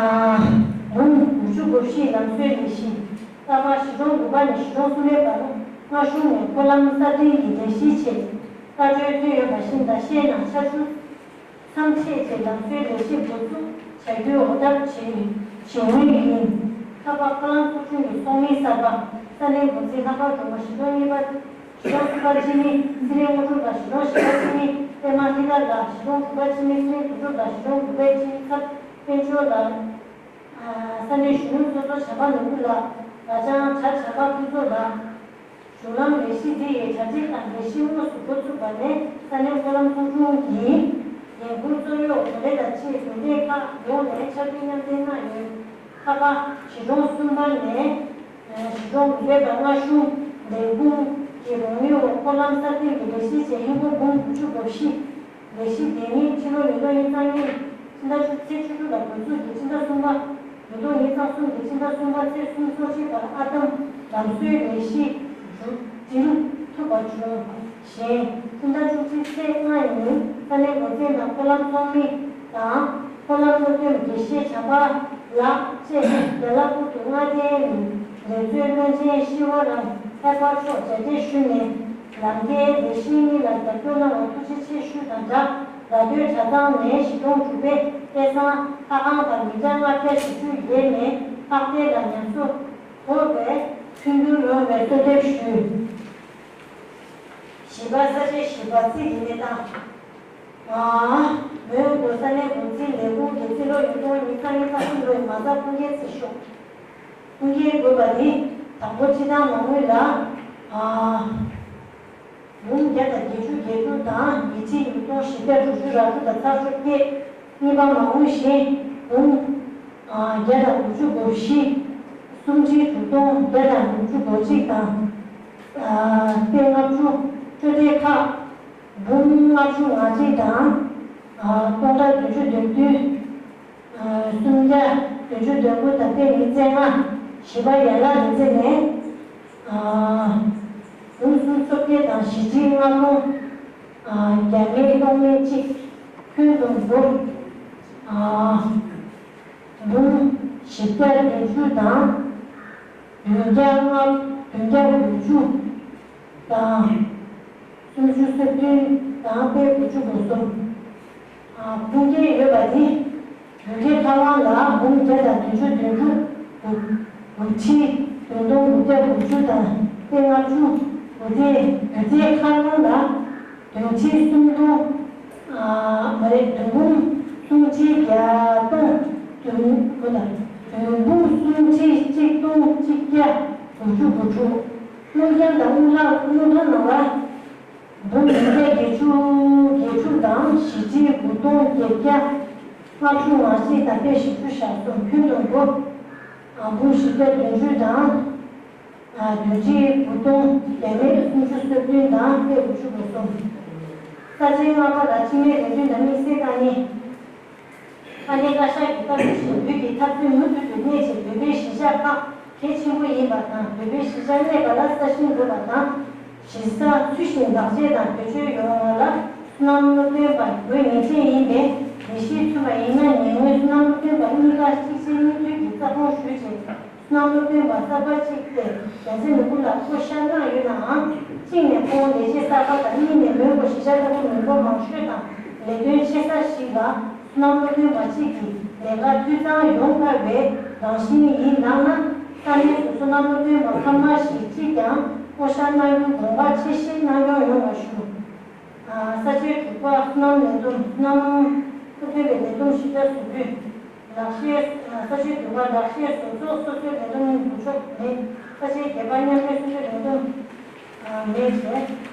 འབུམ་དགུ་བཅུ་གོ་བཞི་ལམ་བཟོའི་ལས་གཞི། རྟག་པར་གཞིས་གྲོང་དགུ་པ་ནས་གཞིས་གྲོང་གསུམ་པའི་བར་མངའ་གཞུང་ནས་སྐོར་ལམ་གསར་བཏིང་གི་ལས་གཞིའི་ཆེད་བཀའ་འཁྲོལ་ཐོན་ཡོད་པ་བཞིན་ཟླ་ཤས་ནང་ཆར་ཆུ་མཚམས་ཆད་རྗེས་ལམ་བཟོའི་ལས་གཞི་འགོ་འཛུགས་བྱ་རྒྱུའི་འོས་ཐབས་བྱེད་བྱེད་མུས་ཡིན། ཁ་པ། ཀ་ལམ་ཚོགས་ཆུང་གི་ཚོགས་མི་གསར་པ། ས་གནས་འགོ་འཛིན་ལྷག་པ་སྒྲོལ་མ། གཞིས་གྲོང་གཉིས་པ། གཞིས་གྲོང་གསུམ་པ་སྤྱི་མི་ཚེ་རིང་དངོས་གྲུབ་ལགས། གཞིས་གྲོང་བཞི་པ་སྤྱི་མི་པད་མ་ལྷ་དར་ལགས། གཞིས་གྲོང་དྲུག་པ་སྤྱི་མི་ཚེ་རིང་དོན་གྲུབ་ལགས། གཞིས་གྲོང་དགུ་པའི་སྤྱི་མི་ཚབ་དཔལ་འབྱོར་ལགས། ས་གནས་གཞོན་ནུ་ཚོགས་གཙོ་བྱམས་པ་ནོར་བུ་ལགས། དགའ་ལྗང་གྲྭ་བྱམས་པ་ཕུན་ཚོགས་ལགས། གཞུང་ལམ་ལས་གཞི་འདི་ཡི་གྲ་སྒྲིག་དང་ལས་གཞི་དངོས་སུ་འགོ་ཚུགས་པ་ནས་ས་གནས་སྐོར་ལམ་ཚོགས་ཆུང་གིས་འགན་འཁུར་གཙོ་བོའི་འོག་གྲོང་སྡེ་དང་ཆེས་དགོན་སྡེ་ཁག་ཡོངས་ནས་ཕྱར་གྲུ་མཉམ་འདེགས་གནང་ཡོད། ཁ་པ། གཞིས་གྲོང་གསུམ་པ་ནས་གཞིས་གྲོང་དགུ་པའི་བར་མངའ་གཞུང་ལས་ཁུངས་ཀྱི་རོགས་དངུལ་འོག་སྐོར་ལམ་གསར་བཏིང་གི་ལས་གཞིའི་ཆེད་ཧིན་སྒོར་འབུམ་དགུ་བཅུ་གོ་བཞི། ལས་གཞི་དེ་ཉིད་ཕྱི་ལོ་ཉིས་སྟོང་ཉེར་གཉིས་ ཕྱི་ཟླ་བཅུ་ཚེས་བཅུ་དྲུག་ལ་འགོ་འཛུགས་ཀྱིས་ཕྱི་ཟླ་གསུམ་པ། ཉིས་སྟོང་ཉི་ཤུ་རྩ་གསུམ་གྱི་ཕྱི་ཟླ་གསུམ་པ་ཚེས་སུམ་ཅུ་སོ་གཅིག་བར་ཨར་འདམ་ལམ་བཟོའི་ལས་གཞི་མཇུག་སྒྲིལ་ཐུབ་པ་བྱུང་ཞིང་། ཕྱི་ཟླ་བཅུ་གཅིག་ཚེས་ལྔ་ཉིན་ས་གནས་འགོ་འཛིན་དང་འཁོར་ལམ་ཚོགས་མི་དང་། འཁོར་ལམ་སློབ་སྟོན་དགེ་བཤེས་བྱམས་པ་ལགས་བཅས་རྒྱ་ལག་ཁུལ་དུ་མངའ་སྡེའི་ལས་བཟོའི་བློན་ཆེན་ཤི་བ་རམ་ཧེ་པར་མཆོག་མཇལ་འཕྲད་ཞུས་ནས། ལམ་ཁའི་ལས་གཞི་གཉིས་ལ་རྒྱབ་སྐྱོར་གནང་བར་ཐུགས་རྗེ་ཆེ་ཞུས་དང་སྦྲགས། ར་སྟོད་གྲྭ་ཚང་ནས་གཞིས་གྲོང་དྲུག་པའི་དཔེ་བཟང་ལྷ་ཁང་དང་མི་གྲངས་ལྔ་བརྒྱ་བཞི་བཅུ་ཡས་མས་ལྷག་སྟེང་ལ་ཉམས་གསོ་དགོས་པའི་མཐུན་འགྱུར་ཡོང་བའི་གསོལ་འདེབས་ཞུས། བཞི་པ། ས་བཅད་བཞི་པ། རྩིས་ཀྱི་གནས་སྟངས། ཨ། མོན་གྷོ་ས་གནས་འགོ་འཛིན་ལས་ཁུངས་ཀྱི་རྩིས་ལོ་ཉིས་སྟོང་ཉི་ཤུ་རྩ་གསུམ་ལོའི་མ་རྩ་ཁུངས་སྐྱེལ་རྩིས་ཤོག་ཁུངས་སྐྱེལ་དགོས་པ་ནི། དང་པོ། སྤྱི་བཏང་མ་དངུལ་ལ། ཨ། འབུམ་བརྒྱ་དང་བརྒྱད་ཅུ་གྱ་དྲུག་དང་། ཡིག་ཆ་ཉིས་སྟོང་བཞི་བརྒྱ་དྲུག་ཅུ་རེ་དྲུག་དང་ཚེག་བཅོ་བརྒྱད། གཉིས་པ། མ་དངུལ་གཞན། འབུམ། ཨ། བརྒྱ་དང་དགུ་བཅུ་གོ་བཞི། སུམ་ཁྲི་དྲུག་སྟོང་བརྒྱ་དང་དགུ་བཅུ་གོ་གཅིག་དང་། ཨ། དཔེ་ལྔ་བཅུ། སྤྲོད་བདེ་ཁག་འབུམ་ལྔ་བཅུ་ང་གཅིག་དང་། ཨ། སྟོང་ཕྲག་བདུན་ཅུ་དོན་བདུན། ཨ། སུམ་བརྒྱ་དོན་ལྔ་དང་དཔེ་ཉིས་རྩ་ལྔ། བཞི་པ། ཡན་ལག་ལས་རྩལ་ནས། ཨ། འབུམ་སུམ་ཅུ་སོ་བརྒྱད་དང་བཞི་ཁྲི་ལྔ་སྟོང་། ཨ། བརྒྱ་མེད་སྟོང་མེད་གཅིག་ཁྱོན་བསྡོམས་འབུམ། ཨ། འབུམ་བཞི་བརྒྱ་བདུན་ཅུ་དང་། བདུན་བརྒྱ་ལྔ། བདུན་བརྒྱ་དགུ་བཅུ་དང་། སུམ་ཅུ་སོ་བདུན་དང་དཔེ་དགུ་བཅུ་གོ་གསུམ། ཨ། ཁུངས་སྐྱེལ་ཡོད་པ་ནི། བོད་སྐད་ཁ་དབང་ལ་འབུམ་བརྒྱ་དང་བདུན་ཅུ་དོན་དྲུག་དགུ། དགུ་ཁྲི་བདུན་སྟོང་དགུ་བརྒྱ་དགུ་བཅུ་དང་དཔེ་ལྔ་བཅུ། སྒྱུ་རྩལ། སྒྱུ་རྩལ་མཁར་རྫོང་ལ་བདུན་ཁྲི་སུམ་སྟོང་། ཨ། མ་རེད། བདུན་འབུམ་སུམ་ཁྲི་བརྒྱད་སྟོང་། བདུན། གོ་དང་། བདུན་འབུམ་སུམ་ཁྲི་གཅིག་སྟོང་གཅིག་བརྒྱ་དགུ་བཅུ་གོ་དྲུག་དངུལ་རྐྱང་དང་དངུལ་ལྷག་དངུལ་ཁང་ནང་ལ། འབུམ་བདུན་བརྒྱ་བརྒྱད་ཅུ་གྱ་དྲུག་དང་བཞི་ཁྲི་དགུ་སྟོང་བརྒྱད་བརྒྱ་ལྔ་བཅུ་ང་གཅིག་དང་དཔེ་བཞི་བཅུ་ཞེ་གསུམ། ཁྱོན་བསྡོམས་པོ། ཨ། འབུམ་བཞི་བརྒྱ་བདུན་ཅུ་དང་། ཨ། བདུན་ཁྲི་དགུ་སྟོང་བརྒྱ་མེད་སུམ་ཅུ་སོ་བདུན་དང་དཔེ་དགུ་བཅུ་གོ་གསུམ། ས་བཅད་ལྔ་པ་ལ་སྤྱི་མིའི་རེ་འདུན་དང་དམིགས་བསལ་དཀའ་ངལ། དཀའ་ངལ་བཀའ་ཤག་གིས་བཀའ་འཁྲོལ་བཞིན་བོད་ཀྱི་འཐབ་རྩོད་མུ་མཐུད་དུ་གནས་ཆེད་བོད་པའི་གཞིས་ཆགས་ཁག་གལ་ཆེན་པོ་ཡིན་པ་དང་། བོད་པའི་གཞིས་ཆགས་གནས་པ་ལ་ས་ཞིང་དགོས་པ་དང་། གཞིས་ས་ཚུལ་བཞིན་བདག་གཅེས་དང་བེད་སྤྱོད་ཡོང་བ་ལ་བསོད་ནམས་སློབ་སྟོན་པ་དགོས་ངེས་ཅན་ཡིན་པས། ལས་གཞི་མཚོན་པ་ཡིན་ན་ཉེ་སྔོན་བསོད་ནམས་སློབ་སྟོན་པ་གཉིས་ཀ་གཅིག་རྗེས་གཉིས་མཐུད་ཀྱིས་རྩ་དགོངས་ཞུས་རྗེས། བསོད་ནམས་སློབ་སྟོན་པ་གསར་པ་གཅིག་སྟེ། རྒྱལ་མཚན་ནོར་བུ་ལགས་བསྐོ་བཞག་གནང་ཡོད་ནའང་། གཅིག་ནས་ཁོང་ལས་བྱེད་གསར་པ་དང་། གཉིས་ནས་མོན་གྷོ་གཞིས་ཆགས་ལྟ་བུ་མི་འབོར་མང་ཤོས་དང་ལས་དོན་ཆེ་ས་ཞིག་ལ་བསོད་ནམས་སློབ་སྟོན་པ་གཅིག་གིས་ལས་ཀ་འཐུས་ཚང་ཡོང་དཀའ་བའི་རང་བཞིན་ཡིན་ལགས་ན། ས་གནས་སུ་བསོད་ནམས་སློབ་སྟོན་པ་ཁག་དམར་ཞིག་གཅིག་ཀྱང་བསྐོ་བཞག་གནང་རྒྱུ་དགོངས་པ་ཆེ་བཞེས་གནང་སྐྱོང་ཡོང་བ་ཞུ། ས་བཅད་དྲུག་པ། བསོད་ནམས་ལས་བསྡོམས། བསོད་ནམས་སློབ་སྟོན་པའི་ལས་བསྡོམས་གཞི་རྩ་བཟོ་རྒྱུ། ལག་ཤེས། ས་བཅད་བདུན་པ། ལག་ཤེས་བཟོ་ཚོགས་སོ་སོའི་ལས་བསྡོམས་འགུལ་ཕྱོགས་མེད། ས་བཅད་བརྒྱད་པ། མཉམ་འབྲེལ་སོ་སོའི་ལས་བསྡོམས་མེད་བྱས།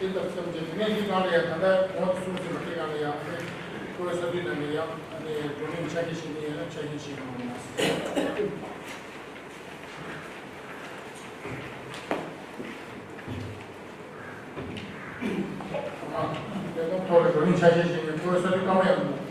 དེ་ལྟར་བསམ་གྱིས་དེ་ནས་འདི་གང་ལ་ཡང་ད་ལྟ་གོང་དུ་གསུངས་ཟིན་པ་དེ་གང་ལ་ཡང་ཨ་ནི་ཁོ་བོའི་ས་དུས་ནང་ལ་ཡང་ཨ་ནི་བགྲོ་གླེང་ཆ་རྐྱེན་བྱེད་ནི་ཡང་ཆ་རྐྱེན་བྱེད་གནང་། ལས་དོན་ཐོག་ལ་བགྲོ་གླེང་ཆ་ཤས་ཤིག་ནས་ཁོའི་ས་ཆུ་སྐར་མ་ཡང་འདུག་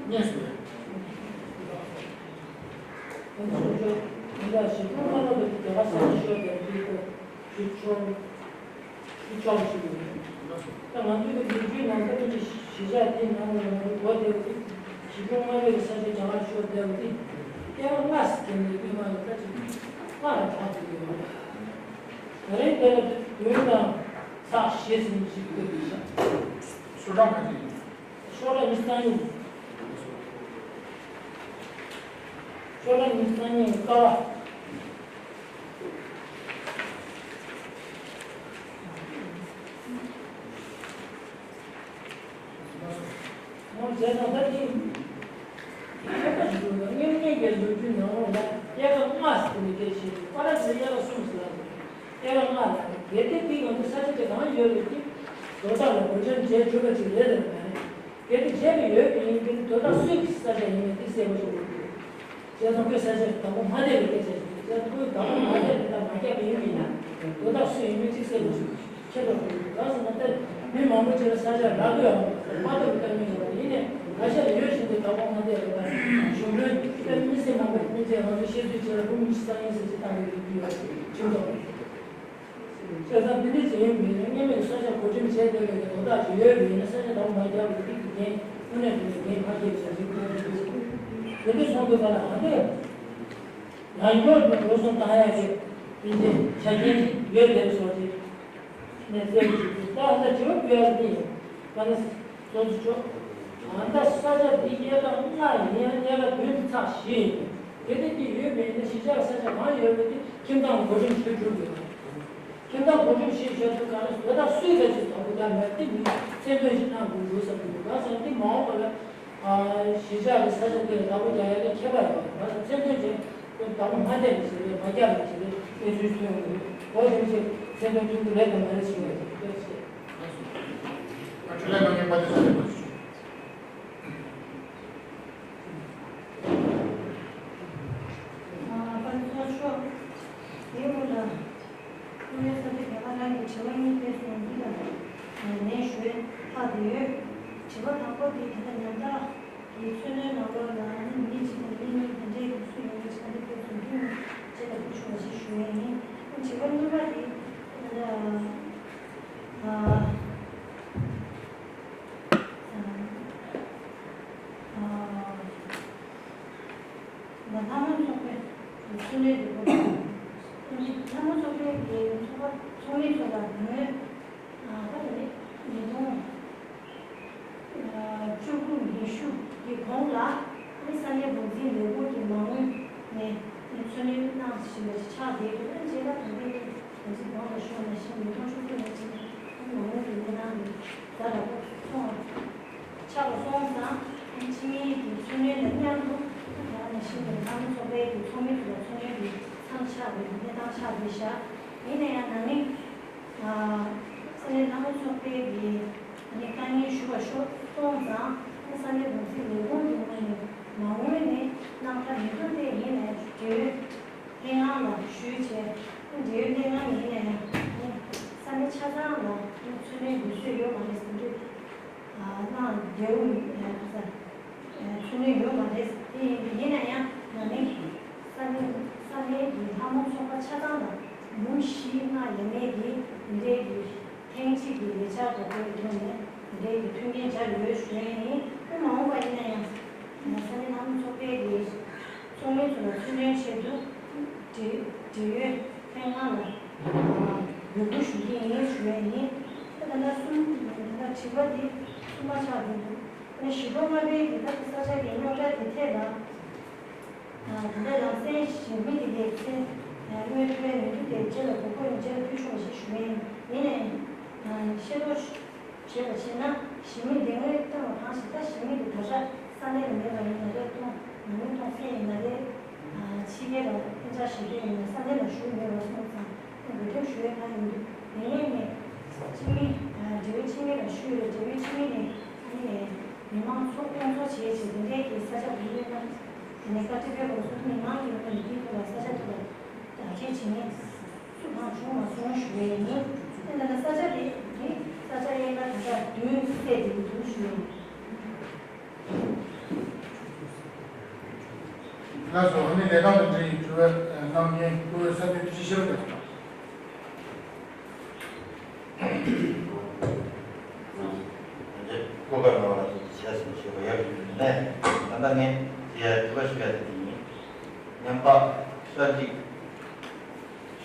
ངེས་སུ་ཡོད། ཁོང་ཚོ་ཚོ་མི་འདྲ་ཞིག་ཁོང་ཁ་ལོ་དེ་དེ་ག་ས་ཞོ་དེ། ཆོག་ཆོག་ཞིག་ཡོད། ད་ང་ཚོའི་གི་ལོ་རྒྱུས་ནང་ལྟར་གྱི་གཞིས་ཆགས་དེའི་ནང་ལ་ང་ཚོ་གོ་བདེ་བ་དེ་གཞིས་ཁྲོམ་མངའ་རིས་ཀྱི་ས་ཆ་རྒྱ་གར་ཤོར་བདེ་བ་དེ་སྐྱེ་བ་ལྔ་ཟེར་མཁན་དེ་མི་མང་ལ་ད་ཅིག་ལྔ་ལ་གྲགས་ཏེ་ཡོད། ད་རེས་དེ་ལ་བདུན་དང་ཚེག་བཞི་ཟེར་ནས་ཞིག་བཀོད་དེ་བཞག་ཤོ་ཀྲང་ག་ཅིག་ཤོ་ཀྲང་ནི་སང་ཉིན། ཤོ་ཀྲང་ནི་སང་ཉིན་ཀ་བ། ངོ་བྱས་ན་ད་ཅི། ཁྱད་པར་ཞིག་འདུག་སྔོན་ཉིད་ཀྱི་ལོ་རྒྱུས་ནང་ལ་དབྱེ་བ་ལྔ་ཟེར་ནས་སྐད་ཆ་བཤད་འདུག་ཀ་ར་ཟེར་དབྱེ་བ་གསུམ་ཟེར་ལ་ཟེར། དབྱེ་བ་ལྔ་ལ་གལ་ཏེ་དེ་ང་ཚོ་ས་ཆ་དེ་གང་ཡོད་རེད་དེ། དོ་བདག་ལ་གོ་འབྱམས་བྱས་གྲུབ་པ་ཅིག་རེད་དམ་མ་རེད། གལ་ཏེ་བྱས་པ་ཡོད་པ་ཡིན་ན་དོ་བདག་སུའི་ས་ཆ་ཡིན་མིན་དེ་གསལ་པོ་ཞིག་དགོས་ཀྱི་རེད། བྱས་ཙང་ཁོའི་ས་ཆར་བདག་པོ་མ་བསྡད་པའི་སྐད་ཆ་ཞིག་རེད། བྱས་ཙང་ཁོས་བདག་པོ་མ་བསྡད་པའི་ད་མ་རྒྱག་པ་ཡིན་མིན་ན་དོ་བདག་སུ་ཡིན་མིན་གཅིག་གསལ་པོ་ཞིག་ཁྱེད་ལ་དགོས་ཀྱི་རེད། གང་ཟེར་ན་ད་མི་མང་པོ་ཅིག་ལ་ས་ཆ་རག་གི་ཡོད་མ་གཏོགས་ཀ་མི་ཡོད་པ་ཡིན་ནའི་ང་ཤ་ལ་ཡོད་བཞིན་དུ་བདག་པོ་མ་བསྡད་པའི་ད་གཞུང་གྲོན་ད་མི་སེར་མང་པོ་མི་ཚེ་ང་ཚོ་ཤེས་ཚོད་ཅིག་ལ་བུ་མི་ཤི་ས་ཡིན་ཟེར་ཅིག་བཏང་ཡོད་ཀྱི་ཡོད་ཁྱིམ་ཚང་། བྱས་ཙང་དེ་འདྲ་ཅིག་ཡིན་པ་ཡིན་ན་སྔོན་མའི་ས་ཆ་བགོ་འགྲེམས་བྱས་བསྡད་པའི་དོ་བདག་ཅིག་ཡོད་པ་ཡིན་ན་ས་ཆ་བདག་པོ་མ་རྒྱག་པའི་རིགས་ཀྱི་འགན་དངོས་གནས་དྲང་གནས་འགན་མ་འཁྱེར་བའི་རིགས་དངོས་གནས་དེ་འདྲ་སོང་དུས་ཙམ་ལ་ཨ་ནི་ཡང་སྐྱར་དུ་འགྲོ་སོང་བཏང་ཡག་གི་དེ་འདྲའི་ཆ་རྐྱེན་ཅིག་ཡོད་དེ་སོགས་ཀྱི་གནས་ཚུལ་ཅིག་ད་ཨ་ནི་དྲི་བ་ཕུལ་ཡག་འདི་ཡིན། ད་ནི་སོ་སོ་ཆོག་ཨ་ད་ས་ཆ་འདི་དབྱེ་བ་ལྔ་ཡིན་ཡང་དབྱེ་བ་བདུན་ཚེག་བཞི་ཡིན། གལ་ཏེ་འདི་ཡོད་མེད་ནི་གཞིས་ཆགས་ས་ཆ་གང་ཡོད་པ་དེ་ཁྱིམ་ཚང་གོ་རིམ་ཞུ་གྲུབ་ཡོད། ཁྱིམ་ཚང་གོ་རིམ་ཞུས་བཞག་དུས་ག་ལ་དོ་བདག་སུས་ད་ཅིག་དོ་ཁུར་བརྒྱབ་མེད་དེ་མི་མཚན་འདོན་ཞིག་གནང་དགོས་འདུག་བསམ་གྱི་འདུག་གང་ཟེར་ན་འདི་མ་འོངས་པ་ལ་གཞིས་ཆགས་ཀྱི་ས་ཆ་འདི་ལ་བདག་པོ་རྒྱག་ཡ་ལ་ཁྱད་པར་ཡོད་པ་མཚན་འདོན་བྱས་ཁོས་བདག་པོ་མ་བསྡད་པ་བྱས་རེད་མ་རྒྱག་པ་བྱས་རེད་གནས་ཚུལ་ཐོན་ཡོད་རེད། གོ་རིམ་བྱས་མཚན་འདོན་ཐུབ་ཀྱི་རེད་དམ་མ་རེད་ཞུ་བ་རེད། ཐུགས་རྗེ་ཆེ། དྲིས་ལན་གནང་མཁན་དཔལ་ལྡན་བསོད་ནམས་ལགས། ཨ་པ་ཚོ་ཆོག་དེའི་སྔོན་ལ་ཀུན་གླེང་ས་ཆ་རྒྱ་གར་རང་གི་དྲི་བ་གཉིས་ཕེབས་སོང་། འདི་ལ་ལན་ཞུ་ཡས་ལྷག་བསྡད་ཡོད། དྲི་བ་དང་པོ་དེ་ད་ལྟ་ཉམ་ཐག་གི་མཚོ་སྣོད་ནང་ལོགས་ལ་ནི་མི་གཅིག་དང་མི་གཉིས་དེ་འདྲའི་སུ་ཡོང་གི་ཆ་འདི་ཕེབས་སོང་། འདི་ནི་ཅི་ལ་ཐུགས་ཆུང་བ་ཞིག་ཞུ་ཡས་ཡིན། དྲི་བ་གཉིས་པ་དེ་ད་ལྟ་ཨ། ཨ། ཨ། ལྷ་མོ་ཚོགས་པའི་ཚོགས་གཙོ་ལས་དེ་པོ་དང་། ལྷ་མོ་ཚོགས་པའི་གི་ཚོགས་པ་ཚོགས་མི་ཚོ་ལ་ངོས་ཨ་ད་ལྟ་ཉིས་སྟོང་བཅུ་དགུ་ཉི་ཤུ་གི་གོང་ལ་ནི་ས་གནས་འགོ་འཛིན་ལས་ཁུངས་ཀྱི་མ་དངུལ་ནས་ནི་མཚོ་སྣོན་གནང་བཞིན་པ་ཞིག་ཆགས་བསྡད་འདུག་ཨ་རྗེས་ལ་ད་ལྟའི་ང་ཚོའི་གོང་ལ་ཞུས་པ་ནང་བཞིན་ཉིས་སྟོང་བཅུ་དགུ་ནས་བྱས་ནས་མ་དངུལ་དེ་ནས་གནང་ནས་ཛ་དྲག་པོ་སོང་བ། ཆགས་པ་སོང་ཙང་ཕྱི་མིའི་གི་མཚོ་སྣོན་དང་མཉམ་དུ་ད་ག་ནང་བཞིན་དུ་ལྷ་མོ་ཚོགས་པའི་གི་ཚོགས་མི་ཚོ་ལ་མཚོ་སྣོན་གྱི་མཚམས་ཆགས་པའི་གནས་སྟངས་ཆགས་བསྡད་བཞག་ཡིན་ན་ཡང་ན་ནིང་ས་གནས་ལྷ་མོ་ཚོགས་པའི་གི་ནི་དཀའ་ངལ་ཞུ་བ་ཤོར་སོང་ཙང་ས་གནས་འགོ་འཛིན་ལས་ཁུངས་ཀྱི་ངོས་ནས་མ་དངུལ་ནི་གནང་ཐབས་མི་འདུག་སྟེ་ཡིན་ན་ཡང་འབྲེལ་ཡོད་ལྷན་ཁང་ལ་ཞུས་བྱས་འབྲེལ་ཡོད་ལྷན་ཁང་ཡིན་ན་ཡང་ས་གནས་ཆ་ཚང་ལ་མཚོ་སྣོན་དུས་ཚོད་ཡོད་མ་རེད་ཟེར་དུས། ཨ་གནང་འདྲ་བོ་ཡིན་ཡང་ཁ་ས་ཚུར་ལེན་ཡོད་མ་རེད། དེ་ཡིན་དུས་ཡིན་ན་ཡང་ན་ནིང་ས་གནས་ས་གནས་ཀྱི་ལྷ་མོ་ཚོགས་པ་ཆ་ཚང་ལ་ཉིན་བཞི་ལྔ་ཡས་མས་ཀྱི་འདི་འདྲའི་གི་ཐེངས་གཅིག་གི་ལས་འཆར་དང་པོའི་ཐོག་ནས་འདི་འདྲའི་གི་མཐུན་རྐྱེན་སྦྱར་ཡོད་ཞུ་ཡས་ཡིན། དེ་མ་འོངས་པ་ཡིན་ན་ཡང་ས་གནས་ལྷ་མོ་ཚོགས་པའི་གི་ཚོགས་མི་ཚོ་ལ་ཚུར་ལེན་ཆེད་དུ་འབྲེལ་འབྲེལ་ཡོད་ལྷན་ཁང་ལ་འབོད་སྐུལ་ཞུ་གི་ཡིན་ཞུ་ཡས་ཡིན། ད་ལྟ་གསུམ་ད་ལྟ་དྲི་བ་འདི་གསུམ་པ་ཆགས་འདུག་ཨ་ནི་བཞི་སྟོང་ལྔ་པའི་གི་ད་ལྟ་ས་ཆ་གི་རྙོག་དྲ་དེ་ཐད་ལ་ད་ལྟ་ལམ་སེང་གཞན་མི་དེ་གའི་ཚེ་དངོས་ཐོན་མི་འདུག་དེ་རྗེས་ལ་གོ་སྐབས་རྗེས་ལ་ཕུལ་ཆོག་པ་ཞིག་ཞུ་ཡས་ཡིན། ཡིན་ནའི་ཤེས་རྟོགས་བྱས་པ་བྱས་ན་གཞན་མི་དེ་དངོས་བཏོན་པ་གང་ཞིག་ད་གཞན་མི་དེ་ད་ཆ་ས་གནས་ལ་མེད་པ་ཡིན་ན་རེད། གཏོང་ནང་མི་གཏོང་སེ་ཡིན་ན་རེད། ཕྱི་རྒྱལ་ལ་གཏན་འཇགས་ཞིག་སྤྲད་ཡོད་ན་ས་གནས་ལ་བཞུགས་མེད་པ་སོང་ཙང་འགོད་འགྲེམས་ཞུ་ཡས་གང་ཡིན་འདུག་དེ་ནས་ནས་ཕྱི་མི་འབྲེལ་ཡོད་ཕྱི་མི་ལ་ཞུས་རེད། འབྲེལ་ཡོད་ཕྱི་མི་ནས་ཨ་ནི་མི་མང་ཚོགས་སྐོང་ཚོགས་བྱས་བྱས་དེ་འདྲའི་གི་ས་ཆ་བུ་ཡོད་ན་དེ་ནས་བཀའ་ཁྲིད་ཕེབས་པ་སོགས་མི་མང་གི་ངོས་ནས་དེའི་ཐོག་ལ་ས་ཆ་ཐོག་ལ་བརྡ་སྐད་བྱེད་མཁན་སུ་གང་བྱུང་མ་སོང་ཞུ་ཡས་ཡིན། ཨ་ནི་ད་ལྟ་ས་ཆ་དེ་གི་ས་ཆ་དབྱེ་ན་ད་ལྟ་བདུན་གསལ་བསྡད་ཀྱི་འདུག་ཞུ་ཡས་ཡིན། ལགས་སོ། ཨ་ནི་ལས་ཁང་དང་འབྲེལ་ཡོད་དྲི་བ་གནང་མཁན་བཀུར་འོས་ས་གནས་སྤྱི་ཞབས་ལས་ཁང་། སྐུ་ཁམས་བཟང་བ་ཞིག་བྱས་སོང་ཞེས་པ་ཡག་ཡིན་ནས། ད་ལྟ་ངས་དེ་ཡ་དྲི་བ་ཞུ་ཡ་དེ་ཡིན། ཉམ་ཐག་གསར་འཇིག་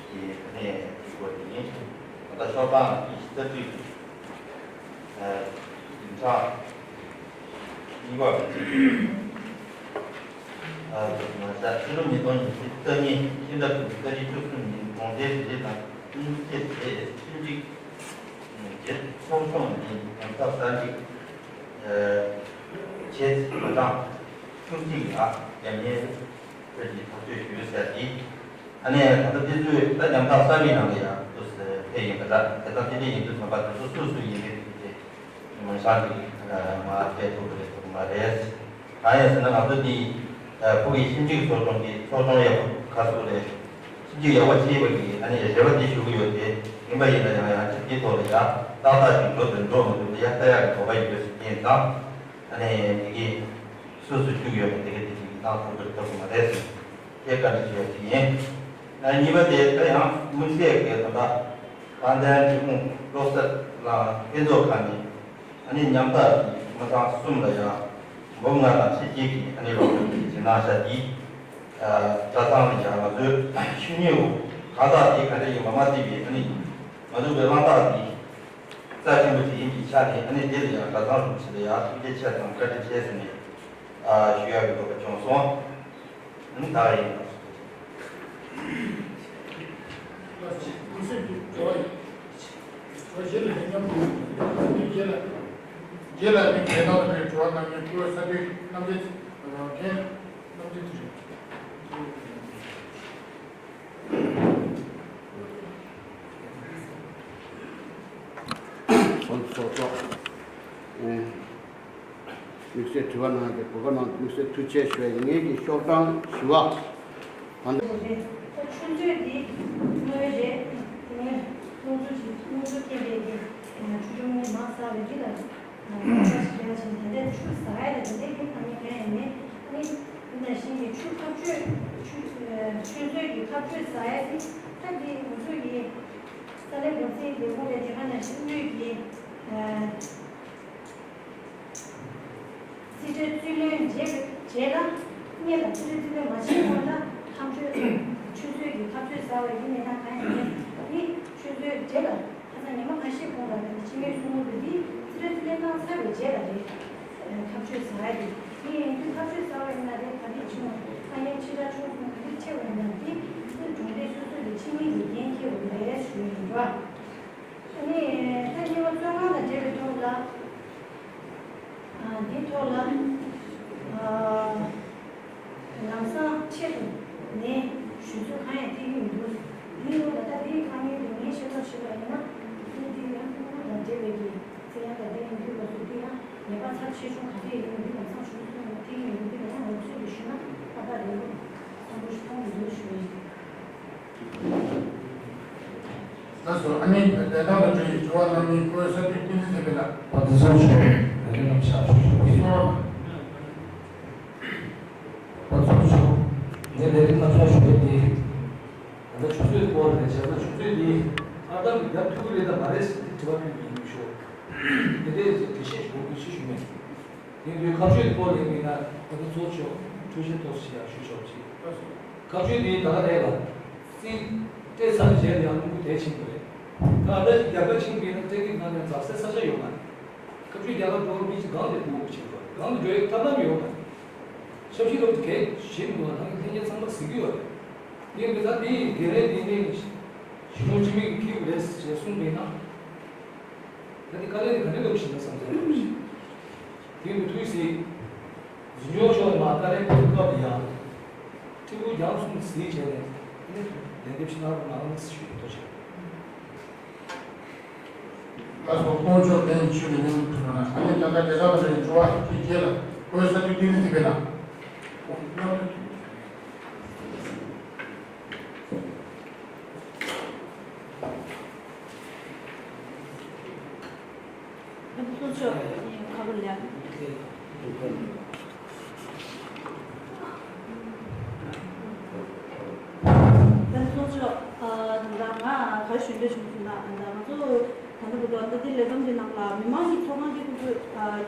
གི་ནས་དེ་སྐོར་དེ་ཡིན། ད་ལྟ་ཤོག་གྲངས་ཀྱི་གསར་འཇིག་གི་བདུན་ཕྲག་གཉིས་པ་རེད། ཨ། ཕྱི་ལོ་ཉིས་སྟོང་ཉི་ཤུ་རྩ་གཉིས་ཕྱི་ཟླ་དགུ་པའི་ཏ་རིག་བཅུ་གསུམ་ཉིན་དགོངས་དོན་དེ་རིགས་དང་ཁྱིམ་མཚེས་དེ་ཁྱིམ་གཅིག་གྱི་ཚོགས་ཆུང་ནས་ཉམ་ཐག་གསར་འཇིག་བྱེད་མ་གྲངས་བཅུ་གཅིག་ལ་རྒྱབ་གཉེར་སྤྲོད་ཀྱི་ཐག་གཅོད་ཞུས་ཟེར་ཏེ། ཨ་ནི་ད་ལྟ་འདི་ཚོས་ད་ཉམ་ཐག་གསར་པའི་ནང་ལ་ཡང་དུ་ཕེབས་ཡིན་པ་འདྲ། དེ་དང་དེ་འདྲ་ཡིན་དུས་ཙམ་པ་དེ་ཚོ་སུ་སུ་ཡིན་མིན་དེ་མང་ཤང་གི་མ་བལྟས་ཐུབ་རེད་ཐུབ་མ་རེད། གང་ཡིན་ཟེར་ན་ང་ཚོ་འདི་ཕུགས་ཀྱི་ཞིབ་འཇུག་ཚོགས་ཆུང་གི་ཚོགས་ཆུང་ཡག་པོ་ཁ་གསོ་རེད། ཞིབ་འཇུག་ཡག་པོ་བྱས་པ་གི་ཨ་ནི་རེ་བ་འདི་ཞུ་གི་ཡོད་དེ། ཡིན་པ་ཡིན་ན་ཡང་ཡང་ཅིག་འདི་ཐོག་ལ་ཡང་ཏག་ཏག་ཅིག་འགྲོ་དང་འགྲོ་མི་འདུག་ཡ་ལྟ་ཡག་གི་དོགས་པ་ཡོད་ཟེར་གྱིན་ཙང་། ཨ་ནི་དེ་གི་སུ་སུ་བཅུག་ཡོད་ན་དེ་གི་དེ་གི་ཏང་ཐུབ་པར་ཐུབ་མ་རེད་ཟེར། དེ་བཀའ་འདྲི་ཞུ་ཡ་ཅིག་ཡིན། ཨ། གཉིས་པ་དེ་ད་ཡང་དམིགས་བསལ་གྱི་ད་ལྟ་དཔལ་ལྡན་འབྲས་སྤུངས་བློ་གསར་གླིང་ལྷན་ཚོགས་ཁང་ནས་ཨ་ནི་ཉམ་ཐག་གི་མི་ཚང་གསུམ་ལ་ཡང་འབུམ་ལྔ་དང་ཁྲི་བརྒྱད་ཀྱི་ཨ་ནི་རོགས་སྐྱོར་གྱི་བྱིན་རླབས་ཤར་ཏེ། ཨ། གྲྭ་ཚང་ལ་ཡང་ང་ཚོའི་ཆོས་ཉིད་གང་དག་དེ་ག་འདྲ་ཡིན་པ་མ་བརྩིས་པའི་ཨ་ནི་ང་ཚོ་གི་གླེང་སྟེགས་དེ་རྩ་ཆེན་པོ་དེ་ཡིན་པའི་ཆ་ནས། ཨ་ནི་དེ་ལ་ཡང་གྲྭ་ཚང་རིན་པོ་ཆེ་ལ་ཡང་ཐུགས་རྗེ་ཆེ་དང་བཀའ་དྲིན་ཆེ་ཟེར་ནས། ཨ། ཞུ་ཡག་གི་འདོད་པ་བྱུང་སོང་། ཨ་ནི་ད་ག་ཡིན། རྗེས་ལ་ནི་མཁས་དབང་དང་འབྲེལ་བ་གནང་མཁན་སྐུ་ངོ་ས་འདུས་རྣམ་རྒྱལ་མཁན་རྣམ་རྒྱལ་ཚེ་རིང་། ཚོགས་གཙོ། དམིགས་བསལ་དྲི་བ་གནང་སྟེ་གོ་སྐབས་གནང་། དམིགས་བསལ་ཐུགས་རྗེ་ཆེ་ཞུ་བ་ཡིན། ངེད་ཀྱི་ཤོག་གྲངས་བཞི་པ། ད་ལྟ། ད་ཆུ་མཛོད་འདི་དངོས་རེད། དེ་ནས་རླུང་འཚུབ་ཀྱི་རླུང་འཚུབ་རྐྱེན་པས་ཀྱི་ཆུ་ཆུང་ངུས་མར་ཟགས་པའི་འདི་ལ་ཁ་ཤས་ཀྱང་ཕྱིན། དེ་འདྲའི་ཆུ་ཟགས་ཡ་ལ་དེ་འདྲའི་གི་ཐ་སྙད་གང་ཡང་མེད། ཨ་ནི་འདི་ནང་བཞིན་གྱི་ཆུ་ཁ་གཅོད་ཆུ་ཆུ་མཛོད་ཀྱི་ཁ་གཅོད་ཟགས་ཡ་དེ་ད་འདི་ང་ཚོ་ཡི་ས་གནས་འགོ་འཛིན་ལས་ཁུངས་ལས་དེ་ག་ནང་བཞིན་དངོས་ཀྱི་རྩིས་ཁྲའི་རྩིས་ལེན་བྱས་པའི་རྗེས་ལ། སྔོན་ལ་རྩིས་ཁྲའི་རྩིས་ལེན་མ་བྱས་གོང་ལ་ཁ་གཅོད་ཆུ་མཛོད་ཀྱི་ཁ་གཅོད་ཟགས་པ་ཡིན་ནའི་ད་གང་ཡང་མེད། ནི་ཆུ་མཛོད་རྗེས་ལ་ཁ་སང་ཉི་མ་ཁ་ཤས་གོང་ལ་ནི་སྤྱི་མོས་གསུང་གི་འདི་རྩིས་ཁྲའི་རྩིས་ལེན་གནང་ཚར་བའི་རྗེས་ལ་རེད། ཁ་གཅོད་ཟགས་ཡ་དེ་ཡིན་དུས་ཁ་གཅོད་ཟགས་པ་ཡིན་ན་རེད། ག་འདྲས་ཆེ་མོ་ཐ་སྙད་ཆེ་ཕྲ་ཆུང་གསུམ་ག་འདྲས་ཆེ་བ་ཡིན་ན་འདི་སྲིད་གྲོང་སྡེ་སོ་སོ་ལས་ཆེ་མིན་གྱི་འགན་འཁྱེར་དགོས་རེད་ཞུ་ཡིན་འགྲོ། ཨ་ནི་ད་གཉིས་པ་བཙོན་ཁང་དང་འབྲེལ་བའི་ཐོག་ལ། ཨ། འདིའི་ཐོག་ལ། ཨ། ལམ་སང་ཆེད་དུ་ནས་ཞུ་ཚོད་གང་ཡང་ཐེབས་ཀྱི་མི་འདུག་འདིའི་ཐོག་ལ་ད་འདིའི་དཀའ་ངལ་དེ་ངས་ཤེས་རྟོགས་བྱས་པ་ཡིན་ན། འདི་འདི་ཡང་ཕྲུ་གུ་དང་འབྲེལ་བའི་གི་བཙན་གཡེམ་དང་འདི་ཡིན་དུས་ལ་སུ་འདི་ཡང་ཉེས་པ་ཚབས་ཆེ་ཆུང་ག་རེ་ཡིན་འདི་ལམ་སང་ཞུ་ཚོད་ཐེབས་ཀྱི་མི་འདུག་ཡང་ངོ་སྤྲོད་དེ་ཞུས་ན་ཏག་ཏག་རེད་འདུག་བསམ་བློ་ཞིག་གཏོང་གི་འདུག་ཞུ་ཡིན། ལགས་སོ། ཨ་ནི་ལས་དོན་དང་འབྲེལ་བའི་དྲི་བ་གནང་མཁན་སྐུ་ངོ་ས་འདུས་བསྟན་འཛིན་བསྟན་འཕེལ་ལགས། ཕར་ཚུར་ཞུ། ལས་རིམ་རྣམས་ཕྱག་ཞུ་ཞུ་གི། ཕར་ཚུར་ཞུ། ངས་ལས་རིམ་རྣམས་ཕྱག་ཞུ་གི་དེ། ད་ལྟ་ཆུ་མཛོད་སྐོར་ནས་བྱས་ན་ཆུ་མཛོད་འདི་ཨར་འདམ་གྱི་རྒྱབ་ཐུག་གི་རེད་དམ་མ་རེད་ཟེར་དེ་དྲི་བ་ཕུལ་གྱི་ཡིན་ཞུ། དེ་འདྲའི་འགྲེལ་བཤད་ཞུ་དགོས་ཀྱི་ཞུ་ཞུ་མེད། དེ་དུས་ཁ་གཅོད་སྐོར་ལས་མིན་ན་ད་ལྟ་གཙོ་ཆེ་འཕྲོད་བཞེས་ཐོག་ཞིག་ཡང་ཞུ་ཆོག་ཅིག་ཁ་གཅོད་དེ་ད་ག་རེད་ལ། རྩིས་སྤྲད་ཚར་རྗེས་ལ་ཡང་རླུང་བུ་དེ་ཕྱིན་པ་རེད། ད་ལྟ་ཅིག་རྒྱ་གར་ཕྱིན་པའི་ནང་སྤྲད་ཀྱི་ནང་ནས་འཛག་སའི་ས་ཆ་ཡོད་མ་རེད། ཁ་གཅོད་རྒྱ་གར་འགྲོ་བར་མི་ཅིག་སྒང་ལ་འགྲོ་དགོས་ཕྱིན་པ་རེད། སྒང་ལ་འགྲོ་ཡའི་ཐབས་ལམ་ཡོད་མ་རེད། ཞབས་ཕྱི་སློབ་གྲྭ་གས་ཞིག་འདུག་ལ་ནང་གི་ལྷན་རྒྱས་ཚང་མ་གཟིགས་ཀྱི་ཡོད་རེད། དེ་མི་ཚད་དེའི་འགན་ལེན་དེ་ནས་གཞོན་ནུ་སྤྱི་མི་གིས་འཁྱེར་དགོས་རེད་ཅེས་གསུངས་པས་ན། ད་དེ་དཀའ་ལས་དེ་ག་འདྲ་འདུག་ཞེ་ན་བསམ་ཚུལ་འདུག་ཞེ། དེ་མི་ཐུག་ཟིག་འཛིན་སྐྱོང་ཕྱོགས་ནས་མ་དཀའ་ལས་ཕོག་སྐབས་ལ་ཡང་། ཕྲུ་གུ་རྒྱང་གསུམ་ཟིག་བྱས་ནས་ཨ་ནི་ལན་འདེབས་ཤིག་གནང་རོགས་གནང་ཟེར་ཞུ་གི་འདུག་ཞེ། ལགས་སོ། དཀོན་མཆོག་ལྡན་ཆོས་ཀྱི་སྙིང་པོ་ཐུབ་པ་ན་ཨ་ནི་ད་ལྟ་དགེ་རྩ་དང་འབྲེལ་བའི་དྲི་བ་དེ་རྗེས་ལ་སྐུ་ངོ་ས་འདུས་བསྟན་འཛིན་བསྟན་འཕེལ་ལགས། ལགས་སོ། ཁ་པར་ལ། ལགས་སོ། ཨ། ད་ང་ག་རེ་ཞུ་འདོད་བྱུང་ཟེར་ན། ད་ང་ཚོ་ ད་ལྟ་བར་དུ་ད་ལྟ་འདི་ལས་བསྡོམས་ཀྱི་ནང་ལ་མི་མང་གི་ཚོགས་ཁང་གི་ཁོང་ཚོས་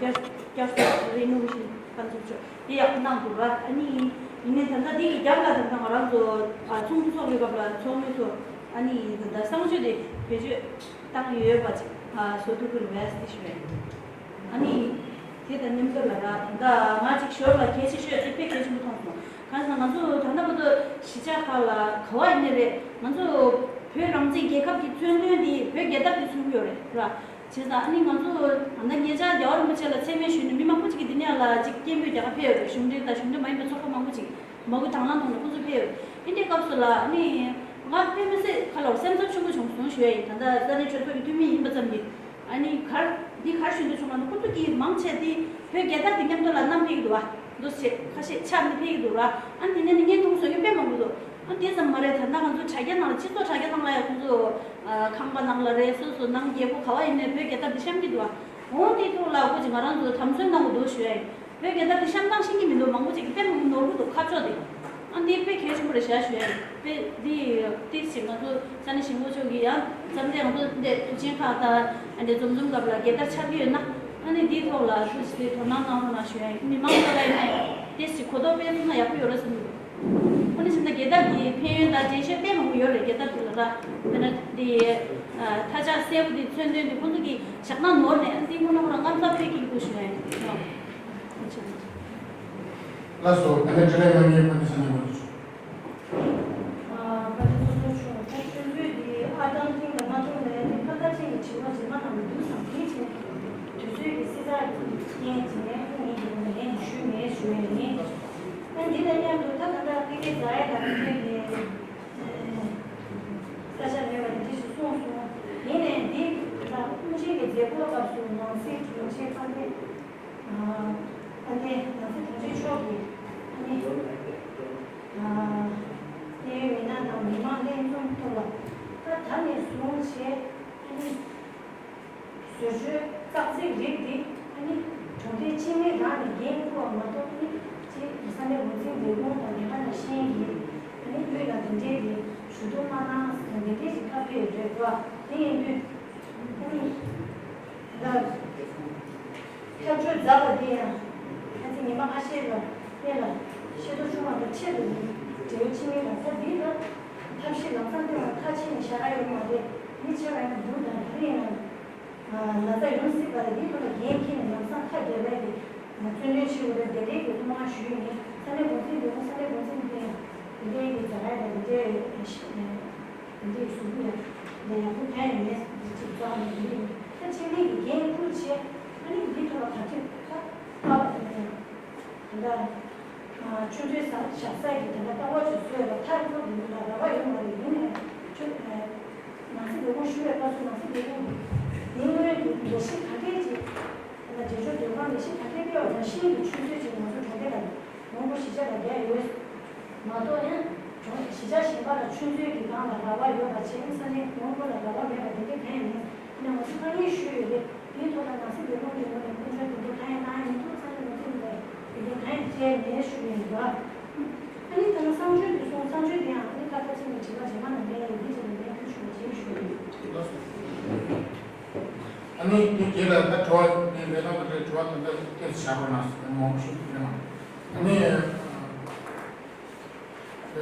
བསྐྱར་བསྐྱར་གསོ་རེད་ནོ་མི་ཤེས་ཁ་ཚུགས་ཆོག་དེ་ཡག་པོ་གནང་འདུག་ར། ཨ་ནི་ཡིན་ནའི་ད་ལྟ་འདི་གི་རྒྱབ་ལ་ད་ལྟ་ང་རང་ཚོ་ཚོགས་འདུ་ཚོགས་པའི་སྐབས་ལ་ཚོགས་མི་ཚོ་ཨ་ནི་ད་ལྟ་གསང་སྤྱོད་དེ་བེད་སྤྱོད་བཏང་ཡོད་པ་ཅིག་བཟོ་ཐུབ་ཀྱི་རེད་པས་ཟེར་ཞུ་ཡ་ཡིན། ཨ་ནི་དེ་དང་མཉམ་དུ་ལ་ར་ད་ལྟ་ང་ཅིག་ཞོར་ལ་གལ་ཆེ་ཤོས་དེ་དཔེ་གལ་ཆེན་པོ་མཐོང་སོང་། གང་ཟེར་ན་ང་ཚོ་ད་ལྟ་བར་དུ་གཞིས་ཆགས་ཁག་ལ་ག་བ་ཡིན་ནའི་རེད། ང་ཚོ་བོད་རང་བཙན་རྒྱལ་ཁབ་ཀྱི་མཚོན་དོན་འདི་བོད་རྒྱལ་དར་འདི་མཚོན་གྱི་ཡོད་རེད་ར། བྱས་ཙང་ཨ་ནི་ང་ཚོ་ད་ལྟ་ཉེ་ཆར་རྒྱལ་བ་རིན་པོ་ཆེ་ལ་མཚན་སྨད་ཞུས་ནས་མི་མང་པོ་ཅིག་གིས་འདི་ནས་ལ་ཅིག་སྐད་འབོད་རྒྱག་ག་ཕེབས་ཡོད་རེད། གཞུང་འབྲེལ་དང་གཞུང་འབྲེལ་མ་ཡིན་པའི་ཚོགས་པ་མང་པོ་ཅིག་མ་གུ་དྭང་བླངས་ཐོག་ནས་ཁོང་ཚོ་ཕེབས་ཡོད། དེ་འདྲའི་སྐབས་སུ་ལ་ཨ་ནི་ང་དཔེ་མི་སྲིད་ཁ་ལོར་སེམས་འཚབ་ཆེན་པོ་བྱུང་སོང་ཞུ་ཡ་ཡིན། ད་ལྟ་ས་གནས་གྲོས་ཚོགས་ཀྱི་འཐུས་མི་ཡིན་པ་ཙམ་གྱིས། ཨ་ནི་གར་འདི་གར་ཞུ་འདོད་བྱུང་བ་ནི་ཁོ་ཚོ་གིས་མང་ཆེ་འདི་བོད་རྒྱལ་དར་འདི་མཉམ་དུ་ལ་བསྣམས་ཕེབས་ཀྱི་འདུག་བ། འདུག་སེ་ཁ་ཤས་ཆགས་ནས་ཕེབས་ཀྱི་འདུག་ར། ཨ་ནི་དེ་ནས་ནི་བརྙན་ཐུང་བཟོ་མཁན་དཔེ་མང་པོ་འདུག་ཨ་དེ་ཙམ་མ་རེད། ད་ལྟ་ང་ཚོ་དྲ་རྒྱ་ནང་ལ་སྤྱི་ཚོགས་དྲ་རྒྱ་ནང་ལ་ཡང་ཁོང་ཚོ་ཨ་ཁང་པ་ནང་ལ་རེད། སོ་སོ་ནང་རྒྱལ་སྒོ་ག་བ་ཡིན་ནའི་བོད་རྒྱལ་དར་འདི་བཤམས་ཀྱི་འདུག་བ། འོ་དེ་ཐོག་ལ་ཁོ་ཅིག་ང་རང་ཚོ་དམ་སྲོལ་གནང་དགོས་འདུག་ཞུ་ཡ་ཡིན། བོད་རྒྱལ་དར་དེ་བཤམས་སྟངས་ཤེས་ཀྱི་མི་འདུག་མང་པོ་ཅིག་གིས་དཔེ་མང་པོ་ནོར་གྱི་འདུག་ཁ་ཕྱོགས་དེ། ཨ་འདི་དཔེ་གལ་ཆེན་པོ་རེད་ཤག་ཞུ་ཡ་ཡིན། དཔེ་འདི་ཏིག་ཅིག་ང་ཚོ་ས་གནས་གཞིས་འགོ་མཆོག་གིས་ཡང་མཚམས་རེ་ང་ཚོ་འདི་དུས་ཆེན་ཁག་དང་ཨ་འདི་འཛོམས་འཛོམས་སྐབས་ལ་རྒྱལ་དར་འཕྱར་གྱི་ཡོད་ན། ཨ་ནི་འདིའི་ཐོག་ལ་ཏིག་ཅིག་དེ་དོ་སྣང་གནང་རོགས་གནང་ཞུ་ཡ་ཡིན། མི་མང་ཚོ་ལ་ཡིན་ན་ཡང་ཏིག་ཅིག་གོ་རྟོགས་སྤེལ་ཐུབ་ན་ཡག་པོ་ཡོད་རེད་བསམ་གྱི་འདུག་ཁོ་ནི་བྱས་ན་རྒྱལ་དར་གྱི་ཕན་ཡོན་དང་འགྲེལ་བཤད་དཔེ་མང་པོ་ཡོད་རེད། རྒྱལ་དར་དེ་ལ་ད་དཔེར་ན་འདི་ཨ་མཐའ་ལྕགས་སེར་པོ་དེ་མཚོན་དོན་དེ་ཁོང་ཚོ་གིས་ཞག་ནང་ནོར་ནས་འདི་ཁོ་ན་ཁོ་རང་རྔམ་སྟབས་དཔེ་སྐྱིད་པོ་ཞུ་ཡ་ཡིན། ལགས་སོ། ད་ནི་དྲི་བ་གནང་མཁན་ཕ་དེ་ས་ནས་མ་འདུག་ཨ་ཕ་དེ་སོ་སོ་ཆུང་ད་ཆུང་ཚོད་འདི་ཨ་དང་ཐིང་ལ་མ་ཐུག་ནས་ནི་ཁ་ཁ་ཅིག་གི་དྲི་བ་རྗེས་མ་ནང་འདུག་སམ་དེའི་ཆེད་དུས་ཚོད་ཀྱི་སྲིད་ཚགས་རྐྱེན་བྱས་ནས་ཁོང་ངེད་ཀྱི་ངོས་ནས་ལན་ཞུས་མེད་ཞུ་ཡ་ཡིན། ཨ་འདི་དང་མཉམ་དུ་ད་ད་ལྟ་ཕ་གི་རྫ་ཡ་དང་ཕ་གི་ས་ཆ་མེད་པ་དེ་འདྲ་ཞིག་གསུངས་སོང་། ཡིན་ནའི་འདི་ད་དབུ་འབྱེད་ཀྱི་མཛད་སྒོའི་སྐབས་སུ་ནང་སྲིད་དྲུང་ཆེ་དཔལ་ལྡན་ཨ་ལྡན་ནང་སྲིད་དྲུང་ཆེ་མཆོག་གིས་ཨ་ནི་ཨ་གནད་ཡོད་མི་སྣ་དང་མི་མང་ལྷན་འཛོམས་ཐོག་ལ་ད་ད་ནས་བཟུང་བྱས་ཨ་ནི་བཟོ་བཅོས་བཙག་འཛུགས་རིགས་འདི་ཨ་ནི་གྲོང་ཁྱེར་སྤྱི་མི་རང་ནས་འགན་འཁུར་བ་མ་གཏོགས་ཨ་ནི་སྤྱི་ས་གནས་འགོ་འཛིན་ལས་ཁུངས་དང་ལས་ཀ་ནང་ཤེས་ཀྱི་ཨ་ནི་དབུས་ལ་འདི་འདྲའི་གི་ཞུ་གཏུག་མ་གནང་ཟེར་ན་འདི་འདྲའི་ཞིག་ཁ་ཕེ་ཡོད་རེད་བ། དེ་ཡིན་དུས་ཨ་ནི་ད་ལྟ། སྐྱབས་བཅོལ་མཛད་པ་འདི་ཡང་ཁ་སང་ཉི་མ་ཨ་ཤེ་ལ་སླེབས་ལ་ཤེས་རྟོགས་བྱུང་བ་དང་ཆེད་དུ་འབྲེལ་ཡོད་ཕྱི་མི་ལ་ད་འདི་ལ་ཐབས་ཤེས་ལམ་སང་སྟོན་པ་ཁ་ཕྱེ་ནས་བཞག་ཡ་ཡོད་མ་རེད། མི་ཆེ་བ་ཡང་འདུག་དང་དེ་རིང་ཡང་ན་ཚ་ཡོང་སྲིད་པ་ལ་འདིའི་ཐོག་ལ་འགན་འཁྱེར་ནས་ལམ་སང་ཁ་རྒྱབ་པའི་གི་བརྩོན་འགྲུས་བྱེད་དགོས་རེད། དེ་འདྲའི་གི་ཐུགས་སྨོན་ཞུ་ཡི་ཡིན། ས་གནས་འགོ་འཛིན་འདི་ཡང་ས་གནས་འགོ་འཛིན་འདི་ཡང་དེ་འདྲའི་གི་ཛ་དྲག་དང་དེ་འདྲའི། འདི་གཟུགས་པོ་ཡང་ལས་ཡག་པོ་གང་ཡང་མེད་འདི་གཅིག་རྩ་བ་ནས་འདི་ད་ཕྱི་མིག་གི་འགན་འཁུར་བྱས་ཨ་ནི་འདི་ཐོག་ལ་ག་དུས་ད་ད་ད་ཆུ་ཚོད་བཞག་ས་ཀྱི་ད་ལྟ་ལྟ་བ་ཅིག་བཟོས་ལ་མཐར་ཐུག་གི་མི་ལ་ར་བ་ཡོད་མ་རེད། ཡིན་ནའི་ཆུ་ནང་སྲིད་ལས་ཁུངས་ཞུ་བའི་སྐབས་སུ་ནང་སྲིད་ལས་ཁུངས་ཀྱི་མི་ངོས་ཀྱི་ལས་གཞི་ག་འདྲས་ཅིག་ད་ལྟ་འབྲེལ་ཕྱོགས་སྡོད་ཁང་ལས་གཞི་ག་འདྲས་སྤེལ་བ་རང་བཞིན་གྱི་ཆུ་ཚོད་ཅིག་ང་ཚོ་གྲོང་ཁྱེར་ལ་མང་པོ་གཞིས་ཆགས་ལ་བསྡད་ཡོད། མ་གཏོགས་ཡང་གཞིས་ཆགས་གཞན་པ་ལ་ཆུ་མཛོད་ཀྱི་སྒང་ལ་ར་བ་ཡོད་པ་བྱས་ནས་ས་གནས་མང་པོ་ལ་ར་བ་མེད་པ་དེ་འདྲ་གང་ཡང་མེད། ཡིན་ནའང་ང་ཚོས་ཐག་ཉེ་ཞུས་ཡོད་རེད། དེའི་ཐོག་ལ་ནང་སྲིད་ལས་ཁུངས་ཀྱི་ངོས་ནས་སྐུ་མགྲོན་དེ་འདྲ་གང་ཡང་གནང་ཡ་མི་འདུག་ས་གནས་འགོ་འཛིན་ནས་དེ་འདྲ་གང་ཡང་བྱས་མེད་ཞུ་ཡ་ཡིན་པ། ཨ་ནི་ད་ནི་གསང་སྤྱོད་དུ་སོང་། གསང་སྤྱོད་དེ་ཡང་ཨ་ནི་ཁ་ཁ་ཅིག་ནས་དྲི་བ་རྗེས་མ་ནང་ལན་ཡོད་དེ་ཅིག་ལ་ལན་ཕུལ་ཆོག་པ་བྱེད་ཞུ་ཡ་ཡིན། ཨ་ནི་དེ་རྗེས་ལ་ད་དྲི་བ་དེ་ལས་དང་དེ་འདྲའི་དྲི་བ་དེ་འདྲ་སྐད་ཆ་བཤད་དགོས་ན་ཟེར་མང་པོ་ཞིག་ཡོད་ན། ཨ་ནི་ལས་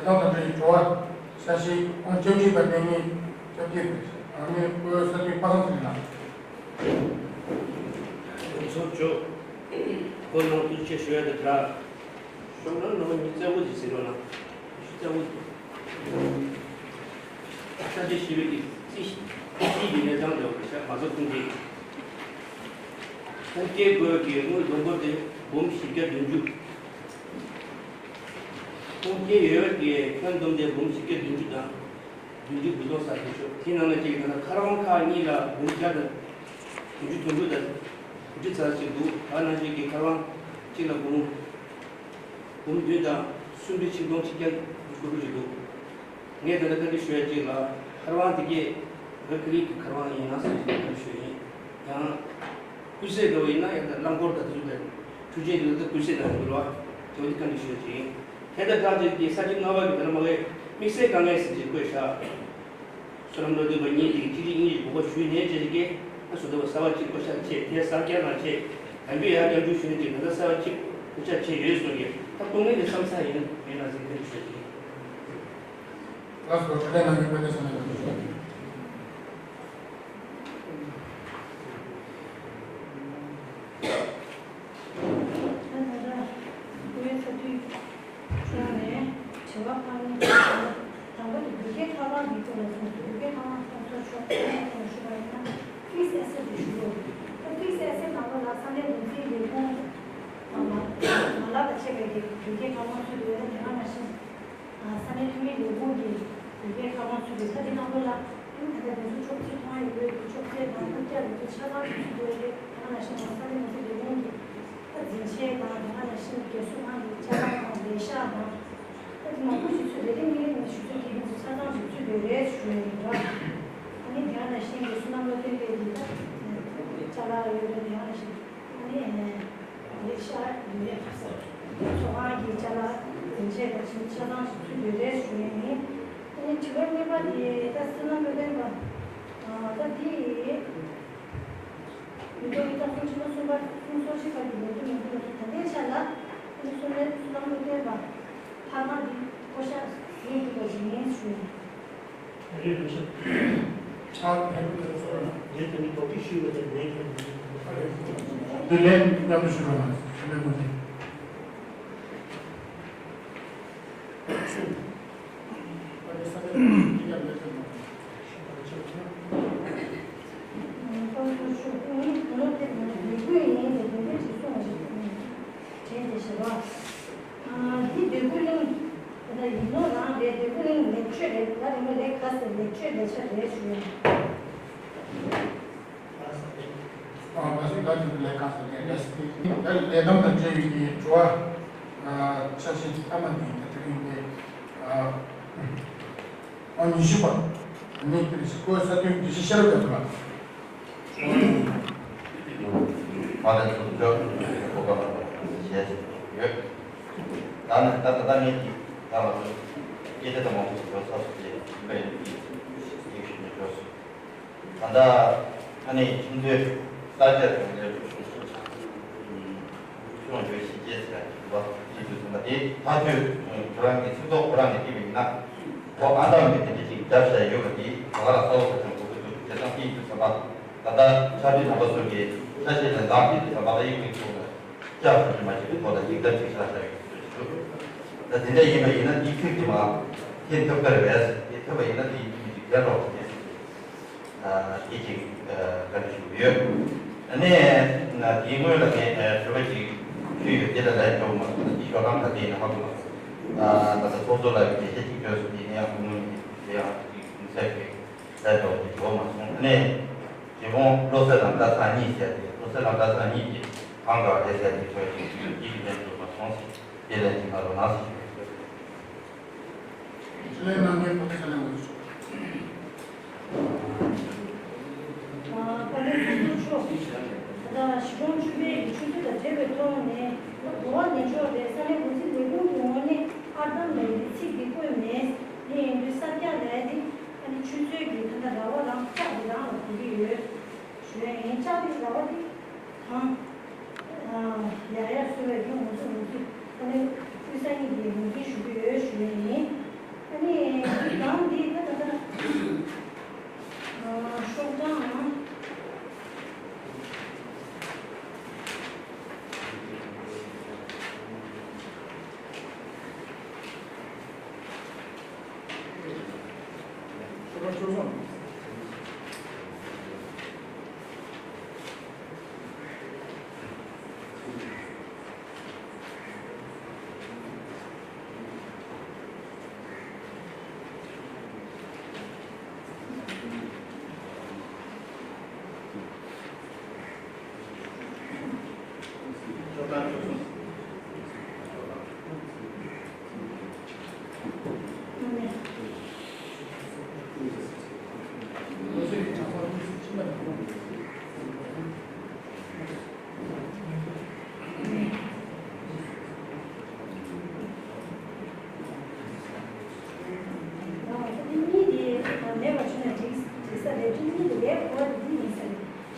དང་དེ་འདྲའི་དྲི་བ་ས་གཞི་ཁོང་བཅར་འདྲི་པ་གནས་མིན་སྐྱབས་རྗེ་ཨ་ནི་བཀོད་ས་དུས་པ་སངས་ཟེར་ན། ཚོགས་ཆོག་ཁོ་ནང་དུ་ཆེ་ཞུ་ཡ་དེ་དྲ། ཤོག་ལམ་ནང་མི་གཙོ་བོ་ཅིག་ཟེར་བ་ན། གཙོ་བོ་ཅིག་ས་ཆ་ཞི་བའི་གི་རྩིས་རྩིས་ཀྱི་གནས་སྟངས་དེ་བ་ཤ་མ་ཚོ་ཁུངས་ཀྱི། ཁུངས་སྐྱེལ་དགོས་ཀྱི་དངུལ་བསྡོམས་འབོར་དེ་འབུམ་བཞི་བརྒྱ་བདུན་ཅུ། ཁུངས་སྐྱེལ་ཡོད་ཀྱི་ཁྱོན་བསྡོམས་དེ་འབུམ་བཞི་བརྒྱ་བདུན་ཅུ་དང་། བདུན་ཅུ་དགུ་སྟོང་ས་ཁྱད་ཆོད། དེ་ནང་ལ་གཅིག་ད་ལྟ་མཁར་དབང་ཁག་གཉིས་ལ་འབུམ་བརྒྱ་དང་བདུན་ཅུ་དོན་དགུ་དང་དགུ་ཁྲི་ཙམ་ཞིག་འདུག་ད་ནང་བཞིན་གྱི་མཁར་དབང་གཅིག་ལ་འབུམ་འབུམ་བདུན་དང་སུམ་ཁྲི་ཆིག་སྟོང་ཆིག་བརྒྱ་དགུ་ཁྲི་ཞིག་འདུག་ངས་ད་ལྟ་བཀའ་འདྲི་ཞུ་ཡ་གཅིག་ལ་མཁར་དབང་དེ་གས་བོད་ཁ་ལིག་གི་མཁར་དབང་ཡིན་ན་ཟེར་བཀའ་འདྲི་ཞུ་ཡ་ཡིན། ཡང་ཀུན་གསལ་འདྲ་བོ་ཡིན་ན་ཡང་ད་རླངས་འཁོར་དང་དེ་ཚོ་དང་འཕྲུལ་ཆས་དེ་ཚོ་ད་ཀུན་གསལ་དང་ཡོང་གི་རེད་བ། དེ་བ་དེ་བཀའ་འདྲི་ཞུ་ཡ་གཅིག་ཡིན། དེ་དང་སྦྲགས་བྱས་ཀྱི་ས་ཆ་ལྔ་པ་གི་ད་ལྟ་མ་གའི་དམིགས་བསལ་དཀའ་ངལ་ཟེར་གྱི་བཀོད་བཞག་བསོད་ནམས་བློ་ལྡན་པ་གཉིས་དེ་གཅིག་གཅིག་གཉིས་ཀྱིས་འབོད་སྐུལ་ཞུས་ནས་བྱས་ཀྱི་ཨ་བཟོ་འདྲ་བ་གསར་པ་གཅིག་བསྐོ་བཞག་བྱས། དེ་གསར་རྐྱང་རང་བྱས། གང་གི་ཡང་སྐྱབས་འཇུག་ཞུས་ནས་ཀྱི་ད་ལྟ་གསར་པ་གཅིག་བསྐོ་བཞག་བྱས་ཡོད་བཟོ་གི། ད་ལྟོ་ངས་ཀྱི་བསམ་ཚ་ཡིན་ཡིན་ན་ཟེར་དེ་ཞུ་གི། ལགས་སོ། དྲི་ལན་གནང་མཁན་དཔལ་ལྡན་བསོད་ནམས་ལགས། ད་ད་ལྟ་བོད་ས་འཐུས་ཕྱོགས་ནས་དྲི་བ་ཕར་ལན་དང་པོ་དེ་བོད་སྐད་ཁ་པར་འདི་སྐོར་ལ་གསུངས་སོང་། བོད་སྐད་ཁ་པར་ཚོགས་གཙོ་མཆོག་ཁོང་ནས་ཞུས་པ་ཡིན་ན་ཕིག་སི་ཨེ་སེ་ཊི་དེ་ཞུ་དགོས། ད་ཕིག་སི་ཨེ་སེ་ཊི་ནང་ལོགས་ལ་ས་གནས་འགོ་འཛིན་ལས་ཁུངས་མ་ལག་དང་བཅས་པའི་བོད་སྐད་ཁ་པར་ཚུད་དགོས། ད་དེ་ག་ནང་བཞིན། ས་གནས་འཐུས་མི་ལས་ཁུངས་ཀྱི་བོད་སྐད་ཁ་པར་ཚུད་དགོས། ད་དེ་ནང་ལོགས་ལ་ད་ལྟ་དེ་ཚོ་ཅོག་ཙེ་མཐོང་ཡ་ཡོད་དེ། ཅོག་ཙེ་དང་རྐུབ་བཀྱག་དེ་ཚོ་ཆ་ཚང་ཅིག་ཚུད་དགོས་རེད། དེ་ག་ནང་བཞིན་ང་ཚོ་ས་གནས་འགོ་འཛིན་ལས་ཁུངས་ཀྱི་ད་འཛིན་ཆས་དང་། དེ་ག་ནང་བཞིན་རྒས་གསོ་ཁང་གི་ཅ་ལག་དང་ལས་ཤག་དང་། ད་དེ་མང་པོ་ཞིག་ཚུད་རེད། དེ་ངས་ངས་ཞུ་ཚོད་དེ་དེ་ཚོ་ཆ་ཚང་ཞིག་ཚུད་དགོས་རེད་ཞུ་ཡ་ཡིན་པ། ཨ་ནི་དེ་ག་ནང་བཞིན་རྒས་གསོ་རྣམ་པ་སྟོན་པའི་གི་ད་ཅ་ལག་ཡོད་རེད། དེ་ག་ནང་བཞིན། ཨ་ནི་ལས་ཤག་ཡོད་རེད། ཚོགས་ཁང་གི་ཅ་ལག་འཛིན་ཆས་དང་ཆ་ཚང་ཞིག་ཚུད་ཡོད་རེད་ཞུ་ཡ་ཡིན། ཨ་ནི་དྲི་བ་གཉིས་པ་དེ་ད་བསོད་ནམས་བློ་ལྡན་པ། ད་འདི་མི་ཐོག་གི་ཏང་སྲིད་ཆེན་མོ་གསུམ་པ་ཁོངས་གཏོགས་ཆེད་ཁག་གི་ལས་དོན་མི་སྣ་ཚོ་ད་ལྟའི་ཆ་ལ་ཨ་ནི་བསོད་ནམས་བསོད་ནམས་བློ་ལྡན་པ་ཕར་ཁང་འདི་བསྐོ་བཞག་ཡིན་དགོས་པ་ཞིག་ཡིན་ཞུ་ཡ་ཡིན། རེད། ལགས་སོ། ཨ། རེད། དེ་ནི་གོ་སྒྲིག་ཞུས་པ་དེ་ལན་རྒྱག་མི་འདུག་དེ་ལན་མཉམ་དུ་ཞུ་རོགས་གནང་། ཞུ་ལན་མུ་མཐུད། དྲན་དེ་བཞི་པ། ཨ། འདི་འདོད་རྒུ་གླིང་། ད་ལྟ་ཡིག་ནོར་རང་རེད། འདོད་རྒུ་གླིང་ལེགས་བཅོས་རེད། ད་རིང་མོ་ལེགས་ག་ཟེར་ལེགས་བཅོས་ལེགས་ཆ་རེད་ཞུ་ཡ། ཨ། ད་ཅིག་ད་ཅིག་ལེགས་ག་ཟེར་ལེགས་རེད། ད་ལས་དམ་དང་འབྲེལ་བའི་གི་དྲི་བ། ཨ། ཆ་ཤས་ཨ་མ་འདི་ད་དེ་རིང་འདི། ཨ། ཨ། ཉི་ཤུ་པ། ནི་དེ་རིང་ཁོའི་ས་དོན་དགེ་བཤེས་ཤེས་རབ་རྒྱ་མཚོ་ལགས། མ་ལས་ཚུར་འཇོག་གོ་སྐབས་ཞེས་ཡོད། ད་ནི་ད་ད་ལྟ་ངས་ཀྱིས་ད་ང་ཚོ་སྐད་ཆ་དང་མང་པོ་ཞིག་འགྲོ་ཚར་སོང་སྟེ། ཡིན་པ་ཡིན་གྱི་ཡིག་ཞུ་ནས་འགྲོ་སོང་། ད་ལྟ་ཨ་ནི་ཁྱིམ་མཚེས་གསར་བརྗེ་དང་ལས་སྒྲུབ་ཤོང་ཤོང་བརྗོད་ཞིག་སྐྱེས་ཟེར་ཡ་ཞིག་འདུག་པ། ཞིག་འདུག་ཟེར་ན་དེ་ཐག་གཅོད་ཁྱོད་རང་གི་ཚིག་ཐོག་ཁོ་རང་གིས་བྲིས་པ་ཡིན་ན། ཁོ་ཨ་འདམ་གྱི་དེ་འདྲ་ཅིག་རྒྱབ་བཞག་ཡོད་པ་དེ་ག་ལ་ས་འོག་ས་ཆུང་གོ་གི་འདུག་དེ་ཙང་སྐྱིད་འདུག་ཟེར་བ། ད་ལྟ་ཕྱག་བྲིས་ནང་པ་ཚོ་གི་ཆ་ཤས་ལས་ལངས་ཏེ་དེ་ཚང་མ་ལ་ཡིག་མིག་ཐོག་ལ་སྐྱབས་སུ་མ་བྱེད་པའི་ཐོག་ལ་ཡིག་ཐབས་ཅིག་ཆ་བཞག་ཡོད་འདུག་ད་དེ་འདྲ་ཡིན་པ་ཡིན་ན་དེའི་ཚིག་དེ་མ་ཐེན་ཐུབ་ཀ་རེ་བས། དེ་ཐུབ་པ་ཡིན་ན་དེའི་ཡིག་མིག་ཅིག་དེ་འགྲོ་དེ། ཨ། སྐད་ཅིག་ཨ། བཀའ་འདྲི་ཞུ་གི་ཡོད། ཨ་ནི་དེའི་སྔོན་ལ་ངས་ཨ། དྲི་བ་ཅིག་ཞུས་ཡོད། དེ་ལ་ལན་འཇོག་མ་སོང་། འདི་ཞོར་ལམ་ཁ་དེ་ཡིན་ན་མ་གོ་མ་སོང་། ཨ། ད་ལྟ་ཚོགས་གཙོ་ལགས་ཀྱིས་འགྲེལ་བཤད་ཅིག་བརྗོད་སོང་། དེ་ནས་ཡང་ཁོང་ངོས་ནས་དེ་ཡང་ཅིག་མི་ཚད་ཀྱི་ལན་འཇོག་དེ་འཇོག་མ་སོང་། ཨ་ནི་རྗེ་བོང་བློ་གསལ་ལམ་བརྡ་ཚར་གཉིས་ཟེར་ཏེ། བློ་གསལ་ལམ་བརྡ་ཚར་གཉིས་དེ་གང་དགའ་རེད་ཟེར་ཏེ་ཐོས་ཅིག་ཅིག་གི་ལན་འཇོག་མ་སོང་ཟེར། དེ་ལན་ཅིག་གནང་རོགས་གནང་ཟེར་ཞུ་ཡོད། ཞུ་ལན་གནང་མཁན་ཕོ་བྲང་ཚེ་རིང་ལགས་སོ། ཨ། བཀའ་བློན་ཚོགས་གཙོ་མཆོག་ད་ལྟ་གཞིས་གྲོང་བཅུ་པའི་གི་ཆུ་ཚོད་དང་འབྲེལ་བའི་ཐོག་ནས་གོ་བ་ལེན་ཕྱོགས་དེ་ས་གནས་འགོ་འཛིན་ལས་ཁུངས་ཀྱི་ངོས་ནས་ཨར་འདམ་ལབ་ཡས་དེ་ཚིག་དེ་བཀོད་མེད། དེ་ཡིན་དུས་གསར་རྒྱག་ལབ་ཡས་དེ་ཨ་ནི་ཆུ་ཚོད་ཀྱི་ད་ལྟ་ར་བ་རང་ལྕགས་དེ་རང་ལ་གོ་གི་ཡོད་ཞུ་ཡ་ཡིན། ལྕགས་དེ་ར་བ་དེ་གང་། ཡར་ཡར་བཟོ་བའི་རྒྱུ་ང་ཚོ་ང་ཚོས་ཨ་ནི་དབུས་ས་གཉིས་ཀྱི་ངོས་འཛིན་ཞུ་གི་ཡོད་ཞུ་ཡ་ཡིན། ཨ་ནི་འདི་གང་འདི་ད་ད་ད་ཤོག་གྲངས།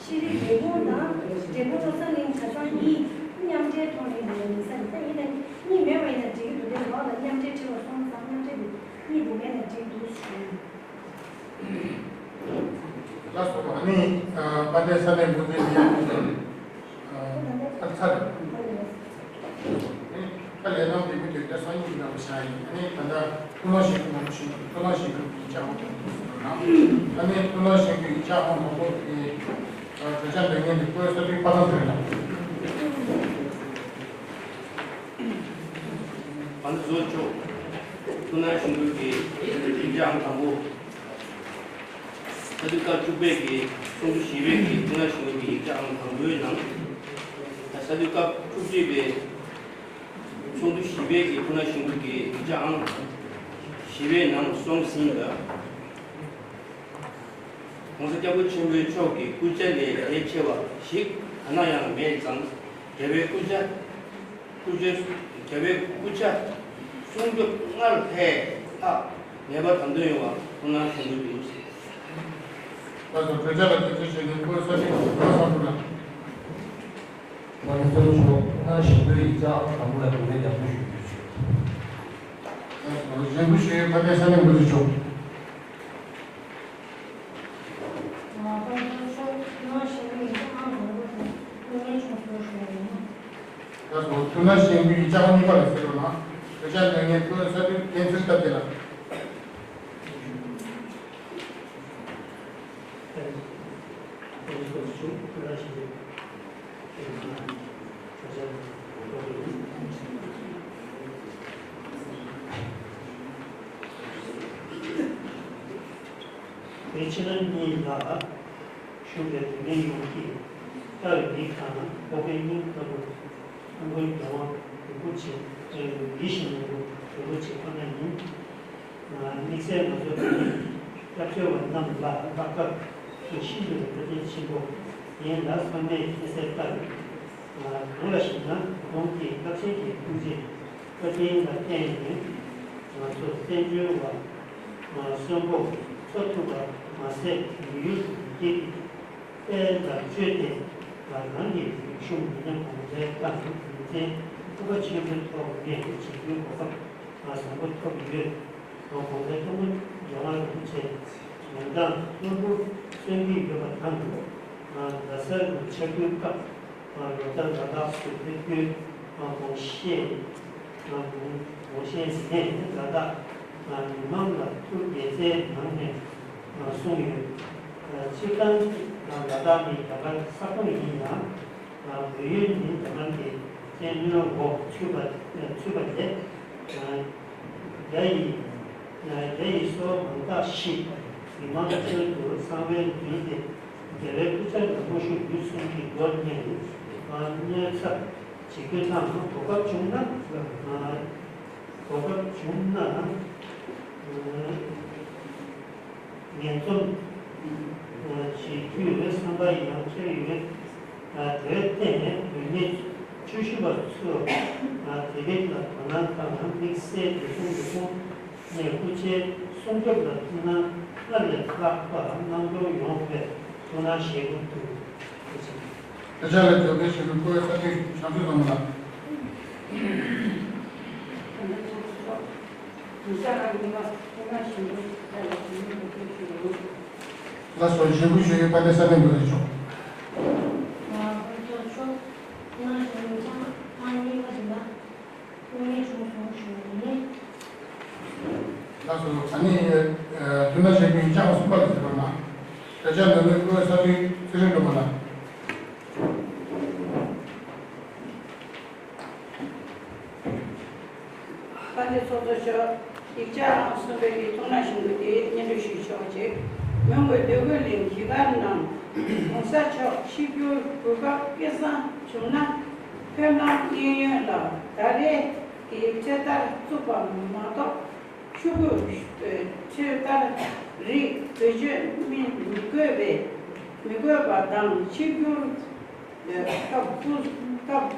ཤེས་རིག་ལས་ཁུངས་དང་འབྲས་སྤུངས་སློབ་གསར་གླིང་གྲྭ་ཚང་གཉིས་མཉམ་འབྲེལ་ཐོག་ནས་ལས་ཡིན་ས་ཡིན། ད་ཡིན་ན་གཉིས་མེད་པ་ཡིན་ན་འགྲིག་གི་འདུག་དེ་འོག་ལ་མཉམ་འབྲེལ་བྲིས་པ་སོང་ཙང་མཉམ་འབྲེལ་དེ་གཉིས་དེ་མེད་ན་འགྲིག་འདུག་ཞུ། ལགས་སོ། ཨ་ནི་དཔལ་ལྡན་ས་གནས་འགོ་འཛིན་ལི་ཡང་ཚར་ཚར་རེད། ཁ་ལས་ནང་འདི་མི་དེ་འདྲ་སང་ཉིན་གྱི་ནང་བཞག་ཡིན། ཨ་ནི་ད་ལྟ་ཐུགས་སྣང་ཞིག་གི་ནང་བཞིན་ཐུགས་སྣང་ཞིག་གི་ཡིག་ཆ་ཧོན་དང་པོ་ཟེར་བ་ན། ཨ་ནི་ཐུགས་སྣང་ཞིག་གི་ཡིག་ཆ་ཧོན་དང་པོ་དེ་གྲོས་འཆར་འདོན་མཁན་དེ་ཀོས་ས་དུས་པ་ཐང་ཟེར་ན། ཨ་ནི་བཟོ་ཆོག་ཐུགས་སྣང་ཞིག་གི་ཡིག་ཆ་ཧོན་དང་པོ། ས་དུས་སྐབས་བཅུ་པའི་གི་ཚོགས་འདུ་བཞི་པའི་གི་ཐུགས་སྣང་ཞིག་གི་ཡིག་ཆ་ཧོན་དང་པོའི་ནང་། ས་དུས་སྐབས་བཅུ་གཅིག་པའི་ཚོགས་འདུ་བཞི་པའི་གི་ཐུགས་སྣང་ཞིག་གི་ཡིག་ཆ་ཨང་བཞི་པའི་ནང་སོང་ཟིན་ལ། ༸གོང་ས་༸སྐྱབས་མགོན་ཆེན་པོ་མཆོག་གི་སྐུ་ཕྱྭ་ལས་གལ་ཆེ་བ་ཞིག་ག་ན་ཡང་མེད་ཙང་། རྒྱལ་བའི་སྐུ་ཕྱྭ། སྐུ་ཕྱྭ། རྒྱལ་བའི་སྐུ་ཕྱྭ་སྲུང་སྐྱོབ་སྔར་ལས་ལྷག་ངེས་པར་དམ་དོན་ཡོང་བ་ཐུགས་སྣང་གནང་དགོས་འདུག། ད་དུང་གྲོས་འཆར་ལ་ཐེ་ཚོམ་བྱེད་མཁན་ཀོས་ས་དུས་ཀོས་ས་དུས་ལ། མ་ནི་སོ་ཆོག་ཐུགས་སྣང་ཞིག་གི་ཡིག་ཆ་ཨང་དང་པོ་ལ་གུས་པས་ལྗགས་འབུལ་ཞུ་རྒྱུ་ཞུ། ལྗགས་འབུལ་ཞུ་ཡུལ་ཕ་ཏའི་ས་གནས་འགོ་འཛིན་མཆོག། མ་ནི་སོ་ཆོག་ཐུགས་སྣང་ཞིག་གི་ཡིག་ཆ་ཨང་དང་པོ་དེ་ཀུན་ལེགས་ཆུང་སོགས་ཞུ་བ་ཡིན། ལགས་སོ། ཐུགས་སྣང་ཞིག་གི་ཡིག་ཆ་ཨང་གཉིས་པ་ལ་གཟིགས་རོགས་གནང་། གྲོས་འཆར་འདོན་མཁན་ཀོས་ས་དུས་འགན་འཛིན་སྟབས་བདེ་ལགས། བོད་ཕྱི་ནང་གཉིས་ལ་བཞུགས་པའི་བོད་མི་ཡོངས་ཀྱིས་ལྟ་བའི་མིག་དང་ཁོག་པའི་སྙིང་ལྟ་བུ། ཨ་མགོན་རྒྱལ་དབང་རིན་པོ་ཆེ། ཡིད་བཞིན་ནོར་བུ་རིན་པོ་ཆེ་ཁོ་ན་ཡིན། དམིགས་བསལ་ང་ཚོ་བོད་མི་སྐྱབས་བཅོལ་བ་རྣམས་ལ་ལྷག་དཀར་ཤིན་ཏུ་ནས་བཀའ་དྲིན་ཆེན་པོ་ཡིན་ལ། ཚང་མས་མཁྱེན་གསལ་ལྟར། གང་ལ་ཞེ་ན་ད་དུང་གི་རླབས་ཆེན་གྱི་ཐུགས་རྗེ་བཀའ་དྲིན་ལ་བརྟེན་ནས་ང་ཚོ་བཙན་བྱོལ་བ་གསོན་པོ་འཚོ་ཐུབ་པ་མ་ཟད། མི་ཡུལ་དུ་སྐྱེས་ཏེ། དཔལ་ལ་བཅོལ་ཏེ། རང་གི་རིག་གཞུང་མི་ཉམས་གོང་འཕེལ་དང་རྒྱུ་མཚན་ཐུགས་ཁུར་ཆེན་པོའི་ཐོག་ནས་བྱེད་རྒྱུའི་གོ་སྐབས་བཟང་པོ་ཐོབ་ཡོད། གོང་ས་སྐྱབས་མགོན་རྒྱལ་བ་རིན་པོ་ཆེ་འབྱོར་ལྡན་སྔོན་པོ་གསོན་གྱི་ཡོད་པ་དང་། རྡ་སར་དུ་ཆིབས་བསྒྱུར་སྐབས་ལོ་ལྟར་ལ་དྭགས་སུ་ཕེབས་རྒྱུའི་དགོངས་བཞེས། དགོངས་བཞེས་ནས་ལ་དྭགས་མི་མང་ལ་ཐུགས་དགྱེས་མཛད་གནང་ནས་གསུངས་ཡོད། སྤྱིར་བཏང་ལ་དྭགས་ནི་རྒྱ་གར་ས་ཁོངས་ཡིན་ཡང་། བོད་ཡུལ་ནི་རྒྱ་གར་གྱི་བཙན་གནོན་འོག་ཚུད་པ་ཚུད་པ་ལས། རྒྱ་ཡི་རྒྱ་ཡི་སོ་མང་དག་ཞིག་མི་མང་ཁྲོད་དུ་གསང་བའི་མདུན་དེ་རྒྱལ་བའི་སྐུ་ཕྱྭ་ལ་དམོད་བཞུགས་ཡུལ་གསུམ་གྱི་སྒོ་ནས་གནོད་ཚབས་བྱེད་རྒྱུ་དང་། གོ་སྐབས་བྱུང་ན་གོ་སྐབས་བྱུང་ན། ངན་འཛོམས་བྱེད་རྒྱུའི་བསམ་པ་ཡང་འཁྱེར་ཡོད། དེར་བརྟེན་བོད་མི་ཆོས་ཞུ་བ་ཚོས་དེ་རིགས་ལ་དོ་སྣང་དང་དམིགས་བསལ་དེ་གསུང་དེ་གསུང་ནས་སྐུ་ཕྱྭའི་སྲུང་སྐྱོབ་ལ་ཐུགས་སྣང་སྔར་ལས་ལྷག་པ་གནང་སྐྱོང་ཡོང་བའི་ཐུགས་སྣང་བཞེས་ཀྱི་འདུག། དེ་ཆ་ལ་འཇོག་པའི་ཞུ་རྒྱུ་ཀོས་ས་དུས་བྱང་ཆུབ་བཟང་མོ་ལགས། ལགས་སོ། ཞུ་རྒྱུ་ཞུ་ཡོད་པ་དེ་ས་གནས་འགོ་འཛིན་མཆོག། ལགས་སོ། ཨ་ནི་ཐུགས་སྣང་བཞེས་རྒྱུ་ཡིག་ཆ་ཨང་གསུམ་པ་ལ་གཟིགས་རོགས་གནང་། དེ་ཆ་ནང་ནས་ཀོས་ས་དུས་ཚེ་རིང་སྒྲོལ་མ་ལགས། དཔལ་ལྡན་ཚོགས་གཙོ་མཆོག། ཡིག་ཆ་ཨང་གསུམ་པའི་གི་ཐུགས་སྣང་ཞུ་རྒྱུ་དེ་སྙན་སྒྲོན་ཞུས་ཆོག་ཅིག། མོན་གྷོ་འདོད་རྒུ་གླིང་གཞིས་སྒར་ནང་གོང་ས་མཆོག་ཆིབས་བསྒྱུར་གོ་སྐབས་སྐལ་བཟང་བྱུང་ན། ཕེབས་ལམ་གཡས་གཡོན་ལ་ད་རེས་ཀྱི་ཚེ་ཐར་བཙུགས་པ་མ་གཏོགས། ཆུ་བོ་ཆུ་ལྟར་རིགས་བེད་སྤྱོད་མི་མི་དགོས་པའི་མི་དགོས་པ་དང་། ཆིབས་བསྒྱུར་སྐབས་སྐུ་སྐབས་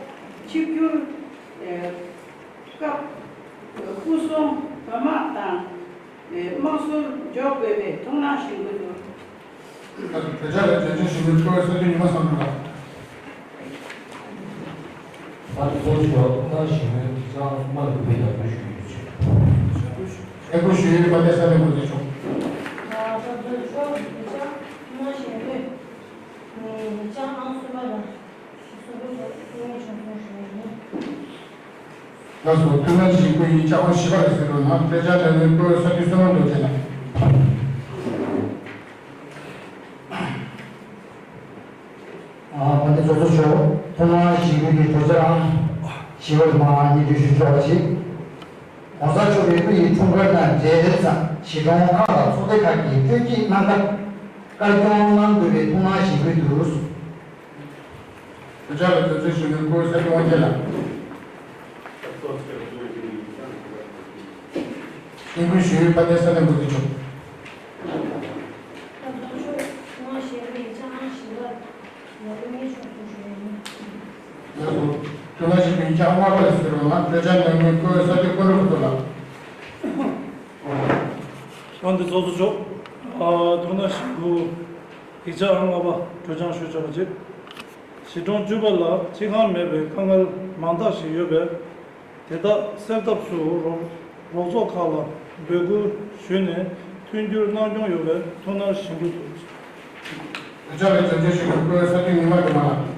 ཆིབས་བསྒྱུར་སྐབས་སྐུ་སྲུང་བོད་དམག་དང་དམག་ཟུར་འཇོག་དགོས་པའི་ཐུགས་སྣང་ཞུ་གི་འདུག། གྲོས་འཆར་ལ་བརྗོད་ཆེན་ཞུ་མཁན་སྐུ་ངོ་ས་འདུས་ཉི་མ་བསམ་འགྲུབ་ལགས། ཨ་ནི་གཙོ་བོ་ཞུ་བ་ཐོག་མར་ཞིང་པའི་ལྕགས་དམར་གྱི་བེད་སྤྱོད་ཞུ་ཡོད་ཅེས། འདེམས་བསྐོ་ཞུ་ཡུལ་དཔལ་ལྡན་ས་གནས་འགོ་འཛིན་མཆོག་ལྕགས་དམར་ཞིང་པའི་ལྕགས་ཨང་གསུམ་པ་དང་། ལགས་སོ། ཐུགས་སྣང་ཞིག་སྐུ་ཡི་ལྕགས་དབང་བཞི་པ་ལ་གཟིགས་རོགས་གནང་། དཔེ་ཆ་ལས་སྣོན་སྐུ་ས་འདུས་བསོད་ནམས་རྡོ་རྗེ་ལགས། ཨ་དཔལ་ལྡན་ཚོགས་གཙོ་མཆོག་ཐོག་མར་ཞིང་པའི་གི་གྲོས་འཆར་ཨང་བཞི་པ་དེ་མར་སྙན་སྒྲོན་ཞུ་ཆོག་པ་ཞིག་གོང་ས་མཆོག་གིས་སྐུ་ཡི་འཁྲུངས་སྐར་དང་འབྲེལ་ས་གཞིས་གྲོང་ཁག་དང་ཚོགས་སྡེ་ཁག་གིས་སྤྲོད་སྐྱིད་གནང་སྐབས་བཀའ་སྐྱོང་གནང་དགོས་པའི་ཐུགས་སྣང་ཞིག་སྐུ་འདུག་གྲོས་འཆར་ལ་བརྗོད་ཚུལ་ཞུ་མཁན་སྐུ་ས་འདུས་དབང་རྒྱལ་ལགས། ཞིང་པའི་ཞུ་ཡུལ་དཔལ་ལྡན་ས་གནས་འགོ་འཛིན་མཆོག་ལགས་སོ། ཐུགས་སྣང་ཞིག་སྐུ་ཡི་ལྕགས་ཨང་ལྔ་པ་ལ་གཟིགས་རོགས་གནང་། གྲོས་འཆར་ལས་སྣོན་སྐུ་ས་འདུས་ཀུན་འགྲོ་ཕུན་ཚོགས་ལགས། དཔལ་ལྡན་ཚོགས་གཙོ་མཆོག་ཨ་ཐུགས་སྣང་ཞིག་སྐུ་ཡི་ལྕགས་ཨང་ལྔ་པ་གྲོས་འཆར་ཞུ་ཆོག་པ་ཅིག་གཞིས་གྲོང་བཅུ་པ་ལ་སྤྱི་ཁང་མེད་པའི་དཀའ་ངལ་མང་དག་ཞིག་ཡོད་པས། དེ་དག་སེལ་ཐབས་སུ་རོགས་རོགས་ཚོགས་ཁག་ལ་འབོད་སྐུལ་ཞུས་ནས་མཐུན་འགྱུར་གནང་སྐྱོང་ཡོང་བའི་ཐུགས་སྣང་ཞིག་སྐུ་འདུག་གྲོས་འཆར་ལ་བརྗོད་ཆེན་ཞུ་མཁན་སྐུ་ངོ་ས་འདུས་ཉི་མ་སྒྲོལ་མ་ལགས།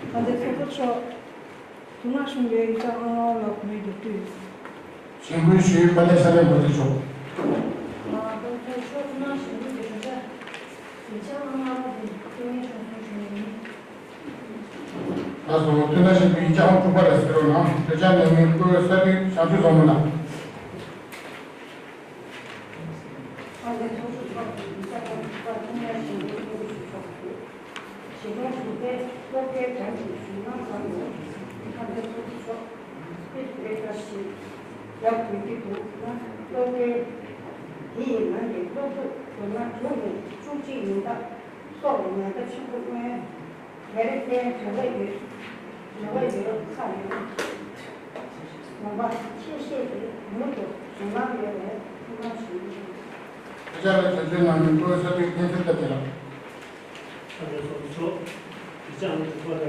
དཔལ་ལྡན་ཚོགས་གཙོ་མཆོག་ཐུགས་སྣང་ཞུ་བའི་ལྕགས་ཨང་ལྔ་པ་ལ་གུས་མོས་རྒྱབ་སྐྱོར་ཡོད། ཞིང་ཀུན་ཞུ་ཡུལ་དཔལ་ལྡན་ས་གནས་འགོ་འཛིན་མཆོག་ཨ་དཔལ་ལྡན་ཚོགས་གཙོ་མཆོག་ཐུགས་སྣང་ཞིག་སྐུ་ཡི་གྲོས་འཆར་ཡིག་ཆ་ཨང་ལྔ་པ་དེ་སྐུ་ངོ་མཆོག་གསུང་ཞུ་ཡིན། ལགས་སོ། ཐུགས་སྣང་ཞིག་སྐུ་ཡི་ལྕགས་ཨང་དྲུག་པ་ལ་གཟིགས་རོགས་གནང་། གྲོས་འཆར་ལས་སྣོན་སྐུ་ས་འདུས་བྱང་ཆུབ་བཟང་མོ་ལགས། དཔལ་ལྡན་ཚོགས་གཙོ་མཆོག་ཡིག་ཆ་ཨང་དྲུག་པ་ཐུགས་སྣང་ཞིག་སྐུ་ཡི་གྲོས་འཆར་ཞིག་སྐུ། གཞིས་གྲོང་དྲུག་པའི་སློབ་གྲྭའི་གྲས་ཀྱི་གཞུང་ལམ་ཁག་ནས་ཁ་འདོན་ཚོགས་འདུ་སོགས་སྤེལ་དགོས་པ་ཞིག་ཡག་དགོས་ཀྱི་འདུག་ན། སློབ་གྲྭའི་དེ་ཡི་ནང་གི་སློབ་ཕྲུག་མདོར་ན་དྲུག་ནས་བཅུ་གཅིག་ཡིན་སྟབས་སྲོག་ལ་ཉེན་ཁ་ཆེན་པོ་མངོན། དེར་བརྟེན་གྲྭ་པ་ཡོད་གྲྭ་པ་ཡོད་ཁག་ཡོད་ངོ་མ་ཆེ་ཤོས་དེ་མྱུར་དུ་གཞུང་ལམ་ཡོད་པའི་ཐུགས་སྣང་ཞུ་ཡི་ཡོད། ཁ་ཆག་ལ་བྱ་སྤྱོད་གནང་མི་སྐུ་ས་འདུས་བསྟན་འཛིན་བཀྲ་ཤིས་ལགས། ཨ་ནེ་ཚོགས་གཙོ་མཆོག་ཡིག་ཆ་ཨང་དྲུག་པ་ལ་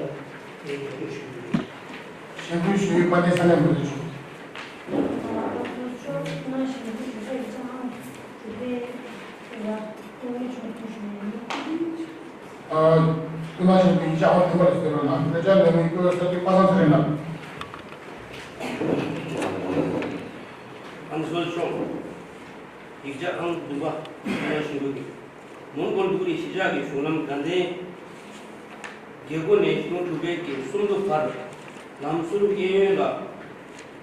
ངས་རྒྱབ་སྐྱོར་ཞུ་གི་ཡོད། གཞེན་སྐུལ་ཞུ་ཡུལ་དཔལ་ལྡན་ས་གནས་འགོ་འཛིན་མཆོག་ཨ་སྐུ་ན་གཞེན་སྐུལ་ཞུ་ས་ཡིག་ཆ་ཨང་དྲུག་པའི་ལ་སྐུ་ངོ་མཆོག་སྐུ་ཞུ་ཡིན། ཨ་སྐུ་ན་གཞེན་སྐུལ་ཡིག་ཆ་ཨང་བདུན་པ་ལ་གཟིགས་རོགས་གནང་། གྲོས་འཆར་ལས་སྣོན་སྐུ་ས་འདུས་པ་སངས་ཚེ་རིང་ལགས། ཨ་ནེ་ཚོགས་གཙོ་མཆོག་ཡིག་ཆ་ཨང་བདུན་པ་སྐུ་ན་གཞེན་སྐུལ་གྱི། མོན་གྷོ་འབྲུག་རི་གཞིས་ཆགས་ཀྱི་གཞུང་ལམ་དགའ་ལྡན་རྒྱལ་སྒོ་ནས་གཞིས་གྲོང་དྲུག་པའི་གི་གསུམ་མདོ་བར་ལམ་ཟུར་གཡས་གཡོན་ལ་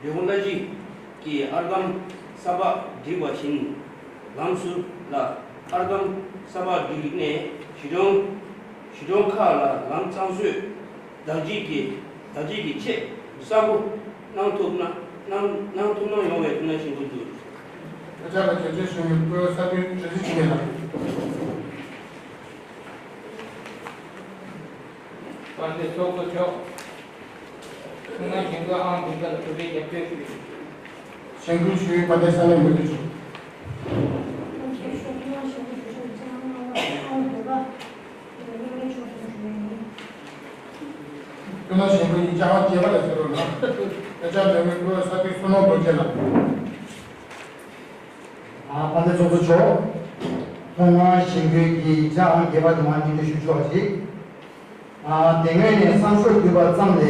འབྲས་སྤུངས་གླ་སྤྱི་གི་ཨར་འདམ་ས་ཕག་བསྒྲིགས་པ་བཞིན་ལམ་ཟུར་ལ་ཨར་འདམ་ས་ཕག་བསྒྲིགས་ནས་གཞིས་གྲོང་གཞིས་གྲོང་ཁག་ལ་ལམ་གཙང་བཟོས། བདག་སྐྱིད་ཀྱི་བདག་སྐྱིད་ཀྱི་ཆེད་གསར་པོ་གནང་ཐུབ་ན་གནང་གནང་ཐུབ་ན་ཡོང་བའི་ཐུགས་སྣང་ཞུ་གི་འདུག་ཁ་ཆག་ལ་བྱ་སྤྱོད་གཞུང་གི་སྐུ་ས་འདུས་བྱ་རྩིས་ཆེན་མོ་ལགས། དཔལ་ལྡན་ཚོགས་གཙོ་མཆོག་ཐུགས་སྣང་གཞེན་སྐུལ་ཨང་བདུན་པ་ལ་གུས་པས་རྒྱབ་སྐྱོར་ཞུ། གཞེན་སྐུལ་ཞུ་ཡུལ་དཔལ་ལྡན་ས་གནས་འགོ་འཛིན་མཆོག་སྐུ་ན་གཞེན་སྐུལ་ཡིག་ཆ་ཨང་བརྒྱད་པ་ལ་གཟིགས་རོགས་གནང་། དཔེ་ཆ་ལས་སྣོན་སྐུ་ས་འདུས་བསོད་ནམས་རྡོ་རྗེ་ལགས། ཨ་དཔལ་ལྡན་ཚོགས་གཙོ་མཆོག་ཐོག་མར་གཞེན་སྐུལ་གྱི་ཡིག་ཆ་ཨང་བརྒྱད་པ་དེ་མར་སྙན་སྒྲོན་ཞུ་ཆོག་པ་ཅིག་ཨ་དེ་སྔོན་ནས་བསམ་ཤོག་བརྒྱུད་པ་ཙམ་ལས་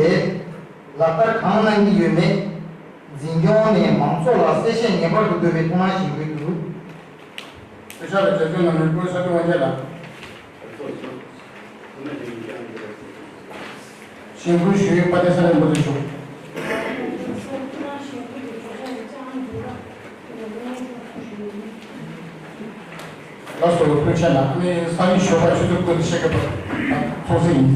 ལག་བསྟར་གང་གནང་གི་ཡོད་མེད། འཛིན་སྐྱོང་ནས་མང་ཚོགས་ལ་གསལ་བཤད་ངེས་པར་དུ་དགོས་པའི་ཐུགས་སྣང་གཞེན་སྐུལ་འདུག་དཔེ་ཆ་ལ་བྱ་སྤྱོད་གནང་མི་སྐུ་ས་འདུས་དབང་རྒྱལ་ལགས། གཞེན་སྐུལ་ཞུ་ཡུལ་དཔལ་ལྡན་ས་གནས་འགོ་འཛིན་མཆོག་ལགས་སོ། ཐུགས་རྗེ་ཆེ། ཨ་ནི་ས་གནས་ཞོགས་པ་ཆུ་ཚོད་དགུ་དང་ཕྱེད་ཀ་བར་ཚོགས་གཙོ་ཡིན།